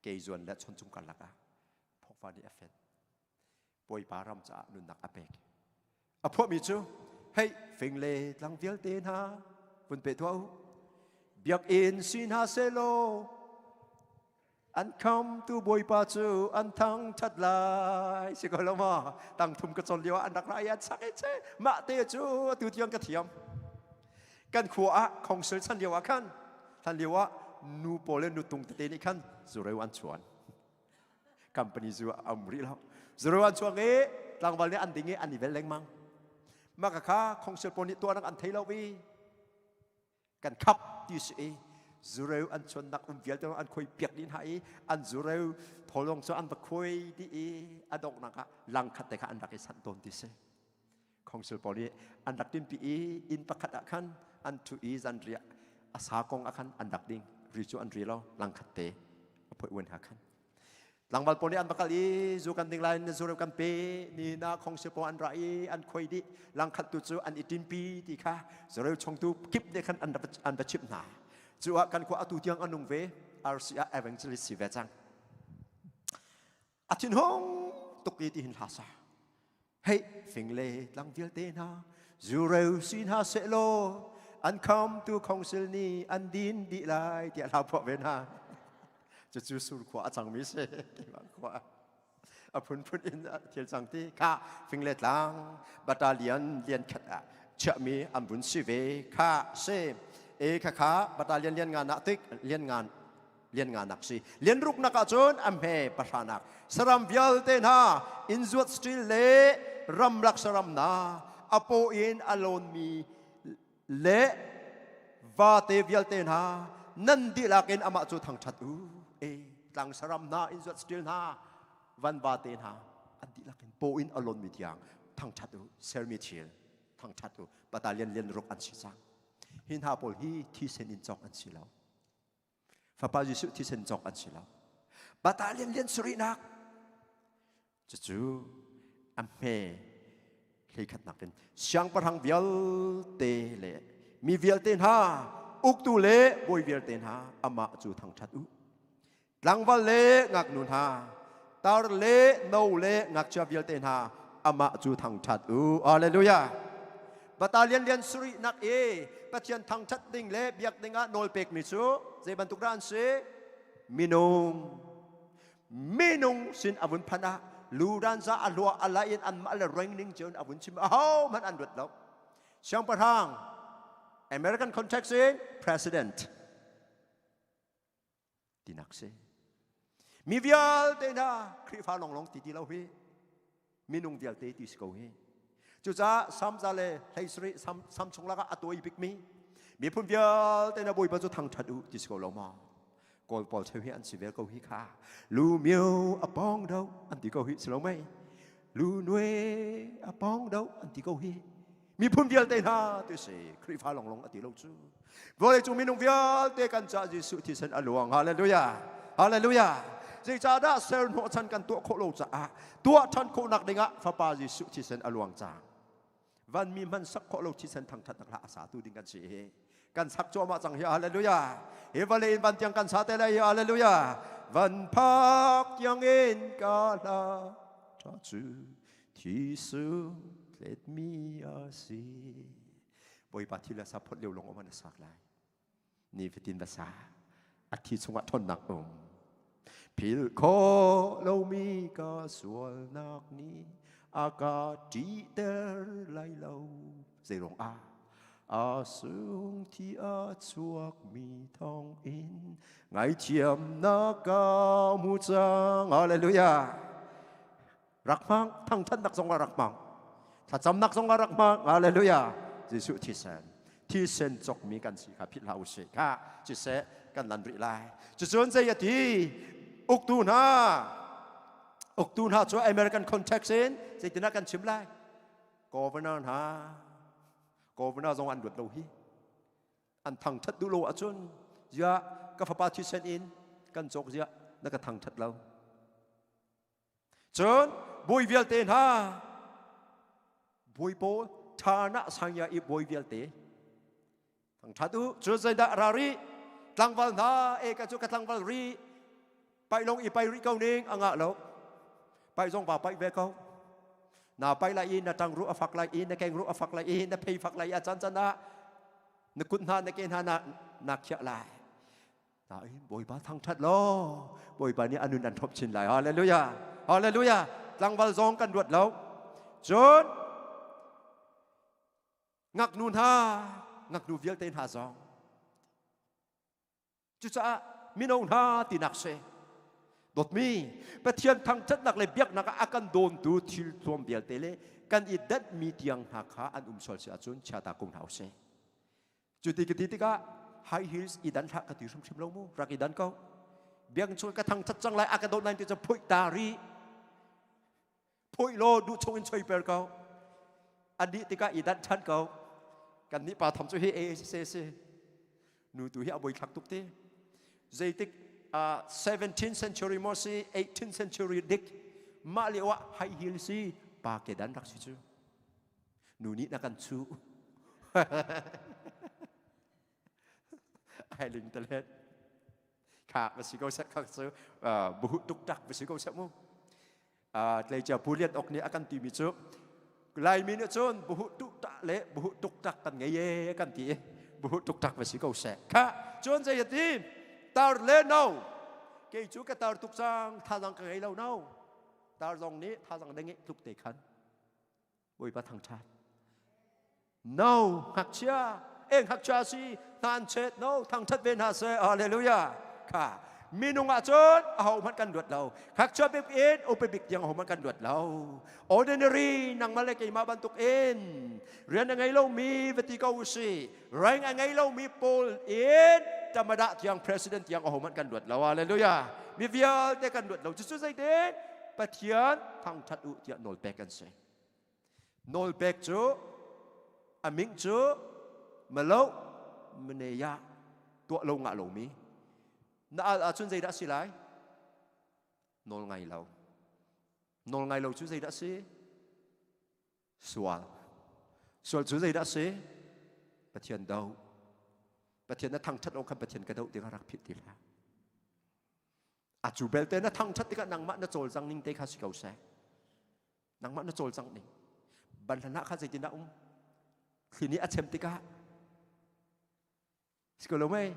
kei zuan le chon cung karlak ah phokva nih a fenh Bawipa ram caah nunnak a pek. A phuahmi cu hei fing le tlang vialte hna vun pe tuah u. Biakinn si hna selaw an khamtu Bawipa cu an thangṭhat lai si ko lo maw tang thum ka cawn lio ah an rak ra i an sak i che mah te cu atu tiang ka thiam kan khua ah khongsil chan lio ah khan hlan lio ah nu pawl le nutung tete nih khan zureu an chuan company zu a um rih lo zero an chuak i tlangval nih an ding i an i vel lengmang mah ka kha khongsil pawl nih tuahnak an thei lo i kan khap ti si i zureu an chuannak um vialte an khoi piak dih hna i an zureu tholong cu an va khoi dih i a donghnak ah lang khat te kha an rak i sanh tawn ti si khongsil pawl nih an rak tinpi i inn pakhat ah khan an ṭhu i zanriah a sa kong ah khan an rak ding ri cu an ri lo lang khat te a phoih uen ha khan tlangval pawl nih an va kal i zu kan ding lai na zu kan pe ni na khongsil pawl an ra i an khoi dih lang khat tu cu an i tinpi ti kha zureu chongtu kip nih khan an an va chimh hna cu ah kan khua atu tiang an nung ve RC ah evangelist si ve cang a thinhung tuk i ti hin hla sa Hei fing le tlang vialte hna zureu si hna sehlaw an khamtu khongsil nih an din dih lai tiah hla phuah ve hna. Cucu sur khua a cangmi si. Keimah khua a phunphun in thil cang ti kha fing le tlang battalion lian khat ah chiahmi an vun si ve kha si. E kha kha battalion lian nga nak tik lian nga lian nga nak si. Lian ruk nak ahcun a hme pahra nak saram vialte hna inn zuat stil le ramlak saram na a paw in a lawnmi le vate vialte hna nan dihlak in amah cu thangṭhat u. E tlang saram hna, inn zuat stil hna, van vate hna, an dihlak in paw in a lawnmi tiang thangṭhat u. Sermi thil thangṭhat u. Patalian lian ruk an si cang. Hi hna pawl hi thisen in cawk an si lo. Fapa Jesuh thisen cawk an si lo. Battalion lian sarihnak cucu a hme hleikhatnak in siangpahrang vialte le mi vialte hna, uktu le bawi vialte hna, amah cu thangṭhat u. Tlangval le ngaknu hna, tar le no le ngakchia vialte hna, amah cu thangṭhat u. Hallelujah. Battalion lian sarihnak i Pathian thangṭhat ding le biak ding ah nawl pekmi cu zei bantuk dah an si? Minung. Minung sin a vun phanh ah luranza a hlua a lai in anmah le reng ning cio in a vun chim. Ahohmanh an ruat lo. Siangpahrang American context in president tinak si. Mi vialte hna, Khrihfa longlong ti ti lo hi, minung vialte ti si ko hi. Cucaah Salm 117 Salm chung lakah a tawi bikmi miphun vialte na Bawipa cu thangṭhat u ti si ko lo ma? Kawl pawl cheu hi an si ve ko hi kha. Lu miu a pong do an ti ko hi si lo mei? Lu nue a pong do an ti ko hi. Miphun vialte hna ti si, Khrihfa longlong a ti lo cu. Vawleicung minung vialte kan caah Jesuh thisen a luang. Hallelujah. Hallelujah. Zeicahdah ser hnawhchan kan tuah khawh lo caah tuah ṭhan khawhnak dingah Fapa Jesuh thisen a luang cang. Vanmi hman sak khawh lo thisen thangṭhatnak hla a satu ding kan si hi. Kan sak cuahmah cang hi. Hallelujah. Hi vawlei in van tiang kan sa te lai hi. Hallelujah. Van phak tiang in ka hla ṭha cu thi sung tletmi a si. Bawipa thi le sa phot lio lawng um an sak lai. Ni fatin va sa. A thi chungah ṭhawnnak um. Philh khawh lomi ka sualnak nih a ka ṭihter lai lo. Zeiruang ah? A sung thi a chuakmi thawngin ngaithiamnak ka hmu cang. Hallelujah. Rak hmang, thangṭhatnak zong ah rak hmang, thlacamnak zong ah rak hmang. Hallelujah. Jesuh thisen, thisen cokmi kan si kha philh hlah usih. Kha siseh kan lan rih lai. Cucun zei a ti? Uktu hna, uktu hna cu American context in zeitinah kan chim lai? Governor hna, governor zong an ruat lo hi. An thangṭhat duh lo ahcun ziah ka fapa thisen in kan cawk, ziah na ka thangṭhat lo? Cun bawi vialte hna, bawi pawl ṭha sangya i bawi vialte thangṭhat u. Cun zeidah ra rih? Tlangval hna, e ka cu ka tlangval ri paih long i pai rih ko ning a ngah lo. Paih zong va paih ve ko. Na paih lai i na ṭang ruh a fak lai i na keng ruh a fak lai i na phei fak lai i a can can ah na kut hna na ke hna na na khiah lai. Nain Bawipa thangṭhat law Bawipa nih a nun an ṭhop chin lai. Hallelujah. Hallelujah. Tlangval zong kan ruat lo. Cun ngaknu hna, ngaknu vialte hna zong. Cucaah mino hna tinak si. Dawtmi, Pathian thangṭhatnak le biaknak ah a kan dawntu thil thuam vialte le kan i danhmi tiang hna kha an um sual si ahcun chiata kung hna usih. Cuti ka ti tikah high heels i dan hlah ka ti hrimhrim lo mu, rak i dan ko. Biakinn chung ka thangthat cang lai, a ka dawt nain ti cu phoih ta ri. Phoih law duh chung in choi per ko. An dih tikah i dan ṭhan ko. Kan nih pa tham cu hi e se si. Nu tu hi a boi thlak tuk ti. Zeitik 17th century mo si 18th century dik mah lio ah high heel si pa ke dan rak si cu. Nu nih na kan chuh. Ai ling talet. Kha va si ko seh kha cu buhu tuk tak va si ko seh mu. Tleicia Pu Lian Ok nih a kan timi cu Laimi nih cun buhu tuk tak le buhu tuk tak kan ngei e kan ti i buhu tuk tak va si ko seh. Kha cun zei a ti? Tar le no. Kei cu ka tar tuk cang, thazang ka ngei lo no. Tar zong nih thazang na ngeih tluk te khan. Bawipa thangṭhat. No, ngakchia, e ngakchia si, hna an chet, no, thangṭhat ve hna seh, hallelujah. Kha, minung ah cun aho hmanh kan luat lo. Ngakchia bik in upa bik tiang aho hmanh kan luat lo. Ordinary nangmah le keimah bantuk in rian a ngei lomi va ti ko usih. Rank a ngei lomi pawl in tamada tiang president tiang aho hmanh kan luat lo. Hallelujah. Mi vialte kan luat lo. Cucu zeitin? Pathian thangṭhat u tiah nawl pek kan si. Nawl pek cu a ming cu malo mneya tuah lo ngah lomi. Na al ahcun zeidah si lai? Nawl ngai lo. Nawl ngai lo cu zeidah si? Sual. Sual cu zeidah si? Pathian do. Pathian na thangṭhat lo khan Pathian ka doh tikah rak philh ti hlah. A cu belte na thangṭhat tikah nangmah na cawlcang ning te kha si ko seh. Nangmah na cawlcang ning. Banhla kha zeitindah um? Thli nih a chem tikah si ko lo mei?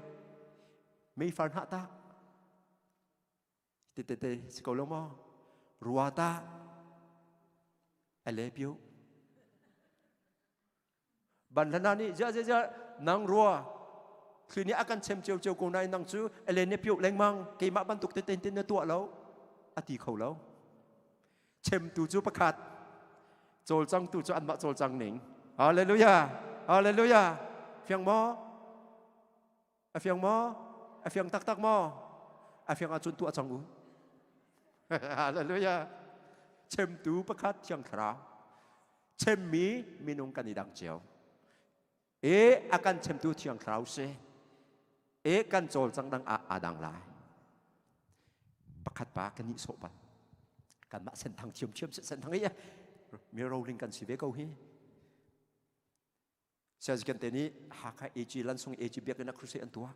Meifar hnah ta tete si ko lo maw rua ta ale piu ban hlana nih zia zia zia nang rua thli nih a kan chem ceu ceu ko nain nang cu ale ne piu lengmang keimah bantuk te ten na tuah lo a ti kho lo chemtu cu pakhat cawlcangtu cu anmah cawlcang ning hallelujah hallelujah fiang maw A fiang maw? A fiang taktak maw? A fiang ahcun tuah cang u. Hallelujah. Chemtu pakhat Thiang Thlarau. Chemmi minung kan i dang cio. E a kan chemtu Thiang Thlarau si. E kan cawlcang dang ah aa dang lai. Pakhat pa kan nih sawh bal. Kanmah senthang thiamthiam senthang i mi roling kan si ve ko hi. Siazikan te nih Hakha AG Lansung AG biakinn ah crusade an tuah.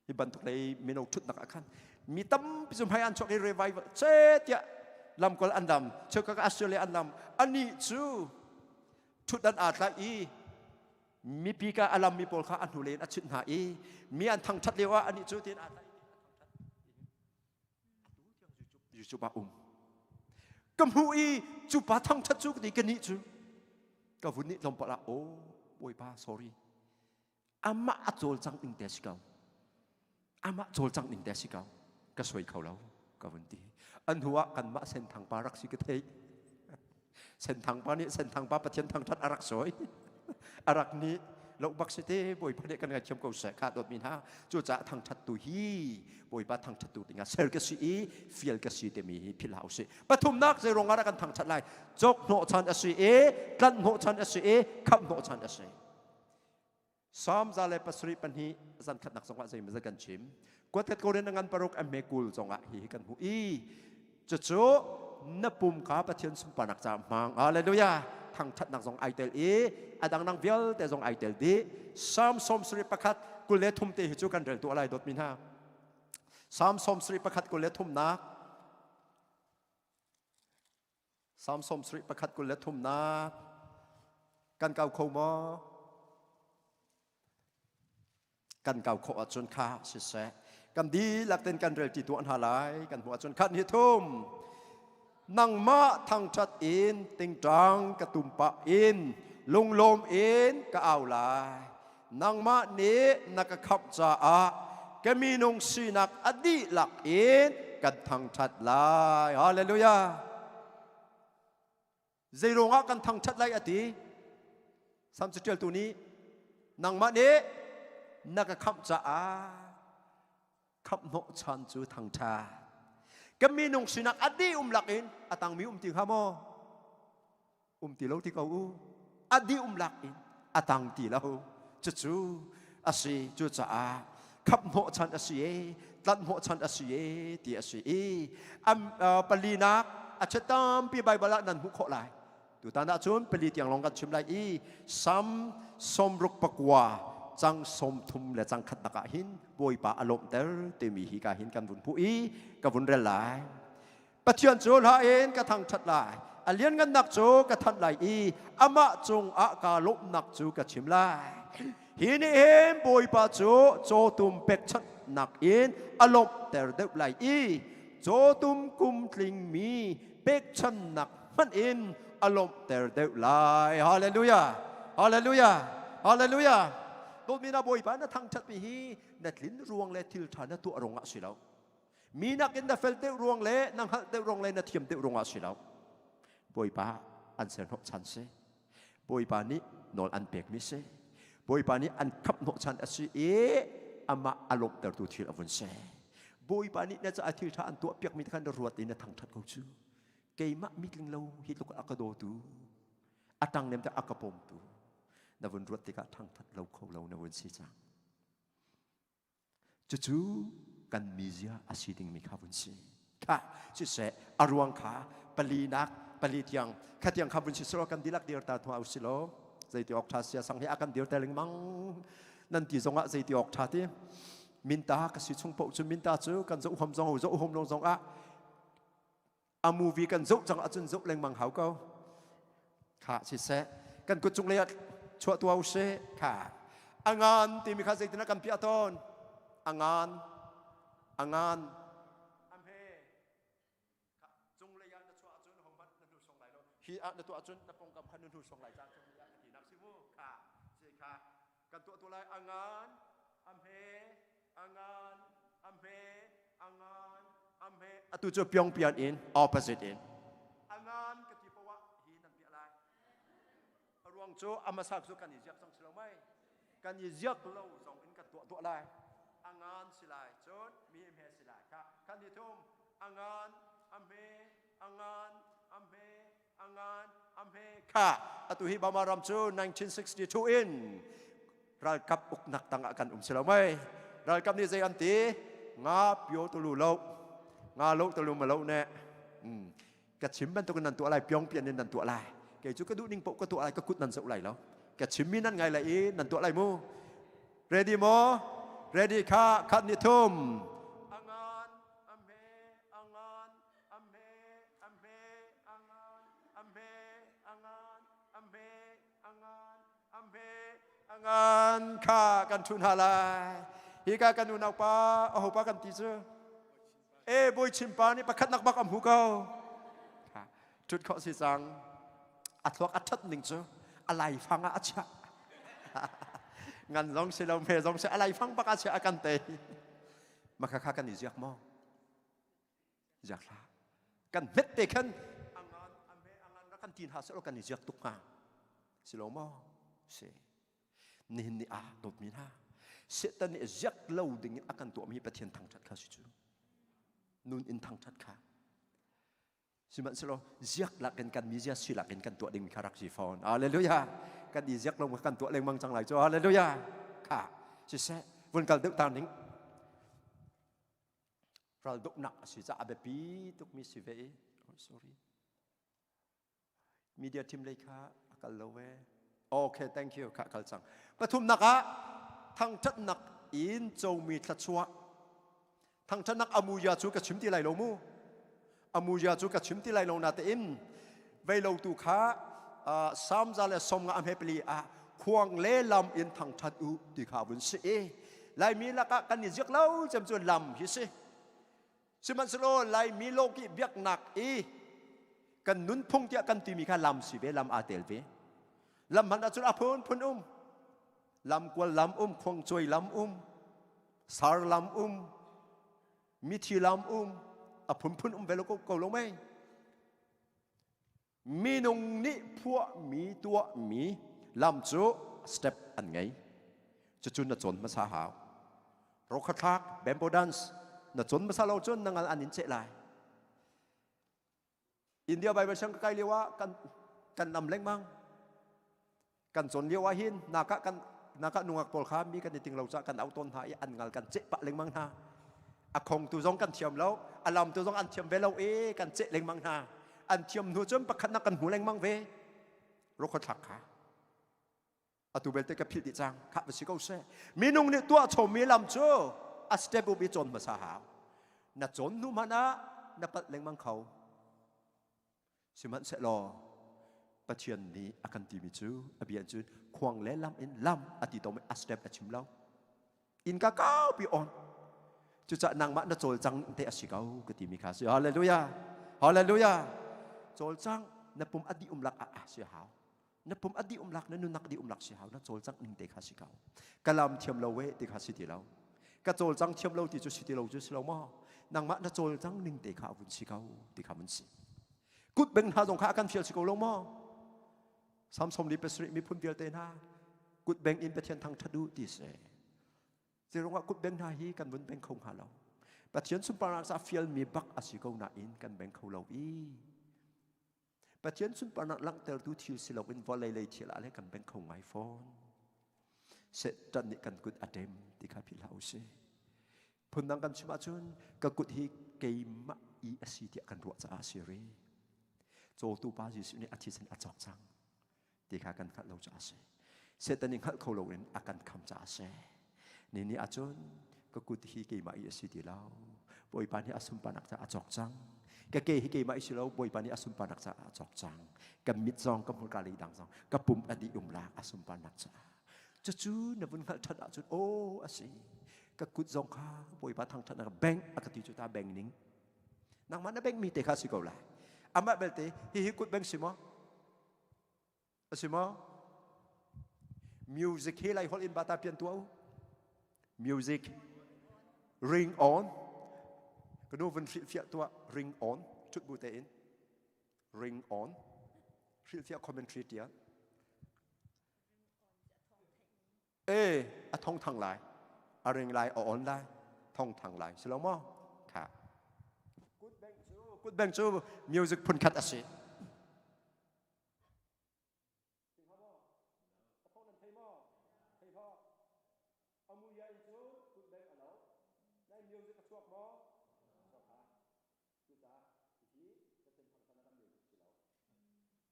Hi bantuk lei mino thutnak ah khan mi tampi cu hmai an chuak i revival che tiah lamkol an lam cheukhat Australia an lam anih cu thutdan aa tlaih i mipi ka a lammi pawl kha a hnu len a chit hna i mi an thangthat lio ah anih cu tin aa tlaih Atu tiang ah um. Ka hmuh i cu pa thangṭhat cu ka ti ka nih cu ka vun nih tlawmpal ah aw bawipa sorry amah a cawlcang ning te si ko amah cawlcang ning te si ko ka soi kho lo ka vun ti an hnu ah kanmah senthang pa rak si ka theih Senthang pa nih Senthang pa Pathian thangṭhat a rak sawi. A rak nih lo bak si te Bawipa nih kan ngaithiam ko seh kha dawtmi hna cucaah thangṭhat tu hi Bawipa thangṭhat tu dingah ser ka si i fial ka si timi hi philh hau si pathumnak zei ruangah dah kan thangṭhat lai cawk hnawhchan a si i tlanh hnawhchan a si i khamh hnawhchan a si Psalm 172 zan khatnak zongah zeimawzat kan chim. Kuatkhat korin ngan paruk a hme kul zongah hi hi kan hmu i cucu na pum kha Pathian sunparnak caah hmang. Hallelujah. Thangthatnak zong ai tel i a dangdang vialte zong ai tel dih. Psalm 71 23 te hi cu kan rel tuah lai dawtmi hna. Psalm 71 23 nak Salm 71 23 nak kan kau kho maw? Kan kau khawh ahcun kha siseh. Kan dihlak ten kan rel ti tuah hna lai. Kan hmuh ahcun khat ni thum. Nangmah thangṭhat in tingṭang ka tum pah in lunglawm in ka au lai. Nangmah nih na ka khamh caah ka minung sinak a dihlak in kan thangṭhat lai. Hallelujah. Zeiruangah kan thangṭhat lai a ti? Sam caṭialtu nih nangmah nih na ka khamh caah khamh hnawhchan cu thangṭhat. Ka minung sinak a dih um lakin a tangmi um ti hnga maw? Um ti lo ti ko u. A dih um lak in a tang ti lo. Cucu a si. Cucaah khamh hnawhchan a si e, tlanh hnawhchan a si e ti a si i palinak a chet tampi Baibal ah nan hmuh khawh lai. Tutan ahcun pali tiang lawng kan chim lai i Sam 69 cang 30 le cang khatnak ah hin Bawipa a lawmhter timi hi ka hin kan vun hmuh i ka vun rel lai. Pathian cu hla in ka thangṭhat lai. A lianngannak cu ka thanh lai i amah cungah kaa lawmhnak cu ka chim lai. Hi nih hin Bawipa cu cawtum pekchanh. pekchanhnak in a lawmhter deuh lai i cawtum kum tlingmi pekchanhnak hmanh in a lawmhter deuh lai. Hallelujah! Hallelujah! Hallelujah! Dawtmi na Bawipa na thangṭhatmi hi na tlin ruang le thil ṭha na tuah ruangah si lo. Mi nakin na fel deuh ruang le na hngalh deuh ruang le na thiam deuh ruangah si lo. Bawipa an ser hnawhchan si. Bawipa nih nawl an pekmi si. Bawipa nih an khap hnawhchan a si i amah a lawmhtertu thil a vun si. Bawipa nih na caah thil ṭha an tuah piakmi kha na ruat i na thangṭhat ko cu. Keimah mitling lo hi tluk a ka dawtu, a ṭangnem te a ka pawmtu, na vun ruat tikah thangṭhat lo kho lo na vun si cang. Cucu kan mizia a si dingmi kha vun si. Kha siseh a ruang kha palinak pali tiang kha tiang kha vun si selaw kan dilak dir ta thua usih law zeiti awk tha sia sang hi a kan dir te lengmang nan ti zongah zeiti awk tha ti minta ka si chung paoh cu minta cu kan zoh hom zong zoh hom lo zong ah a movie kan zoh cang ahcun zoh lengmang hau ko kha siseh kan kut cung lei ah chuah tuah usih kha angan timi kha zeitin kan piah tawn angan angan amhe kha cung lei ah na chuah ahcun hohmanh na hnu song lai lo hi ah na tuah ahcun na pongkam kha na hnu song lai cang cung lei ah ka ti nak si mu kha si kha kan tuah tu lai angan amhe angan amhe angan amhe atu cu pyongpian in opposite in angan ka ti poah hi nan piah lai a ruang cu amasa cu kan i ziak cang si lo mai kan i ziak lo zong in kan tuah tuah lai angan si lai cun mi hme si lai kha kan ni thum angan amhe angan amhe angan amhe kha atu hi Burma ram cu 1962 in ralkap uknak tangah kan um si lo mei ralkap nih zei an ti nga pio tulu lo nga lo tulu ma lo ne ka chim bantuk in nan tuah lai pyong pian in nan tuah lai kei cu ka duh ning poh ka tuah lai ka kut nan zoh lai lo ka chim mi nan ngai lai i nan tuah lai mu ready mo ready kha khat ni thum angan amhe angan amhe amhe angan amhe angan amhe angan amhe angan kha kan thun ha lai hi ka kan unau pa aho pa kan ti cu e bawi chimpa nih pakhat nak bak am hu ko thut khawh si cang a thluak a that ning cu a lai fang ah a chiah ngan zong si lo me zong si a lai fang bak a chiah a kan te makha kha kan i ziak maw ziak hlah kan hmet te khan angan amhe angan ra kan tin ha selo kan i ziak tuk hnga si lo maw si nihin ni ah dawtmi hna Satan nih ziak lo ding in a kan tuahmi Pathian thangṭhat kha si cu nun in thangṭhat kha sihmanhsehlaw ziak lakin kan mi zia si lakin kan tuah ding kha rak si fawn hallelujah kan i ziak lo kan tuah lengmang cang lai cu hallelujah kha siseh vun kal deuh ta ning Raldohnak a si caah a biapi tukmi si ve i oh, sorry media team lei kha a kal lo ve okay thank you kha kal cang pathumnak ah thangṭhatnak in comi thluachuah thangṭhatnak amuya cu ka chim ti lai lo mu amuya cu ka chim ti lai lo natein vei lo tu kha samza le som nga amhe pali ah khuang le lam in thangṭhat u ti kha vun si i Laimi lakah kan i ziak lo cem cu lam hi si sihmanhsehlaw Laimi lawki biaknak i kan nunphung tiah kan timi kha lam si ve lam aa tel ve lam hmanh ahcun a phunphun um lamkual lam um khuangcuai lam um sar lam um mithi lam um a phunphun um ve lo ko lo mei Minung nih phuahmi tuahmi lam cu step an ngei. Cucu na cawn hmasa hau. Rokhathlak, bamboo dance na cawn hmasa lo cun na ngal an in ceh lai. India Bible siang ka kai lio ah kan kan lam lengmang. Kan cawn lio ah hin naka kan naka nungak pawl kha mi kan i ting lo ca kan au tawn hna i an ngal kan ceh pah lengmang hna. A khong tu zong kan thiam lo, a lam tu zong an thiam ve lo i kan ceh lengmang hna. An thiam hnu cun pakhat nak kan hmu lengmang ve. Rokho thlak kha. Atu belte ka philh dih cang. Kha va si ko seh. Minung nih tuah chomi lam cu a step up i cawn hmasa hau. Na cawn hnu hmanh ah na palh lengmang kho. Sihmanhsehlaw Pathian nih a kan timi cu a bia cu khuang le lam in lam a ti to a step a chim lo. Innka kaupi on. Cucaah nangmah na cawlcang te a si ko ka timi kha si. Hallelujah. Hallelujah. Cawlcang na pum a dih umlak ah si hau. Na pum a dih umlak na nunnak dih umlak si hau. Na cawlcang ning te kha si ko. Ka lam thiam lo we ti kha si ti lo. Ka cawlcang thiam lo ti cu si ti lo cu si lo maw? Nangmah na cawlcang ning te kha a vun si ko ti kha vun si. Kut beng hna zong kha a kan fial si ko lo maw? Samsom li pasarih miphun vialte hna kut beng in Pathian thangṭhat u ti si. Zeiruangah kut beng hna hi kan vun beng kho hnga lo. Pathian sunparnak ca fialmi bak a si ko nain kan beng kho lo i Pathian sunparnak langhtertu thil si loin vawlei lei thil ah le kan beng kho ngai fawn. Satan nih kan kut a ṭem ti kha philh hlah u sih. Phundang kan chim ahcun ka kut hi keimah i a si tiah kan ruah caah a si rih. Cawtu pa Jesuh nih a thisen a cawk cang. Ti kha kan hngalh lo caah a si. Satan nih hngalh kho loin a kan kham caah a si. Ni ni ahcun ka kut hi keimah i a si ti lo. Bawipa nih a sunparnak caah a cawk cang. Ka ke hi keimah i si lo, Bawipa nih a sunparnak caah a cawk cang. Ka mit zong, ka hmurka lei dang zong, ka pum a dih um la a sunparnak caah. Cucu na vun hngalh ṭhan ahcun aw a si. Ka kut zong kha Bawipa thangṭhatnak beng a ka ti cu ta beng ning. Nangmah na bengmi te kha si ko lai. Amah belte hihi kut beng si maw? A si maw? Music hi lai holh in bata pian tuah u. Music ring on. Ka nu vun hrilhfiah tuah ring on ṭhut bu tein ring on hrilhfiah commentary tiah. E a thong thang lai a ring lai a on lai thong thang lai si lo maw kha kut beng cu music phun khat a si.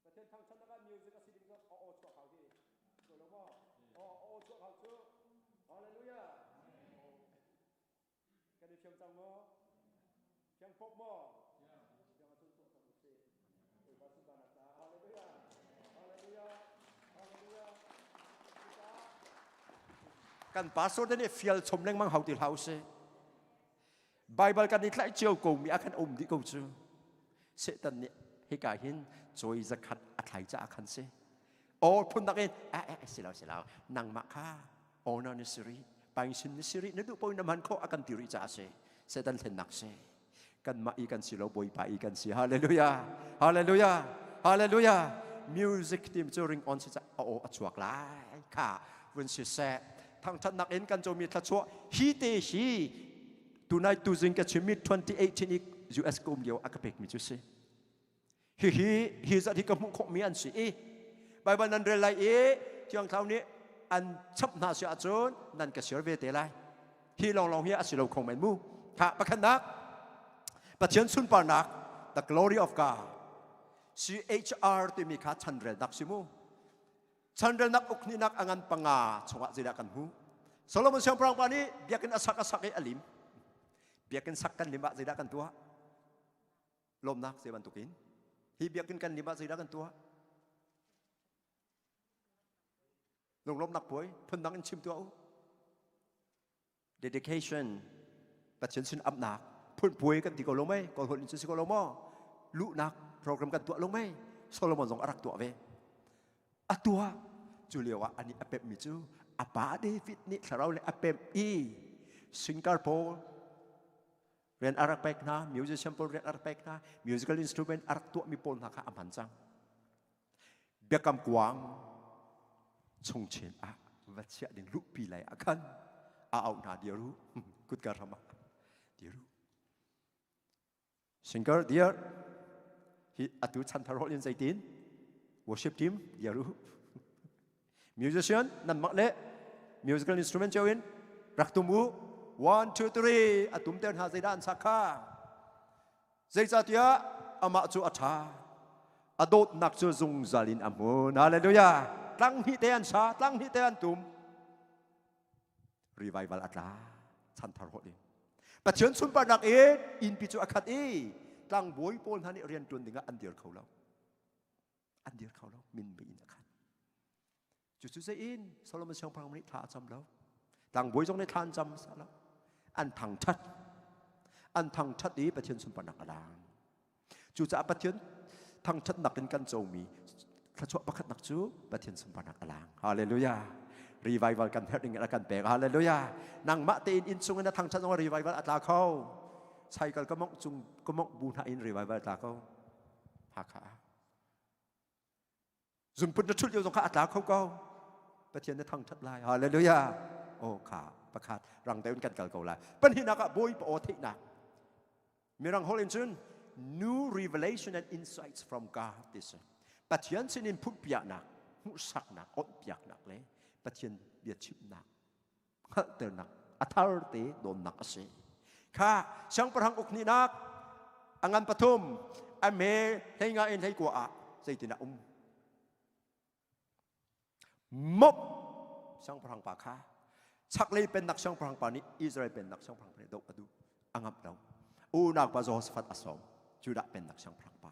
Pathian thangṭhatnak ah music a si ding cu a aw chuak hau hi. Ko lo maw? Aw aw chuak hau cu. Hallelujah. Kan i thiam cang maw? Thiang pop maw? Thiang ahcun tuah cang usih. Bawipa sunparnak caah. Hallelujah. Hallelujah. Hallelujah. Kan pastor te nih fial chom lengmang hau ti hlah usih. Baibal kan i tlaih cio ko mi ah khan um dih ko cu. Satan nih hika hin cawi zakhat a thlai caah khan si. Or phun in eh eh si lo si lo nangmah kha owner na si rih paingsin na si rih na duh paoh na hman khawh a kan ti rih caah si. Satan thlennak si. Kanmah i kan si lo Bawipa i kan si. Hallelujah. Hallelujah. Hallelujah. Music team cu ring on si ca a aw a chuak lai kha vun si seh. Thangṭhatnak in kan comi thluachuah hi te hi tunai tuzing ka chimmi 2018 i US ka um lio a ka pekmi cu si. Hihi hi zat hi ka hmuh khawhmi an si i Baibal nan rel lai i Thiang Thlarau nih an chap hna si ahcun nan ka share ve te lai. Hi lawnglawng hi a si lo kho men mu. Kha pakhatnak Pathian sunparnak the glory of God CHR timi kha chanrelnak si mu. Chanrelnak ukhnihnak a ngan panga chungah zeidah kan hmuh? Solomon siangpahrang pa nih biakinn a sak a sak i a lim. Biakinn sak kan lim ah zeidah kan tuah? Lawmnak zei bantukin. Hi biakinn kan lim ah zeidah kan tuah? Lunglawmhnak puai phundang in chim tuah u. Dedication Pathian sin amnak phun puai kan ti ko lo mei kawl holh in si ko lo maw luhnak program kan tuah lo mei Solomon zong a rak tuah ve a tuah cu lio ah ani a pemh mi cu a pa David nih thlarau le a pemh i singer pawl rian a rak pek hna musician pawl rian a rak pek hna musical instrument a rak tuah mi pawl hna kha a hman cang biakam kuang chungchin ah va chiah ding luhpi lai ah khan a auh hna dir u kutka hram ah dir u singer dear hi atu chanthar hol in zeitin worship team dir u musician nan mak le musical instrument cio in rak tum u one two three atum ter hna zeidah an sak kha Zeicahtiah amah cu a ṭha. A dawtnak cu zungzal in a hmun. Hallelujah. Tlang hnih te an sa, tlang hnih te an tum. Revival a tla. Chanthar holh in. Pathian sunparnak in innpi cu a khat i tlangbawi pawl hna nih rian ṭuan dingah an dir kho lo. An dir kho lo. Min in a khat. Cucu zei in Solomon siangpahrang nih thla a cam lo. Tlangbawi zong nih thla an cam sa lo. An thangṭhat. An thangṭhat i Pathian sunparnak a lang. Cucaah Pathian thangṭhatnak in kan comi thluachuah pakhatnak cu Pathian sunparnak a lang. Hallelujah. Revival kan herh ding a kan pek. Hallelujah. Nangmah tein inn chung in a thangṭhat zong revival a tla kho. Cycle ka mongh cung ka mongh bu hna in revival a tla ko. Hakha. Zunput na ṭhut lio zong kha a tla kho ko. Pathian na thangṭhat lai. Hallelujah. Oh kha pakhat rang deuh in kan kal ko lai. Pahnihnak ah Bawipa aw theihnak. Mirang holh in cun new revelation and insights from God ti si. Pathian sinin phunpiaknak, hmuhsaknak, onhpiaknak le Pathian bia chimnak, hngalhternak, a thar te dawnnak a si. Kha siangpahrang uk hnihnak a ngan pathum a me hleinga in hleikua ah zeitin a um? Mop siangpahrang pa kha chaklei pennak siangpahrang pa nih Israel pennak siangpahrang pa nih doh a duh a ngamh lo. Unau pa Jehoshaphat a sawm Judah pennak siangpahrang pa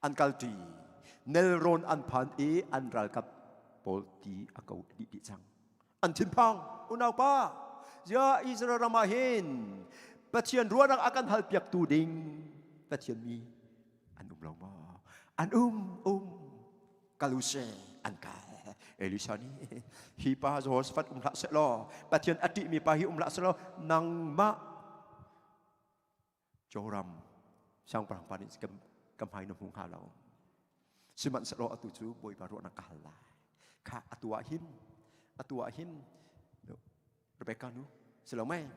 an kalṭi nelrawn an phan i an ralkap pawl ti a ko dih dih cang an thinphang unau pa ya Israel ram ah hin Pathian ruahnak a kan halpiaktu ding Pathian mi an um lo maw an um um kal u sih an kal Elisa nih hi pa Jehoshaphat um hlah seh law Pathian a ṭihmi pa hi um hlah seh law nangmah Joram siangpahrang pa nih ka hmai na hmu hnga lo sihmanhsehlaw atu cu Bawipa ruahnak ka hal lai kha atu ah hin atu ah hin Rebecca nu si lo mei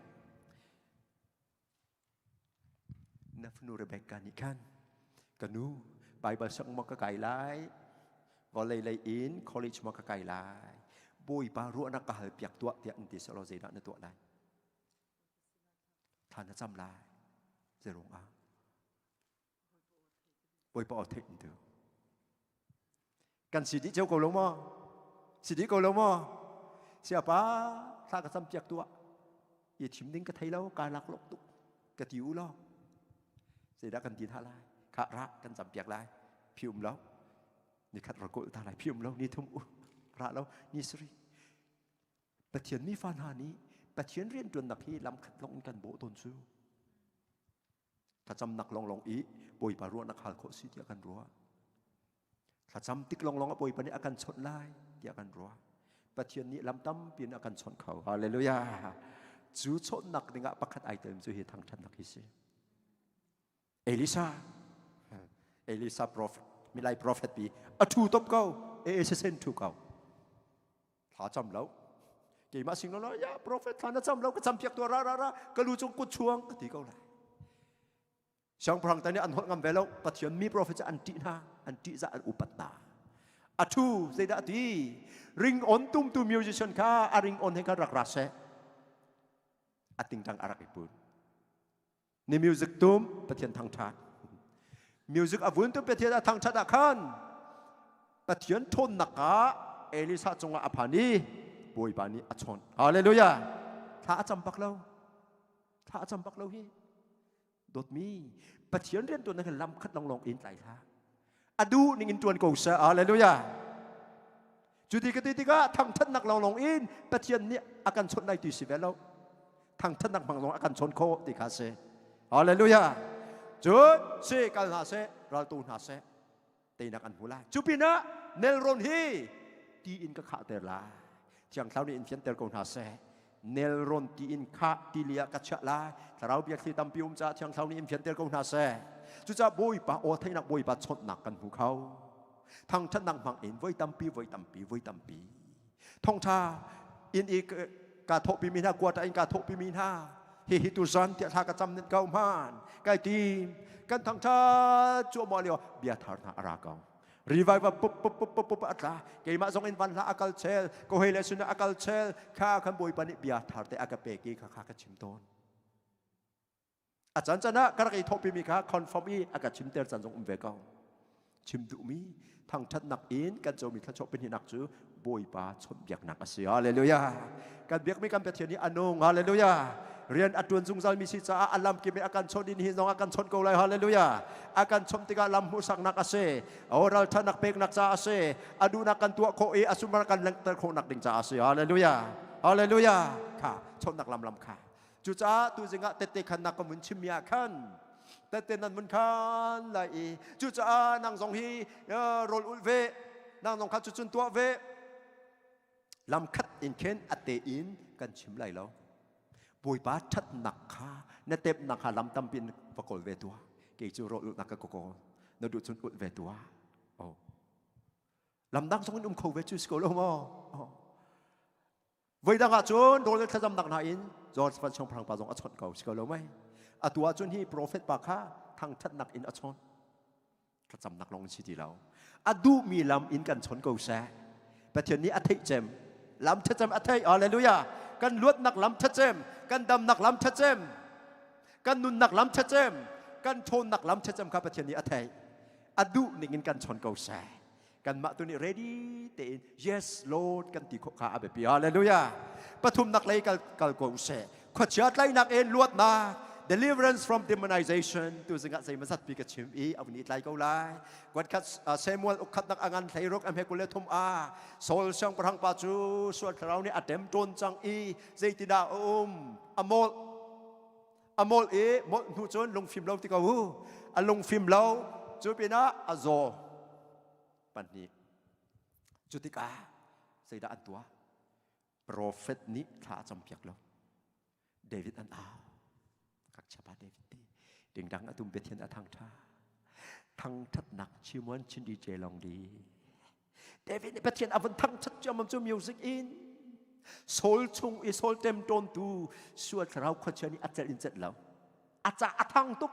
Na fanu Rebecca nih khan ka nu Baibal sang maw ka kai lai vawlei lei in college maw ka kai lai Bawipa ruahnak ka hal piak tuah tiah an ti selaw zeidah na tuah lai thla na cam lai zei ah Bawipa aw theih tu kan si dih cio ko lo maw si dih ko lo maw siapa thla ka cam piak tuah i thim ding ka thei lo ka lak lok tuk ka ti u law zeidah kan ti hna lai kha ra kan cam piak lai phi um lo ni khat ra kul ta lai phi um lo ni thum ra lo ni sari Pathian mi fa hna nih Pathian rian ṭuannak hi lam khat long in kan bawh tawn cu Thlacamnak lawnglawng i Bawipa ruahnak hal khawh si tiah kan ruah. Thlacam tik lawnglawng ah Bawipa nih a kan chawnh lai tiah kan ruah. Pathian nih lam tampi in a kan chawnh kho. Hallelujah. Cu chawnhnak dingah pakhat ai tel cu hi thangṭhatnak hi si. Elisa Elisa prophet milai prophet pi a thu top ko e se sen thu ko thla cam lo keimah sing lo ya prophet thla na cam lo ka cam piak tu ra ra ra ka lu cung kut chuang ka ti ko lai siangpahrang ta nih an holh ngam ve lo pathian mi prophet cu an ṭih hna an ṭih za an upat hna a thu zeidah ti ring on tumtu musician kha a ring on he kha rak ra seh a tingtang a rak i put Ni music tum Pathian thangṭhat. Music a vun tum Pathian a thangṭhat ah khan Pathian ṭhawnnak ah Elisa cungah a phan i Bawipa nih a chawnh. Hallelujah. Thla a cam bak lo. Thla a cam bak lo hi. Dawtmi Pathian rian tuan na lam khat longlong in tlai hlah. A duh ning in tuan ko seh. Hallelujah. Cu ti ka ti tikah thangṭhatnak lawnglawng in Pathian nih a kan chawnh lai ti si ve lo. Thangṭhatnak hmang zong a kan chawn khawh ti kha si. Hallelujah. Cun si kal hna seh, raltu hna seh, teinak an hmu lai. Cu pinah nelrawn hi ti in ka khahter lai. Thiang Thlarau nih in fianter ko hna seh. Nelrawn ti in khah tili ah ka chiah lai. Thlarau biakthli tampi um caah Thiang Thlarau nih in fianter ko hna seh. Cucaah Bawipa aw theihnak Bawipa chawnhnak kan hmu kho. Thangṭhatnak hmang in voi tampi, voi tampi, voi tampi. Thongṭha in i ka thawhpi mi hna, quarter in ka thawhpi mi hna, hihi tu zan tiah thla ka cam nen ko hman. Kai tim kan thangṭhat cuahmah lio bia thar hna a ra ko. Revival pup pup pup pup pup a tla. Keimah zong in van hla a kal chel, ko hei le sinah a kal chel. Kha kan Bawipa nih bia thar te a ka pek i kha kha ka chim tawn. A can can ah ka rak i thawhpimi kha confirm i a ka chimter can zong um ve ko. Chim duhmi thangṭhatnak in kan comi thluachuah pahnihnak cu Bawipa chawnhbiaknak a si. Hallelujah. Kan biakmi kan Pathian hi a nung. Hallelujah. Rian a ṭuan zungzalmi si caah a lam kip in a kan chawnh in hi zong a kan chawnh ko lai. Hallelujah. A kan chawnh tikah lam hmuhsaknak a si. Ralṭhatnak peknak caah a si. A duhnak kan tuah khawh i a sumar kan langhter khawhnak ding caah a si. Hallelujah. Hallelujah. Kha chawnhnak lam lam kha. Cucaah tuzing ah tette khannak ka mun chimmi ah khan tette nan mun khan lai i cucaah nang zong hi rawl ulh ve nang zong kha cucun tuah ve lam khat in khin a te in kan chim lai lo. Bawipa ṭhatnak kha na temnak kha lam tampi in va kawl ve tuah. Kei cu rawl ulhnak ka kawl na duh cun ulh ve tuah. Oh. Lam dang zong in um kho ve cu si ko lo maw? Oh. Voi dang ah cun rawl le thlacamnak hna in George Van Siangpahrang pa zong a chawnh ko si ko lo mei? Atu ah cun hi profet pa kha thangṭhatnak in a chawnh. Thlacamnak lawng in si ti lo. A duhmi lam in kan chawn ko seh. Pathian nih a theih cem. Lam ṭha cem a theih. Hallelujah. Kan luatnak lam ṭha cem. Kan damnak lam ṭha cem. Kan nunnak lam ṭha cem. Kan ṭhawnnak lam ṭha cem kha Pathian nih a theih. A duh ning in kan chawn ko seh. Kanmah tu nih ready tein yes Lord kan ti khawh kha a biapi. Hallelujah. Pathumnak lei kal kal ko usih. Khuachia tlainak in luatnak deliverance from demonization tu zingah zeimazat pi ka chim i a vun i tlai ko lai. Kuatkhat Samuel ukkhatnak angan thleiruk a hme 23 a Saul siangpahrang pa cu sual thlarau nih a tem tawn cang i zeitindah a um a molh a molh i molh hnu cun lungfim lo ti ko u a lungfim lo cu pinah a zaw pahnih cu tikah zeidah an tuah profet nih thla a campiak lo David an au ngakchiapa David ti dingdang a tum Pathian a thangtha thangthatnak chimuan chindi che long di David nih Pathian a vun thangṭhat ciammam cu music in Saul chung i Saul ṭemṭawntu sual thlarau khuachia nih a celh in celh lo. A ca a thang tuk.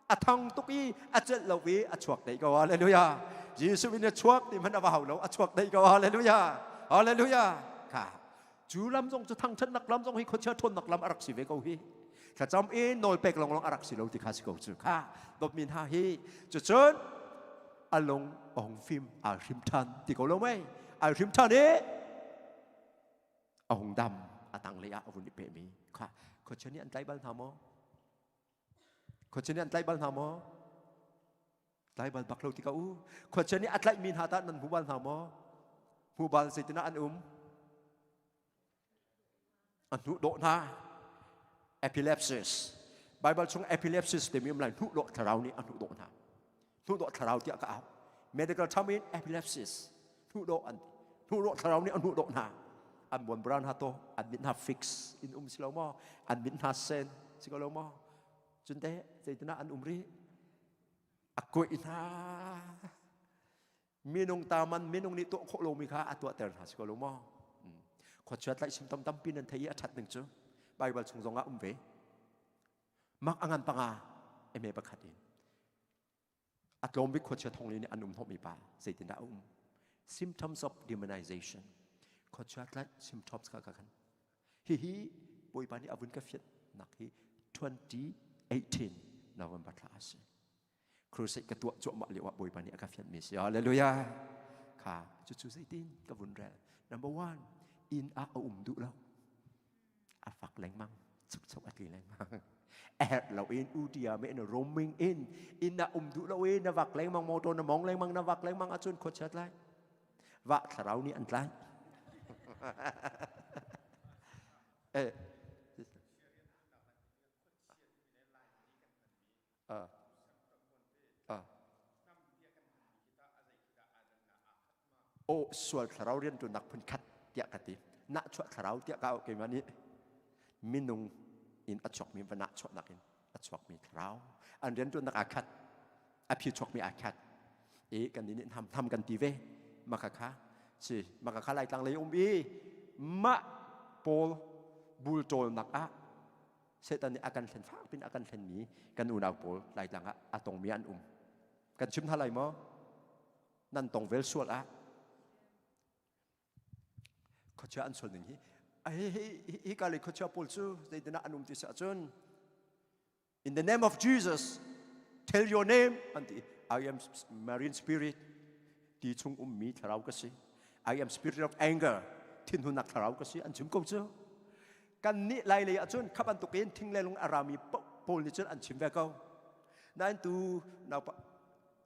A thang tuk i a celh lo i a chuak dei ko. Hallelujah. Jesuh in a chuak ti hmanh a va hau lo. A chuak dei ko. Hallelujah. Hallelujah. Kha cu lam zong cu thangṭhatnak lam zong hi khuachia ṭhawnnak lam a rak si ve ko hi. Thlacam in nawl pek longlong a rak si lo ti kha si ko cu. Kha dawtmi hna hi cucun a lung a hung fim aa hrim ṭhan ti ko lo mei ai hrim ṭhan i a hung dam a tanglei ah a vun i pehmi kha khuachia nih an tlai bal hna maw khuachia nih an tlai bal hna maw tlai bal bak lo ti ka u khuachia nih a tlaihmi hna tah nan hmu bal hna maw hmu bal zeitinah an um A hnuhdawh hna epilepsis Bible chung epilepsis timi um lai hnuhdawh thlarau nih a hnuhdawh hna hnuhdawh thlarau tiah ka au medical term in epilepsis hnuhdawh an hnuhdawh thlarau nih a hnuhdawh hna an buan bra hna to an mit hna fix in um si lo maw an mit hna sen si ko lo maw cun te zeitinah an um rih a kuih hna Minung taman minung nih tuah khawh lomi kha a tuahter hna si ko lo maw? Khuachia tlaih symptom tampi nan thei i a ṭhat ning cu Baibal chung zongah um ve. Mak a ngan panga eme pakhat in a tlawm bik khuachia thong li nih an um hnawhmi pa zeitindah a um? Symptoms of demonization. Khuachia tlaih symptoms kha ka khan. Hihi Bawipa nih a vun ka fianh nak hi 2018 November thla a si. Crusade ka tuah cuahmah lio ah Bawipa nih a ka fianhmi si. Hallelujah. Kha cucu zeitin ka vun rel. Number one, inn ah a um duh lo. A fak lengmang, chukchuk a tli lengmang. A herh lo in utia me in roaming in inn ah um duh lo in na vak lengmang motor na mong lengmang na vak lengmang ahcun khuachiat lai. Va thlarau nih an tlai. eh Aw sual thlarau rianṭuannak phun khat tiah ka ti. Nahchuah thlarau tiah ka auh keimah nih minung in a chuakmi va nahchuahnak in a chuakmi thlarau. An rianṭuannak aa khat. A phi chuakmi aa khat. I kan nih nih hnam kan ti ve. Maka kha si maka kha Laitlang lei um i mah pawl bulṭawlnak ah Satan nih a kan hlen fak pin a kan hlenmi kan unau pawl Laitlang ah a tongmi an um. Kan chim hna lai maw? Nan tong vel sual ah khuachia an sual ning hi hi hi hi ka le khuachia pawl cu zeitinah an um ti si ahcun in the name of Jesus tell your name an ti I am marine spirit ti chung ummi thlarau ka si I am spirit of anger thinhunnak thlarau ka si an chim ko cu kan nih lai lei ahcun kha bantuk in thing le lung a rami pawl nih cun an chim ve ko nain tu naupa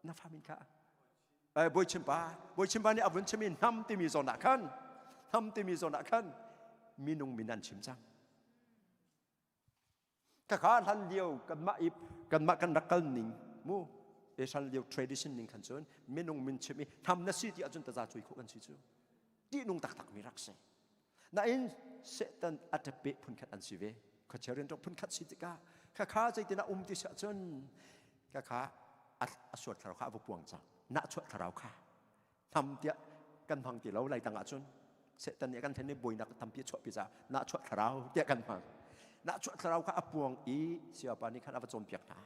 na fa min kha bawi chimpa bawi chimpa nih a vun chim i hnam timi zawn ah khan hnam timi zawn ah khan minung min an chim cang. Khakha hlan lio kanmah i kanmah kan rak kal ning mu hlan lio tradition ning khan cun minung min chim i hnam na si ti ahcun taza cuai khawh kan si cu. Tihnung taktak mi rak si. Nain Satan a ṭape phunkhat an si ve. Khuachia rianṭuan phunkhat si tikah khakha zeitin a um ti si ahcun khakha a sual thlarau kha a va puang cang. Nahchuah thlarau kha hnam tiah kan hmang ti lo laitang ahcun Satan nih a kan thlen i buainak tampi a chuahpi caah nahchuah thlarau tiah kan hmang. Nahchuah thlarau kha a puang i sayapa nih khan a va cawnpiak hna.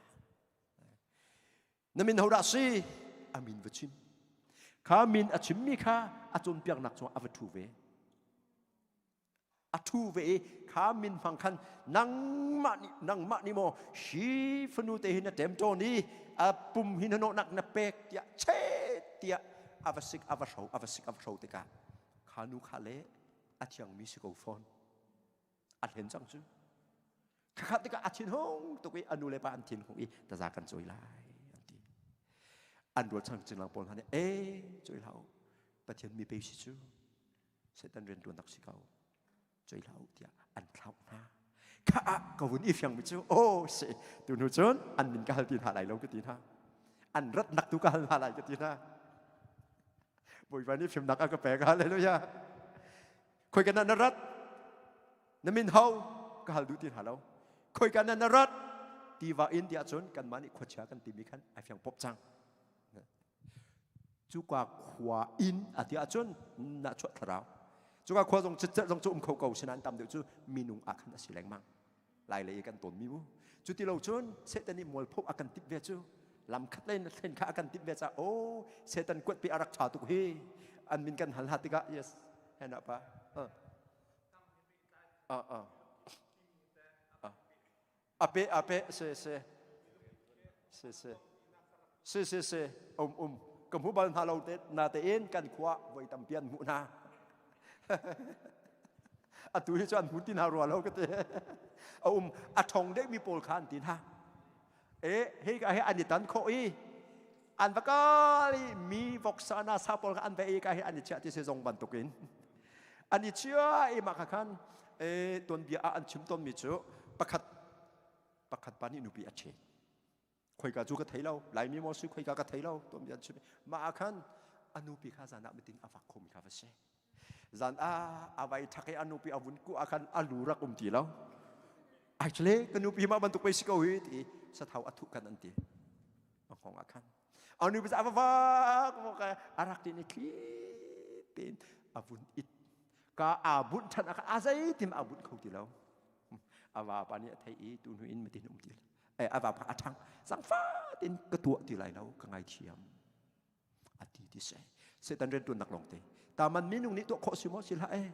Na min hodah si? A min va chim. Kha min a chimmi kha a cawnpiaknak cungah a va ṭhu ve. A ṭhu ve i kha min hmang khan nangmah nih nangmah nih maw hi fanu te hi na ṭemṭawn i a pum hi na nawhnak na pek tiah chet tiah a va sik a va hro a va sik a va hro tikah kha nu kha le a thiangmi si ko fawn. A hlen cang cu. Khakhat tikah a thinhung tuk i a nu le pa an thinhung i taza kan cawi lai an ti. An rual chang cinglang pawl hna nih e cawi hlah u Pathian mi pe si cu Satan rian tuan tak si ko cawi hlah u tiah an thlauh hna. Kha ah ka vun i fiang mi cu aw si tu hnu cun an min ka hal ti hna lai lo ka ti hna. An rat nak tu ka hal hna lai ka ti hna. Bawipa nih fimnak a ka pek hallelujah. Khoi kan na rat na min ho ka hal duh ti hna lo khoika na na rat tiva in tiah cun kanmah nih khuachia kan timi khan ai fiang pop cang cuka khua in a ti ahcun na chuah thlarau cuka khua zong citcerh zong cu um kho ko sinain tam deuh cu minung ah khan a si lengmang lai lei kan tawn mi mu cu ti lo cun Satan nih mualpho a kan tip ve cu lam khat lei thlen kha a kan tip ve ca o Satan kuat pi a rak tha tuk hi an min kan hal ha tikah yes hena pa ape ape se se se se se se se um um ka hmu bal hna lo te na te in kan khua voi tampi an hmuh hna atu hi cu an hmu ti hna rua lo ka ti a um a thong deuh mi pawl kha an ti hna e hei ka he an i tan khawh i an va kal i mi voksa na sa pawl kha an va ei ka he an i chiah ti se zong bantukin an i chia i mah kha khan e tuanbia ah an chim tawnmi cu pakhat pakhat pa nih nupi a ṭhi khoika cu ka thei lo laimi maw si khoika ka thei lo tuanbia an chim mah ah khan a nupi kha zan ah mitin a vak khomi kha va si zan ah a vai thak i a nupi a vun ku ah khan a lu rak um ti lo actually ka nupi mah bantuk pei si ko hi ti sathau a thuh kan an ti a hngong ah khan a nupi a va vak vak a rak ti ni thli tein a vun it ka aa bunh than a a zeitim aa bunh kho ti lo a vapa nih a thei i tu hnu in matin um ti eh a vapa a ṭhang zangfa tin ka tuah ti lai lo ka ngaithiam a ti ti se Satan rian ṭuannak lawngte taman minung nih tuah khawh si maw si hlah eh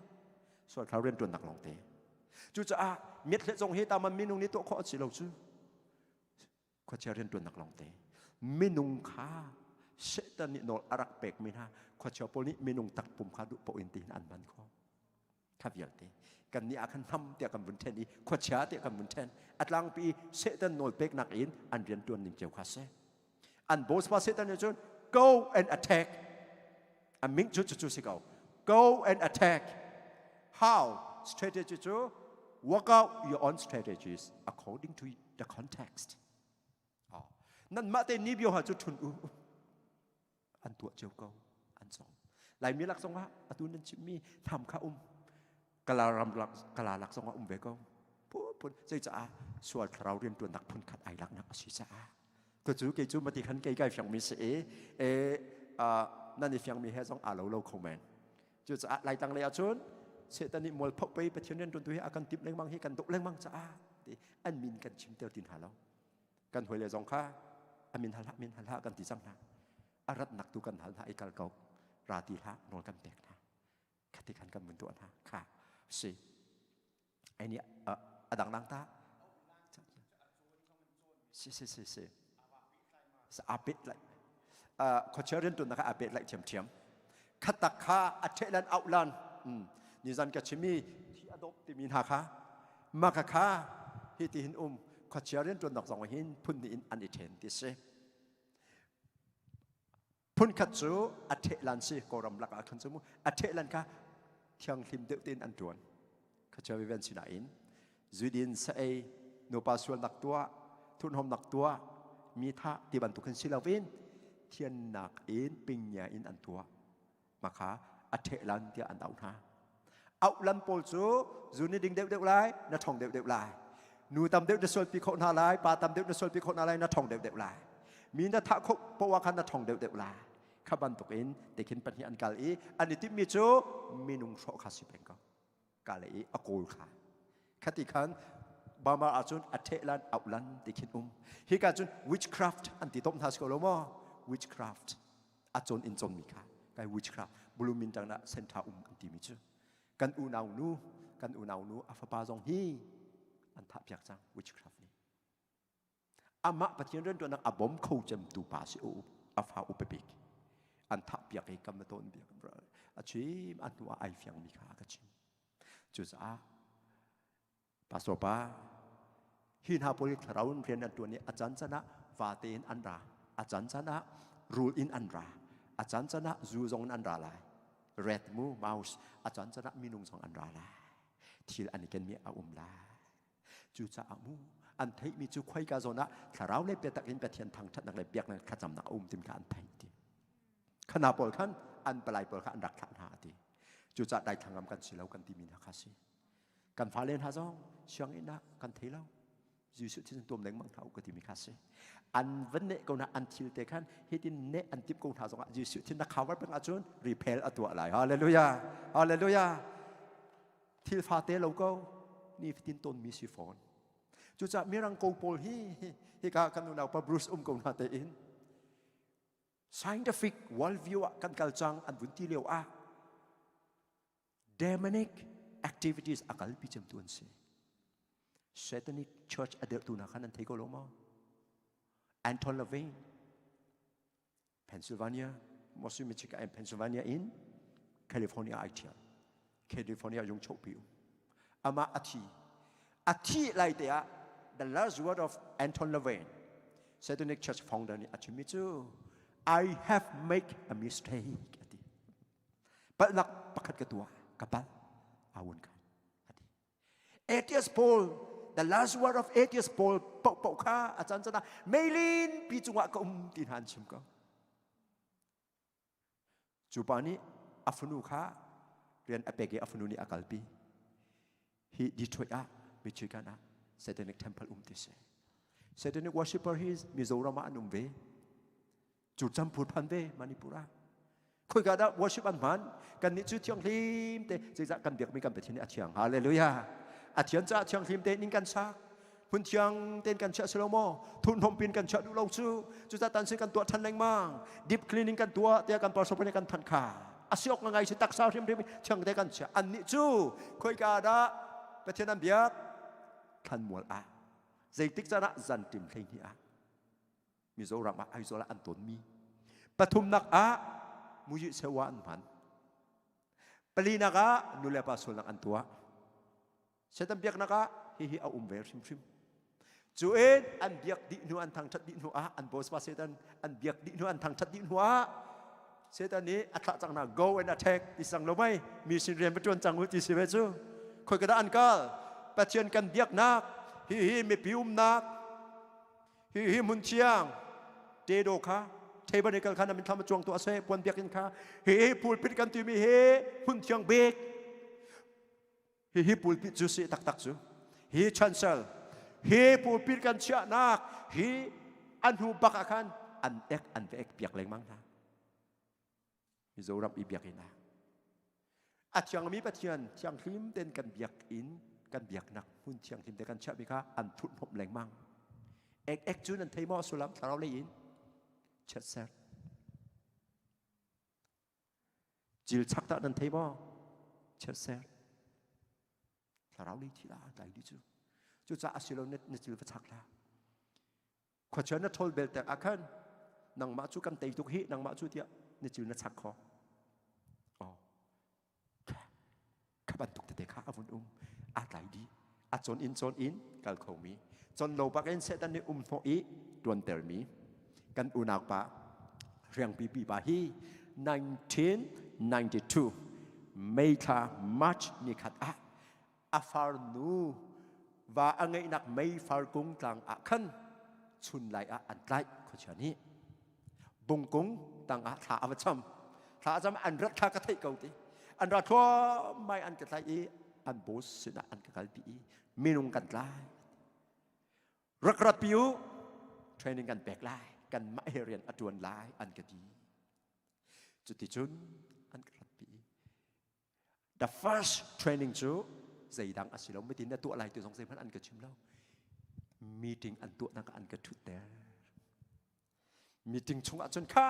sual thlau rian ṭuannak lawngte cucaah miat zong hi taman minung nih tuah khawh si lo cu khuachia rian ṭuannak lawngte minung kha Satan nih nawl a rak pekmi hna khuachia pawl nih minung takpum kha duh paoh in tiin an hman khawh kha vialte kan nih ah khan hnam tiah kan vun ṭhen i khuachia tiah kan vun ṭhen a tlangpi i Satan nawl peknak in an rian ṭuan ning cio kha si an boss pa Satan nih cun go and attack a ming cu cu si ko go and attack how strategy cu work out your own strategies according to the context nan mah te ni bio ha cu thun u an tuah cio ko an cawng laimi lak zongah atu nan chimmi tham kha um kala ram lak kala lak zongah um ve ko phun zeicaah sual thlarau rian tuannak phun khat ai laknak a si caah to cu kei cu mati khan kei kai fiangmi si i e nan i fiangmi he zong aa lo lo kho men cucaah laitlang lei ahcun Satan nih mualpho pei Pathian rian tuantu hi a kan timh lengmang hi kan doh lengmang caah ti an min kan chimter tin hna lo kan hawile zong kha a min hal hlah min hal hlah kan ti cang hna a ratnak tu kan hal hna i kal ko ra ti hlah nawl kan pek hna khati khan kan mun tuah hna kha si ai nih a dang dang ta si si si si a pet lai khuachia rian tuan kha a pet lai thiam thiam khatak kha a thehlan auhlan nizan ka chimi thi a dawp timi hna kha maka kha hi ti hin um khuachia rian tuannak zong hin phun hnih in an i then ti si phun khat cu a thehlan si kawlram lak ah khan cu mu a thehlan kha thianghlim deuh tein an tuan khuachia viven sinain zudin sa ei. Nupa sualnak tuah, thurhnomnak tuah, mi thah ti bantuk hin si loin thiannak in pingnya in an tuah. Maka a ṭhehlan tiah an auh hna. Auhlan pawl cu zu ni ding deuhdeuh lai, na ṭhong deuhdeuh lai. Nu tam deuh na sualpi khawh hna lai, pa tam deuh na sualpi khawh hna lai, na ṭhong deuhdeuh lai. Mi na thah khawh poah khan na ṭhong deuhdeuh lai. Kha bantukin tekhin pahnih an kal i an i timhmi cu minung hrawh kha si peng ko. Kale i a kawl kha. Khati khan Burma ahcun a ṭhehlan auhlan ti khin um. Hika cun witchcraft an ti tom hna si ko lo maw? Witchcraft. A cawn in cawnmi kha kai witchcraft Blooming tang ah sentha um an timi cu kan unau nu kan unau nu a fapa zong hi an thah piak cang witchcraft nih amah Pathian riantuannak a bom kho cem tu pa si u a fa upa bik an thah piak i kam tawn biak a chim a hnu ah ai fiang mi kha ka chim cucaah Pastor pa hi hna pawl hi thlarau in rian an tuan i a caan caan ah vate in an ra a caan caan ah rul in an ra a caan caan ah zu zong in an ra lai rat mu mouse a caan caan ah minung zong an ra lai thil an i kenmi a um lai cucaah mu an theihmi cu khoika zawn ah thlarau le biatak in Pathian thangṭhatnak le biaknak thlacamnak a um tim kha an theih ti khana pawl khan an palai pawl kha an rak thlah hna ti cucaah daithlang kan si lo kan timi hna kha si Kan fale hna zong sianginn ah kan thei lo. Jesuh thisen tuam lengmang hna u ka timi kha si. An van neh ko hna an thil te khan hitin neh an tip ko hna zongah Jesuh thin na cover peng ahcun repair a tuah lai. Hallelujah. Hallelujah. Thil fate lo ko ni fatin ton mi si fawn. Cucaah mirang ko pawl hi hika kan unau pa Bruce um ko hna tein scientific worldview ah kan kal cang an vun ti lio ah demonic activities a kalpi cemtu an si. Satanic church a dirhtu hna khan an thei ko lo maw? Anton LaVey, Pennsylvania, Mosu Michigan and Pennsylvania in California ai thial. California yung chopi um. Ama athi. Athi lai te ah the last word of Anton LaVey, Satanic Church founder nih a chimmi cu I have make a mistake ati. Palhnak pakhat ka tuah, ka palh. Awun khan. Ati. Atheist Paul, the last word of atheist Paul poh poh kha a chan chan ah meilin pi cungah ka um ti hna an chim ko. Cu pa nih a fanu kha rian a pek i a fanu nih a kalpi. Hi Detroit ah Michigan ah Satanic Temple um ti si. Satanic worshipper hi Mizoram ah an um ve. Cu campur phan ve Manipur ah. Khoika dah worship an hman? Kan nih cu thianghlim te zeizah kan biakmi kan Pathian nih a thiang. Hallelujah. A thian caah thianghlim te ning kan sak. Hmun thiang tein kan chiah si lo maw? Thurhnawm pin kan chiah duh lo cu. Cucaah tan sin kan tuah than lengmang. Deep cleaning kan tuah tiah kan pastor nih kan thanh kha. A si awk ngai si taksa hrimhrim thiang te kan chiah. An nih cu khoika dah Pathian an biak? Thlanmual ah. Zeitik caan ah zantim 12 ah. Mizoram ah Aizawl ah an tonmi. Pathumnak ah Muji Sewa an hman. Palinak ah nulepa sualnak an tuah. Satan biaknak ah hihi a um ve hrimhrim. Cu in an biak dih hnu an thangthat dih hnu ah an boss pa Satan an biak dih hnu an thangthat dih hnu ah Satan nih a thlah cang hna go and attack ti sang lo mei mi sin rian va tuan cang u ti si ve cu khoi ka dah an kal Pathian kan biaknak hihi mipi umnak Hihi hmun thiang tedo kha tabernacle kha na min thlam chuang tu ase puan biakinn kha hihi pulpit kan timi hi hmun thiang bik hihi pulpit cu si taktak cu hi chancel hi pulpit kan chiahnak hi an hnu bak ah khan an ek an ve ek piak lengmang hna Mizoram i biakinn ah a thiangmi Pathian thianghlim ten kan biakinn kan biaknak hmun thianghlim te kan chiahmi kha an thurhhnawmh lengmang. Ek ek cu nan thei maw sullam thlarau lei in chiatser. Cil chak tah nan thei maw chiatser. Thlarau lei thil ah tlai dih cu. Cucaah asilo na cil va chak hlah. Khuachia na ṭhawl bel tek ah khan nangmah cu kan tei tuk hi nangmah cu tiah na cil na chak kho. Oh. Kha bantuk tete kha a vun um. A tlai dih. A cawn in cawn in kal khomi. Con lo bak in Satan nih um hnawh i tuantermi kan unau pa riangpi pi pa hi 1992 May thla March ni khat ah a farnu. Va a ngeihnak meifar kung tlang ah khan chun lai ah an tlaih khuachia nih. Bungkung tang ah thla a va cham. Thla a cham an rat kha ka theih ko ti. An ra thluahmai an ka tlaih i an boss sinah an ka kalpi i minung kan tlai. Rak rat pi u training kan pek lai kan mah he rian a tuan lai an ka ti. Cuticun an ka rat pi. The first training cu zeidang a si lo meeting na tuah lai ti zong zeihmanh an ka chim lo. Meeting an tuahnak ah an ka ṭhutter. Meeting chungah cun kha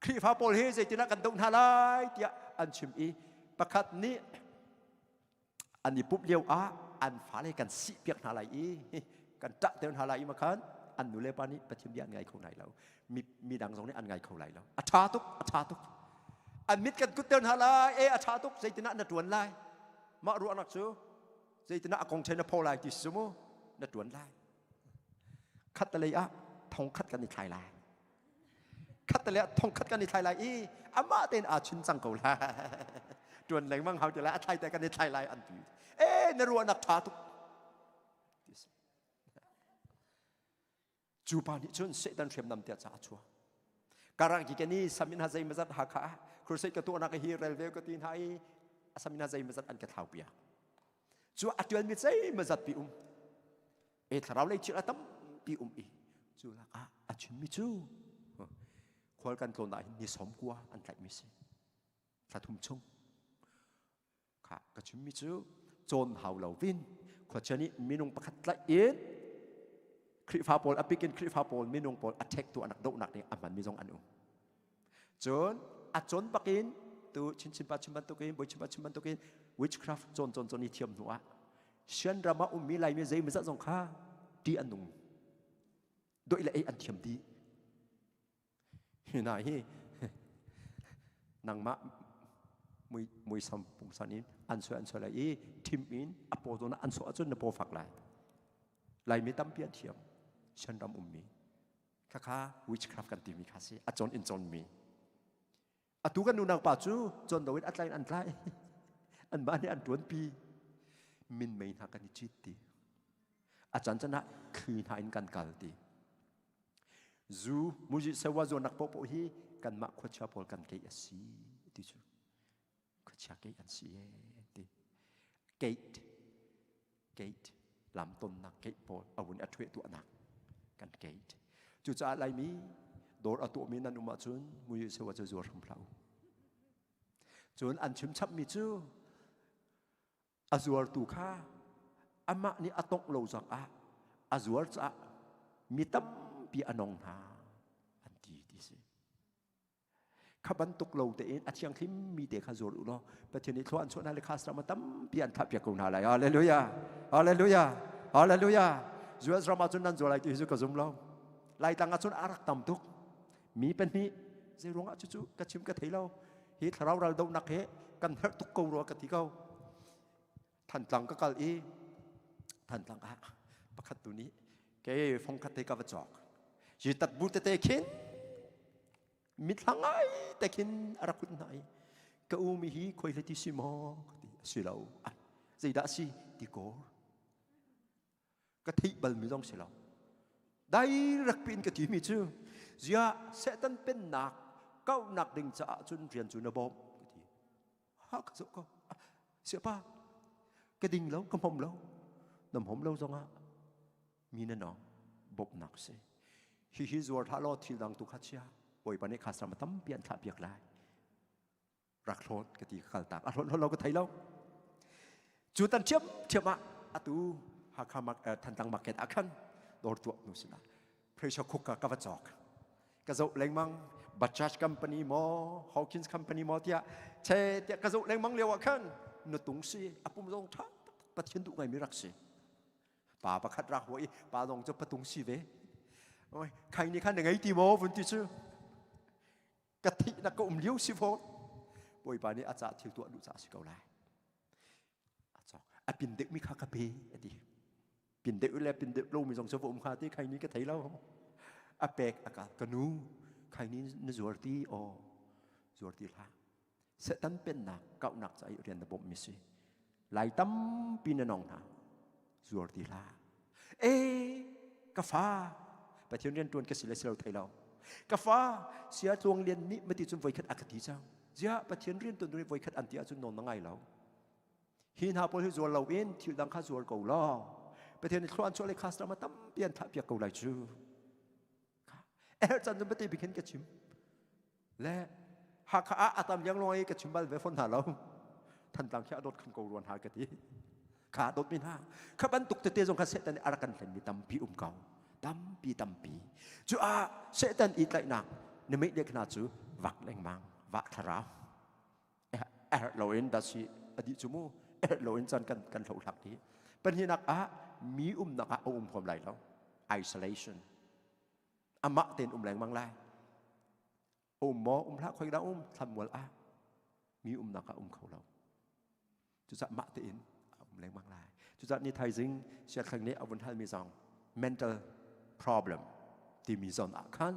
Khrihfa pawl hi zeitinah kan doh hna lai tiah an chim i pakhat nih an i pumh lio ah an fale kan sih piak hna lai i kan ṭah ter hna lai i makhan an nu le pa nih Pathian bia an ngai kho lai lo mi mi dang zong nih an ngai kho lai lo a ṭha tuk a ṭha tuk an mit kan kut ter hna lai e a ṭha tuk zeitinah na ṭuan lai mah ruahnak cu zeitinah a kong ṭhen na pho lai ti si mu na ṭuan lai khat lei ah thong khat kan i thlai lai khat le thong khat kan i thlai lai i amah tein aa chun cang ko lai tuan lengmang hau ti lai a thlai te kan i thlai lai an ti e na ruahnak tha tuk cu pa nih cun Satan hriamnam tiah ca a chuah karang ki kani samin ha zei mazat ha kha crusade ka tuahnak hi rel ve ka ti hna i samin ha zei mazat an ka thlau piak cu a tuan mi zei mazat pi um e thlarau lei thil a tampi um i cu lakah a chimmi cu khual kan tlawn ah hin ni som kua an tlaihmi si thla thum chung kha ka chimmi cu cawn hau lo vin khuachia nih minung pakhat tlaih in Khrihfa pawl a pikin Khrihfa pawl minung pawl a ṭhek tu anak dohnak nih a hmanmi zong an um cun a cawn bakin tu chinchin pa chim bantukin boi chim pa chim bantukin witchcraft cawn cawn cawn i thiam hnu ah Shan ram ah ummi Laimi zeimawzat zong kha ṭih an nung. Doih le ei an thiam dih. Hi hna hi nangmah mui muisam pungsan in an soi an soi lai i thim in a paw zawn ah an sawh ahcun na paw fak lai. Laimi tampi an thiam. Shan ram ummi. Khakha witchcraft kan timi kha si. A cawn in cawnmi. Atu kan nunak pa cu cawn loin a tlai in an tlai. Anmah nih an ṭuanpi. Minmei hna kan i cit ti. A caan can ah thli hna in kan kal ti. Zu muzi sewa zuarnak paohpaoh hi kanmah khuachia pawl kan keih a si ti cu. Khuachia keih an si ee ti. Gate gate lamtonnak gate pawl a vun a ṭhueh tuahnak kan gate cucaah laimi dawr a tuahmi nan um ahcun mui sewa cu zuar hram hlah u cun an chim chapmi cu a zuartu kha amah nih a tongh lo zongah a zuar caah mi tampi a nong hna an ti ti si Kha bantuk lo tein a thianghlim mi te kha zuar u law Pathian nih thlua an chuah hna le khas ram tampi an thlah piak ko hna lai. Hallelujah. Hallelujah. Hallelujah. US ram ah cun nan zuar lai ti hi cu ka zum lo. Laitlang ah cun a rak tam tuk. Mi pahnih zei ruangah cucu ka chim ka thei lo. Hi thlarau ral dohnak he kan herh tuk ko rua ka ti ko. Thantlang ka kal i Thantlang ah pakhat tu nih ke fong khat te ka va cawk. Hi tat bu tete khin mithla ngai te khin a rak hut hna i ka u mi hi khoi hleti si maw ka ti a si lo zeidah a si ti kawr ka theih bal mi zong si lo dai rak pin ka ti mi cu zia Satan pennak kauhnak ding caah cun rian cu na bawm ka ti ha ka zoh ko siapa ka ding lo ka hmom lo na hmom lo zongah mi na nong bawmhnak si hihi zuar hlah law thil dang tu kha chia bawipa nih kha sama tampi an thlah piak lai rak hlawt ka ti ka kal tak a hlawt hlawt lo ka thei lo cu tan thiam thiam ah atu Hakha Thantlang market ah khan dawr tuah nu sina pressure cooker ka va cawk ka zoh lengmang Bajaj company maw Hawkins company maw tiah che tiah ka zoh lengmang lio ah khan nutung si a pum zong tha Pathian duh ngai mi rak si Pa pakhat rak huah i pa zong cu patung si ve. Oi, khai ni khan na ngei ti maw vun ti cu. Ka thih na ka um lio si fawn. Bawipa nih a ca thil tuah duh ca si ko lai. A cawk. A pin deuh mi kha ka pe a ti. Pin deuh le pin deuh lo mi zong cu va um hnga ti khai ni ka thei lo. A pek a ka ka nu khai ni na zuar ti aw zuar ti hlah. Satan pennak kauhnak ca i rian na bawmh mi si. Lai tampi na nong hna. Zuar ti hlah. E ka fa Pathian rian tuan ka si le si lo thei lo. Ka fa sia tluang lian nih mati cun voikhat a ka ti cang. Ziah Pathian rian tuan tu voikhat an ti ahcun nawn na ngai lo. Hi hna pawl hi zuar lo in thil dang kha zuar ko law. Pathian nih thlua an chuah le customer tampi an thlah piak ko lai cu. Er chan cu bate bik hin ka chim. Le Hakha ah a tam liang i ka chim bal ve fawn hna lo. Thantlang khi a dawt khan ko ruan ha ka ti. Kha dawt mi hna. Kha bantuk tete zong kha Satan nih a rak kan hlen mi tampi um ko. Tampi tampi. Cu ah Satan i tlaihnak na meih le khna cu vak lengmang vah thlarau. A herh loin dasi a dih cu mu. Herh loin chan kan kan hlohlak dih. Pahnihnak ah mi umnak ah a um huam lai lo. Isolation. Amah tein um lengmang lai. Um maw um hlah khoi dah um thlanmual ah mi umnak ah um kho lo. Cucaah mah tein a um lengmang lai. Cucaah ni thaizing siathleng nih a vun halmi zong mental problem timi zawn ah khan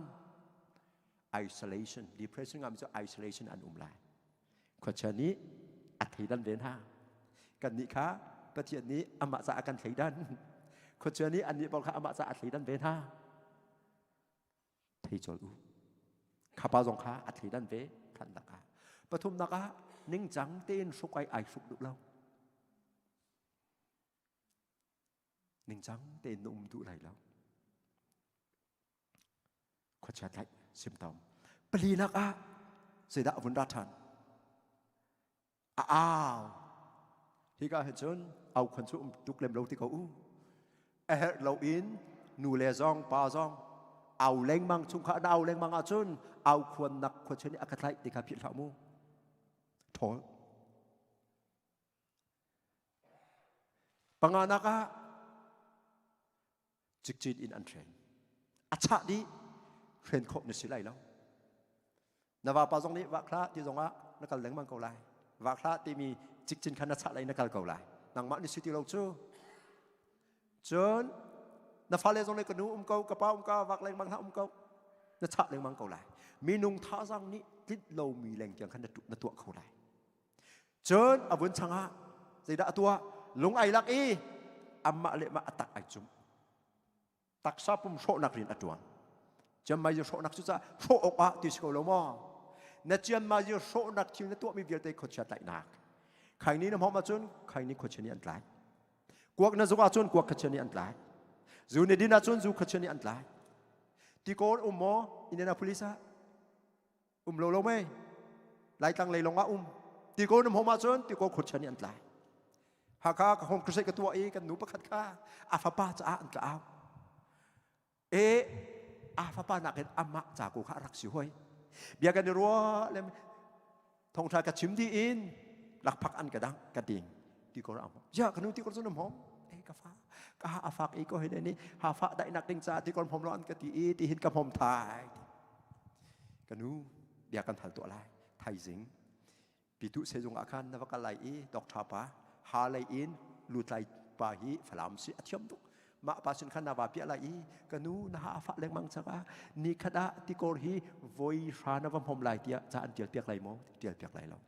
isolation depression ngami cu isolation an um lai. Khuachia nih a thleidan ve hna. Kannih kha Pathian nih amah caah a kan thleidan. Khuachia nih annih pawl kha amah caah a thleidan ve hna. Thei cawl u. Kha pa zong kha a thleidan ve thannak ah. Pathumnak ah ningcang tein hruk ai ai hruk duh lo. Ningcang tein na um duh lai lo. Khuachia tlaih symptom. Palinak ah zeidah a vun ra ṭhan? A au. Hika hin cun au khon cu um tuk lem lo ti ko u. A herh lo in nu le zong pa zong au lengmang chungkhar na au lengmang ahcun au khuannak khuachia nih a ka tlaih ti kha philh hlah mu. Ṭhawl. Panganak ah cikcin in an hren. A chah dih hren khawh na si lai lo. Na vapa zong nih vak hlah ti zongah na kal lengmang ko lai. Vak hlah timi cikcin kha na chah lai na kal ko lai. Nangmah ni si ti lo cu. Cun na fale zong nih ka nu um ko, ka pa um ka, vak lengmang hlah um ko. Na chah lengmang ko lai. Minung thazaang nih tlinh lomi leng tiang khan na tuah kho lai. Cun a vun changah zeidah a tuah? Lung ai lak i amah le mah a tak ai cum. Taksa pum hrawhnak rian a ṭuan. Ciammai hrawhnak cu cah hrawh awk ah ti si ko lo maw? Na ciammai hrawhnak thil na tuahmi vialte khuachia tlaihnak. Khaini na hmawm ahcun khaini khuachia nih an tlai. Kuak na zuk ahcun kuak khuachia nih an tlai. Zu na din ahcun zu khuachia nih an tlai. Tikawl um maw Indianapolis ah? Um lo lo mei Laitlang lei lawng ah um tikaw na hmawm ahcun tikaw khuachia nih an tlai Hakha ka home crusade ka tuah i kan nu pakhat kha a fapa caah an ka au e a fapa nakin amah ca ko kha a rak si hoi bia kan i ruah le thongtha ka chim dih in lakphak an ka dang ka ding ti ko ra ya ka nu ti ko cu na hmawm e ka fa ka ha a fak i ko hin ni ha fa daihnak ding ca ti ko hmawm lo an ka ti i ti hin ka hmawm thai Ka nu, bia kan hal tuah lai. Thaizing, pitu sehzung ah khan na va kal lai i doctor pa ha lei in lutlai pa hi Falam si a thiam tuk. Mah pa sin khan na va piah lai i ka nu na ha a fah lengmang cangah ni khat ah tikor hi voi hra na va hmom lai tiah ca an tial piak lai maw? Tial piak lai lo.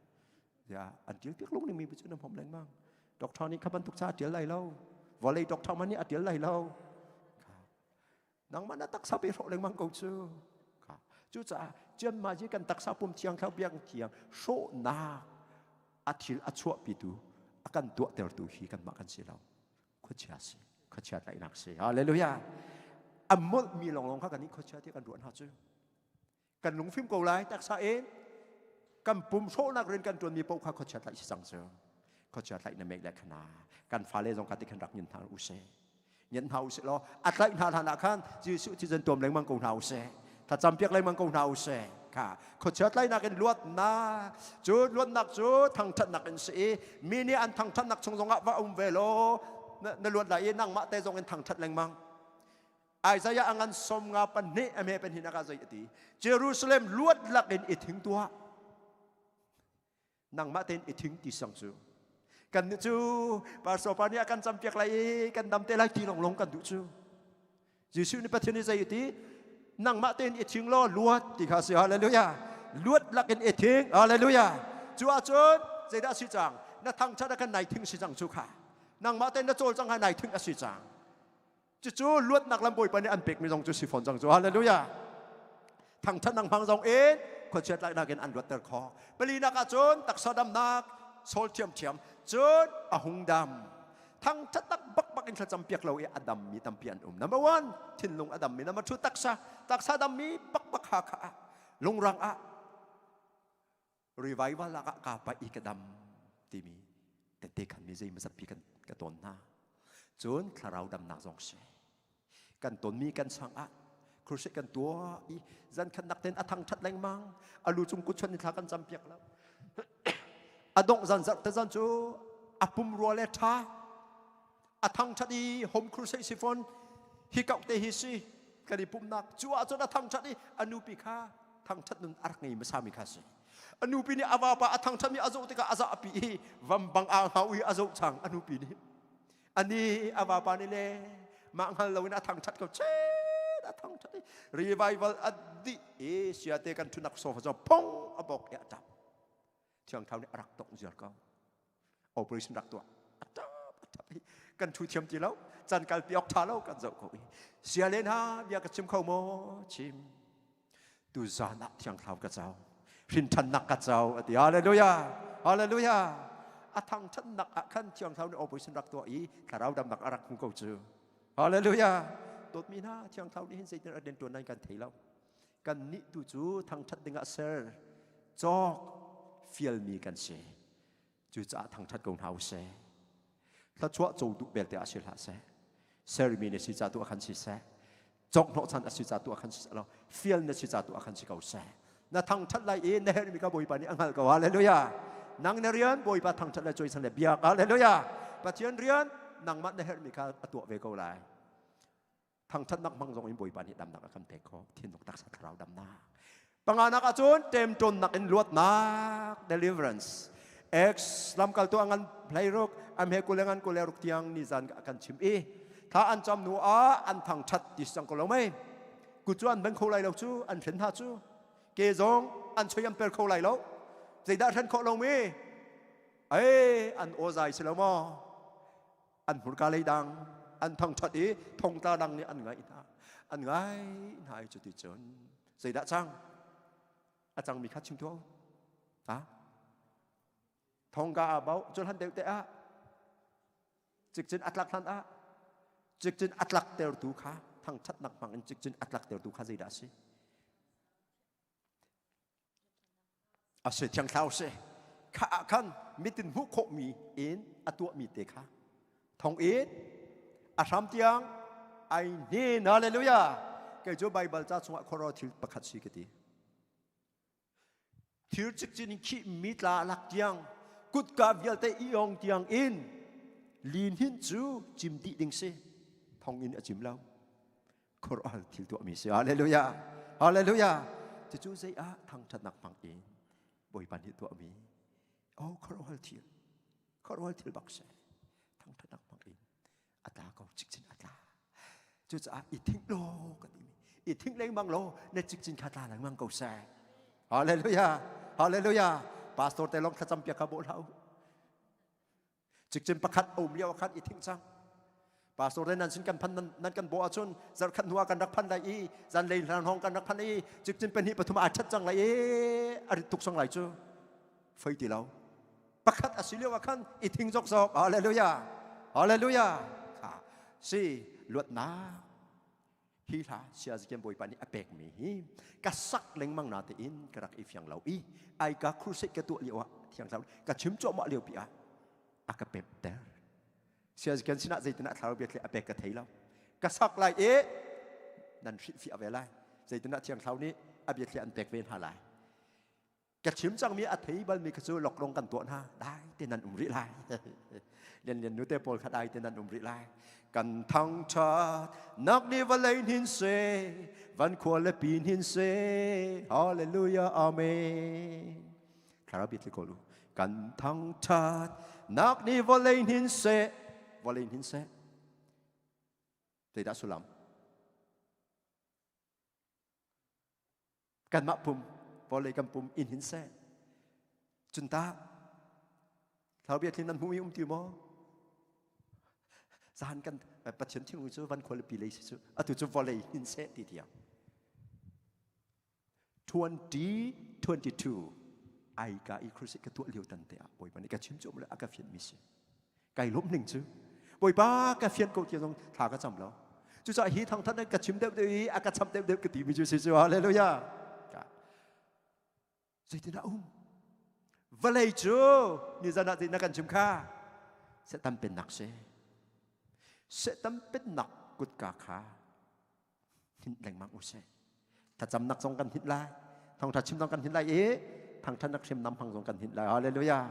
Ya, an tial piak lung ning mi cu na hmom lengmang. Doctor nih kha bantuk ca a tial lai lo. Vawlei doctor man nih a tial lai lo. Nangmah na taksa pe hrawh lengmang ko cu. Cucaah cianma ji kan taksa pum thiang thlau biak thiang hrawhnak a thil a chuahpitu a kan tuahtertu hi kanmah kan si lo. Khuachia si. Khuachia tlaihnak si. Hallelujah. A molhmi lawnglawng kha kan nih khuachia ti kan ruah hna cu. Kan lungfim ko lai taksa in kan pum hrawhnak rian kan ṭuanmi paoh kha khuachia tlaih si cang cu. Khuachia tlaih na meih le khana kan fale zong ka ti khan rak nyin hna u sih. Nyen hna u sih law a tlaih hna hlan ah khan Jesuh thisen tuam lengmang ko hna u sih. Thlacam piak lengmang ko hna u sih. Kha khuachia tlaihnak in luatnak cu luatnak cu thangṭhatnak in si i mi nih an thangṭhatnak chung zongah va um ve law na luat lai i nangmah te zong in thangṭhat lengmang. Isaiah a ngan som nga pahnih a hme pahnih nak ah zei a ti Jerusalem luat lak in i thing tuah nangmah tein i thing ti sang cu kan nih cu pastor pa nih a kan campiak lai i kan dam te lai ti long long kan duh cu Jesuh nih Pathian nih zei a ti nangmah tein i thing law luat ti kha si hallelujah luat lak in i thing hallelujah cu ahcun zeidah si cang na thangthat a kan nai thing si cang cu kha. Nangmah te na cawl cang ha nai thing a si cang. Cucu luatnak lam Bawipa nih an pekmi zong cu si fawn cang cu. Hallelujah. Thangthat nang hmang zong in khuachiat laiknak in an luatter kho. Palinak ahcun taksa damnak sawl thiamthiam cun a hung dam. Thangthat tak bakbak in thlacam piak lo i a dammi tampi an um. Number one, thinlung a dammi. Number two, taksa. Taksa dammi bakbak ha kha ah lungrang ah revival ah ka paih i ka dam timi tette khan mi zei mazat pi kan ka ton hna. Cun thlarau damnak zong si. Kan tonmi kan sang ah crusade kan tuah i zan khat nak ten a thang that lengmang a lu cung kut chon ni thla kan cam piak lo a dongh zan zarh te zan cu a pum rua le tha a thang that i home crusade si fon hi kau te hi si kan i pumnak cu ah cun a thang that i a nupi kha thang that nun a rak ngei hmasa mi kha si a nupi nih a vapa a thang that mi a zoh tikah a zah pi i vam bang a hau i a zoh chang a nupi nih ani a vapa nih le mah hngal loin a thangthat ko chet a thangthat i revival a dih i siate kan thunak sofa cu phong a bok i a tap thiang thau nih a rak tong ziar ko operation rak tuah a tap a tap i kan thu thiam ti lo can kalpi ok tha lo kan zoh ko i siale hna bia ka chim kho maw chim tu zan ah thiang thlarau ka cau hrinthannak ka cau a ti hallelujah hallelujah a thangthatnak ah khan thiang thlarau nih operation rak tuah i thlarau damnak a rak hmu ko cu hallelujah dawtmi hna thiang thlarau nih hin zeitin a rian tuan nan kan thei lo kan nih tu cu thangthat dingah ser cawk fialmi kan si Cucaah thangṭhat ko hna usih. Thluachuah co duh belte ah si hlah seh. Sermi na si ca tu ah khan si seh. Cawk hnawhchan a si ca tu ah khan si lo. Fial na si ca tu ah khan si ko seh. Na thangṭhat lai i na herhmi ka Bawipa nih a hngalh ko. Hallelujah. Nang na rian Bawipa thangṭhat le cawisan le biak. Hallelujah. Pathian rian nangmah na herhmi kha a tuah ve ko lai. Thangṭhatnak hmang zong in Bawipa nih damnak a kan pek khawh. Thinlung taksa thlarau damnak. Panganak ahcun ṭemṭawnnak in luatnak deliverance. Ex lamkaltu a ngan hleiruk am he kule ngan kule ruk tiang nizan a kan chim i thla an cam hnu ah an thangṭhat ti sang ko lo mei kut cu an beng kho lai lo cu an hren hna cu ke zong an choi an per kho lai lo zeidah hren khawh lo mi ei an aw zai si lo maw An hmurka lei dang an thangṭhat i thongtla dang nih an ngaih hna. An ngai hna i cuticun zeidah cang? A cangmi kha chim tuah u. Ha? Thongka ah bau culhan deuh te ah cikcin a tlak hlan ah cikcin a tlak tertu kha thangṭhatnak hmang in cikcin a tlak tertu kha zeidah a si? A si thiang thlarau si. Kha ah khan mitin hmuh khawhmi in a tuahmi te kha thong in a hram tiang ai hnin hallelujah kei cu Bible ca chungah khuaruah thil pakhat si ka ti thir cikcin in khih mi tla lak tiang kutka vialte i ong tiang in lin hin cu cim dih ding si thong in a cim lo khuaruahhar thil tuahmi si hallelujah hallelujah cucu zei ah thangṭhatnak hmang in Bawipa nih tuahmi oh khuaruahhar thil khuaruahhar thil bak si thangṭhatnak hmang in a tla ko cikcin a tla cucaah i thing law ka timi i thing lengmang law na cikcin kha tla lengmang ko seh hallelujah hallelujah pastor te lawng thlacam piak kha bawh hlah u Cikcin pakhat a um lio ah khan i thing cang. Pastor le nan sin kan phan nan kan bawh ahcun zarkhat hnu ah kan rak phan lai i zanlei hlan hong kan rak phan i cikcin pahnih pathum aa ṭhat cang lai i a rit tuk sang lai cu fei ti lo. Pakhat a si lio ah khan i thing zokzok. Hallelujah. Hallelujah. Si luatnak hi hla Siazikian Bawipa nih a pekmi hi ka sak lengmang na tein ka rak i fiang lo i ai ka crusade ka tuah lio ah thiang thlarau ka chim cuahmah lio pi ah a ka pemter Siazikian sinah zeitin ah thlarau biathli a pek ka thei lo ka sak lai i nan hrilhfiah ve lai zeitin ah thiang thlarau nih a biathli an pek ve hna lai Ka chim cangmi a thei balmi kha cu loklong kan tuah hna dai te nan um rih lai lian lian nute pawl kha dai te nan um rih lai kan thangthat nak ni vawlei hnin se van khua le pi hnin se hallelujah amen thlarau biatli ko lu kan thangthat nak ni vawlei hnin se vawlei hnin se zeidah sullam Kanmah pum, vawlei kan pum in hin seh. Cun tah, thlarau biathli nan hmuh i um ti maw? Zahan kan Pathian thinlung cu van khualipi lei si cu atu cu vawlei hin seh ti tiang. 2022 ai ka i crusade ka tuah lio tan te ah Bawipa nih ka chim cu le a ka fian mi si. Kai lawm ning cu Bawipa ka fian ko ti zong thla ka cam lo. Cucaah hi thangthat ka chim deuh deuh i a ka cham deuh deuh ka ti mi cu si cu hallelujah. Zeitindah um? Vawlei cu nizan ah na kan chim kha Satan pennak si. Satan pennak kutka kha hinh lengmang u sih. Thlacamnak zong kan hinh lai. Thawngṭha chim zong kan hinh lai i thangṭhatnak hriamnam hmang zong kan hinh lai. Hallelujah.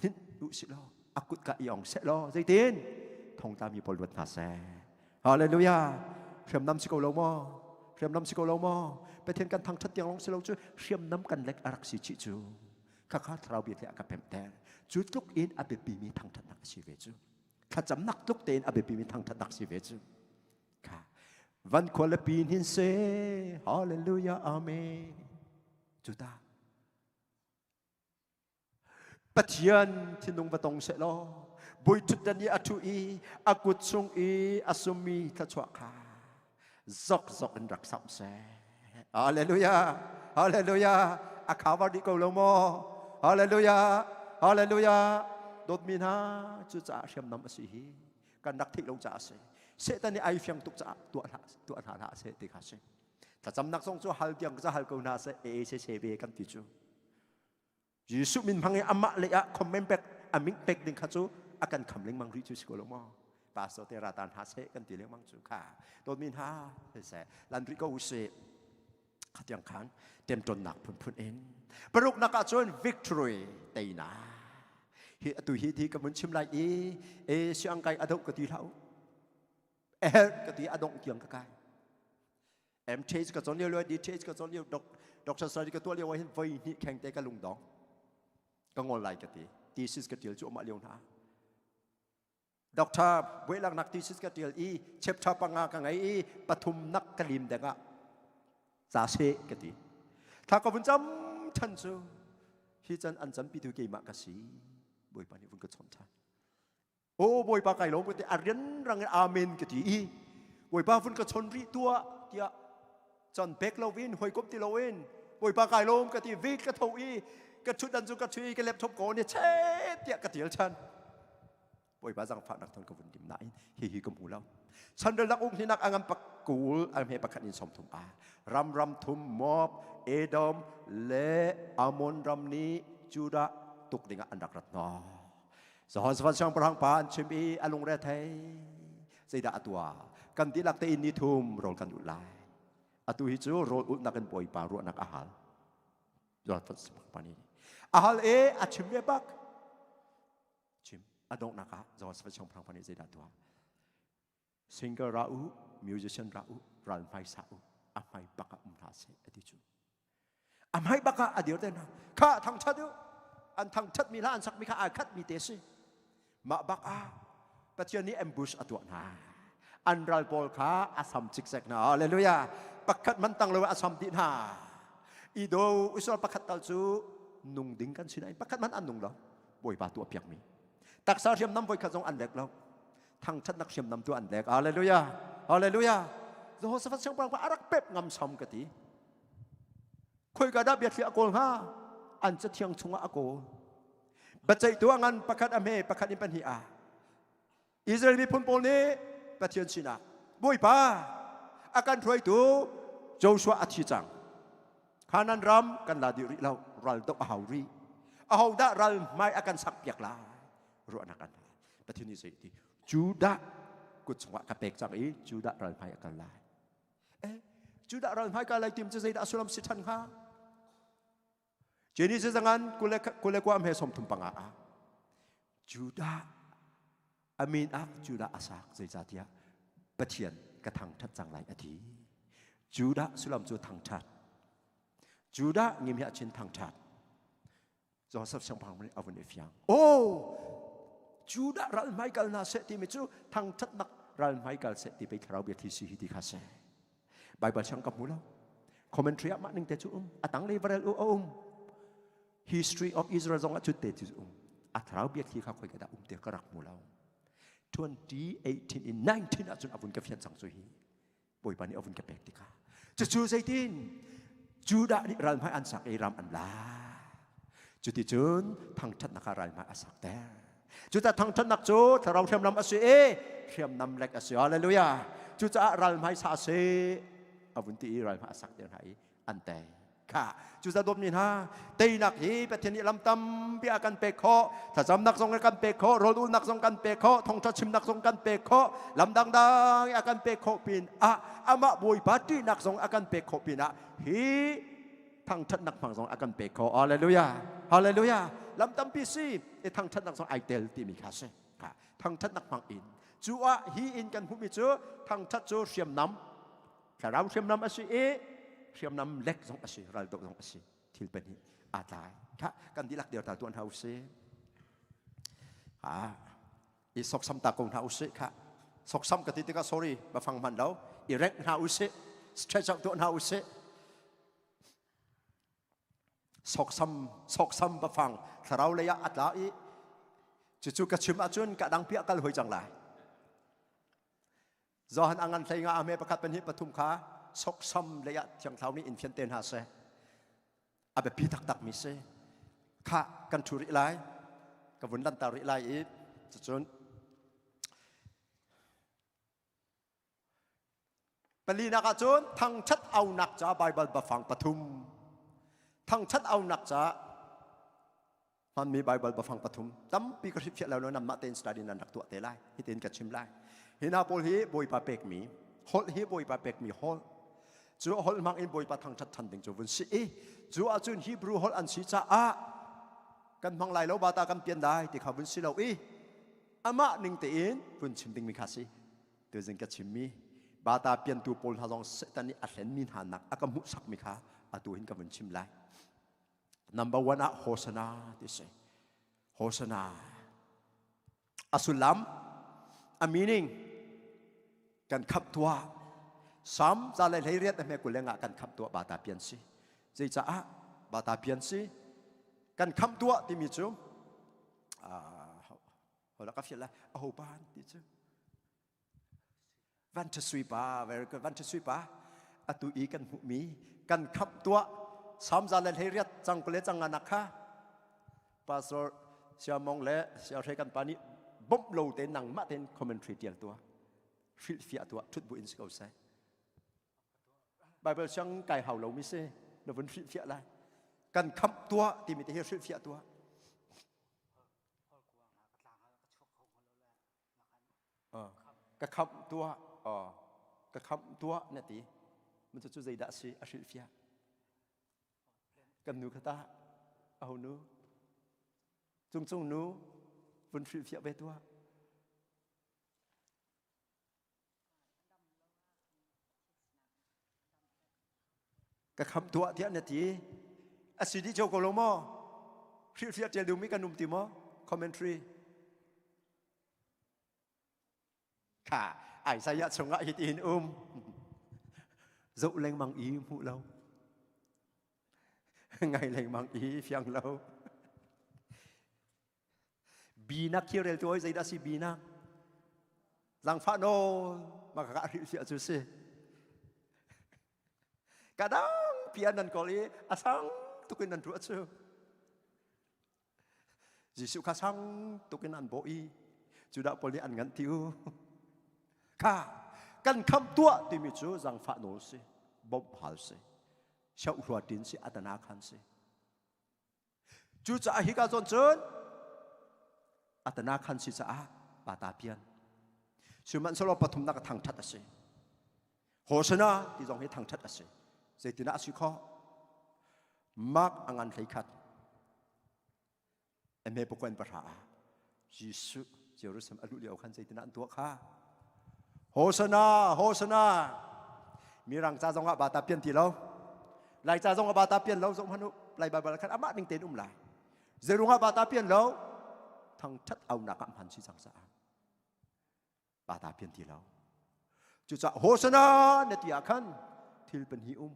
Hinh u sih law a kutka i ong seh law zeitin thongtlami pawl luat hna seh. Hallelujah. Hriamnam si ko lo maw? Hriamnam si ko lo maw? Pathian kan thangṭhat tiang lawng si lo cu hriamnam kan lek a rak si chih cu. Khakha thlarau bia a ka pemhter. Cu tluk in a biapimi thangṭhatnak a si ve cu. Thlacamnak tluk tein a biapimi thangṭhatnak si ve cu. Kha van khualipi hin se hallelujah amen. Cu ta Pathian thinlung va tong seh law bawi ṭhutdan i a ṭhu i a kut chung i a summi thluachuah kha zokzok in rak samh seh. Hallelujah! Hallelujah! A cover dih ko lo maw? Hallelujah! Hallelujah! Dawtmi hna cucaah hriamnam a si hi kan rak theih lo caah a si. Satan nih ai fiang tuk caah tuah hlah tuah hna hlah seh ti kha si. Thlacamnak zong cu hal tiang ca hal ko hna seh e se se ve kan ti cu. Jesuh min hmang i amah lei ah comment pek a ming pek ding kha cu a kan kham lengmang rih cu si ko lo maw pastor te ratan ha seh kan ti lengmang cu kha dawtmi hna seh lan rih ko usih khatiang khan temtonnak phunphun in paruknak ah cun victory teinak hi atu hi thi ka mun chim lai i e siang kai ado ka ti hlah u eh ka ti adong tiang ka kai MTH ka cawn lio lio DTH ka cawn lio Dr. Study ka tuah lio ah hin voi hnih kheng te ka lungdong ka ngol lai ka ti thesis ka tial cu amah lio hna Doctor buailaknak thesis ka tial i chapter panga ka ngei i pathum nak ka lim deng ah ca se ka ti thla ka vun cam than cu hi can an campi tu keimah ka si Bawipa nih vun ka chawnh than O Bawipa kai lawm ka ti a rianrang in amen ka ti i Bawipa vun ka chon rih tuah tiah chan pek lo in hawikom ti lo in Bawipa kai lawm ka ti vit ka tho i ka thutdan cu ka thu i ka laptop ko ni che tiah ka tial chan Bawipa zangfahnak thon ka vun dim nain hi hi ka hmu lo chanrel nak um hinak angam pakul ang he pakhat in som thum a ram ram thum Moab Edom le Ammon ram nih Judah tuk dingah an rak rat hna Jehoshaphat siangpahrang pa an chim i a lungre thei. Zeidah a tuah? Kan dihlak tein ni thum rawl kan ulh lai. Atu hi cu rawl ulhnak in Bawipa ruahnak a hal. Jehoshaphat siangpahrang pa nih a hal e a chim ve bak. Chim a donghnak ah Jehoshaphat siangpahrang pa nih zeidah a tuah? Singer ra u, musician ra u, ral hmaisa u, a hmai bak ah um hna seh a ti cu. A hmai bak ah a dir te hna. Kha thangṭhat u. An thangṭhat mi hla an sak mi kha aa khat mi te si. Mah bak ah Pathian nih ambush a tuah hna. An ral pawl kha a sam cikcek hna. Hallelujah. Pakhat man tang lo a sam dih hna. Ido Israel pakhat tal cu nung ding kan si nain pakhat man an nung lo. Bawipa tuah piak mi. Taksa hriamnam voikhat zong an lek lo. Thangṭhatnak hriamnam tu an lek. Hallelujah. Hallelujah. Jehoshaphat siangpahrang pa a rak pep ngam sam ka ti. Khoika dah biathli a kawl hnga? An cathiang chungah a kawl. Biaceihtu a ngan pakhat a hme pakhat in pahnih ah Israel miphun pawl nih Pathian sinah Bawipa a kan hruaitu Joshua a thi cang. Kanan ram kan la dih rih lo, ral doh a hau rih. Ahodah ral hmai a kan sak piak lai? Ruahnak an hal. Pathian nih zei ti? Judah kut chungah ka pek cang i Judah ral hmai a kal lai. Eh, Judah ral hmaika lai tim cu zeidah sullam si ṭhan hnga? Genesis zangan kule kule kwa me som thum panga ah Judah amin ah Judah asak zeicahtiah Pathian ka thangṭhat cang lai a ti. Judah sullam cu thangṭhat. Judah ngim hi a chin thangṭhat. Joseph siangpahrang nih a vun i fiang. Oh, Judah ral hmai kal hna seh timi cu thangṭhatnak ral hmai kal seh ti pei thlarau bia thi si hi ti kha seh. Bible siang ka hmu lo. Commentary ah mah ning te cu um. A tanglei varel u a um. History of Israel zong ah cu te cu um. A thlarau bia thli kha khoi ka dah um te ka rak hmu lo. 2018 in 19 ahcun a vun ka fian cang cu hi. Bawipa nih a vun ka pek tikah. Cucu zeitin? Judah nih ralhmai an sak i ram an la. Cuticun thangṭhatnak ah ralhmai a sakter. Cucaah thangṭhatnak cu thlarau hriamnam a si i hriamnam lek a si. Hallelujah. Cucaah ralhmai sa si a vun ti i ralhmai a sakter hna i an tei. Kha cucaah dawtmi hna teinak hi Pathian nih lam tampi a kan pek khawh. Thlacamnak zong a kan pek khawh, rawlulnak zong kan pek khawh, thawngṭha chimnak zong kan pek khawh, lam dangdang a kan pek khawh pin ah amah Bawipa ṭihnak zong a kan pek khawh pin ah hi thangṭhatnak hmang zong a kan pek khawh. Hallelujah. Hallelujah. Lam tampi si i thangṭhatnak zong ai tel timi kha si. Thangṭhatnak hmang in cu ah hi in kan hmuhmi cu thangṭhat cu hriamnam thlarau hriamnam a si i hriamnam lek zong a si raldoh zong a si thil pahnih aa tlai kha kan dihlak dir ta tuan hna usih ah i soksam ta ko hna usih kha soksam ka ti tikah sorry bafang hman lo i rengh hna usih stretch out tuah hna usih Soksam soksam bafang thlarau lei ah a tla i cucu ka chim ahcun ka dang piah kal hoi cang lai. Johan a ngan hlei nga a hme pakhat pahnih pathum kha soksam lei ah thiang thlarau nih in fian te hna seh. A biapi taktak mi si. Kha kan thu rih lai. Ka vun lantar rih lai i cucun Palinak ahcun thangṭhat aunak ca Baibal bafang pathum. Thangṭhat aunak ca hmanmi Baibal bafang pathum tampi ka hrilhfiah lo nanmah tein study nan rak tuah te lai. Hitin ka chim lai. Hi hna pawl hi Bawipa pekmi holh hi Bawipa pekmi holh. Cu holh hmang in Bawipa thangṭhat ṭhan ding cu vun si i cu ahcun Hebrew holh an si caah kan hmang lai lo bata kan pian dai ti kha vun si lo i amah ning tein vun chim dingmi kha si. Tuzing ka chimmi bata piantu pawl hna zong Satan nih a hlenmi hna nak a ka hmuhsakmi kha atu hin ka vun chim lai. Number one ah Hosanna ti si. Hosanna. A sullam, a meaning, kan khamh tuah. Sam za le hlei riat a hme kul lengah kan khamh tuah bata pian si. Zeicaah bata pian si? Kan khamh tuah timi cu Hola ka fial lai. Aho pa ti cu. Van ṭha sui pa, very good. Van ṭha sui pa. Atu i kan hmuhmi kan khamh tuah samza le hleiriat cang kule cang nga nak kha pastor siamong le siahre kan pa nih bawmh lo te nangmah ten commentary tial tuah hrilhfiah tuah ṭhut bu in si ko seh Bible siang kai hau lo mi si na vun hrilhfiah lai kan khamh tuah timi te hi hrilhfiah tuah Ka khamh tuah ka khamh tuah na ti mun cu zeidah si a hrilhfiah kan nu kha tah aho nu cungcung nu vun hrilhfiah ve tuah Ka khamh tuah tiah na ti. A si dih cio ko lo maw? Hrilhfiah ṭial duhmi kan um ti maw? Commentary. Kha Isaiah chungah hitin um. Zoh lengmang i hmuh lo. Ngai lengmang i fiang lo. Binak khi rel tu oi zeidah si binak? Zangfah nawl mah ka hrilhfiah cu si. Ka dang pi an nan kawl i a sang tukin nan ruah cu. Jesuh kha sang tukin an bawh i Judah pawl nih an nganh ti u. Kha kan khamh tuah timi cu zangfah nawl si, bawmh hal si, siohlua tin si, atana khan si. Cucaah hika zawn cun atana khan si caah pata pian. Sihmanhsehlaw pathumnak a thangṭhat a si. Hosana ti zong hi thangṭhat a si. Zeitinah a si khawh? Mark a ngan hlei khat. Eme pakwan pahra ah Jesuh Jerusalem a luh lio khan zeitinah an tuah kha? Hosana, Hosana. Mirang ca zong ah bata pian ti lo. Lai ca zong ah bata pian lo zong hmanh u. Lai Bible khan amah ning tein um lai. Zeirung ah bata pian lo? Thangthat aunak ah hman si cang caah. Bata pian ti lo. Cucaah Hosana na ti ah khan thil pahnih um.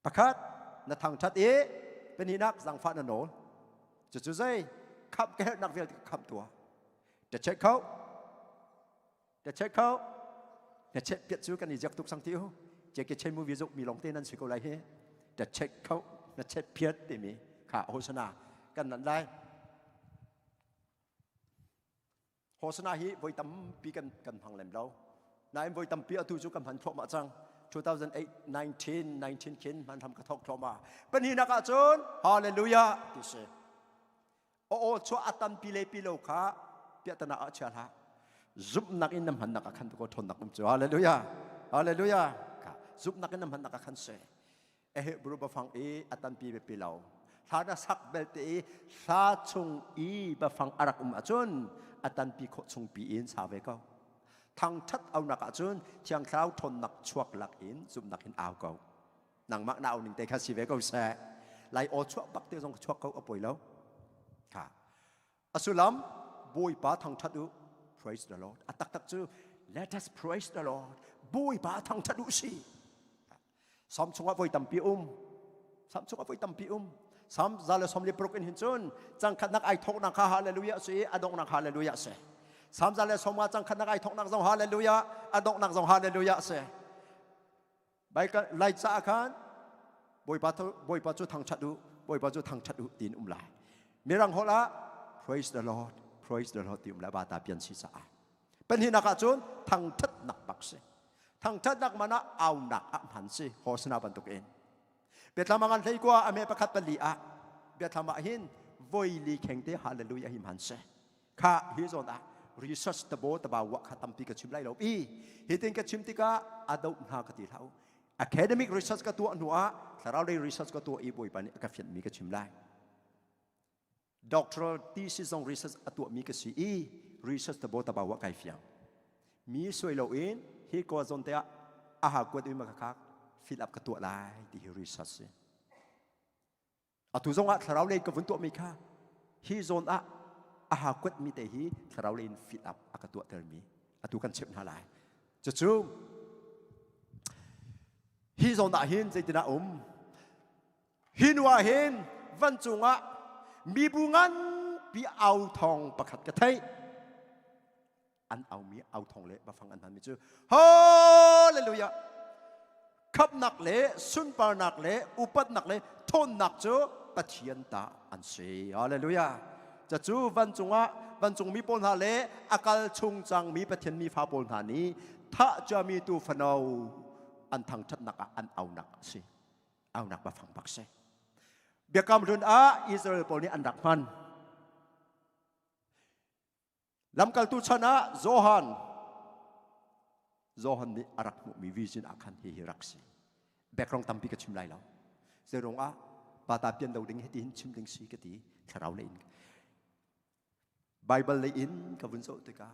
Pakhat na thangṭhat i pahnihnak zaangfah na nawl. Cucu zei khamh ka herhnak vialte ka khamh tuah. Ṭacheck kho. Te check kho. Na check piat cu kan i ziak tuk sang ti u. Jackie Chan movie zuk mi long te nan si ko lai hi. Te check kho na check piat timi kha hosana kan nan lai. Hosana hi voi tampi kan kan hmang lem lo. Nain voi tampi atu cu kan hman thluahmah cang. 2008 19 19 khin hman hram ka thok thluahmah. Pahnihnak ah cun hallelujah ti si. Aw chuah a tampi le pi lo kha piahtana ah chia hlah. Zumhnak in na hmannak ah khan ko ṭhawnnak um cu. Hallelujah. Hallelujah. Kha zumhnak in na hmannak ah khan si. Ehe bru bafang i a tampi be pi lo. Hla na sak belte i hla chung i bafang a rak um ahcun a tanpi khawh chung pi in sa ve ko. Thangṭhat aunak ahcun Thiang Thlarau ṭhawnnak chuak lak in zumhnak in au ko. Nangmah na au ning te kha si ve ko seh. Lai aw chuah bak te zong chuak ko a poi lo. Kha. A sullam Bawipa thangṭhat u. Praise the Lord. A taktak cu let us praise the Lord. Bawipa thangṭhat u si. Sam chungah voi tampi um. Sam chungah voi tampi um. Sam za le som le paruk in hin cun cangkhatnak ai thawknak kha hallelujah si a donghnak hallelujah si. Sam za le som nga cangkhatnak ai thawknak zong hallelujah a donghnak zong hallelujah si. Lai caah khan Bawipa Bawipa cu thangṭhat u Bawipa cu thangṭhat u tiin um lai. Mirang holh ah praise the Lord praise the Lord ti um lai ba ta pian si caah. Pahnihnak ah cun thangṭhatnak bak si. Thangṭhatnak man ah aunak ah hman si hosana bantuk in. Biathlam ah ngan hlei kua ame pakhat pali ah biathlam ah hin voi li kheng te hallelujah hi hman si. Kha hi zawn ah research tabo tabawa kha tampi ka chim lai lo i hitin ka chim tikah a doh hna ka ti hlah academic research ka tuah hnu ah thlarau lei research ka tuah i bawipa nih a ka fianhmi ka chim lai doctoral thesis zong research a tuahmi ka si i research tabo tabawa kai fiang mi suai lo in hi ko zawn te ah aha kuat ui ma ka khak fill up ka tuah lai ti hi research si Atu zongah thlarau lei ka vun tuahmi kha hi zawn ah a ha kuatmi te hi thlarau lei in fill up a ka tuahtermi atu kan chimh hna lai. Cucu hi zawn ah hin zeitinah um? Hi nu ah hin vancung ah mibu nganpi au thawng pakhat ka theih. An aumi au thawng le bafang an hmanmi cu Hallelujah! Khamhnak le sunparnak le upatnak le ṭhawnnak cu Pathian ta an si. Hallelujah! Cucu vancung ah vancungmi pawl hna le a kal chung cangmi Pathian mi fa pawl hna nih thah ciami tu fano an thangṭhatnak ah an aunak a si. Aunak bafang bak si. Biakam hlun ah Israel pawl nih an rak hman. Lamkaltu chan ah Johan Johan nih a rak hmuhmi vision ah khan hihi rak si. Background tampi ka chim lai lo. Zeirung ah pata pian lo ding hiti hin chim ding si ka ti thlarau lei in. Bible lei in ka vun zoh tikah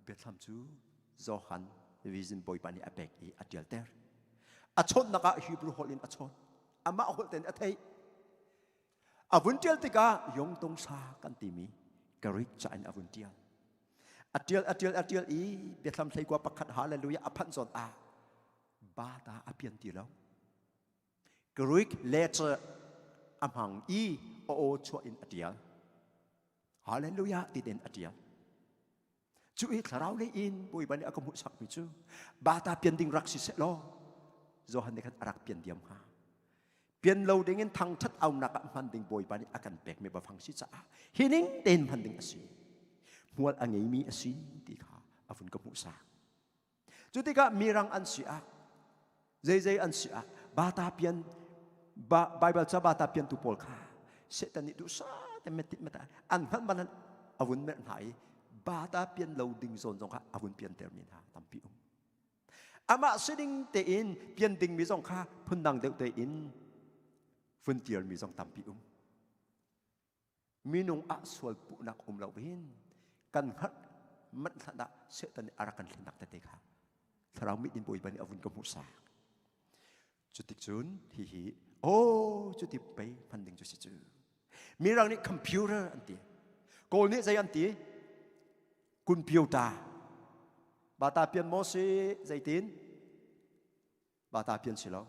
biathlam cu Johan vision Bawipa nih a pek i a ṭialter. A chawnhnak ah Hebrew holh in a chawn. Amah holh tein a theih. A vun ṭial tikah Yongtung sa kan timi Greek ca in a vun ṭial. A ṭial a ṭial a ṭial i biathlam hleikua pakhat hallelujah a phanh zawn ah bata a pian ti lo. Greek letter a hmang i a aw chuah in a ṭial. Hallelujah ti tein a ṭial. Cu i thlarau lei in Bawipa nih a ka hmuhsakmi cu bata pian ding rak si seh law Johan nih khan a rak pian diam hnga. Pian lo ding in thangṭhat aunak ah hman ding Bawipa nih a kan pekmi bafang si caah hi ning tein hman ding a si. Hmual a ngeimi a si ti kha a vun ka hmuhsak. Cu tikah mirang an si ah zeizei an si ah bata pian ba, Bible ca bata pian tu pawl kha Satan nih duhsah te metit meta an hngalh man a vun merh hna i bata pian lo ding zawn zong kha a vun pian ter mi hna tampi um. Amah sining tein pian ding mi zong kha phundang deuh tein vun tial mi zong tampi um. Minung ah sual puhnak um lo in kan hngalh manh hlan ah Satan nih a rak kan hlennak tete kha thlarau mit in Bawipa nih a vun ka hmuhsak. Cutik cun hihi oh cuti pei hman ding cu si cu. Mirang nih computer an ti. Kawl nih zei an ti? Computer. Bata pian maw si zeitin? Bata pian si lo.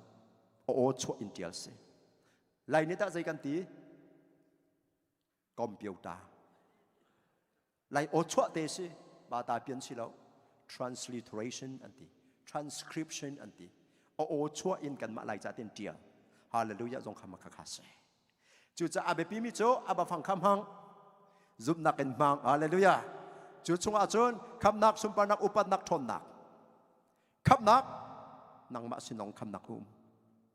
A aw chuah in ṭial si. Lai nih tah zei kan ti? Computer. Lai aw chuah te si. Bata pian si lo. Transliteration an ti. Transcription an ti. A aw chuah in kanmah Laica tin ṭial. Hallelujah zong kha makha kha si. Cucaah a biapimi cu a bafang kha hmang. Zumhnak in hmang. Hallelujah. Cu chungah cun khamnak, sunparnak, upatnak, ṭhawnnak. Khamnak nangmah sinong khamnak um.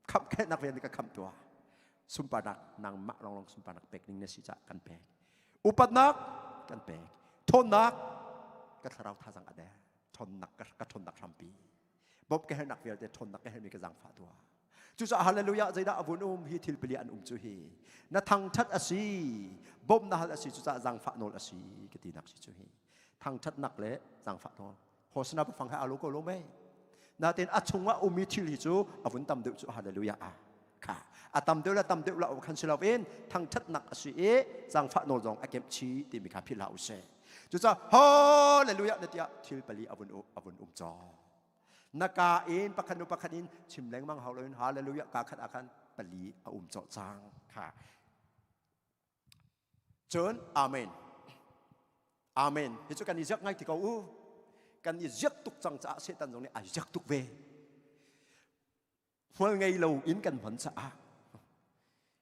Khamh khelhnak rian ka khamh tuah. Sunparnak nangmah longlong sunparnak pek ding na si caah kan pek. Upatnak kan pek. Ṭhawnnak ka thlarau thazang a der. Ṭhawnnak ka ṭhawnnak hrampi. Bawmh ka herhnak vialte ṭhawnnak ka herhmi ka zaangfah tuah. Cucaah hallelujah zeidah a vun um hi thil pali an um cu hi na thangṭhat a si bawmh na hal a si cucaah zaangfah nawl a si ka tinak si cu hi thangṭhatnak le zaangfah nawl hosana bafang he alo ko lo mei natin a chungah ummi thil hi cu a vun tam deuh cu hallelujah a kha a tam deuh le tam deuh la khan si loin thangṭhatnak a si i zaangfah nawl zong a kemh chi timi kha philh hlah usih cucaah hallelujah na tiah thil pali a vun a vun um caw Na ka in pakhat nu pakhat in chim lengmang hau loin hallelujah ka khat ah khan pali a um cawh cang kha. Cun amen. Amen. Hi cu kan i ziak ngai ti ko u. Kan i ziak tuk cang caah Satan zong nih ai ziak tuk ve. Hmual ngei lo in kan hman caah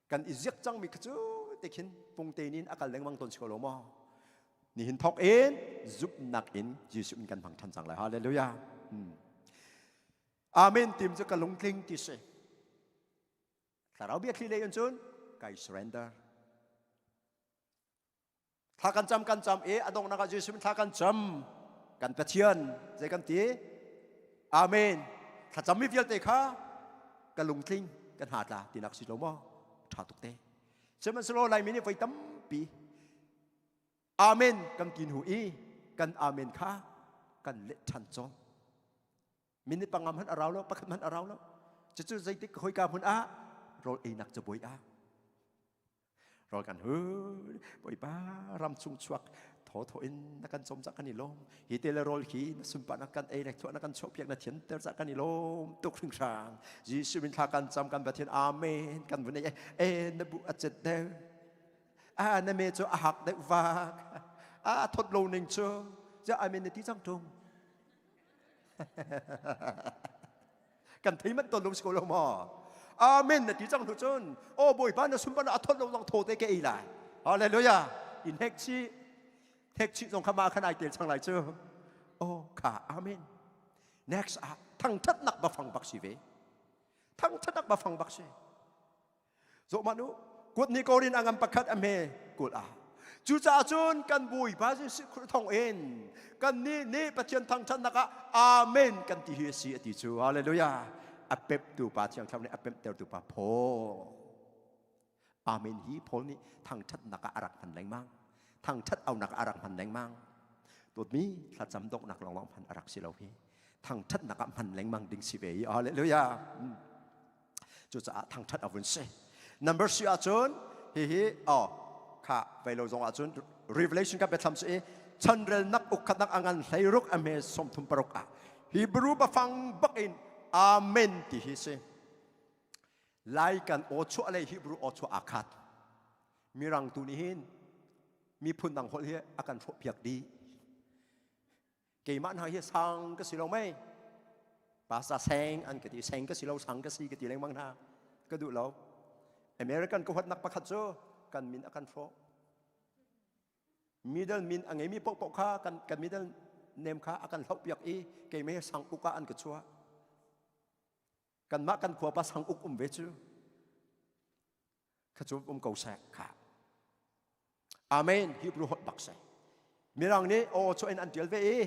kan i ziak cangmi kha cu te khin pungte in a kal lengmang tawn si ko lo maw? Nihin thawk in zumhnak in Jesuh in kan hmang ṭhan cang lai. Hallelujah. Amen tim cu ka lungtling ti si. Thlarau bia thli lei in cun kai surrender. Thla kan cam kan cam i a donghnak ah Jesuh thla kan cam. Kan Pathian zei kan ti? Amen. Thlacammi vialte kha ka lungtling kan hna tla tinak si lo maw? Ṭha tuk te. Sihmanhsehlaw Laimi nih voi tampi Amen kan ti hnu i kan amen kha kan let ṭhan cawn. Minute panga hmanh a rau lo, pakhat hmanh a rau lo. Cucu zeitik hoika hmun ah rawl einak cabuai ah rawl kan hu bawipa ram chung chuak thaw thaw in na kan cawm cak kan i lawm hi te le rawl khi na sunparnak kan ei le thuah na kan chuah piak na thian ter cak kan i lawm tuk hringhrang Jesuh min thla kan cam kan Pathian amen kan vun ei e na bu a cet deuh a na me cu a hak deuh vak a thot lo ning cu ja amen na ti cang tung kan thei manh tawn lo si ko lo maw amen na ti cang hnu cun o bawipa na sunpar a thot lo zong thaw te ke ei lai hallelujah in hek chi hek chi zong kha ma khan ai tel chang lai cu oh kha amen next ah thangthatnak bafang bak si ve thangthatnak bafang bak si Zohmanh u, kut ni korin a ngam pakhat a hme kul ah. Cucaah cun kan Bawipa Jesuh Khrih thawng in kan nih nih Pathian thangṭhatnak ah Amen kan ti hi a si a ti cu. Hallelujah. A peptu pa Thiang Thlarau nih a pemhtertu pa Paul. Amen hi Paul nih thangṭhatnak ah a rak hman lengmang. Thangṭhat aunak ah a rak hman lengmang. Dawtmi thlacam donghnak lawnglawng hman a rak si lo hi. Thangṭhatnak ah hman lengmang ding si ve hi. Hallelujah. Cucaah thangṭhat a vun si. Number si ahcun hihi oh kha vei lo zong ahcun Revelation ka biathlam si i chanrelnak ukkhatnak a ngan hleiruk a hme 36 ah Hebrew bafang bak in Amen ti hi si. Lai kan aw chuah le Hebrew aw chuah aa khat. Mirang tu nih hin miphun dang holh hi a kan hrawhpiak dih. Keimah hna hi sang ka si lo mei. Pastor seng an ka ti seng ka si lo sang ka si ka ti lengmang hna. Ka duh lo. American ka huatnak pakhat cu kan min a kan hrawh. Middle min a ngeimi paohpaoh kha kan, kan middle name kha a kan hlohpiak i keimah hi sang uk ah an ka chuah. Kanmah kan khua pa sang uk um ve cu. Kha cu um ko seh kha. Amen Hebrew holh bak si. Mirang nih aw chuah in an tial ve i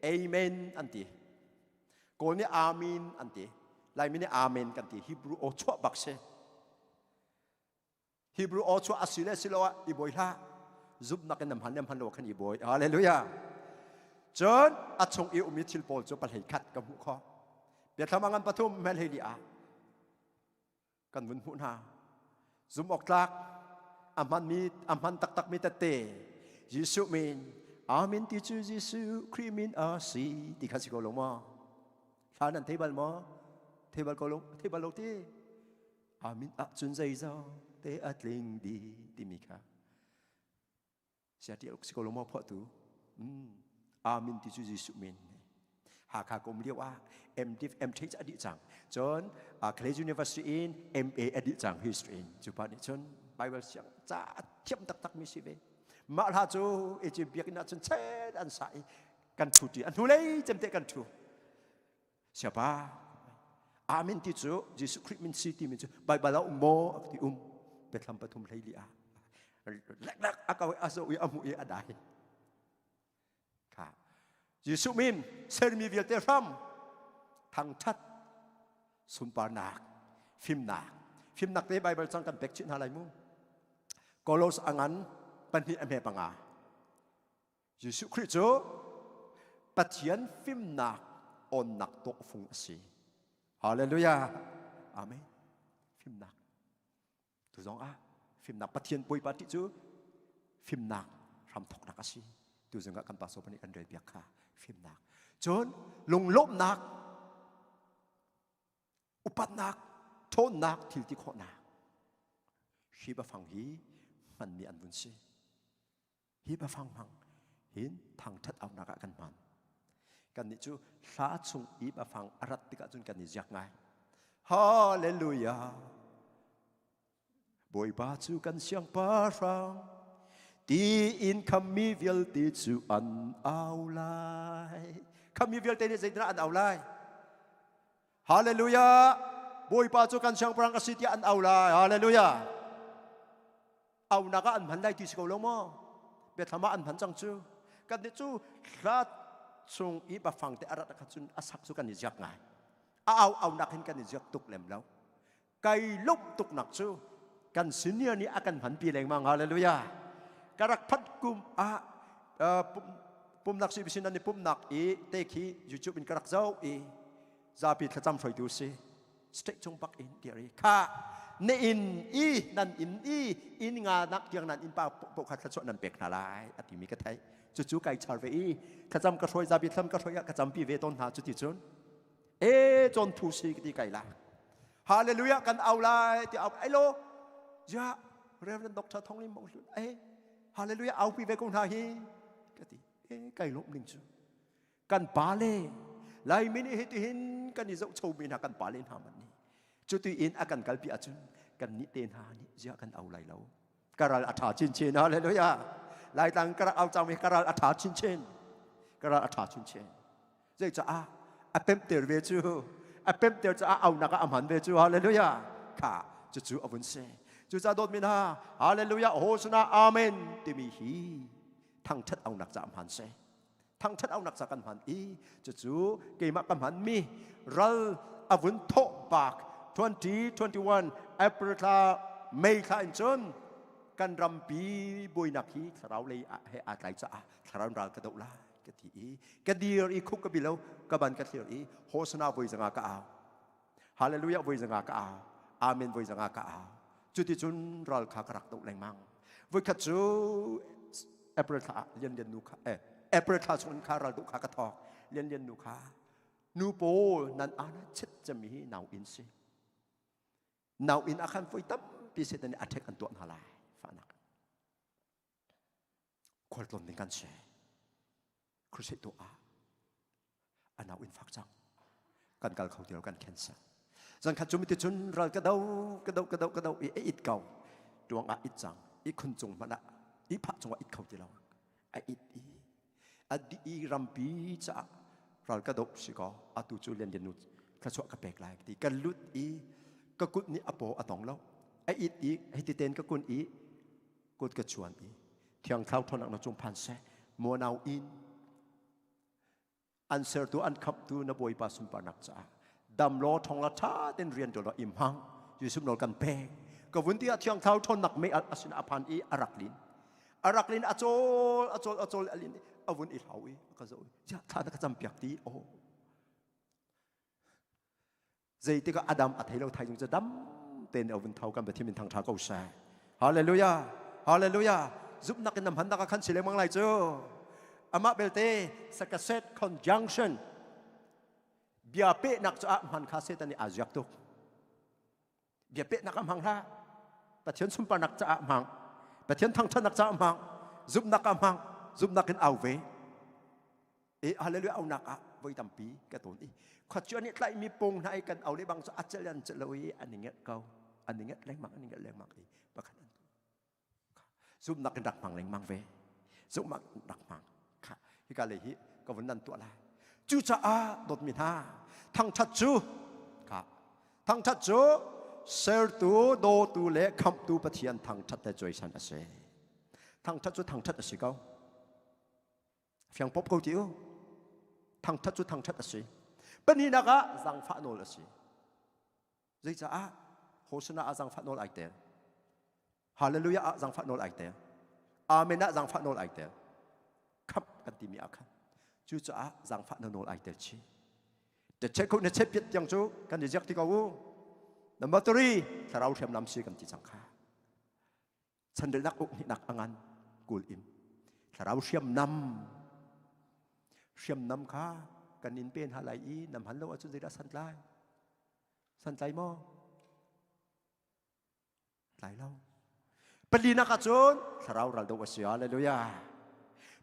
Amen an ti. Kawl nih Amen an ti. Laimi nih Amen kan ti. Hebrew aw chuah bak si. Hebrew aw chuah a si le si lo ah i bawi hlah. Zumhnak in nam han nam han lo khan i bawi. Hallelujah. Cun a chung i ummi thil pawl cu pahlei khat ka hmuh khawh. Biathlam a ngan pathum mel hei li ah kan vun hmuh hna. Zumh awk tlak a hmanmi a hman taktakmi tette Jesuh min Amen ti cu Jesuh Khrih min a si ti kha si ko lo maw? Hla nan thei bal maw? Thei bal ko lo, thei bal lo ti. Amin ah cun zeizong te a tling di timi kha. Sia ti si ko lo maw phuahtu? Mm. Amin ti cu Jesuh min. Hakha ka um lio ah MDiv MTH a dih cang. Cun College University in MA a dih cang history in. Cu pa nih cun Bible siang ca a thiam taktak mi si ve. Mah hla cu Egypt biakinn ah cun chet an sa i kan thu ti. A hnulei cemte kan thu. Siapa Amen ti cu Jesuh Khrih min si timi cu Bible ah um maw a ti um. Biathlam pathum hlei li ah leklek a kau i a zoh i a hmuh i a dai. Kha Jesuh min sermi vialte hram thangthat sunparnak fimnak fimnak te Bible cang kan pek chih hna lai mu. Kolos angan pahnih a hme panga. Jesuh Khrih cu Pathian fimnak awnnak tawhfung a si. Hallelujah. Amen. Fimnak. Tu zong ah fimnak Pathian Bawipa ṭih cu fimnak hramthawknak a si. Tu zong ah kan pastor nih kan rel piak kha fimnak. Cun lunglawmhnak, upatnak, ṭhawnnak, thil ti khawhnak. Hi biafang hi hmanmi an vun si. Hi biafang hmang hin thangṭhat aunak ah kan hman. Kannih cu hla chung i biafang a rat tikah cun kan i ziak ngai. Hallelujah! Bawipa cu kan siangpahrang tiin khammi vialte cu an au lai. Khammi vialte nih zeitindah an au lai? Hallelujah! Bawipa cu kan siangpahrang a si tiah an au lai. Hallelujah! Aunak ah an hman lai ti si ko lo maw? Biathlam ah an hman cang cu. Kan nih cu hla chung i bafang te a rat kha cun a sak cu kan i ziak ngai. A au aunak hin kan i ziak tuk lem lo. Kai lawmh tuknak cu kan senior nih a kan hmanpi lengmang. Hallelujah. Ka rak phanh kum ah pumnak si bisin an i pumnak i te khi YouTube in ka rak zoh i zapi thlacam hruaitu si. State chung bak in dir i kha na inn i nan inn i inn nga nak tiang nan inn pa po kha thluachuah nan pek hna lai a timi ka theih. Cucu kai char ve i thlacam ka hruai zapi thlam ka hruai ah ka campi ve tawn hna. Cuti cun e cawn thu si ka ti kai la hallelujah kan au lai ti au ai lo ja Reverend Dr. Thong Lim Mong Hlun e hallelujah au pi ve ko hna hi ka ti. E kai lawm ning cu kan pale Laimi nih hitihin kan i zohchomi hna kan pale hna man nih cuti in a kan kalpi ahcun kan nih te hna nih ziah kan au lai lo. Karal a ṭha chinchin. Hallelujah. Laitlang ka rak au cangmi karal a ṭha chinchin, karal a ṭha chinchin. Zeicah a pemhter ve cu a pemhter caah aunak ah a hman ve cu. Hallelujah. Kha cucu a vun si. Cucaah dawtmi hna, hallelujah, hosana, amen timi hi thangṭhat aunak caah hman si. Thangṭhat aunak ca kan hman i cucu keimah ka hmanmi ral a vun thawh bak 2021 April thla May thla in cun kan rampi buainak hi thlarau lei he aa tlai caah thlarau ral ka doh lai ka ti i ka dir i khuk ka bi lo ka ban ka thlir i hosana voi zanga ka au, hallelujah voi zanga ka au, amen voi zanga ka au. Cuticun ral kha ka rak doh lengmang. Voikhat cu April thla ah Lian Lian nu kha eh April thla chung in kha ral doh kha ka thawk. Lian Lian nu kha nu pawl nan ana chet cemi hi nau in si nau in a khan voi tampi Satan nih a ṭhek an tuah hna lai fahnak khualtlawn ding kan si. Crusade tu ah a nau in fak cang kan kal kho ti lo kan cancel. Zan khat cu mi ti cun ral ka do ka do ka do ka do i a it ko tuang ah it cang i khun cung hmanh ah i phah cung ah it kho ti lo a it i a di i rampi caah ral ka do si ko atu cu lian lian nu thluachuah ka pek lai ti kan lut i ka kut nih a paw a tong lo a it i hiti ten ka kun i kut ka chuan i thiang thlau ṭhawnnak na cung phan seh muanau in an sertu an khamhtu na Bawipa sunparnak caah dam law ṭhong la ṭha ten rian ṭuan law im hang Jesuh nawl kan pek ka vun ti ah thiang thlau ṭhawnnak mei a sin a phan i a rak lin a rak lin a cawl a cawl a cawl a lin a vun i hlau i a ka zoh i thla na ka cam piak ti aw Zeitikah Adam a thei lo thaizung cu dam tein a vun tho. Kan Pathian min thangṭha ko seh. Hallelujah, hallelujah. Zumhnak in na hmannak ah khan si lengmang lai cu. Amah belte sakaset conjunction bia pehnak cu ah hman kha Satan nih aa ziak tuk. Bia pehnak ah hmang hlah. Pathian sunparnak caah hmang, Pathian thangṭhatnak caah hmang, zumhnak ah hmang, zumhnak in au ve. E hallelujah aunak ah. voi tampi ka tawn i khuacia nih tlaihmi pung hna i kan au le bang cu a celh an celh lo i an i ngelh ko an i ngelh lengmang an i ngelh lengmang i pakhat an zumnak in rak hmang lengmang ve zumnak in rak hmang kha hika lei hi ka vun nan tuah lai cucaah dawtmi hna thangthat cu kha thangthat cu sertu dawtu le khamhtu Pathian thangthat le cawisan a si thangthat cu thangthat a si ko fiang pop ko ti u thangthat cu thangthat a si pahnihnak ah zangfah nawl a si Zeicaah? Hosana ah zaangfah nawl ai tel. Hallelujah ah zaangfah nawl ai tel. Amen ah zaangfah nawl ai tel. Khamh kan timi ah khan. Cucaah zaangfah na nawl ai tel chi. Te che ko na che piat tiang cu kan i ziak ti ko u. Number 3, thlarau hriamnam si kan ti cang kha. Chanrelnak uk hnihnak a ngan kul in thlarau hriamnam hriamnam kha kan in pen ha lai i nam han lo ahcun zeidah santlai Santlai maw? Tlai lo. Palinak ahcun thlarau raldo a si. Hallelujah.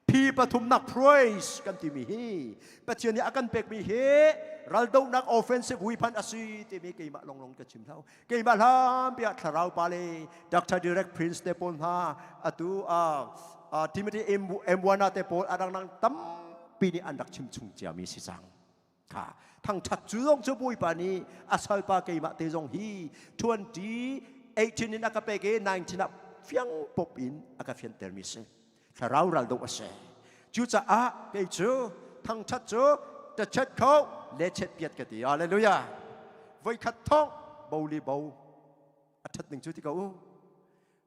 Phi pathumnak praise kan timi hi Pathian nih a kan pekmi hi raldohnak offensive weapon a si timi keimah longlong ka chim hlah. Keimah hlanpi ah thlarau pa le Dr. Direct Prince te pawl hna atu uh, Timothy M1 te pawl a dangdang tampi nih an rak chim chung ciami si cang. Kha thangthat cu zong cu Bawipa nih a salpa keimah te zong hi 2018 in a ka pek i 19 ah fiang pop in a ka fiantermi si. Thlarau ral do a si. Cucaah kei cu thangthat cu ta chet kho le chet piat ka ti. Hallelujah. Voikhat thong bo li bo a that ning cu ti ko u.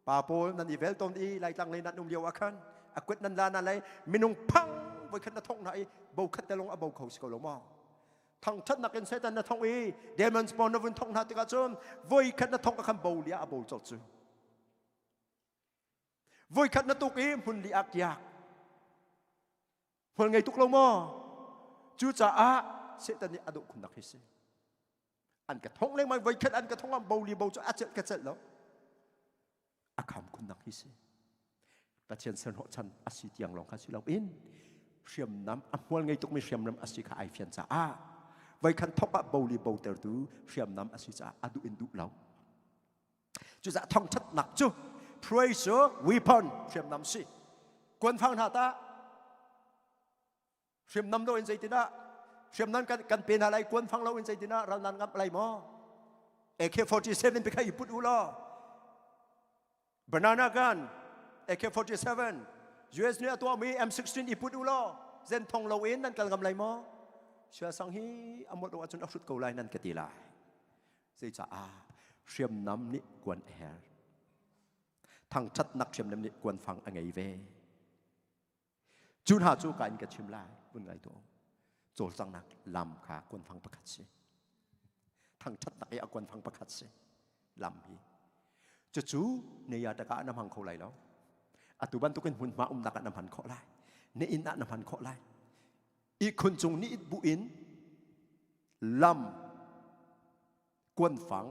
Pa pawl nan i vel tawn i Laitlang lei nan um lio ah khan a kuat nan la na lei minung phang voikhat na thong hna i bo khat te lawng a bo kho si ko lo maw? Thangthatnak in Satan na thong i demons pawl na vun thong hna tikah cun voikhat na thong khan bo lia a bo colh cu. Voikhat na tuk i hmun li ah kiak. Hmual ngei tuk lo maw? Cucaah Satan nih a dawh khunnak hi si. An ka thong lengmang voikhat an ka thong ah bo li bo cu a celh ka celh lo. A kham khunnak hi si. Pathian serhnawh chan a si tiang lawng kha si lo in hriamnam a hmual ngei tukmi hriamnam a si kha ai fian caah voikhan thok ah bo li bo tertu hriamnam a si caah a duh in duh lo. Cucaah thangṭhatnak cu praise cu weapon hriamnam si. Kuanfang hna ta hriamnam lo in zeitinah hriamnam kan, kan pe hna lai kuanfang lo in zeitinah ral nan ngamh lai maw? AK-47 pe kha i put u law banana gun AK-47 US nih a tuahmi M16 i put u law zen thong lo in nan kal ngam lai maw? Sia sang hi a molh lo ahcun a hrut ko lai nan ka ti lai. Zeicaah hriamnam nih kuan a her. Thangṭhatnak hriamnam nih kuanfang a ngei ve. Cu hna cu ka in ka chim lai, vun ngai tuah. Cawlcanghnak lam kha kuanfang pakhat si. Thangṭhatnak i a kuanfang pakhat si. Lam hi. Cucu ne ya taka na hmang kho lai lo. Atu bantukin hmunhma umnak ah na hman khawh lai. Na inn ah na hman khawh lai. Ihkhun cung nih bu in lam kuanfang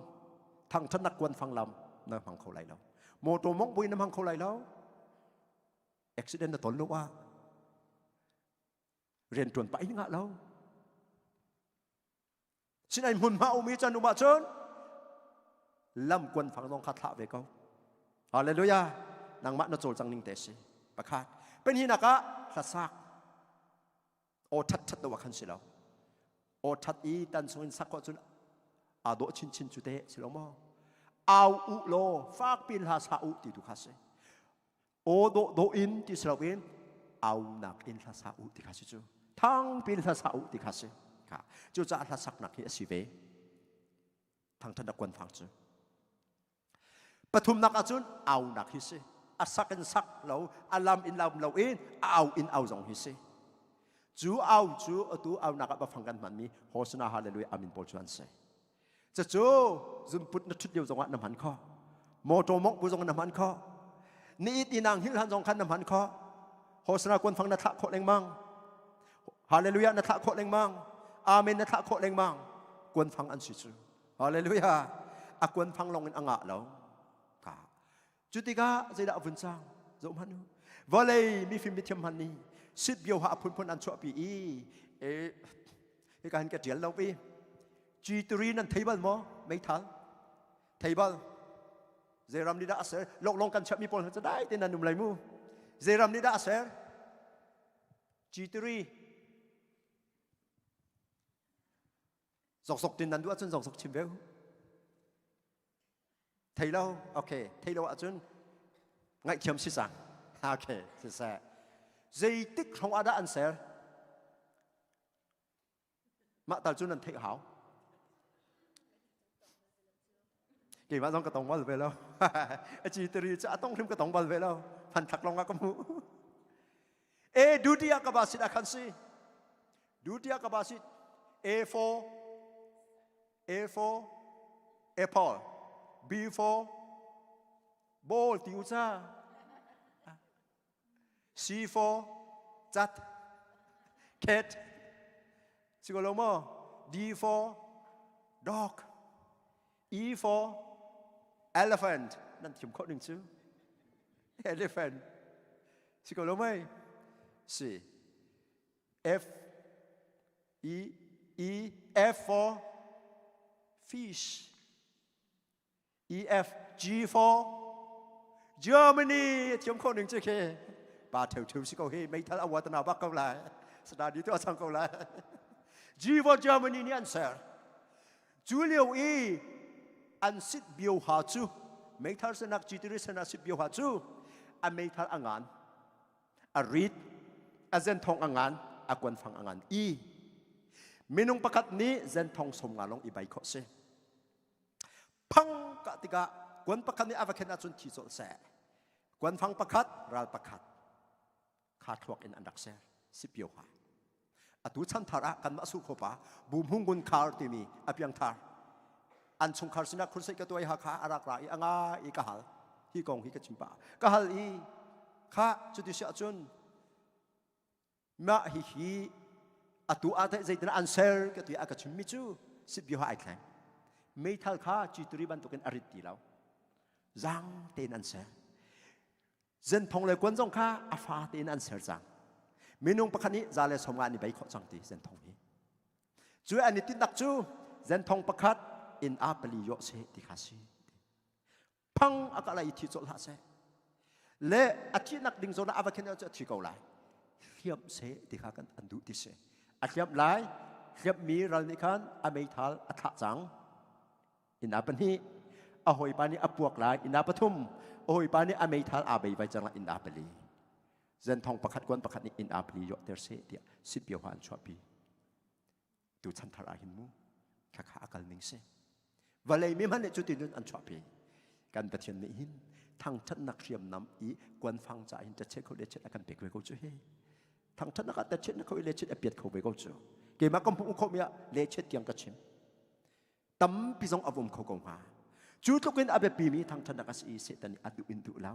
thangthatnak kuanfang lam na hmang kho lai lo motor mong buin na hmang kho lai lo accident na ton lo ah rian tuan pah in ngah lo sinain hmunhma umi chan um ahcun lam kuanfang zong kha thlah ve ko hallelujah nangmah na cawlcang ning te si pakhat pahnihnak ah hlasak aw that that do khan si lo aw that i tan sung in sak ko cun aa dawh chinchin cu te si lo maw au u law fak pin hla sa u ti tu kha si aw dawh dawh in ti si lo in au nak in hla sa u ti kha si cu thang pin hla sa u ti kha si kha cucaah hla saknak hi a si ve thangthat a kuan fang cu Pathumnak ahcun aunak hi si. A sak in sak lo, a lam in lam lo in a au in au zong hi si. Cu au cu atu aunak ah bafang kan hmanmi Hosana Hallelujah Amen pawl cu an si. Cucu zunput na ṭhut lio zongah na hman kho. Motor mongh bu zong na hman kho. Ni it inang hil han zong khan na hman kho. Hosana kuanfang na thlah khawh lengmang. Hallelujah na thlah khawh lengmang. Amen na thlah khawh lengmang. Kuanfang an si cu. Hallelujah. A kuan fang lawng in a ngah lo. Ka. Cu tikah zeidah a vun cang? Zoh hmanh u. Vawlei mifim mithiam hmanh nih sit bio ha a phunphun an chuahpi i e, Hika hin ka ṭial lo i G3 nan thei bal maw? Meithal. Thei bal. Zeiram nih dah a ser? Loklong kan chiahmi pawl hna cu dai tein nan um lai mu. Zeiram nih dah a ser? G3. Zokzok tin nan duh ahcun zokzok chim ve u. Thei lo? Okay, thei lo ahcun ngaihthiam si cang. Okay, siseh. Zeitik hrawng ah dah an ser? Mah tal cu nan theih hau. Keimah zong ka tong bal ve lo. A ci tiri cu a tong hrim ka tong bal ve lo. Phan thak lawng ah ka hmuh. E duty ah ka ba sit ah khan si. Duty ah ka ba sit. A4 A4 Apple B4 Ball ti u ca. C for cat, cat, si ko lo maw? D for dog, E for elephant. Nan thiam khawh ning cu. Elephant. Si ko lo mei? Si. F E E F for fish. E F G for Germany thiam kho ning che khe pa theu theu si ko hi meithal awa tana bak ko lai sada di tu achang ko lai G for Germany ni an ser cu lio i an sit bio ha cu meithal senak G tiri senak sit bio ha cu a meithal angan a rit a zenthong angan a kuanfang angan i minung pakhat nih zenthong som nga long i bai kho si Phang kah tikah kuan pakhat nih a va khen ahcun thi colh seh. Kuanfang pakhat, ral pakhat kha thluak in an rak ser. Sipio ha. Atu chanthar ah kanmah su khopa bu hmungun khar timi a piangthar an chungkhar sinah khursei ka tuai ha kha a rak ra i a nga i ka hal hi kong hi ka chim pah ka hal i kha cuti si ahcun Mah hihi atu ah teh zeitin an ser ka ti a ka chimmi cu sipio ha ai thleng. Meithal kha cituri bantukin a rit ti lo. Zang tein an ser. Zenthong le kuan zong kha a fa tein an ser cang. Minung pakhat nih za le som nga an i bei khawh cang ti zenthong hi. Cu an i tinhnak cu zenthong pakhat in a pali yo se ti kha si. Phang a ka lai i thi cawlh hlah seh le a thihnak ding zawn ah a va khen cu a thi ko lai hliamh seh ti kha kan an duh ti si a hliamh lai hliamhmi ral nih khan a meithal a thlah cang inn ah pahnih a hawipa nih a puak lai inn ah pathum a hawipa nih a meithal aa bei vai cang lai inn ah pali zenthong pakhat kuan pakhat nih inn ah pali yawhter seh tiah sitpio ha an chuahpi tu chanthar ah hin mu khakha a kal ning si vawlei mi hmanh nih cuti nun an chuahpi kan pathian nih hin thangthatnak hriamnam i kuanfang ca hin tachet kho le chet a kan pek ve ko cu hi thangthatnak ah tachet na kho i le chet a piat kho ve ko cu keimah ka hmuh kho mi ah le chet tiang ka chim tampi zong a vum kho ko hnga cu tluk in a biapi mi thangthatnak a si i Satan nih a duh in duh lo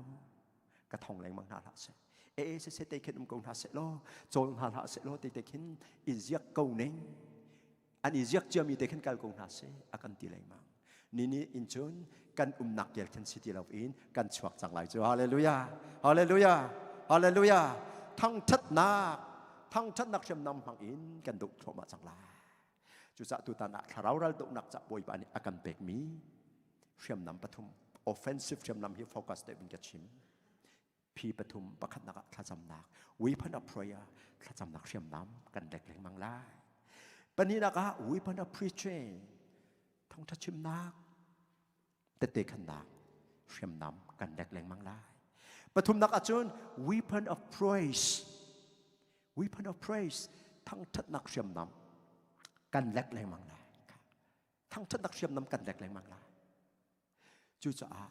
ka thong lengmang hna hlah seh e se se te khin um ko hna seh law cawl hna hlah seh law te te khin i ziak ko ning an i ziak ciami te khin kal ko hna seh a kan ti lengmang ni ni in cun kan umnak kel khin si ti lo in kan chuak cang lai cu hallelujah hallelujah hallelujah thangthatnak thangthatnak hriamnam hmang in kan doh thluahmah cang lai Cucaah tutan ah thlarau ral dohnak ca Bawipa nih a kan pekmi hriamnam pathum offensive hriamnam hi focus deuh in ka chim. Phi pathum pakhatnak ah thlacamnak weapon of prayer thlacamnak hriamnam kan lek lengmang lai. Pahnihnak ah weapon of preaching thawngtha chimnak tette khannak hriamnam kan lek lengmang lai. Pathumnak ahcun weapon of praise weapon of praise thangthatnak hriamnam kan lek lengmang lai thangthatnak hriamnam kan lek lengmang lai cucaah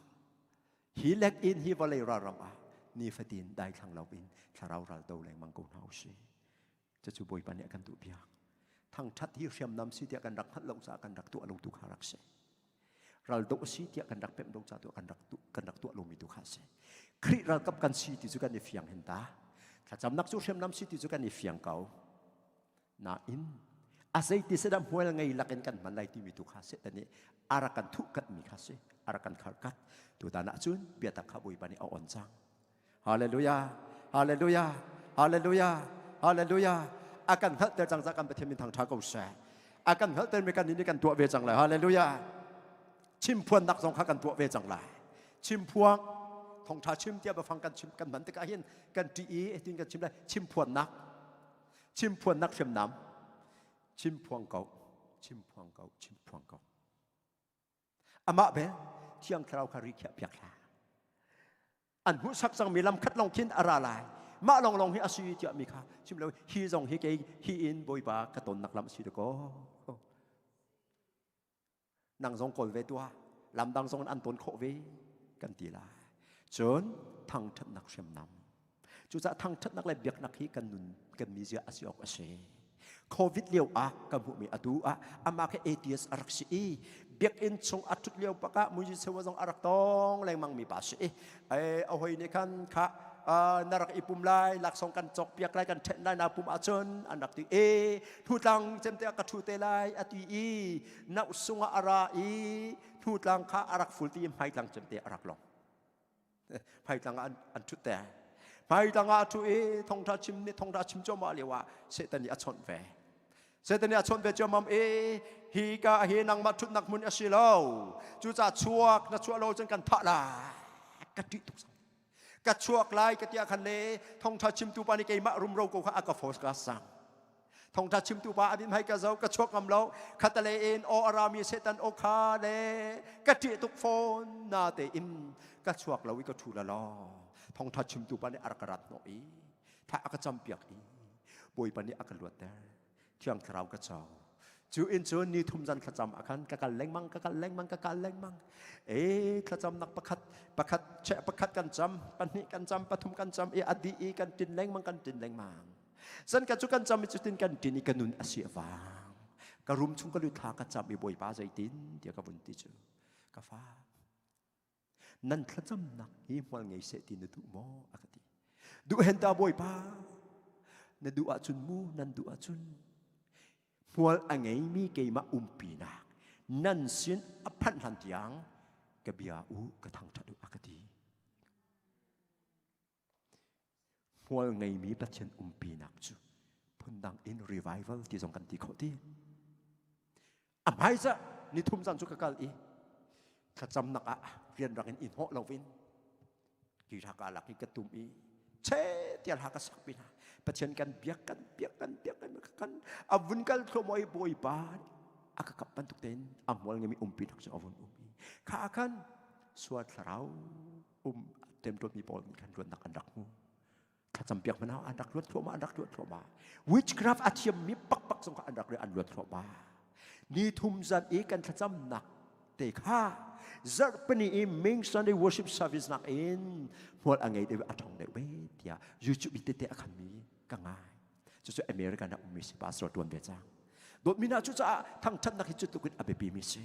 hi lek in hi vawlei ralram ah nifatin daithlang lo in thlarau ral do lengmang ko hna usih cucu bawipa nih a kan duh piak thangthat hi hriamnam si tiah kan rak hngalh lo caah kan rak tuah lo tu kha rak si raldoh a si tiah kan rak pemh lo ca tu kan rak tu kan rak tuah lomi tu kha a si Khrih ralkap kan si ti cu kan i fiang hin ta thlacamnak cu hriamnam si ti cu kan i fiang ko nain a zeiti se dah hmual ngei lakin kan hman lai timi tu kha Satan nih a rak kan thuh kat mi kha si a rak kan khar kat tutan ah cun biatak kha Bawipa nih a on cang Hallelujah Hallelujah Hallelujah Hallelujah a kan hngalhter cang ca kan Pathian min thangṭha ko seh. A kan hngalhter mi kan nih kan tuah ve cang lai. Hallelujah. Chimphuannak zong kha kan tuah ve cang lai. Chimphuang thongtha chim tiah biafang kan chim kan hman tikah hin kan ṭih i tin kan chim lai. Chimphuannak chimphuannak hriamnam chimphuang ko chimphuang ko chimphuang ko amah bel thiang thlarau kha ri khiah piak hlah an hmuhsak cangmi lam khat lawng khin a ra lai mah lawng lawng hi a si tiah mi kha chim lo hi zong hi kei hi in bawipa ka tonnak lam a si ko nang zong kawl ve tuah lam dang zong an ton khawh ve kan ti lai cun thangthatnak hriamnam cucaah thangthatnak le biaknak hi kan nun kan mizia a si awk a si Covid lio ah ka hmuhmi atu ah amah khi atheist a rak si i biakinn chung a ṭhut lio bak ah Muji Sewa zong a rak tong lengmang mi pa si i a hoi nih khan kha na rak i pum lai laksawng kan cawk piak lai kan ṭhen lai na pum ahcun an rak ti e hnutlang cemte ah ka ṭhu te lai a ti i nauh sung ah a ra i hnutlang kha a rak ful ti i hmaitlang cemte a rak long hmaitlang ah an ṭhut te hmaitlang ah a ṭhu i thongṭha chim nih thongṭha chim cuahmah lio ah Satan nih a chawnh ve Satan nih a chawnh ve cuahmam i hi ka hi nangmah ṭhutnak hmun a si lo cucaah chuak na chuah lo cun kan thah lai ka ṭih tuk ka chuak lai ka tiah khan le thongṭha chimtu pa nih keimah rumro ko kha a ka force ka sang Thongtha chimtu pa abim hai ka zo ka chuak ngam lo khatale in o arami setan o kha le ka ṭih tuk fawn na te in ka chuak lo i ka ṭhu la lo thongtha chimtu pa nih a rak rat hnawh i tha a ka campiak i bawipa nih a ka luatter thiang thlarau ka co cu in cun ni thum zan thlacam ah khan ka kal lengmang ka kal lengmang ka kal lengmang e thlacamnak pakhat pakhat che pakhat kan cam pahnih kan cam pathum kan cam i a dih i kan tin lengmang kan tin lengmang Zan ka cu kan cam i cutin kan ṭin i ka nun a si a vang. Ka rum chung ka lut thla ka cam i Bawipa zeitin tiah ka vun ti cu ka fa nan thlacamnak hi hmual ngei seh ti na duh maw a ka ti. Duh hen ta Bawipa na duh ahcun mu nan duh ahcun hmual a ngeimi keimah umpinak nan sin a phanh hlan tiang ka bia u ka thangṭhat u a ka ti. Hmual ngeimi Pathian umpinak cu phundang in revival ti zong kan ti khawh ti. A hmaisa nithum zan cu ka kal i thlacamnak ah rianrang in i hnawh loin ki haka lak i ka tum i che tial ha ka sak pi hna. Pathian kan biak kan biak kan biak kan kan a vun kal thluahmah i Bawipa a ka kap bantuk tein a hmual ngeimi umpinak cu a vun um i kha ah khan sual thlarau um temtuatmi pawl nih khan luatnak an rak hmu thlacam piak hmanh an rak luat thluahmah an rak luat thluahmah witchcraft a thiammi pakpak zong kha an rak an luat thluahmah ni thum zan i kan thlacamnak te kha zarhpini i Ming Sunday worship service nak in hmual a ngei deuh a ṭhong deuh ve tiah YouTube tete a khanmi ka ngai cucu American ah ummi si pastor tuan ve cang dawtmi hna cucaah thangṭhatnak hi cu tluk in a biapi mi si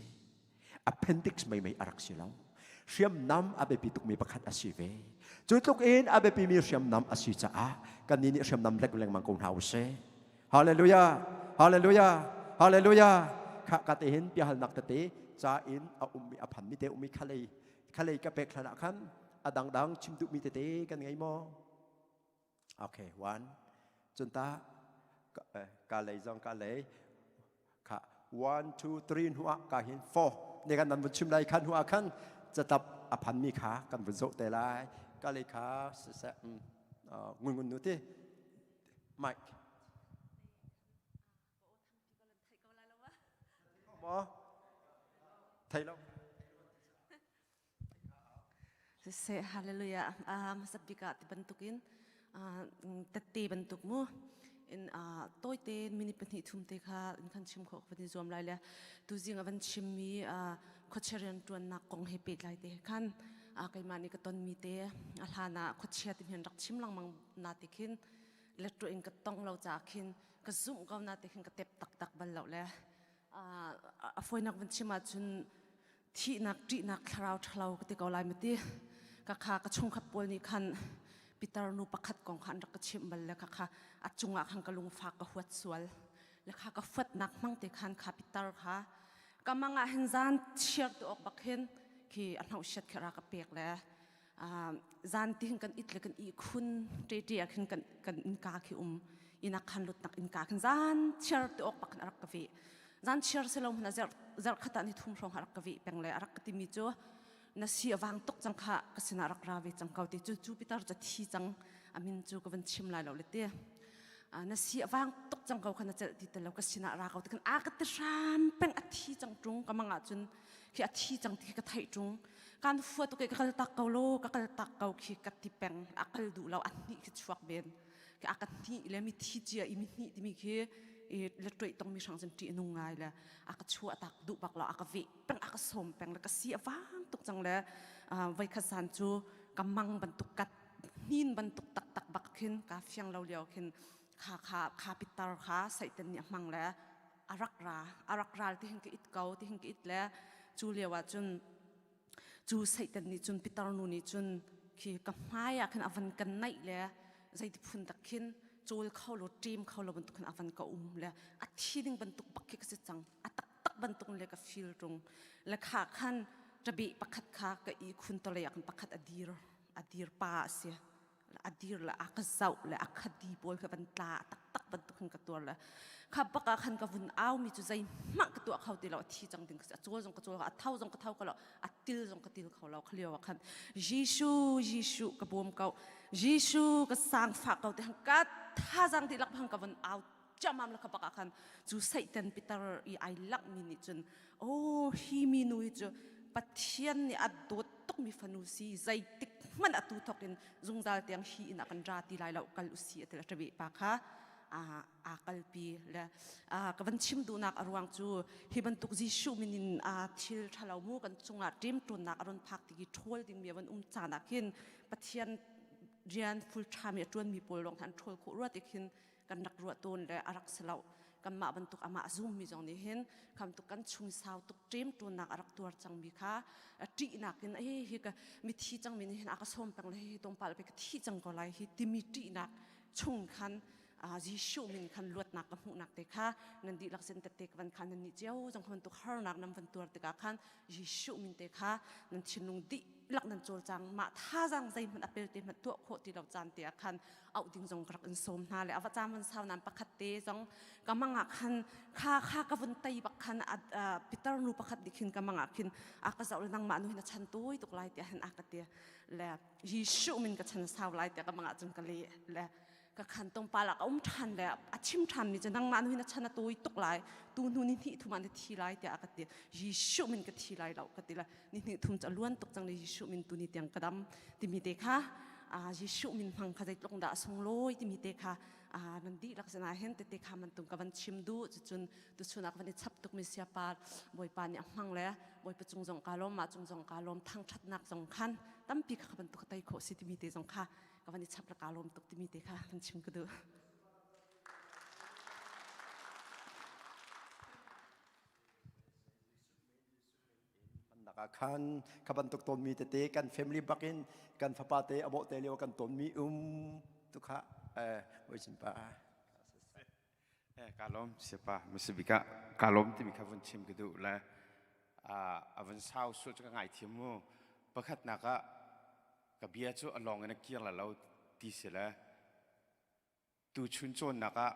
appendix mei mei a rak si lo hriamnam a biapi tukmi pakhat a si ve cu tluk in a biapimi hriamnam a si caah kannih nih hriamnam lek lengmang ko hna usih hallelujah hallelujah hallelujah kha ka te hin piahalnak tete ca in a ummi a phanmi te ummi khalei khalei ka pek hlan ah khan a dangdang chim duhmi tete kan ngei maw okay one cun ta ka lei zong ka lei kha 1 2 3 hnu ah ka hin 4 ne kan nan vun chim lai khan hnu ah khan catlap a phanmi kha kan vun zoh te lai ka lei kha siseh ngun ngun nu ti mike maw thei lo Siseh hallelujah hmasa bik ah ti bantukin tette bantuk mu in tawite minute pahnih thum te kha in kan chim khawh kan i zuam lai le tuzing a van chimmi khuachia rianṭuannak kong he pehtlai te khan keimah nih ka tonmi te a hlan ah khuachia ti hin rak chim lengmang na ti khin letṭu in ka tong lo caah khin ka zumh ko na ti khin ka tep taktak bal lo le a fawinak van chim ahcun thihnak ṭihnak thlarau ṭhalo ka ti ko lai ma ti ka kha ka chungkhat pawl nih khan pitar nu pakhat kong kha an rak ka chimh bal le kha kha a cungah khan ka lungfak ka huat sual le kha ka fuatnak hmang te khan kha pitar kha ka mang ah hin zan chiar tu awk bak hin khi a hnoh siat khi ra ka pek le zan ti hin kan it le kan i khun ṭe ṭe ah khin kan kan innka khi um inak khan lutnak innka khin zan chiar tu awk bak khin a rak ka ve. Zan chiar si lo hmanh ah zarh khat ah ni thum hrawng a rak ka veh peng le a rak ka timi cu na si a vang tuk cang kha ka sinah rak ra ve cang ko ti cu cu pitar cu thi cang a min cu ka van chim lai lo le ti na si a vang tuk cang ko kha na celh ti te lo ka sinah ra ko ti khan a ka ti hram peng a thi cang ṭung ka mang ah cun khi a thi cang ti khi ka theih ṭung kan fua tuk ka kal tak ko lo ka kal tak ko khi ka ti peng a kal duh lo a hnih khi chuak ben khi a ka hnih le mi thi cia i mi hnih timi khi i le ṭuih tong mi hrang cun ṭih nung ngai le a ka chuah tak duh bak lo a ka veh peng a ka sawm peng le ka si a vang tuk cang le voikhat san cu ka mang bantuk kat hnin bantuk taktak bak khin ka fiang lo lio khin kha kha kha pitar kha Satan nih a hmang le a rak ra a rak ral ti hin ka it ko ti hin ka it le cu lio ah cun cu Satan nih cun pitar nu nih cun khi ka hmai ah khin a van kan naih le zeiti phun tak khin cawl kho lo ṭem kho lo bantuk khin a van ka um le a thi ding bantuk bak khi ka si cang a taktak bantuk le ka feel ṭung le kha khan ṭabe pakhat kha ka i khun tolei ah khan pakhat a dir a dir pa a si a dir le a ka zoh le a khadi pawl kha van tla taktak bantuk khan ka tuar le kha bak ah khan ka vun au mi cu zeihmanh ka tuah kho ti lo a thi cang ding ka si a cawl zong ka cawl a tho zong ka tho ko lo a til zong ka til kho lo kha lio ah khan Jesuh Jesuh ka bawm ko Jesuh ka sangfah ko te ka thazang dihlak bang ka vun au ciammam le kha bak ah khan cu Satan Peter i ai langh mi nih cun oh hi mi nu hi cu Pathian nih a dawt tukmi fanu si zeitik hmanh atu thawk in zungzal tiang hi in a kan ra ti lai lo kal usi a ti le ṭabe pa kha aa kalpi le ka van chim duhnak a ruang cu hi bantuk Jesuh min in thil ṭhalo mu kan cungah ṭemṭawnnak a ron phak ti ṭhawl dingmi a van um caan ah khin Pathian rian full ṭhami a ṭuanmi pawl lawng an ṭhawl khawh rua ti khin kan rak ruah tawn le a rak si lo kanmah bantuk amah a zummi zong nih hin kham tuk kan chung sau tuk ṭemṭawnnak a rak tuar cangmi kha ṭihnak in hi hi ka mithi cangmi nih hin a ka sawm peng le hi tlawmpal pe ka thi cang ko lai hi timi ṭihnak chung khan Jesuh min khan luatnak ka hmuhnak te kha nan dihlak sin tette ka van khan nan nih cio zong kha bantuk harnak nan van tuar tikah khan Jesuh min te kha nan thinlung dihlak nan cawlcang mah thazang zeihmanh a pelte hmanh tuah khawh ti lo caan te ah khan auh ding zong ka rak in sawm hna le a va caan van sau nan pakhat te zong ka mang ah khan kha kha ka vun tei bak khan Peter nu pakhat nih khin ka mang ah khin a ka zoh le nangmah nu hin a chan tawi tuk lai tiah hin a ka ti le Jesuh min ka chan sau lai tiah ka mang ah cun ka le le ka khan tongpal ah ka um ṭhan le a chim ṭhanmi cu nangmah nu hin a chan a tawi tuk lai tu hnu ni hnih thum ah na thi lai tiah a ka ti Jesuh min ka thi lai lo ka ti le ni hnih thum cu a luan tuk cang le Jesuh min tu ni tiang ka dam timi te kha Jesuh min hmang kha zeitluk dah a sunglawi timi te kha nan dihlak sinah hin tete kha man tung ka van chim duh cucun tuchun ah ka van i chap tukmi siapa Bawipa nih a hmang le Bawipa cung zong ka lawm mah cung zong ka lawm thangṭhatnak zong khan tampi kha ka bantuk ka tei khawh si timi te zong kha ka van i chap le kaa lawm tuk timi te kha van chim ka duh. Nak ah khan kha bantuk tawnmi tete kan family bakin kan fapa te a bawh te lio kan tawnmi um tu kha eh oi pa Eh ka lawm siapa masibika ka lawm timi kha vun chim ka duh le a vun sau sul cu ka ngai thiam mu pakhat nak ah Ka bia cu a lawng in a kir la lo ti si le tuchun cawnnak ah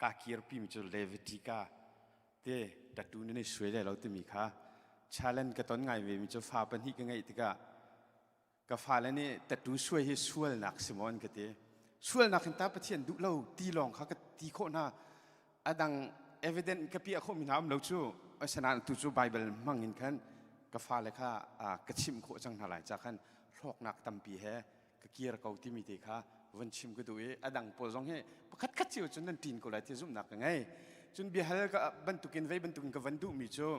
kaa kirpimi cu Levitica te tattoo nan i suai lai lo timi kha challenge ka ton ngai ve mi cu fa pahnih ka ngeih tikah ka fale nih tattoo suai hi sualnak si maw an ka ti. Sualnak hin ta Pathian duh lo ti lawng kha ka ti khawh hna. A dang evidence ka piah khawhmi hna um lo cu asinain tu cu Bible hmang in khan ka fale kha ka chimh khawh cang hna lai ca khan hlawknak tampi he ka kir ko timi te kha vun chim ka duh i a dang pawl zong hi pakhat khat cio cun nan ṭin ko lai ti zumhnak ka ngei cun biahal ka bantukin vei bantukin ka van duhmi cu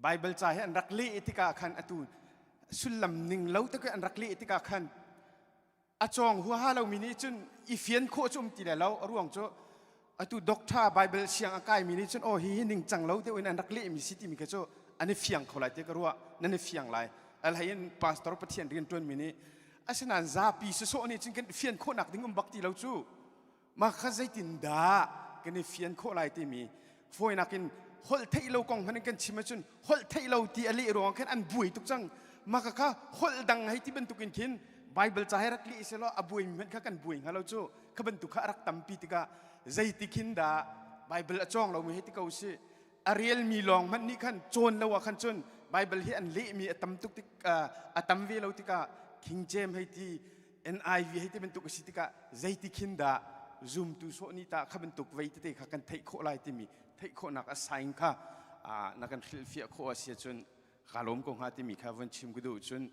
Bible ca hi an rak leh tikah khan atu sullam ning lo tak an rak leh tikah khan a cawng huaha lomi nih cun i fian khawh cu um ti le lo a ruang cu atu doctor bible siang a kaimi nih cun aw hi hi ningcang lo deuh in an rak lehmi si timi kha cu an i fiang kho lai ti ka ruah nan i fiang lai alhei in pastor pathian rian ṭuanmi nih asinain zapi sawsawh nih cun kan fian khawhnak ding um bak ti lo cu mah kha zeitindah kan i fian khawh lai timi fawinak in holh theih lo kong hmanh in kan chim ahcun holh theih lo ti a leh ruangah khan an buai tuk cang mah kha holh dang hei ti bantuk in khin Bible ca he rak leh selaw a buaimi hmanh kha kan buai hnga lo cu kha bantuk kha a rak tampi tikah zeiti khin dah. Bible a cawng lomi hei ti ko si a relmi lawng hmanh nih khan cawn lo ah khan cun Bible hi an lehmi a tam tuk tik a tam ve lo tikah King James hei ti NIV hei ti bantuk a si tikah zeiti khin dah zumtu sawh nih tah kha bantuk vei tete kha kan theih khawh lai timi theih khawhnak a sign kha na kan hrilhfiah khawh a si ahcun ka lawm ko hnga timi kha von chim ka duh cun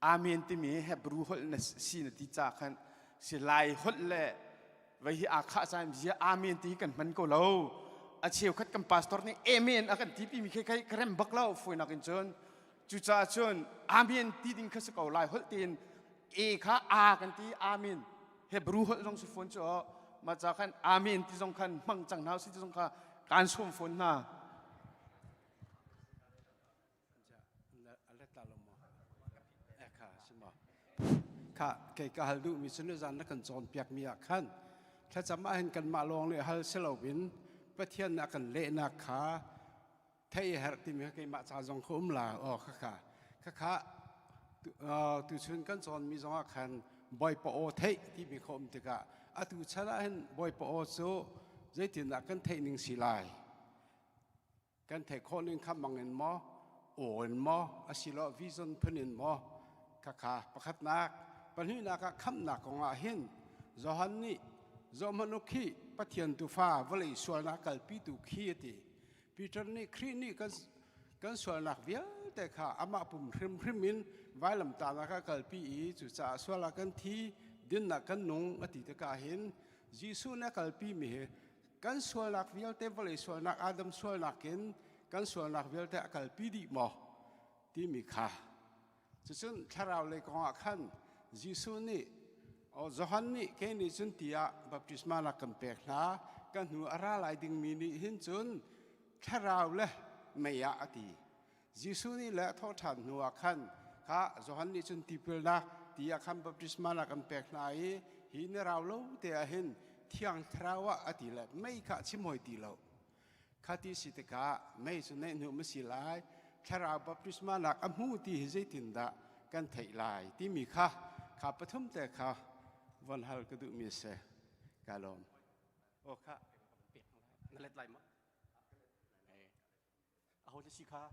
Amen timi Hebrew holh na si na ti ca khan si Lai holh le vei hi aa khah caan zia Amen ti hi kan hman ko lo. A cheukhat kan pastor nih Amen a kan ti pimi khi kai ka rem bak lo fawinak in cun. Cucaah cun Amen ti ding kha si ko Lai holh tein E kha A kan ti Amen. Hebrew holh zong si fawn cu mah ca khan Amen ti zong khan hmang cang hna si ti zong kha kaan sawm fawn hna. Kha kei ka hal duhmi cu nizan na kan cawnpiakmi ah khan thlacam ah hin kanmah lawng nih hal si loin Pathian nih a kan lehnak kha theih a herh timi kha keimah ca zong kha um la aw khakha khakha tuchun kan cawnmi zong ah khan Bawipa aw theih timi kha um tikah atu chan ah hin Bawipa aw cu zeitindah kan theih ning si lai Kan theih khawh ning kha mang in maw, aw in maw, asiloah vision phun in maw, khakha pakhatnak, pahnihnak ah khamhnak kong ah hin Johan nih zohhmanh u khi Pathian tufa vawlei sualnak kalpitu khi a ti. Peter nih Khrih nih kan, kan sualnak vialte kha amah pum hrimhrim in vailamtahnak ah kalpi i cucaah sual ah kan thi, dinnak kan nung a ti tikah hin Jesuh nih a kalpimi hi kan sualnak vialte vawlei sualnak Adam sualnak in kan sualnak vialte a kalpi dih maw timi kha cucun thlarau lei kong ah khan Jesuh nih Johan nih kei nih cun tiah baptisma nak kan pek hna ka hnu a ra lai dingmi nih hin cun thlarau le mei ah a ti Jesuh nih le a thawhṭhan hnuah khan kha Johan nih cun tipilnak ti ah khan baptisma nak an pek hna i hi ni rau lo te ah hin Thiang Thlarau ah a ti le mei kha a chim hoi ti lo. Kha ti si tikah mei cu neih hnu ma si lai Thlarau baptisma nak a hmu ti hi zeitindah kan theih lai timi kha kha pathum te kha von hal ka duhmi a si. Ka lawm. Aw kha na let lai ma? Aho te si kha?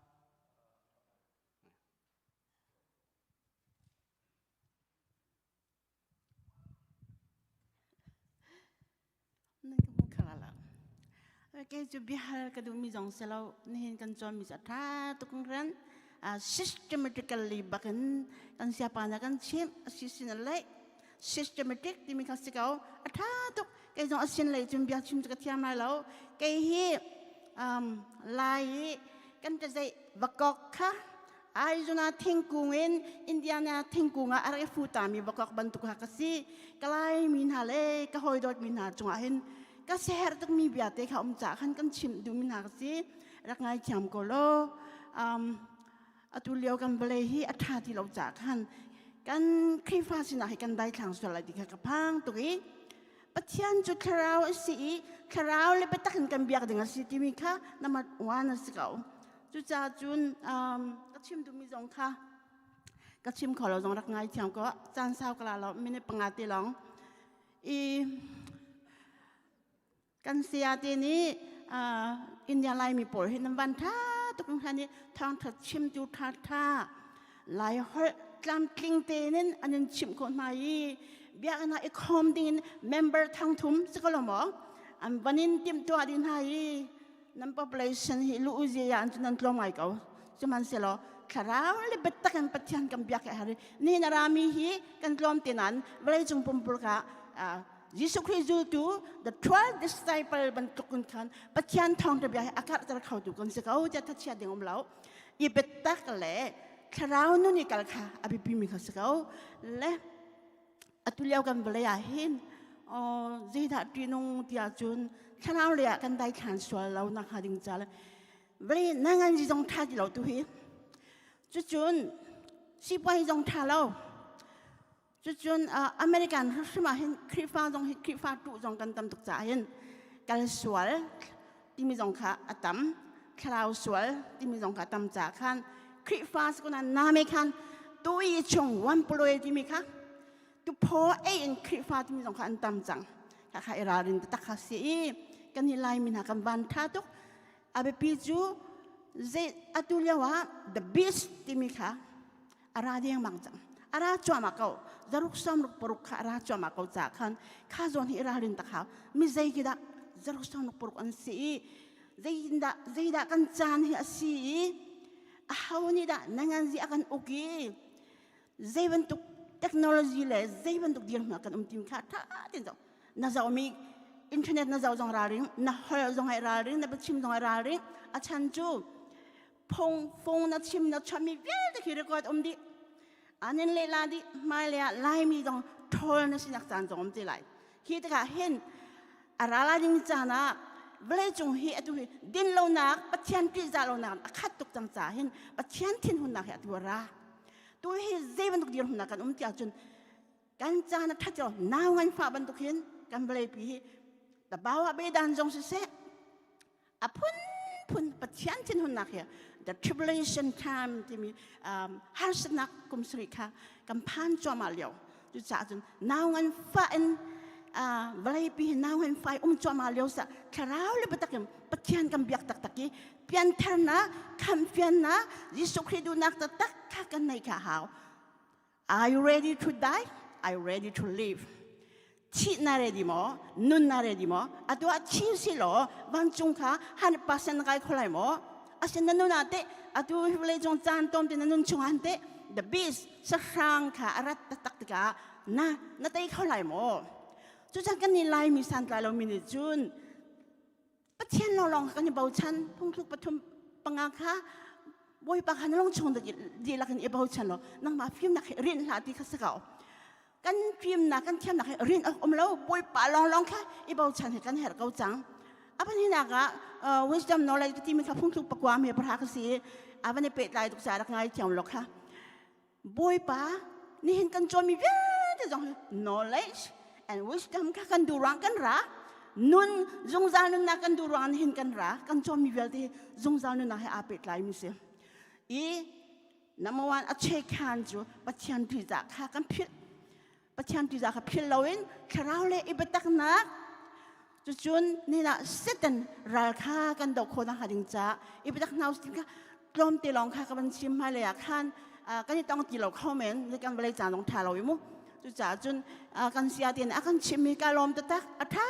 Kei cu biahal ka duhmi zong si lo nihin kan cawnmi cu a ṭha tuk ran systematically bakin kan siapa na kan chimh a si sin a leh systematic timi kha si ko a ṭha tuk kei zong a sin lei cun bia chim cu ka thiam lai lo kei hi um, lai i kan ka zeih vakok kha Arizona thingkung in Indiana thingkung ah a rak i fu tami vakok bantuk kha ka si ka lai mi hna le ka hawi dawt mi hna cungah hin ka siaherh tukmi bia te kha um caah khan kan chimh duhmi hna ka si rak ngaithiam ko law um, atu lio kan vawlei hi a ṭha ti lo caah khan kan Khrihfa sinah hi kan daithlang sual lai ti kha ka phang tuk i Pathian cu thlarau a si i thlarau le biatak in kan biak ding a si timi kha number one a si ko. Cucaah cun um, ka chim duhmi zong kha ka chim kho lo zong rak ngai thiam ko caan sau ka la lo minute panga te lawng i Kan sayate nih India Laimi pawl hi nan van ṭha tuk hna i thawngṭha chimtu ṭhaṭha Lai holh tlamtling tein an in chimh khawh hna i biakinn ah i khawm dingin member thangthum si ko lo maw an van in timhtuah dih hna i nan population hi lu uzi ah an nan tlawm ngai ko sihmanhsehlaw thlarau le biatak in Pathian kan biak a har i nihin a rami hi kan tlawm te nain vawleicung pumpuluk ah Jesuh Khrih zultu the 12 disciple bantuk in khan Pathian thawngṭha bia hi a karhter khotu kan si ko tiah thachiat ding um lo i biatak le thlarau nun i kal kha a biapi mi kha si ko le atu lio kan vawlei ah hin zeidah ṭihnung tiah cun thlarau lei ah kan daithlan sual lo nak hnga ding ca le vawlei nangan zi zong ṭha ti lo tu hi cucun sipuai zong ṭha lo Cucun American hrimhrim ah hin Khrihfa zong hi Khrihfa tuh zong kan tam tuk caah hin kal sual timi zong kha a tam thlarau sual timi zong kha a tam caah khan Khrihfa si kuna name khan tu i chung wan puloi timi kha tu phaw ei in Khrihfa timi zong kha an tam cang kha kha i ralrin taktak kha si i. Kan hi Laimi hna kan van tha tuk. A biapi cu zei atu lio ah the beast timi kha a ra dengmang cang. A ra cuahmah ko. Zaruk sawmruk paruk kha a ra cuahmah ko ca khan kha zawn hi i ralrin tak hau. Mi zei khi dah zaruk sawmruk paruk an si i zeitindah zeidah kan caan hi a si i aho nih dah nangan zi a kan uk i zei bantuk technology le zei bantuk dirhmun ah kan um tim kha tha tin zoh na zohmi internet na zoh zong ralring na hol zong ai ralring na biachim zong ai ralring a chan cu phung fung na chim na chami vialte khi record um dih anin le la di hmai le ah laimi zong ṭhawl na sinak caan zong um te lai hi tikah hin a ra lai ding caan ah vawleicung hi atu hi din lonak Pathian ṭihzah lonak a khat tuk cang caah hin Pathian thinhunnak hi atu a ra tu hi zei bantuk dirhmun ah kan um tiah cun kan caan a ṭhat lo nau ngan fa bantuk hin kan vawleipi hi tabawa bedan zong siseh a phunphun Pathian thinhunnak hi the tribulation time timi um, harsatnak kum sarih kha kan phan cuahmah lio cucaah cun nau ngan fa in uh, vawleipi hi nau ngan fai um cuahmah lio sa thlarau le biatak in Pathian kan biak taktak i piantharnak khamhfiannak Jesuh Khrih duhnak taktak kha kan nei kha hau Are you ready to die? Are you ready to live? Thih na ready maw? Nun na ready maw? Atu ah thi si law vancung kha 100% na kai kho lai maw? Asin na nun ah teh atu hi vawlei cung caan tom te na nun chung ah teh the beast sahrang kha a rat taktak tikah na na tei kho lai maw? Cucang kan nih Laimi santlai lomi nih cun Pathian lawnglawng kha kan i bochan phungthluk pathum panga kha Bawipa kha na lung chung dihlak in i bochan law nangmah fimnak hi rinh hlah ti kha si ko kan fimnak kan thiamnak hi rinh awk um lo Bawipa lawnglawng kha i bochan hi kan herh ko cang a pahnihnak ah wisdom knowledge timi kha phungthluk pakua me pahra ka si i a van i pehtlai tuk ca rak ngai thiam lo kha Bawipa nihin kan cawnmi vialte zong hi knowledge and wisdom kha kan duh ruang kan ra nun zungzal nunnak kan duh ruang nihin kan ra kan cawnmi vialte hi zungzal nunnak he aa pehtlai mi si i number one a chekhan cu Pathian ṭihzah kha kan philh Pathian ṭihzah kha philh loin thlarau le i biataknak cucun nihin ah Satan ral kha kan doh khawh nakhnga ding caah i biatak hna usih kha tlawmte lawng kha ka van chim hmailei ah khan kan i tong ti lo kho men kan vawlei caan zong ṭha lo i mu cucaah cun kan sia tein a kan chimmi ka lawm taktak a ṭha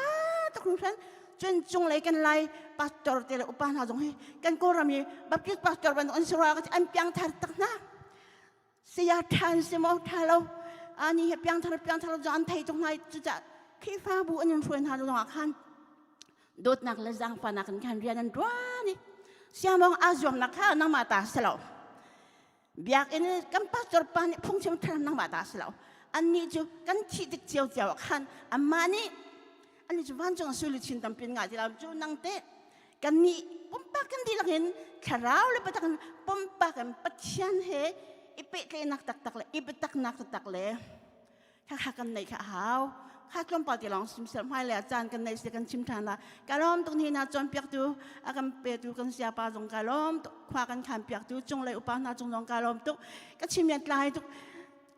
tuk hringhran cun cunglei kan lai pastor te le upa hna zong hi kan kawlram i Baptist pastor bantuk an si rua an piangthar tak hna saya ṭhan si maw ṭha lo ani he piangthar piangthar zong an thei tuk hna cucaah Khrihfabu an in hruai hna zong ah khan dawtnak le zaangfahnak in khan rian an ṭuan i siamawng aa zuamnak kha nangmah ta si lo biakinn kan pastor pa nih phungchim thar nangmah ta si lo annih cu kan thih tik cio cio ah khan amah nih annih cu vancung sui luchin tampi ngah ti lo cu nang te kannih pumpak kan dihlak in thlarau le biatak in pumpak in Pathian he i pehtlaihnak taktak le i biataknak taktak le kha kan neih kha a hau kha tlawmpal ti lawng sim sel hmai le caan kan neih si kan chim ṭhan la ka lawm tuk ni na cawnpiaktu a kan petu kan siapa zong ka lawm tuk khua kan khan piaktu cunglei upa hna cung zong ka lawm tuk ka chim yan tlai tuk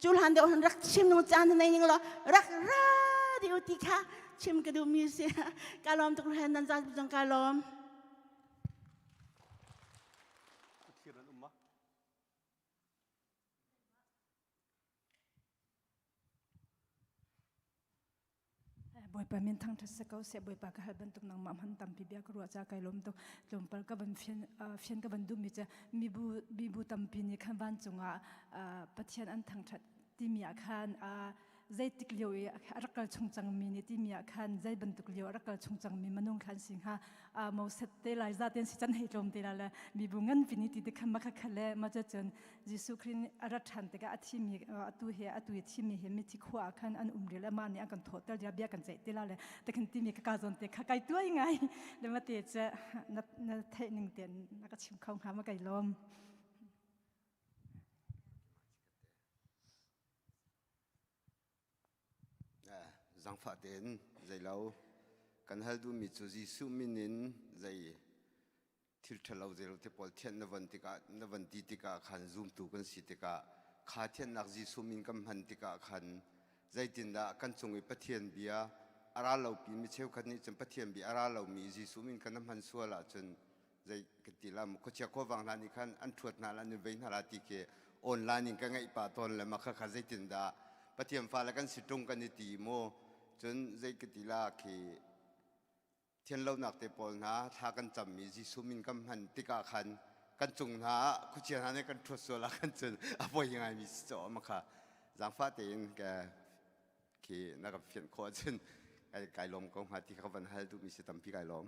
cu hlan deuh han rak chim nung caan nei ning law rak ra di u ti kha chim ka duh mi si ka lawm tuk hen nan zan zong ka lawm Bawipa min thangṭhat si ko seh Bawipa ka hal bantuk nangmah hman tampi bia ka ruah ca kai lawm tuk tlawmpal ka van fian fian ka van duhmi cu mibu mibu tampi nih khan vancung ah Pathian an thangṭhat timi ah khan zeitik lio i a rak kal chung cangmi nih timi ah khan zei bantuk lio a rak kal chung cangmi minung khan si hnga Moses te lai za ten si can hei tlawm te la le mibu nganpi nih ti te khan ma kha kha le ma cun Jesuh Khrih nih a rat ṭhan tikah a thimi atu he atu i thimi he mithi khua ah khan an um ril amah nih an kan thawhter dia bia kan ceih te la le takhin timi ka ka zawn te kha kai tuai ngai le ma te che na na theih ning ten na ka chim kho hnga ma kai lawm Zangfah tein zeilo kan hal duhmi cu Jesuh min in zei thil ṭhalo zeilo te pawl thianh na von tikah na von ti tikah khan zumtu kan si tikah kha thianhnak Jesuh min kan hman tikah khan zeitindah kan cung i Pathian bia. a ra lo pi mi cheukhat nih cun Pathian bia a ra lomi Jesuh min kha na hman sual ahcun zei ka ti la khuachia khuavang hna nih khan an ṭhuat hna la an vei hna la ti khi online in ka ngeih pah tawn le mah kha zeitin dah Pathian fale kan si ṭung kan i ti mu cun zei ka ti la khi thianlonak te pawl hna thla kan cammi Jesuh min kan hman tikah khan kan cung hna ah khuachia hna nih kan ṭhuat sual ah khan cun a poi ngaimi si caw ma kha zaangfah tein ka khi na ka fianh khawh ahcun kai lawm ko hnga ti kha van hal duhmi si tampi kai lawm.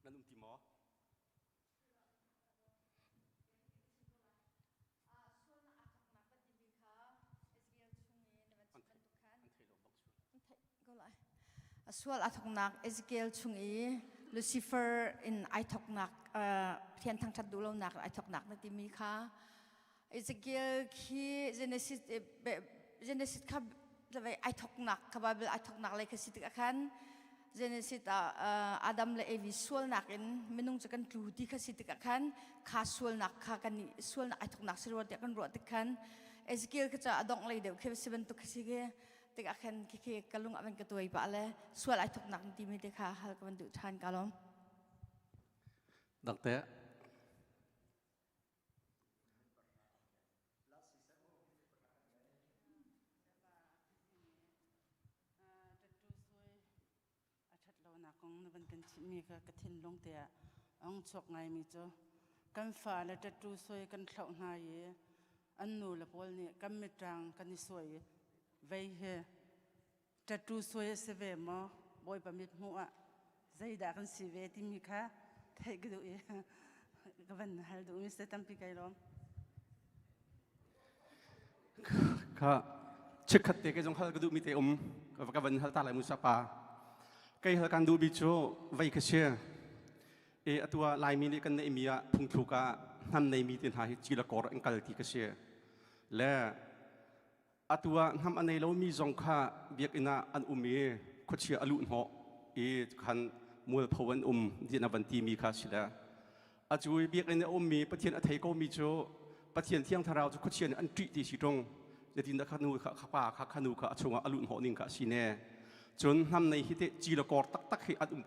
Nan um ti maw? Sual a thoknak Ezekiel chung i Lucifer in ai thoknak Pathian thangṭhat duh lonak ai thoknak na timi kha Ezekiel khi Genesis Genesis kha ai thoknak kha Bible ai thoknak lei kha si tikah khan Genesis ah Adam le Evi sualnak in minung cu kan tlu ti kha si tikah khan kha sualnak kha kan i sualnak ai thoknak si rua tiah kan ruah tik khan Ezekiel kha cu a dongh lei deuh khi si bantuk khi si khi tikah khan khi khi ka lung a van ka tuai pah le sual ai thoknak timi te kha hal ka van duh ṭhan ka lawm. Dangte A ṭhat lonak kong na van kan chimhmi kha ka thinlung te ah a hung chuak ngaimi cu kan fale tattoo suai kan thlauh hna i an nu le pawl nih kan miṭang kan i suai vei hi tattoo suai a si ve maw Bawipa mithmuh ah zeidah kan si ve timi kha theih ka duh i ka van hal duhmi si tampi kai lawm. Kha chikkhat te kei zong hal ka duhmi te um ka van hal ta lai musa pa kei hal kan duhmi cu vei ka si e atu ah laimi nih kan neihmi ah phungthluk ah hnam neimi te hna hi ci le kor an kal ti ka si le atu ah hnam a nei lomi zong kha biakinn ah an um i khuachia a luh hnawh i khan mualpho an um ti na van timi kha si le Acu i biakinn a ummi Pathian a thei komi cu Pathian Thiang Thlarau cu khuachia nih an ṭih ti si ṭung. Zeitin dah kha nu kha kha pa kha kha nu kha a chungah a luh hnawh ning kha a si ne. Cun hnam nei hi teh ci le kor taktak hi an um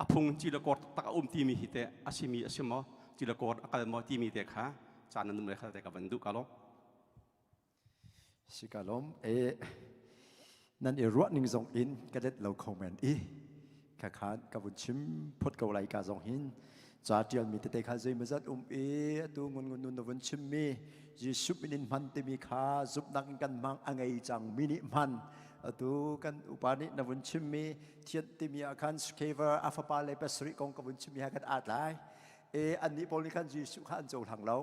a phung ci le kor taktak a um timi hi teh a simi a si maw ci le kor a kal maw timi te kha caan nan um le khal te ka van duh ka lo. Si ka lawm e nan i ruah ning zong in ka let lo kho men i kha khan ka vun chim phot ko lai ka zong hin ca tial mi tete kha zei mazat um i atu ngun ngun nun na vun chim mi Jesuh min in hman timi kha zumhnak in kan hmang a ngei cang mi nih hman atu kan upa nih na vun chim mi thian timi ah khan Skever a fapa le pasarih kong ka vun chim mi ha kan at lai e annih pawl nih khan Jesuh kha an cohlang lo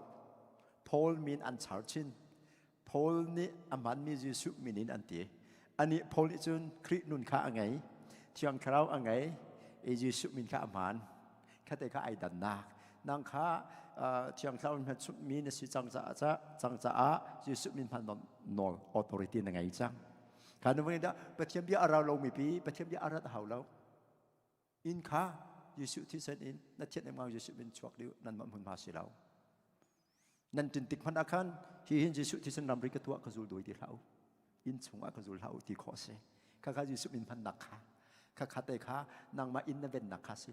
Paul min an char chin. Paul nih a hmanmi Jesuh min in an ti. Anih Paul nih cun Khrih nun kha a ngei, Thiang Thlarau a ngei, i Jesuh min kha a hmaan. Khate kha ai dannak. Nang kha Thiang Thlarau min mi na si cang caah cang caah Jesuh min hman nawl authority na ngei cang. Kha nu dah Pathian bia a rau lomi pi Pathian bia a rat hau lo. Inn kha Jesuh thisen in na thian emgang Jesuh min chuak dih nan mah hmunhma si lo. Nan tin tik hmanh ah khan hi hin Jesuh thisen ramri ka tuah ka zul doi ti hlah u. Inn chungah ka zul hlah u ti khawh si. Kha kha Jesuh min hmannak kha kha kha te kha nangmah inn na vennak kha si.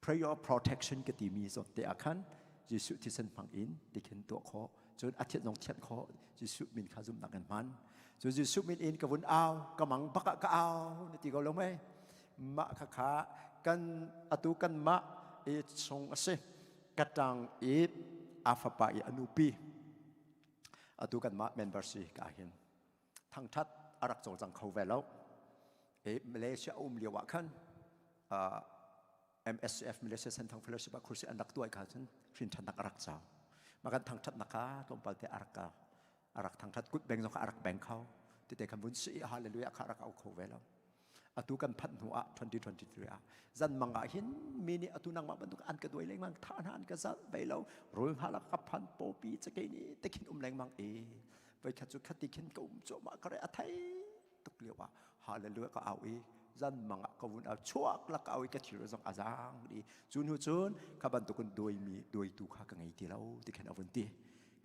Prayer of protection ka timi zawn te ah khan Jesuh thisen hmang in tikhin tuah khawh cun a thian zong thianh khawh Jesuh min kha zumhnak in hman cu Jesuh min in ka vun au ka mang bak ah ka au na ti ko lo mei mah kha kha kan atu kan mah i chung a si ka tang i a fapa i a nupi atu kan mah member si ka hin thangthat a rak cawlcang kho ve lo e Malaysia um lio ah khan MSF Malaysia Senthang Fellowship ah kursi an rak tuai kha cun hrin ṭhannak a rak cau mah kan thangṭhatnak kha tlawmpal te a rak a rak thangṭhat kut beng zong kha a rak beng kho tete khan vun si hallelujah kha rak au kho ve lo atu kan phanh hnu ah 2023 ah zan mang ah hin mi nih atu nangmah bantuk an ka duai lengmang tha hna an ka zal ve lo rul hna lak ka phan pawpi cakei ni te khin um lengmang e voi khat cu khati khin ka um cuahmah ka re a thei tuk lio ah hallelujah ka au i zan mang ah ka vun au chuak lak au i ka thil zong a zaang di cu hnu cun kha bantukin duaimi duaitu kha ka ngei ti lo ti khan a vun ti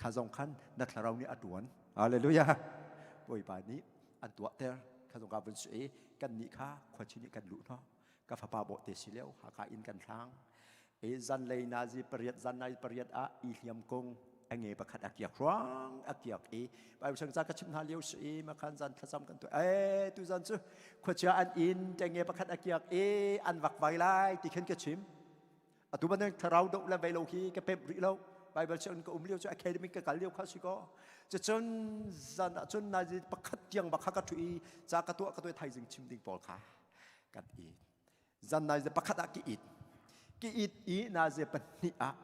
kha zong khan na thlarau nih a tuan hallelujah bawipa nih. An tuahter kha zong ka vun su i kan nih kha khuachi nih kan luh hna. Ka fapa bawh te si lio Hakha inn kan hlang. I zanlei nazi pariat zan nai pariat ah i hliam kung a nge pakhat a kiak ruang a kiak i Bible sang ca ka chim hna lio si i makhan zan thlacam kan tu e tu zan cu khuachia an inn tenge pakhat a kiak i an vak vai lai ti khin ka chim. Atu bantuk thlarau doh le vei lo hi ka pemh rih lo. Bible sianginn ka um lio cu academic ka kal lio kha si ko. Cucun zan ah cun nazi pakhat tiang bak kha ka thu i ca ka tuah ka tuah thaizing chim ding pawl kha kan i zan nazi pakhat ah ki it ki it i nazi pahnih ah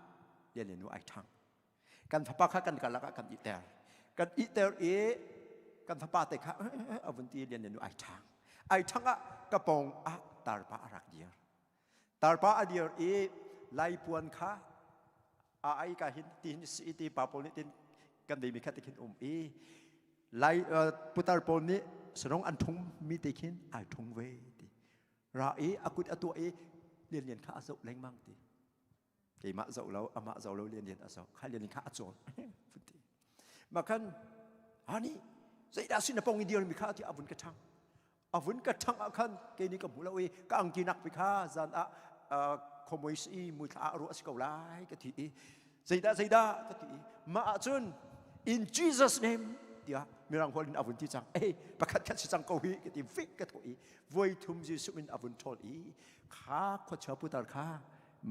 lian nu ai ṭhang. Kan fapa kha kan karlak ah kan iter kan iter i kan fapa te kha a vun ti lian nu ai ṭhang ai ṭhang ah ka pawng ah tarpa a rak dir. Tarpa a dir i laipuan kha a ai ka hin ti hin si ti pa pawl nih tin kan dei mi kha ti khin um i lai putar pawl nih sarong an thung mi te khin ai thung ve ti ra i a kut a tuah i lian lian kha a zoh lengmang ti. Keimah zoh lo, amah zoh lo, lian lian a zoh kha, lian lian kha a cawl ti. Makhan ani zeidah sin a pong i dir mi kha ti a vun ka ṭhang a vun ka ṭhang ah khan kei nih ka hmu lo i ka angki nak pi kha zan ah khomoi si i muithla ah ruah si ko lai ka ti i zeidah zeidah ka ti i mah ahcun in Jesus name tiah mirang holh in a vun ti cang. Ei pakhat khat si cang ko hi ka ti fik ka thawh i voi thum Jesuh min a vun ṭhawl i kha khuachia putar kha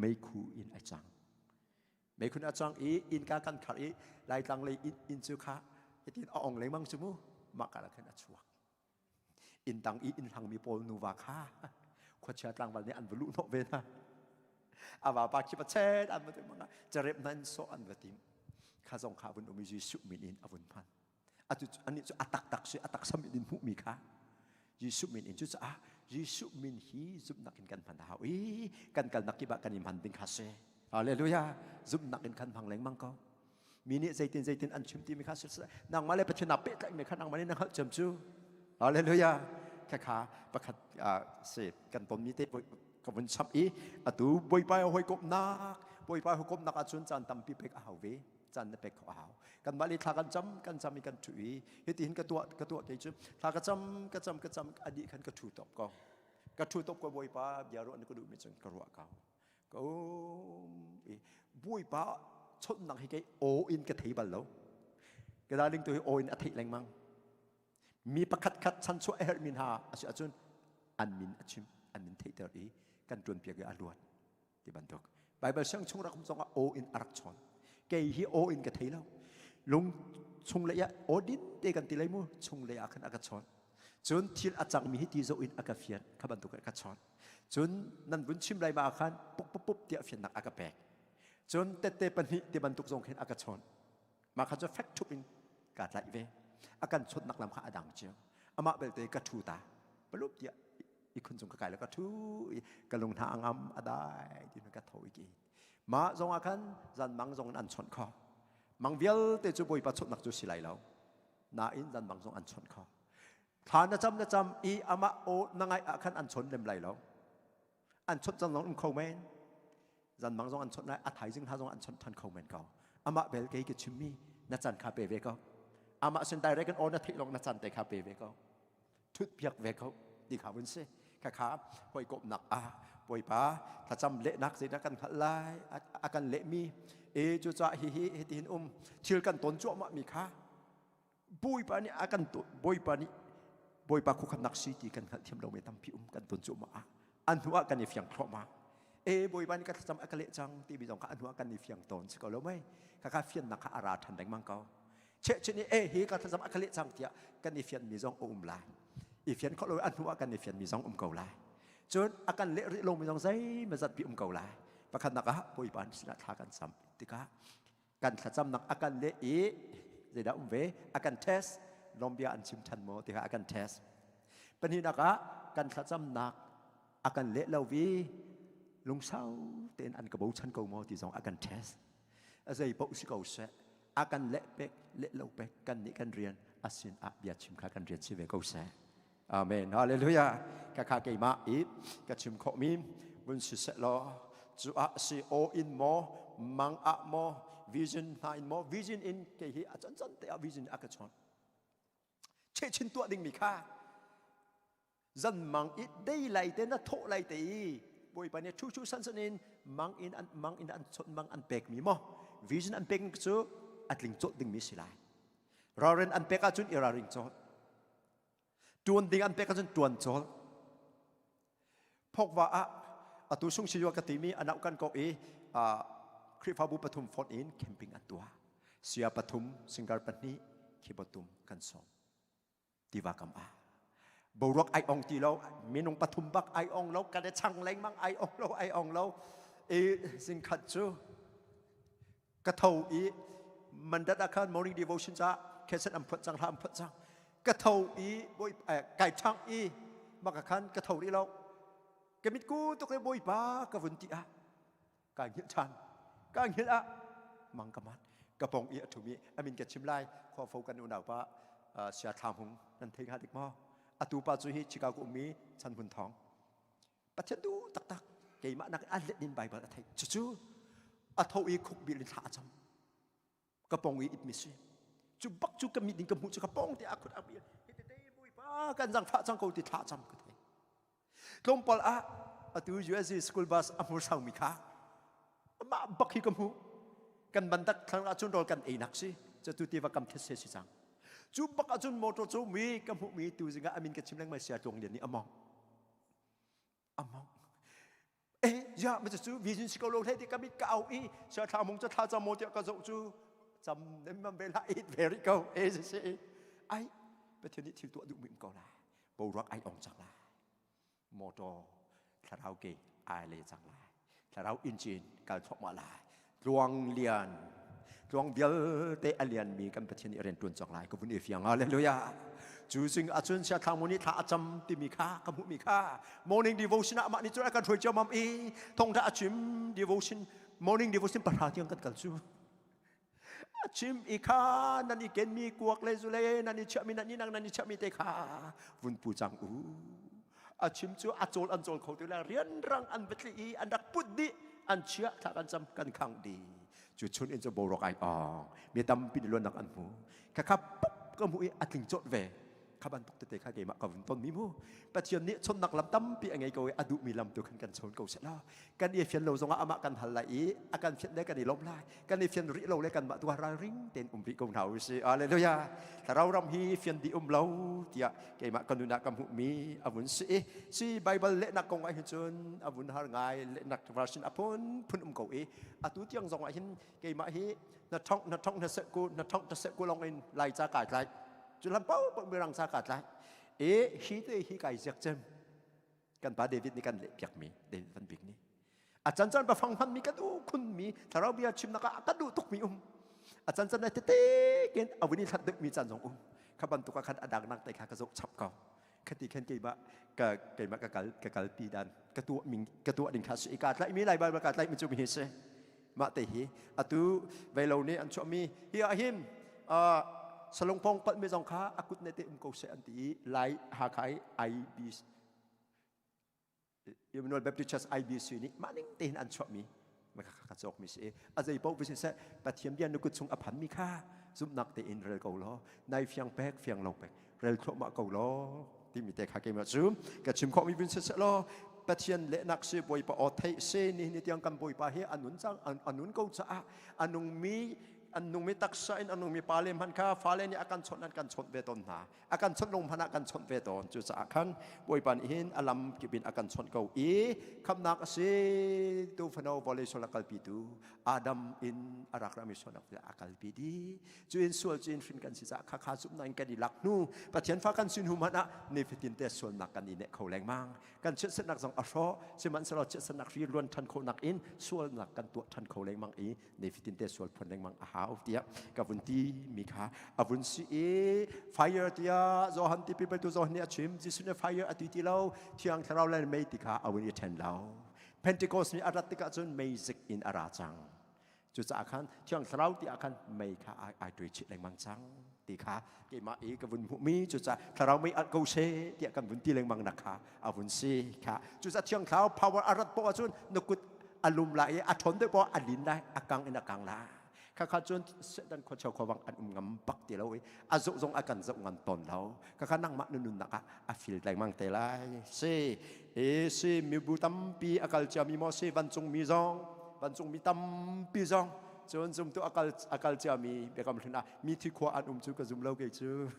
meikhu in a cang. Meikhu in a cang i innka kan khar i laitlang lei inn cu kha hitin a ong lengmang cu mu mah ka khan a chuak. Inn tang i inn hlangmi pawl nuva kha khuachia tlangval nih an va luh hnawh ve hna. A vapa khi pa chet an va tim carep hna in sawh an va tim. Kha zong kha vun um i Jesuh min in a vun hman. Atu anih cu a taktak si a taksa min in hmuhmi kha Jesuh min in. Cucaah Jesuh min hi zumhnak in kan hman a hau i kan kalnak kip ah kan i hman ding kha si. Hallelujah. Zumhnak in kan hmang lengmang ko. Mi nih zeitin zeitin an chim timi kha nangmah le Pathian aa pehtlaihmi kha nangmah nih na hngalh cem cu. Hallelujah. Khakha pakhat si kan tonmi te ka vun chap i atu Bawipa hawikomhnak Bawipa hawikomhnak ahcun caan tampi pek a hau ve. Caan na pek kho a hau. Kanmah le thla kan cam kan cam i kan ṭhu i hitihin ka tuah ka tuah kei cu thla ka cam ka cam ka cam a dih khan ka ṭhu top ko. Ka ṭhu top ko. Bawipa bia ruah na ka duhmi cun ka ruah ko ka um i Bawipa chawnhnak hi kei aw in ka thei bal lo. Ka darling tu hi aw in a theih lengmang. Mi pakhat khat chanchuah a herhmi hna a si ahcun an min a chim, an min theihter i kan ṭuanpiak i a luat ti bantuk. Bible siang chung rak um zongah aw in a rak chawn. Kei hi aw in ka thei lo. Lung chung lei ah aw din te kan ti lei mu chung lei ah khan a ka chawn. Cun thil a cangmi hi ti zoh in a ka fian kha bantuk a ka chawn. Cun nan vun chim lai ma ah khan pup pup pup tiah fiannak a ka pek. Cun tette pahnih ti bantuk zong khin a ka chawn. Mah kha cu fek ṭhup in kaa tlaih ve. A kan chawnhnak lam kha a dang cio. Amah belte ka ṭhu ta palup tiah ikhun cung ka kai le ka ṭhu i ka lung hna a ngam a dai ti ka tho i ki mah zong ah khan zan mang zong in an chawnh kho. Mang vialte cu Bawipa chawnhnak cu si lai lo nain zan mang zong an chawnh kho. Thla na cam na cam i amah aw na ngaih ah khan an chawn lem lai lo. An chawnh cang zong um kho men, zan mang zong an chawnh lai, a thaizing hna zong an chawnh than kho men ko. Amah bel kei ka chimmi na chan kha pe ve ko. Amah sin direct in aw na theih long na chan te kha pe ve ko, thut piak ve ko ti kha vun si. Kha kha hawikomhnak ah Bawipa thlacam lehnak zeidah kan hngalh lai, a kan lehmi e cucaah hi hi hitihin um thil kan ton cuahmah mi kha Bawipa nih a kan Bawipa nih Bawipa khukhannak si ti kan hngalh thiam lomi tampi um kan ton cuahmah ah an hnu ah kan i fiang thluahmah. E Bawipa nih ka thlacam a ka leh cang timi zong kha a hnu ah kan i fiang tawn si ko lo mei? Kha kha fiannak kha a ra ṭhan lengmang ko. Chehchin i e hi ka thlacam a ka leh cang tiah kan i fianmi zong a um lai, i fian khawh lo a hnu ah kan i fianmi zong um ko lai. Cun a kan leh rih lomi zong zeimazat pi um ko lai. Pakhatnak ah Bawipa sinah thla kan cam tikah kan thlacamnak a kan leh i zeidah um ve? A kan test. Lawmbia an chim ṭhan maw ti kha a kan test. Pahnihnak ah kan thlacamnak a kan leh lo i lungsau tein an ka bochan ko maw ti zong a kan test. A zei paoh si ko seh, a kan leh pek leh lo pek kan nih kan rian a sin ah bia chim kha kan rian si ve ko seh. Amen. Hallelujah. Ka kha keimah i ka chim khawhmi vun si seh law cu ah si aw in maw mang ah maw vision hna in maw vision in kei hi a can can te ah vision a ka chawnh. Chehchin tuah dingmi kha zan mang i dei lai te na thawh lai te i Bawipa nih thu thu san san in mang in an mang in an chawnh mang an pek mi maw vision an pek cu a tling cawlh dingmi si lai. Ralrin an pek ahcun i ralring cawlh. Tuan ding an pek ahcun tuan cawlh. Phokva ah atu sung si ka timi anau kan ko i Khrihfabu pathum font in camping an tuah. Sia pathum, singar pahnih, keyboard tum kan sawm. Tiva kam ah. Boruak ai ong ti lo, minung pathum bak ai ong lo, kan i chang lengmang ai ong lo, ai ong lo. I singkhat cu ka tho i mandat ah khan morning devotion ca cassette an phot cang hla an phot cang ka tho i bawi kai ṭhang i maka khan ka tho rih lo ka mit ku tuk le bawipa ka vun ti ah kai hngilh ṭhan ka hngilh ah mang ka mat ka pong i a ṭhumi amin ka chim lai khua fo kan unau pa sia thla hmung nan thei hnga dik maw atu pa cu hi Chicago ummi Chan Hmun Thawng Pathian duh taktak keimah nak a let in Bible a theih cucu a tho i khuk bil in thla a cam ka pong i itmi si cu bak cu ka mit in ka hmuh cu ka pong te a khut a bil hi te bawipa kan zang thla cang ko ti thla cam ka thei tlawmpal ah atu USC school bus a hmur saumi kha mah bak hi ka hmuh kan bandak thlang ah cun rawl kan ei nak si cu tu tiva kam thet se si cang cu bak ahcun motor cu mi ka hmuh mi tu zingah amin ka chim lengmang sia tuang lian nih among among eh ya ma cu vision si ko lo hle ti ka mit ka au i sia thla mong cha thla cha mo tiah ka zoh cu cham nem mam ve la it very ko e si si ai pathian nih thil tuah duh mi ko la boruak ai ong chak la motor thlarau ke ai le cang lai thlarau engine kal thluahmah lai tluang lian tluang vialte a lian mi kan Pathian nih rian tuan cang lai ka vun i fiang hallelujah cu zing ahcun sia thlang nih thla a cam timi kha ka hmuh mi kha morning devotion ah mah nih cun a kan hruai ciammam i thawngtha a chim devotion morning devotion pahra tiang kan kal cu a chim i kha nan i kenmi kuak le zule nan i chiahmi nan i nang nan i chiahmi te kha vun pu cang u a chim cu a cawl an cawl kho ti la rianrang an va tli i an rak put dih an chiah thla kan cam kan khang di cu chun in cu boruak ai ong mi tampi nih luannak an hmu kha kha pup ka hmu i a tling cawt ve kha bantuk tete kha keimah ka vun ton mi mu pathian nih chonnak lam tampi a ngei ko i a duhmi lam tu khan kan chawn ko seh law kan i fian lo zongah amah kan hal lai i a kan fian le kan i lawm lai kan i fian rih lo le kanmah tu ralring tein um rih ko hna u si hallelujah thlarau ram hi fian dih um lo tiah keimah ka nun ah ka hmuhmi a vun si i si bible lehnak kong ah hin cun a vun har ngai lehnak version a phun phun um ko i atu tiang zong ah hin keimah hi na thong na thong na seh ku na thong ta seh ku long in lai ca kai tlai cu lam pau pau mirang ca ka tlai e hi te hi kai ziak cem kan pa David nih kan leh piak mi David van bik nih a can can pafang hman mi ka duh khun mi thlarau bia chimnak ah ka duh tuk mi um a can can tete ken awini thlat deuh mi caan zong um kha bantuk ah khan a dang nak te kha ka zoh chap ko khati khan keimah ka keimah ka kal ka kal pi dan ka tuah ming ka tuah ding kha si ka tlai mi lai Bible ka tlai mi cu mi hi si mah te hi atu veilo nih an chuah mi hi ah hin salungpong palh mi zong kha akut ne te um ko se an ti i lai Hakha IB Emmanuel Baptist Church IBC nih mah ning tein an chuahmi ka cawk mi si a zei paoh si seh Pathian bia na kut chung a phan mi kha zumhnak tein rel ko law nai fiang pek fiang lo pek rel thluahmah ko law timi te kha keimah cu ka chim khawh mi vun si seh law Pathian lehnak si Bawipa aw theih si ni ni tiang kan Bawipa hi a nun cang a nun ko caah a nungmi an nungmi taksa in a nungmi pa le hman kha fale nih a kan chawnh an kan chawnh ve tawn hna a kan chawnh lung hmanh ah kan chawnh ve tawn cucaah khan Bawipa nih hin a lam kip in a kan chawnh ko i khamnak a si tu fano vawlei sual a kalpi tu Adam in a rak rami sualnak a kalpi dih cu in sual cu in hrin kan si caah khakha zumhnak in kan i lak hnu Pathian fa kan sin hnu hmanh ah nifatin te sualnak kan i neh kho lengmang kan chiatsernak zong a hrawh sihmanhsehlaw chiatsernak hri luan ṭhan khawhnak in sualnak kan tuah ṭhan kho lengmang i nifatin te sual phuan lengmang a hau tiah ka vun ti mi kha a vun si i fire tiah Johan tipil petu Johan nih a chim Jesuh nih fire a ti ti lo thiang thlarau le mei ti kha a vun i ṭhen lo Pentecost ni a rat tikah cun mei zik in a ra cang cucaah khan thiang thlarau ti ah khan mei kha ai ai tuai chih lengmang cang ti kha keimah i ka vun hmuhmi cucaah thlarau mei alh ko she tiah kan vun ti lengmang nak kha a vun si kha cucaah thiang thlarau power a rat poh ahcun na kut a lum lai i a ṭhawn deuh poh a lin lai a kang in a kang lai. Khakha cun Satan khuachia khuavang an um ngam bak ti lo i a zoh zong a kan zoh ngam tawn lo. Khakha nangmah na nunnak ah a fil lengmang te lai. Si, e si mibu tampi a kal ciami maw si vancung mi zong, vancung mi tampi zong cun zumtu a kal a kal ciami biakam hlun ah mi thi khua an um cu ka zum lo kei cu.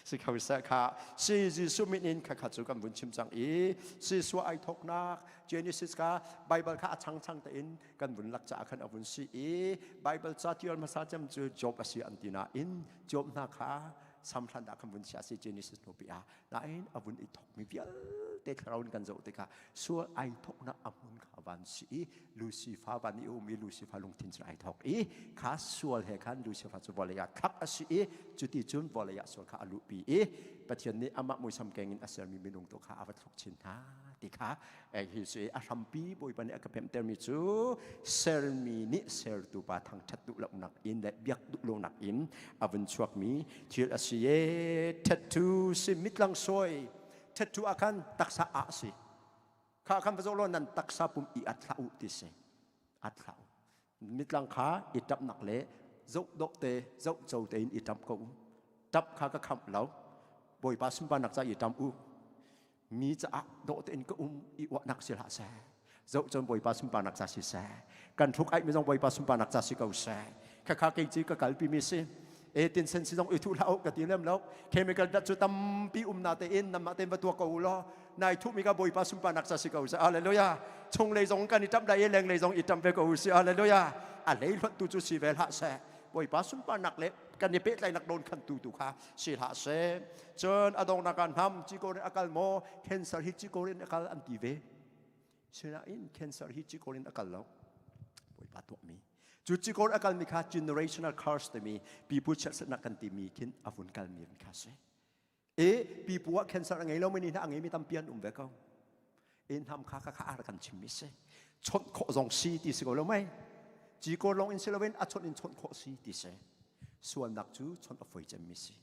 Si kho seh kha si Jesuh min in khakha cu kan vun chim cang i si sua ai thoknak Genesis ka Bible kha a changchang tein kan vun lak caah khan a vun si i Bible ca tial hmasa cem cu Job a si an ti nain Job hna kha samhlan dah kan vun chia si Genesis hnupi ah nain a vun i thokmi vialte thlarau in kan zoh tikah sual ai thoknak a hmun kha van si i Lucifer van i um i Lucifer lungthin cun ai thok i kha sual he khan Lucifer cu vawlei ah thlak a si i cuti cun vawlei ah sual kha a luhpi i Pathian nih amah muisam keng in a sermi minung tu kha a va thluk chin hna ti kha hi cu a hrampi Bawipa nih a ka pemhtermi cu sermi nih sertu pa thangṭhat duh lonak in le biak duh lonak in a vun chuakmi thil a si e tattoo si mitlang sawi tattoo ah khan taksa ah si kha khan va zoh law nan taksa pum i at hlah u ti si at hlah u mitlang kha i ṭapnak le zoh dawh te zoh co tein i ṭap ko u ṭap kha ka khamh lo Bawipa sunparnak ca i ṭam u mi caah dawh tein ka um i uahnak si hlah seh zoh cun Bawipa sunparnak ca si seh kan hruk aih mi zong Bawipa sunparnak ca si ko seh khakha kei ci ka kalpi mi si e tin sen si zong i thuh hlah u ka ti lem lo chemical dat cu tampi um na tein namah tein va tuah ko u law nai thuh mi ka Bawipa sunparnak ca si ko seh hallelujah chung lei zong kan i ṭamh dai i leng lei zong i ṭamh ve ko u si hallelujah a lei hluat tu cu si ve hlah seh Bawipa sunparnak le kan i pehtlaihnak nawn khan tu tu kha si hlah seh cun a donghnak ah hnam cikor in a kal maw cancer hi cikor in a kal an ti ve sinain cancer hi cikor in a kal lo Bawipa tuahmi cu cikor a kalmi kha generational curse timi pipu chiatserhnak kan timi khin a vun kalmi kha si e pipu ah cancer a ngei lo mi nih a ngeimi tampi an um ve ko in ham kha kha kha kan chimmi si chawnh khawh zong si ti si ko lo mei cikor lawng in si loin a chawnh in chawnh khawh si ti si sualnak cu chawnh a foi cemmi si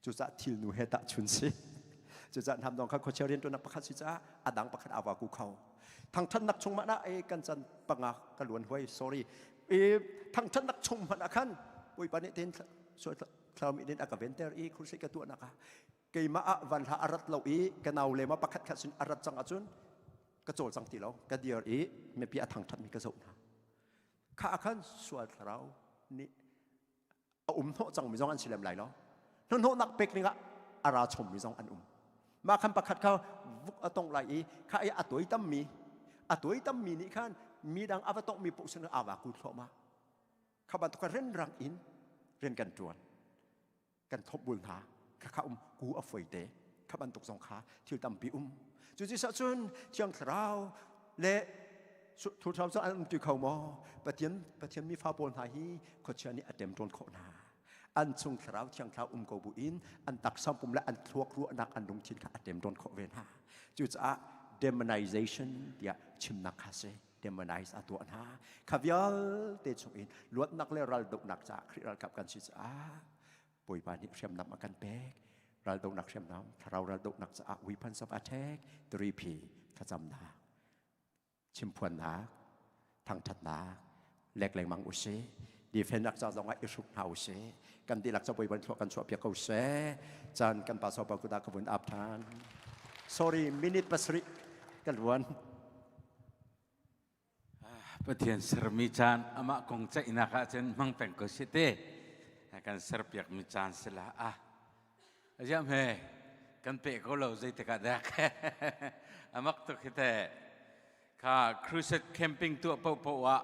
cucaah thilnu he tahchun si cucaah hnam dong kha khuachia riantuannak pakhat si caah a dang pakhat awa ku kho thangthatnak chung mah e kan chan panga ka luan huai sorry e thangthatnak chung hmanh ah khan bawipa nih ten thlarau in a ka venter i crusade ka tuahnak ah keimah ah van hla a rat lo i ka nau le ma pakhat khat sin a rat cang ahcun ka cawl cang ti lo ka dir i mipi a thangthat mi ka zoh hna kha ah khan sual thlarau nih a um hnawh cang mi zong an si lem lai lo hnahnawhnak pek ding ah a ra chom mi zong an um mah khan pakhat kha vuk a tong lai i kha i a tuai tam mi a tuai tam mi nih khan mi dang a va tong mi paoh sin a va ku thluahmah kha bantuk renrang in rian kan ṭuan kan thopbul hna kha kha um ku a foi te kha bantuk zong kha thil tampi um cu ci cun thiang thlarau le thu thlarau cu an um ti kho maw pathian pathian mi fa pawl hna hi khuachia nih a ṭemṭawn khawh hna an chung thlarau thiang thlarau um ko bu in an taksa pum le an thluak ruahnak an lungthin kha a ṭemṭawn khawh ve hna cucaah demonization tiah chimnak kha si demonize a tuah hna kha vialte chungin luatnak le raldohnak caah Khrih ralkap kan si caah Bawipa nih hriamnam a kan pek raldohnak hriamnam thlarau raldohnak caah weapons of attack 3P thlacamnak chimphuannak thangthatnak lek lengmang usih defend ca zong ah i hruk hna usih kan dihlak ca Bawipa nih kan chuah piak ko seh caan kan pa sopa kuta ka vun ap than sorry minute pasarih kan ruan Pathian sermi caan amah kong ceihnak ahcun hmang peng ko si te kan serpiakmi caan si la ah aziah hme kan pe ko lo zeitik ah dek amak tuk hi te kha crusade camping tuah paohpaoh ah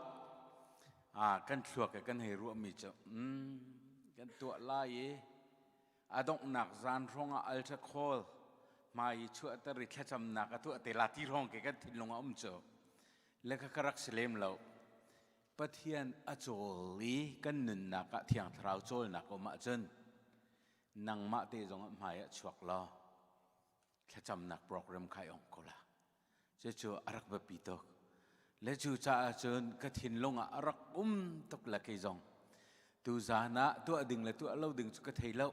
ah kan thluak i kan hei ruahmi cu mm, kan tuah lai i a donghnak zan hrawng ah altar call hmai i chuahter i thlacamnak a tuah te la ti hrawng ke kan thinlung a um cu le kha ka rak si lem lo Pathian a cawl i kan nunnak ah thiang thlarau cawlnak um ahcun nangmah te zong ah hmai ah chuak law thlacamnak program khai ong ko la Cucu a rak biapi tuk. Le cu caah cun ka thinlung ah a rak um tuk le kei zong. Tuzaan ah tuah ding le tuah lo ding cu ka thei lo.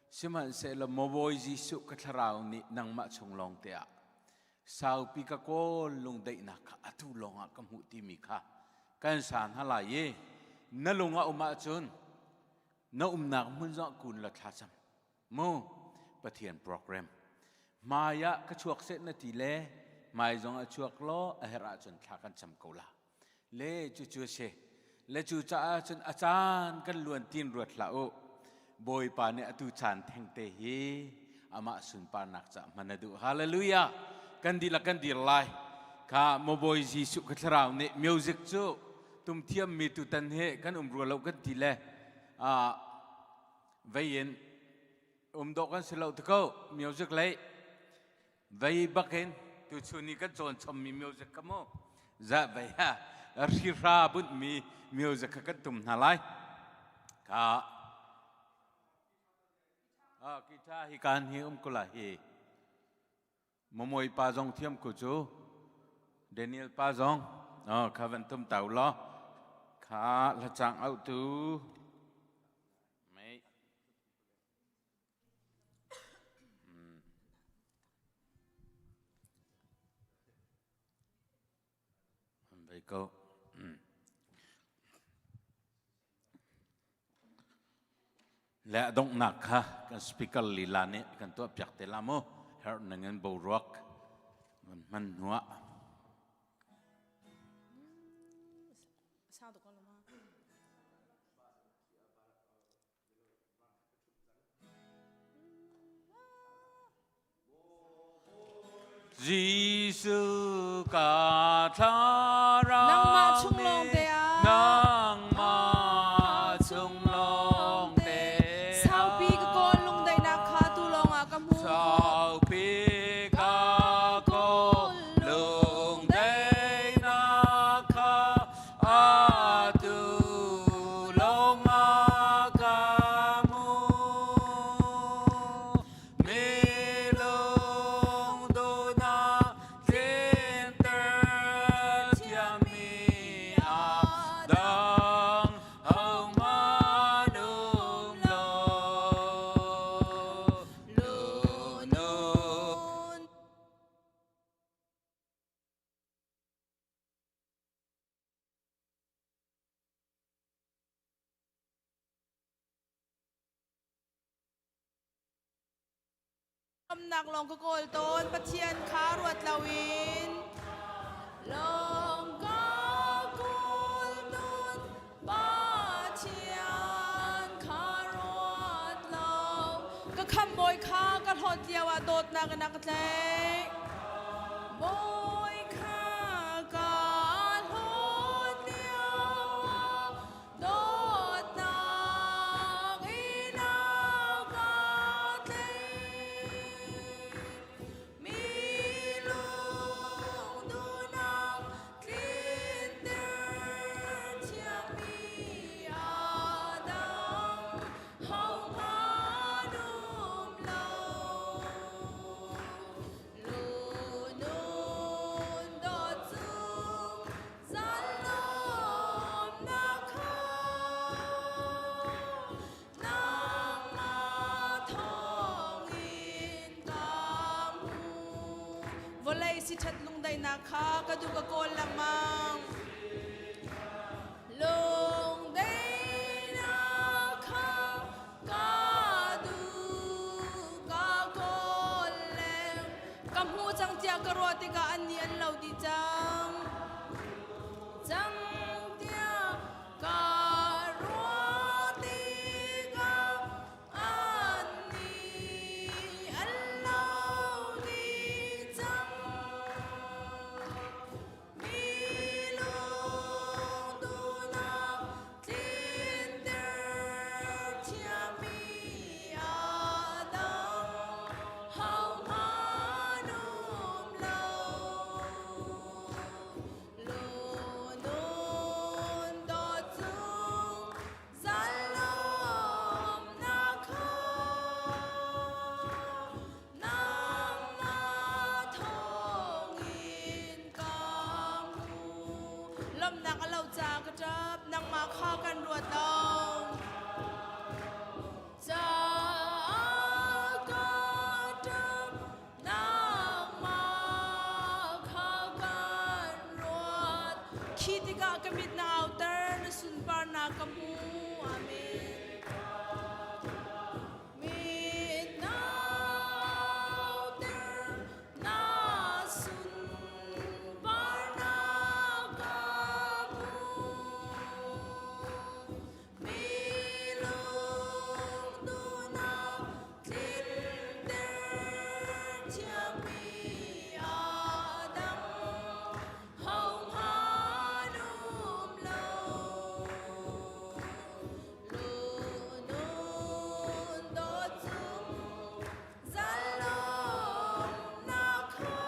Sihmanhsehlaw maw Bawi Jesuh ka thlarau nih nangmah chung lawng te ah saupi ka kawl lungdaihnak kha atu lawng ah ka hmuh timi kha kan sa hna lai i. Na lung a um ahcun na umnak hmun zong kun la thlacam. Mu Pathian program. Hmai ah ka chuak seh na ti le hmai zong a chuak law a herh ahcun thla kan cam ko la. Le cucu a si. Le cu caah cun a caan kan luan tin ruat hlah u. Bawipa nih atu caan thengte hi amah sunparnak caah hman a duh. Hallelujah! Kan dihlak kan dir lai. Kha maw Bawi Jesuh ka thlarau nih music cu tum thiammi tutan hi kan um rua lo kan ti le vei in um dawh kan si lo ti ko music lei Vei bakin tuchun i kan cawn chommi music kha mu za vei ha hrihra bunhmi music kha kan tum hna lai. Ka ah guitar hi kan hi um kula hi Momoi pa zong thiam ku cu Daniel pa zong oh kha van tum tau law kha hlacang auh tu mei Vei ko. Le a donghnak kha kan speaker lila nih kan tuah piak te la mu. Herh ning in boruak van hman hnuah. Jesuh ka thlarau Nangmah chung lawng te ah Nangmah chung lawng te Saupi ka kawl lungdaihnak kha tu lawng ah ka hmu Saupi ka kawl lungdaihnak kha Atu lawng ah ka hmu. Milung duhnak tlinter thiammi a dang hohmanh um lo. Lunun Nak lawng ka kawl tawn Pathian kha ruat loin lawng ka kawl tawn Pathian kha ruat lo ka khamh bawi kha ka hlawt lio ah dawtnak in a ka tlaih Bawi kha ka hlawt lio ah dawtnak in a ka tlaih Mi lungduhnak tlinter thiammi a dang hohmanh um lo. Lunun dawt cung zalawmnak kha nangmah thawngin ka hmu. Vawlei siṭhat lungdaihnak kha ka duh ka kawl lengmang. Lungdaihnak kha ka duh ka kawl leng. Ka hmu cang tiah ka ruah tikah annih an lo dih cang. Cang tiah ka ruah tikah annih an lo dih cang. Mi lungduhnak tlinter thiammi a dang hohmanh um lo. Lunun dawt cung zalawmnak kha nangmah thawngin ka hmu. Lawmhnak a lo caah ka ṭap, nangmah kha kan ruat lo. Caah ka ṭap, nangmah kha kan ruat. Khi tikah ka mit na auter, na sunparnak. ka hmu. Amen. Mit nauter na sunparnak ka hmu. Mi lungduhnak tlinter thiammi a dang hohmanh um lo. Lunun dawt cung zalawmnak kha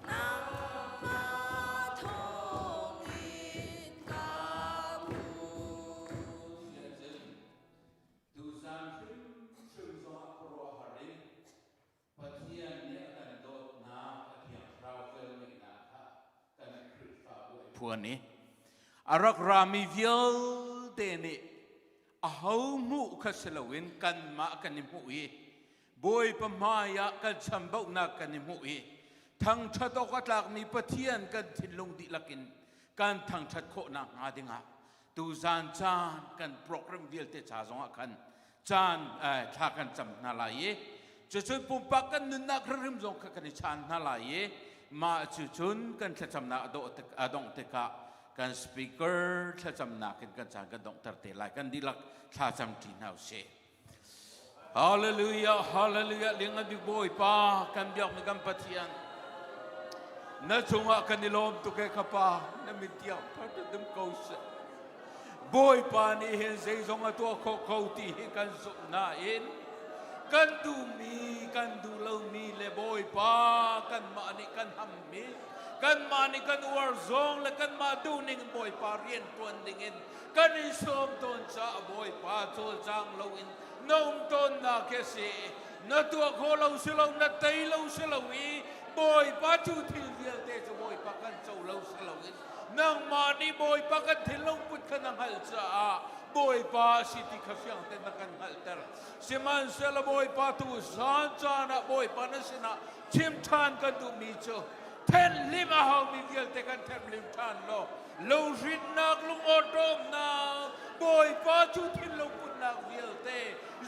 nangmah thawngin ka hmu. Tuzan hrimhrim zongah khuaruahhar in Pathian nih a kan dawtnak a Thiang Thlarau velngeihnak kha kan Khrihfabu ai phuan i a rak rami vialte nih aho hmuh kha si loin kanmah kan i hmuh i Bawipa hmai ah kan chambauhnak kan i hmuh i thangṭhat awk a tlakmi Pathian kan thinlung dihlak in kan thangṭhat khawh nakhnga dingah tuzan caan kan program vialte ca zongah khan caan thla kan cam hna lai i cucun pumpak kan nunnak hrimhrim zong kha kan i chaan hna lai i mah cucun kan thlacamnak a dongh tikah kan speaker thlacamnak in kan caan kan donghter te lai kan dihlak thla cam ṭi hna usih. Hallelujah, hallelujah, liangngan bik Bawipa, kan biakmi kan Pathian. Na cungah kan i lawm tuk e ka pa, na min tiang dum ko seh. Bawipa nih hin zeizong a tuah khawh ko ti hi kan zumh nain kan duhmi, kan duh lomi le Bawipa kanmah nih kan hammi, kanmah nih kan uar zong le kanmah duhning Bawipa rian ṭuan dingin kan i sawm tawn caah Bawipa cawlcang loin na um tawnnak hi a si. Na tuah khawh lo si lo, na tei lo si lo i Bawipa cu thil vialte cu Bawipa kan co lo si loin nangmah nih Bawipa kan thinlung put kha na hngalh caah Bawipa a si ti kha fiang tein na kan hngalhter. Sihmanhsehlaw Bawipa tu zan caan ah Bawipa na sinah chim ṭhan kan duhmi cu thenhlim a haumi vialte kan thenhlim ṭhan law lohrinnak lungawṭawmnak Bawipa cu thinlung putnak vialte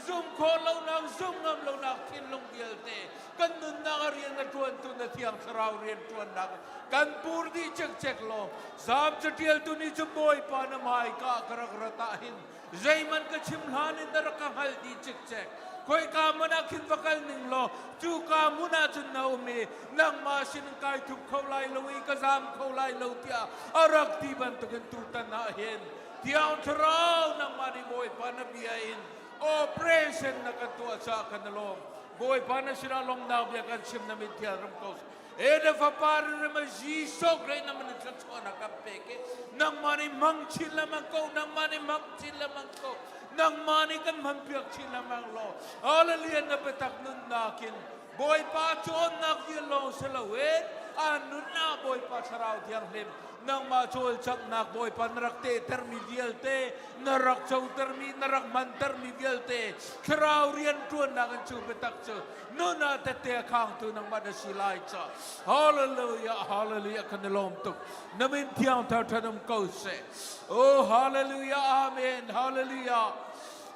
zum khawh lonak zum ngam lonak thinlung vialte kan nunnak a rian a ṭuantu na thiang thlarau rian ṭuannak kan pur dih cekcek law zaam caṭialtu nih cu Bawipa na hmaika ka rak rat ah hin zeihmanh ka chim hlan in na rak ka hngalh dih cikcek khoika hmun ah khin va kal ning law cuka hmun ah cun na um i nangmah sin kai thup kho lai lo i ka zaam kho lai lo tiah a rak ti bantukin tutan ah hin Thiang Thlarau nangmah nih Bawipa na bia in operation na kan tuah caah kan i lawm Bawipa na sinah lawmnak bia kan chim na min thiang ram ko E na fapa rim Jesuh Christ na man thluachuahnak kan pek i nangmah nih hmang chin lengmang ko nangmah nih hmang chin lengmang ko nangmah nih kan hman piak chin lengmang law hallelujah na biatak nunnak in Bawipa cawnnak vial lawng si loin a nunnak Bawipa Thlarau Thianghlim nangmah cawlcanghnak Bawipa na rak tehtermi vialte na rak cotermi na rak hmantermi vialte Thlarau rianṭuannak in cu biatak cu nun ah tette a khangtu nangmah na si lai ca hallelujah hallelujah kan i lawm tuk na min thiang thar ṭhan um ko seh oh hallelujah amen hallelujah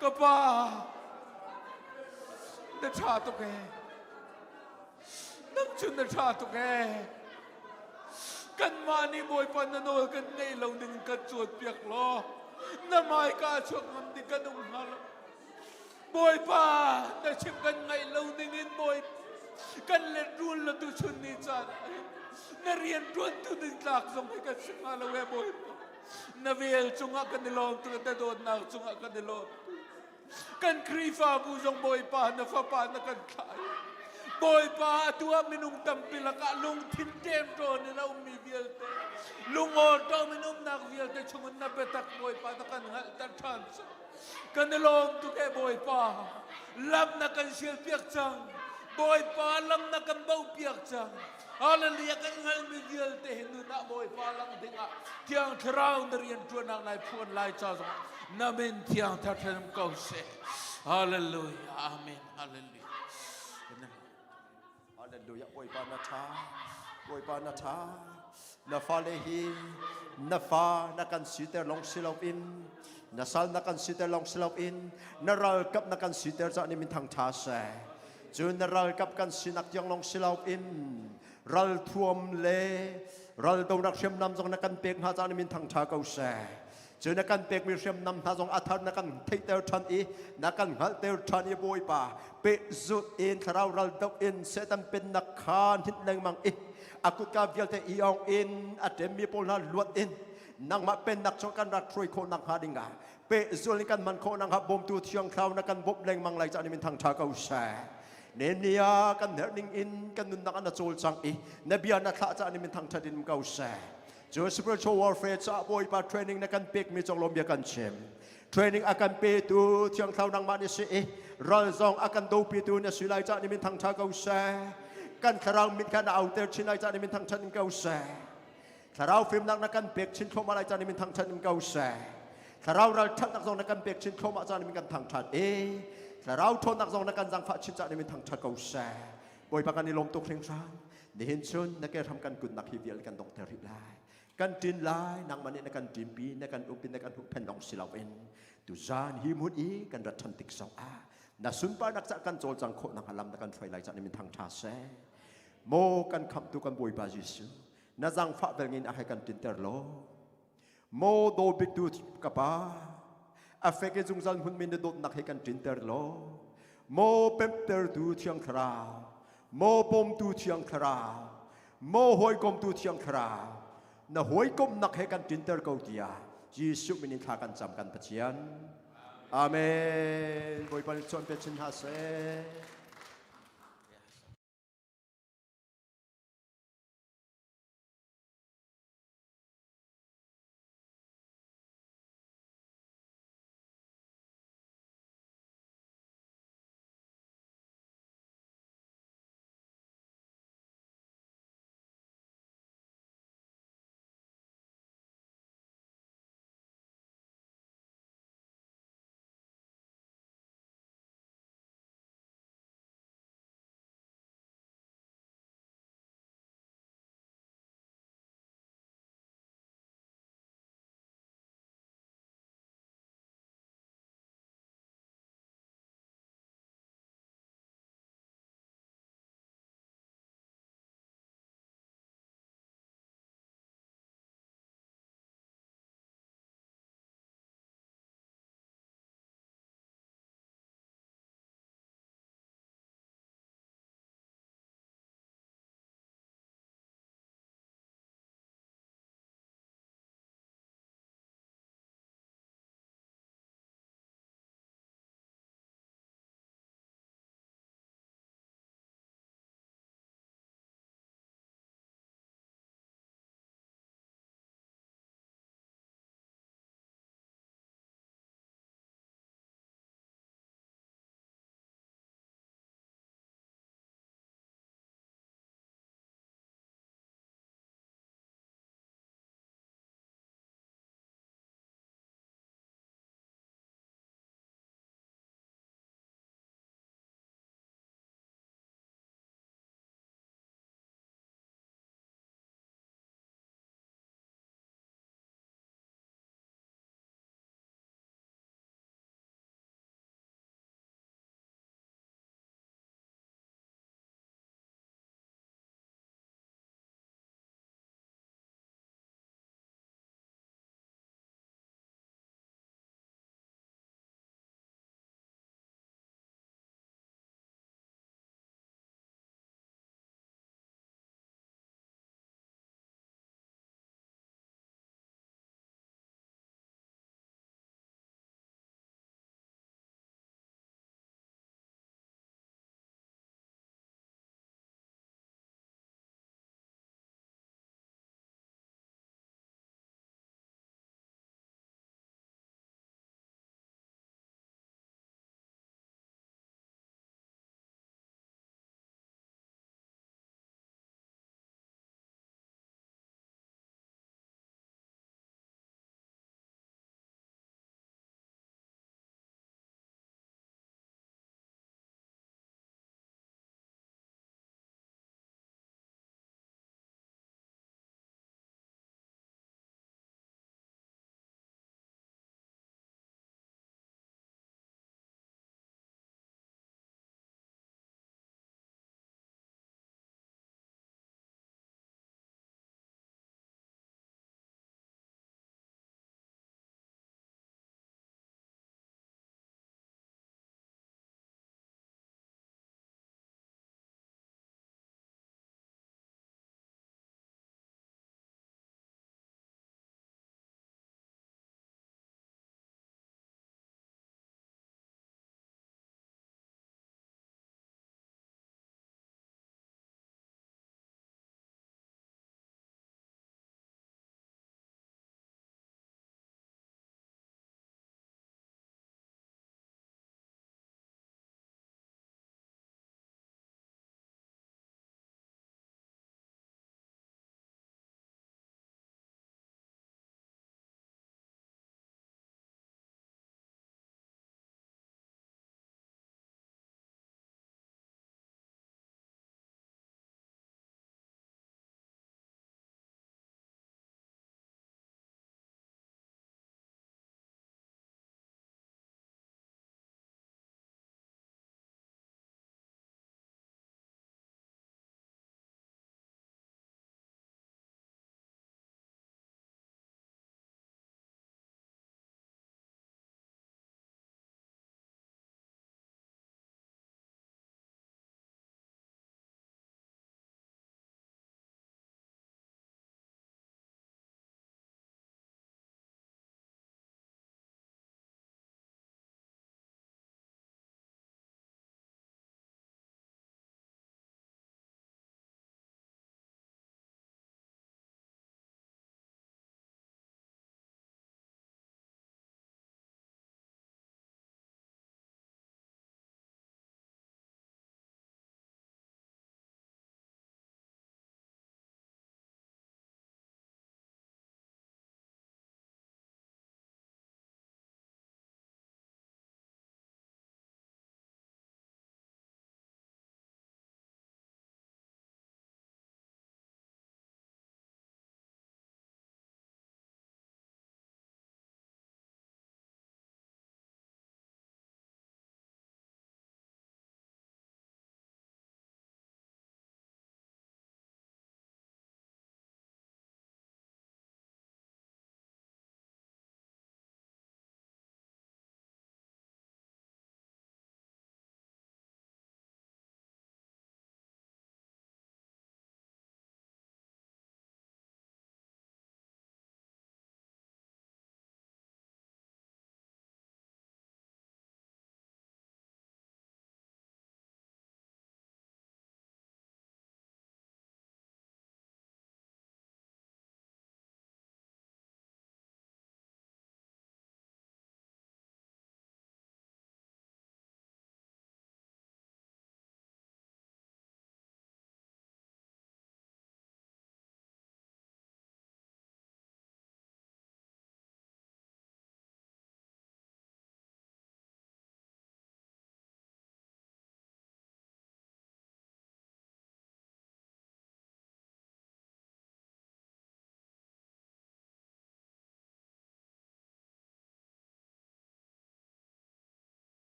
ka pa na ṭha tuk ee nang cu na ṭha tuk ee kanmah nih Bawipa na nawl kan ngaih lo ning kan cawnpiak law na hmaika chuak ngam ding kan um hnga lo Bawipa na chim kan ngaih lo ning in Bawi kan let rul la tu chun ni caan na rian tuan tu ding tlak zong hi kan si hnga lo e Bawipa na vel cungah kan i lawm tu na dawtnak cungah kan i lawm kan Khrihfabu zong Bawipa na fapa na kan thlah Bawipa atu ah minung tampi lakah lungthin ṭemṭawn in a ummi vialte lungawṭawm in umnak vialte chungin na biatak Bawipa na kan hngalhter ṭhan kan i lawm tuk e Bawipa lam na kan sialpiak cang Bawipa lam na kan bohpiak cang Hallelujah kan hngalmi vialte hi nun ah Bawipa lang dingah Thiang Thlarau na rian ṭuannak nai phuan lai ca zongah na min thiang thar ko seh. Hallelujah. Amen. Hallelujah. Hallelujah. Bawipa na ṭha. Bawipa na ṭha. Na fale hi na fa na kan siter long si loin na sal na kan siter long si loin na ralkap na kan siter cah ni min thang tha seh. Cun na ralkap kan sinak tiang long si loin ral thuam le ral donak hriamnam zong na kan pek hna cah ni min thang tha ko seh. Cu na kan pekmi hriamnam hna zong a thar na kan theihter ṭhan i na kan hngalhter ṭhan i Bawipa pehzulh in thlarau ral doh in Satan pennak kha hninh lengmang i a kutka vialte i ong in a ṭemmi pawl hna luat in nangmah pennak chung kan rak hruai khawh nakhnga dingah pehzul in kan hman khawh nakhnga bawmtu thiang thlarau na kan bawmh lengmang lai caah min thangṭha ko seh. Nehemiah kan herh ning in kan nunnak ah na cawlcang i na bia na thlah caah min thangṭhat in ko seh. Cu spiritual warfare caah Bawipa training na kan pekmi conglawm bia kan chim. Training a kan petu Thiang Thlarau nangmah ni si i ral zong a kan dopitu na si lai caah ni min thangṭha ko seh. Kan thlarau mit kha na auter chin lai caah ni min thangṭhat in ko seh. Thlarau fimnak na kan pek chin thluahmah lai caah ni min thangṭhat in ko seh. Thlarau ralṭhatnak zong na kan pek chin thluahmah caah ni min kan thangṭhat i Thlarau ṭhawnnak zong na kan zangfah chin caah ni min thangṭhat ko seh. Bawipa kan i lawm tuk hringhran. Nihin chun na ke hram kan kutnak hi vial kan donghter rih lai. Kan ṭin lai, nangmah nih na kan ṭinpi, na kan upi, na kan huhphenh lawng si loin tuzaan hi hmun i kan rat ṭhan tik zong ah na sunparnak cah kan cawlcang khawh nakhnga lam na kan hruai lai cah ni min thangṭha seh. Maw kan khamhtu kan Bawipa Jesuh, na zaangfah velngin a hei kan ṭinter law. Maw daw biktu ka pa, a fek i zungzal hmunmi na dawtnak he kan ṭinter law. Maw pemhtertu Thiang Thlarau, maw bawmtu Thiang Thlarau, maw hawikomtu Thiang Thlarau, na hawikomnak he kan ṭinter ko tiah Jesuh min in thla kan cam kan Pathian. Amen. Bawipa nih cawn pe chin hna seh.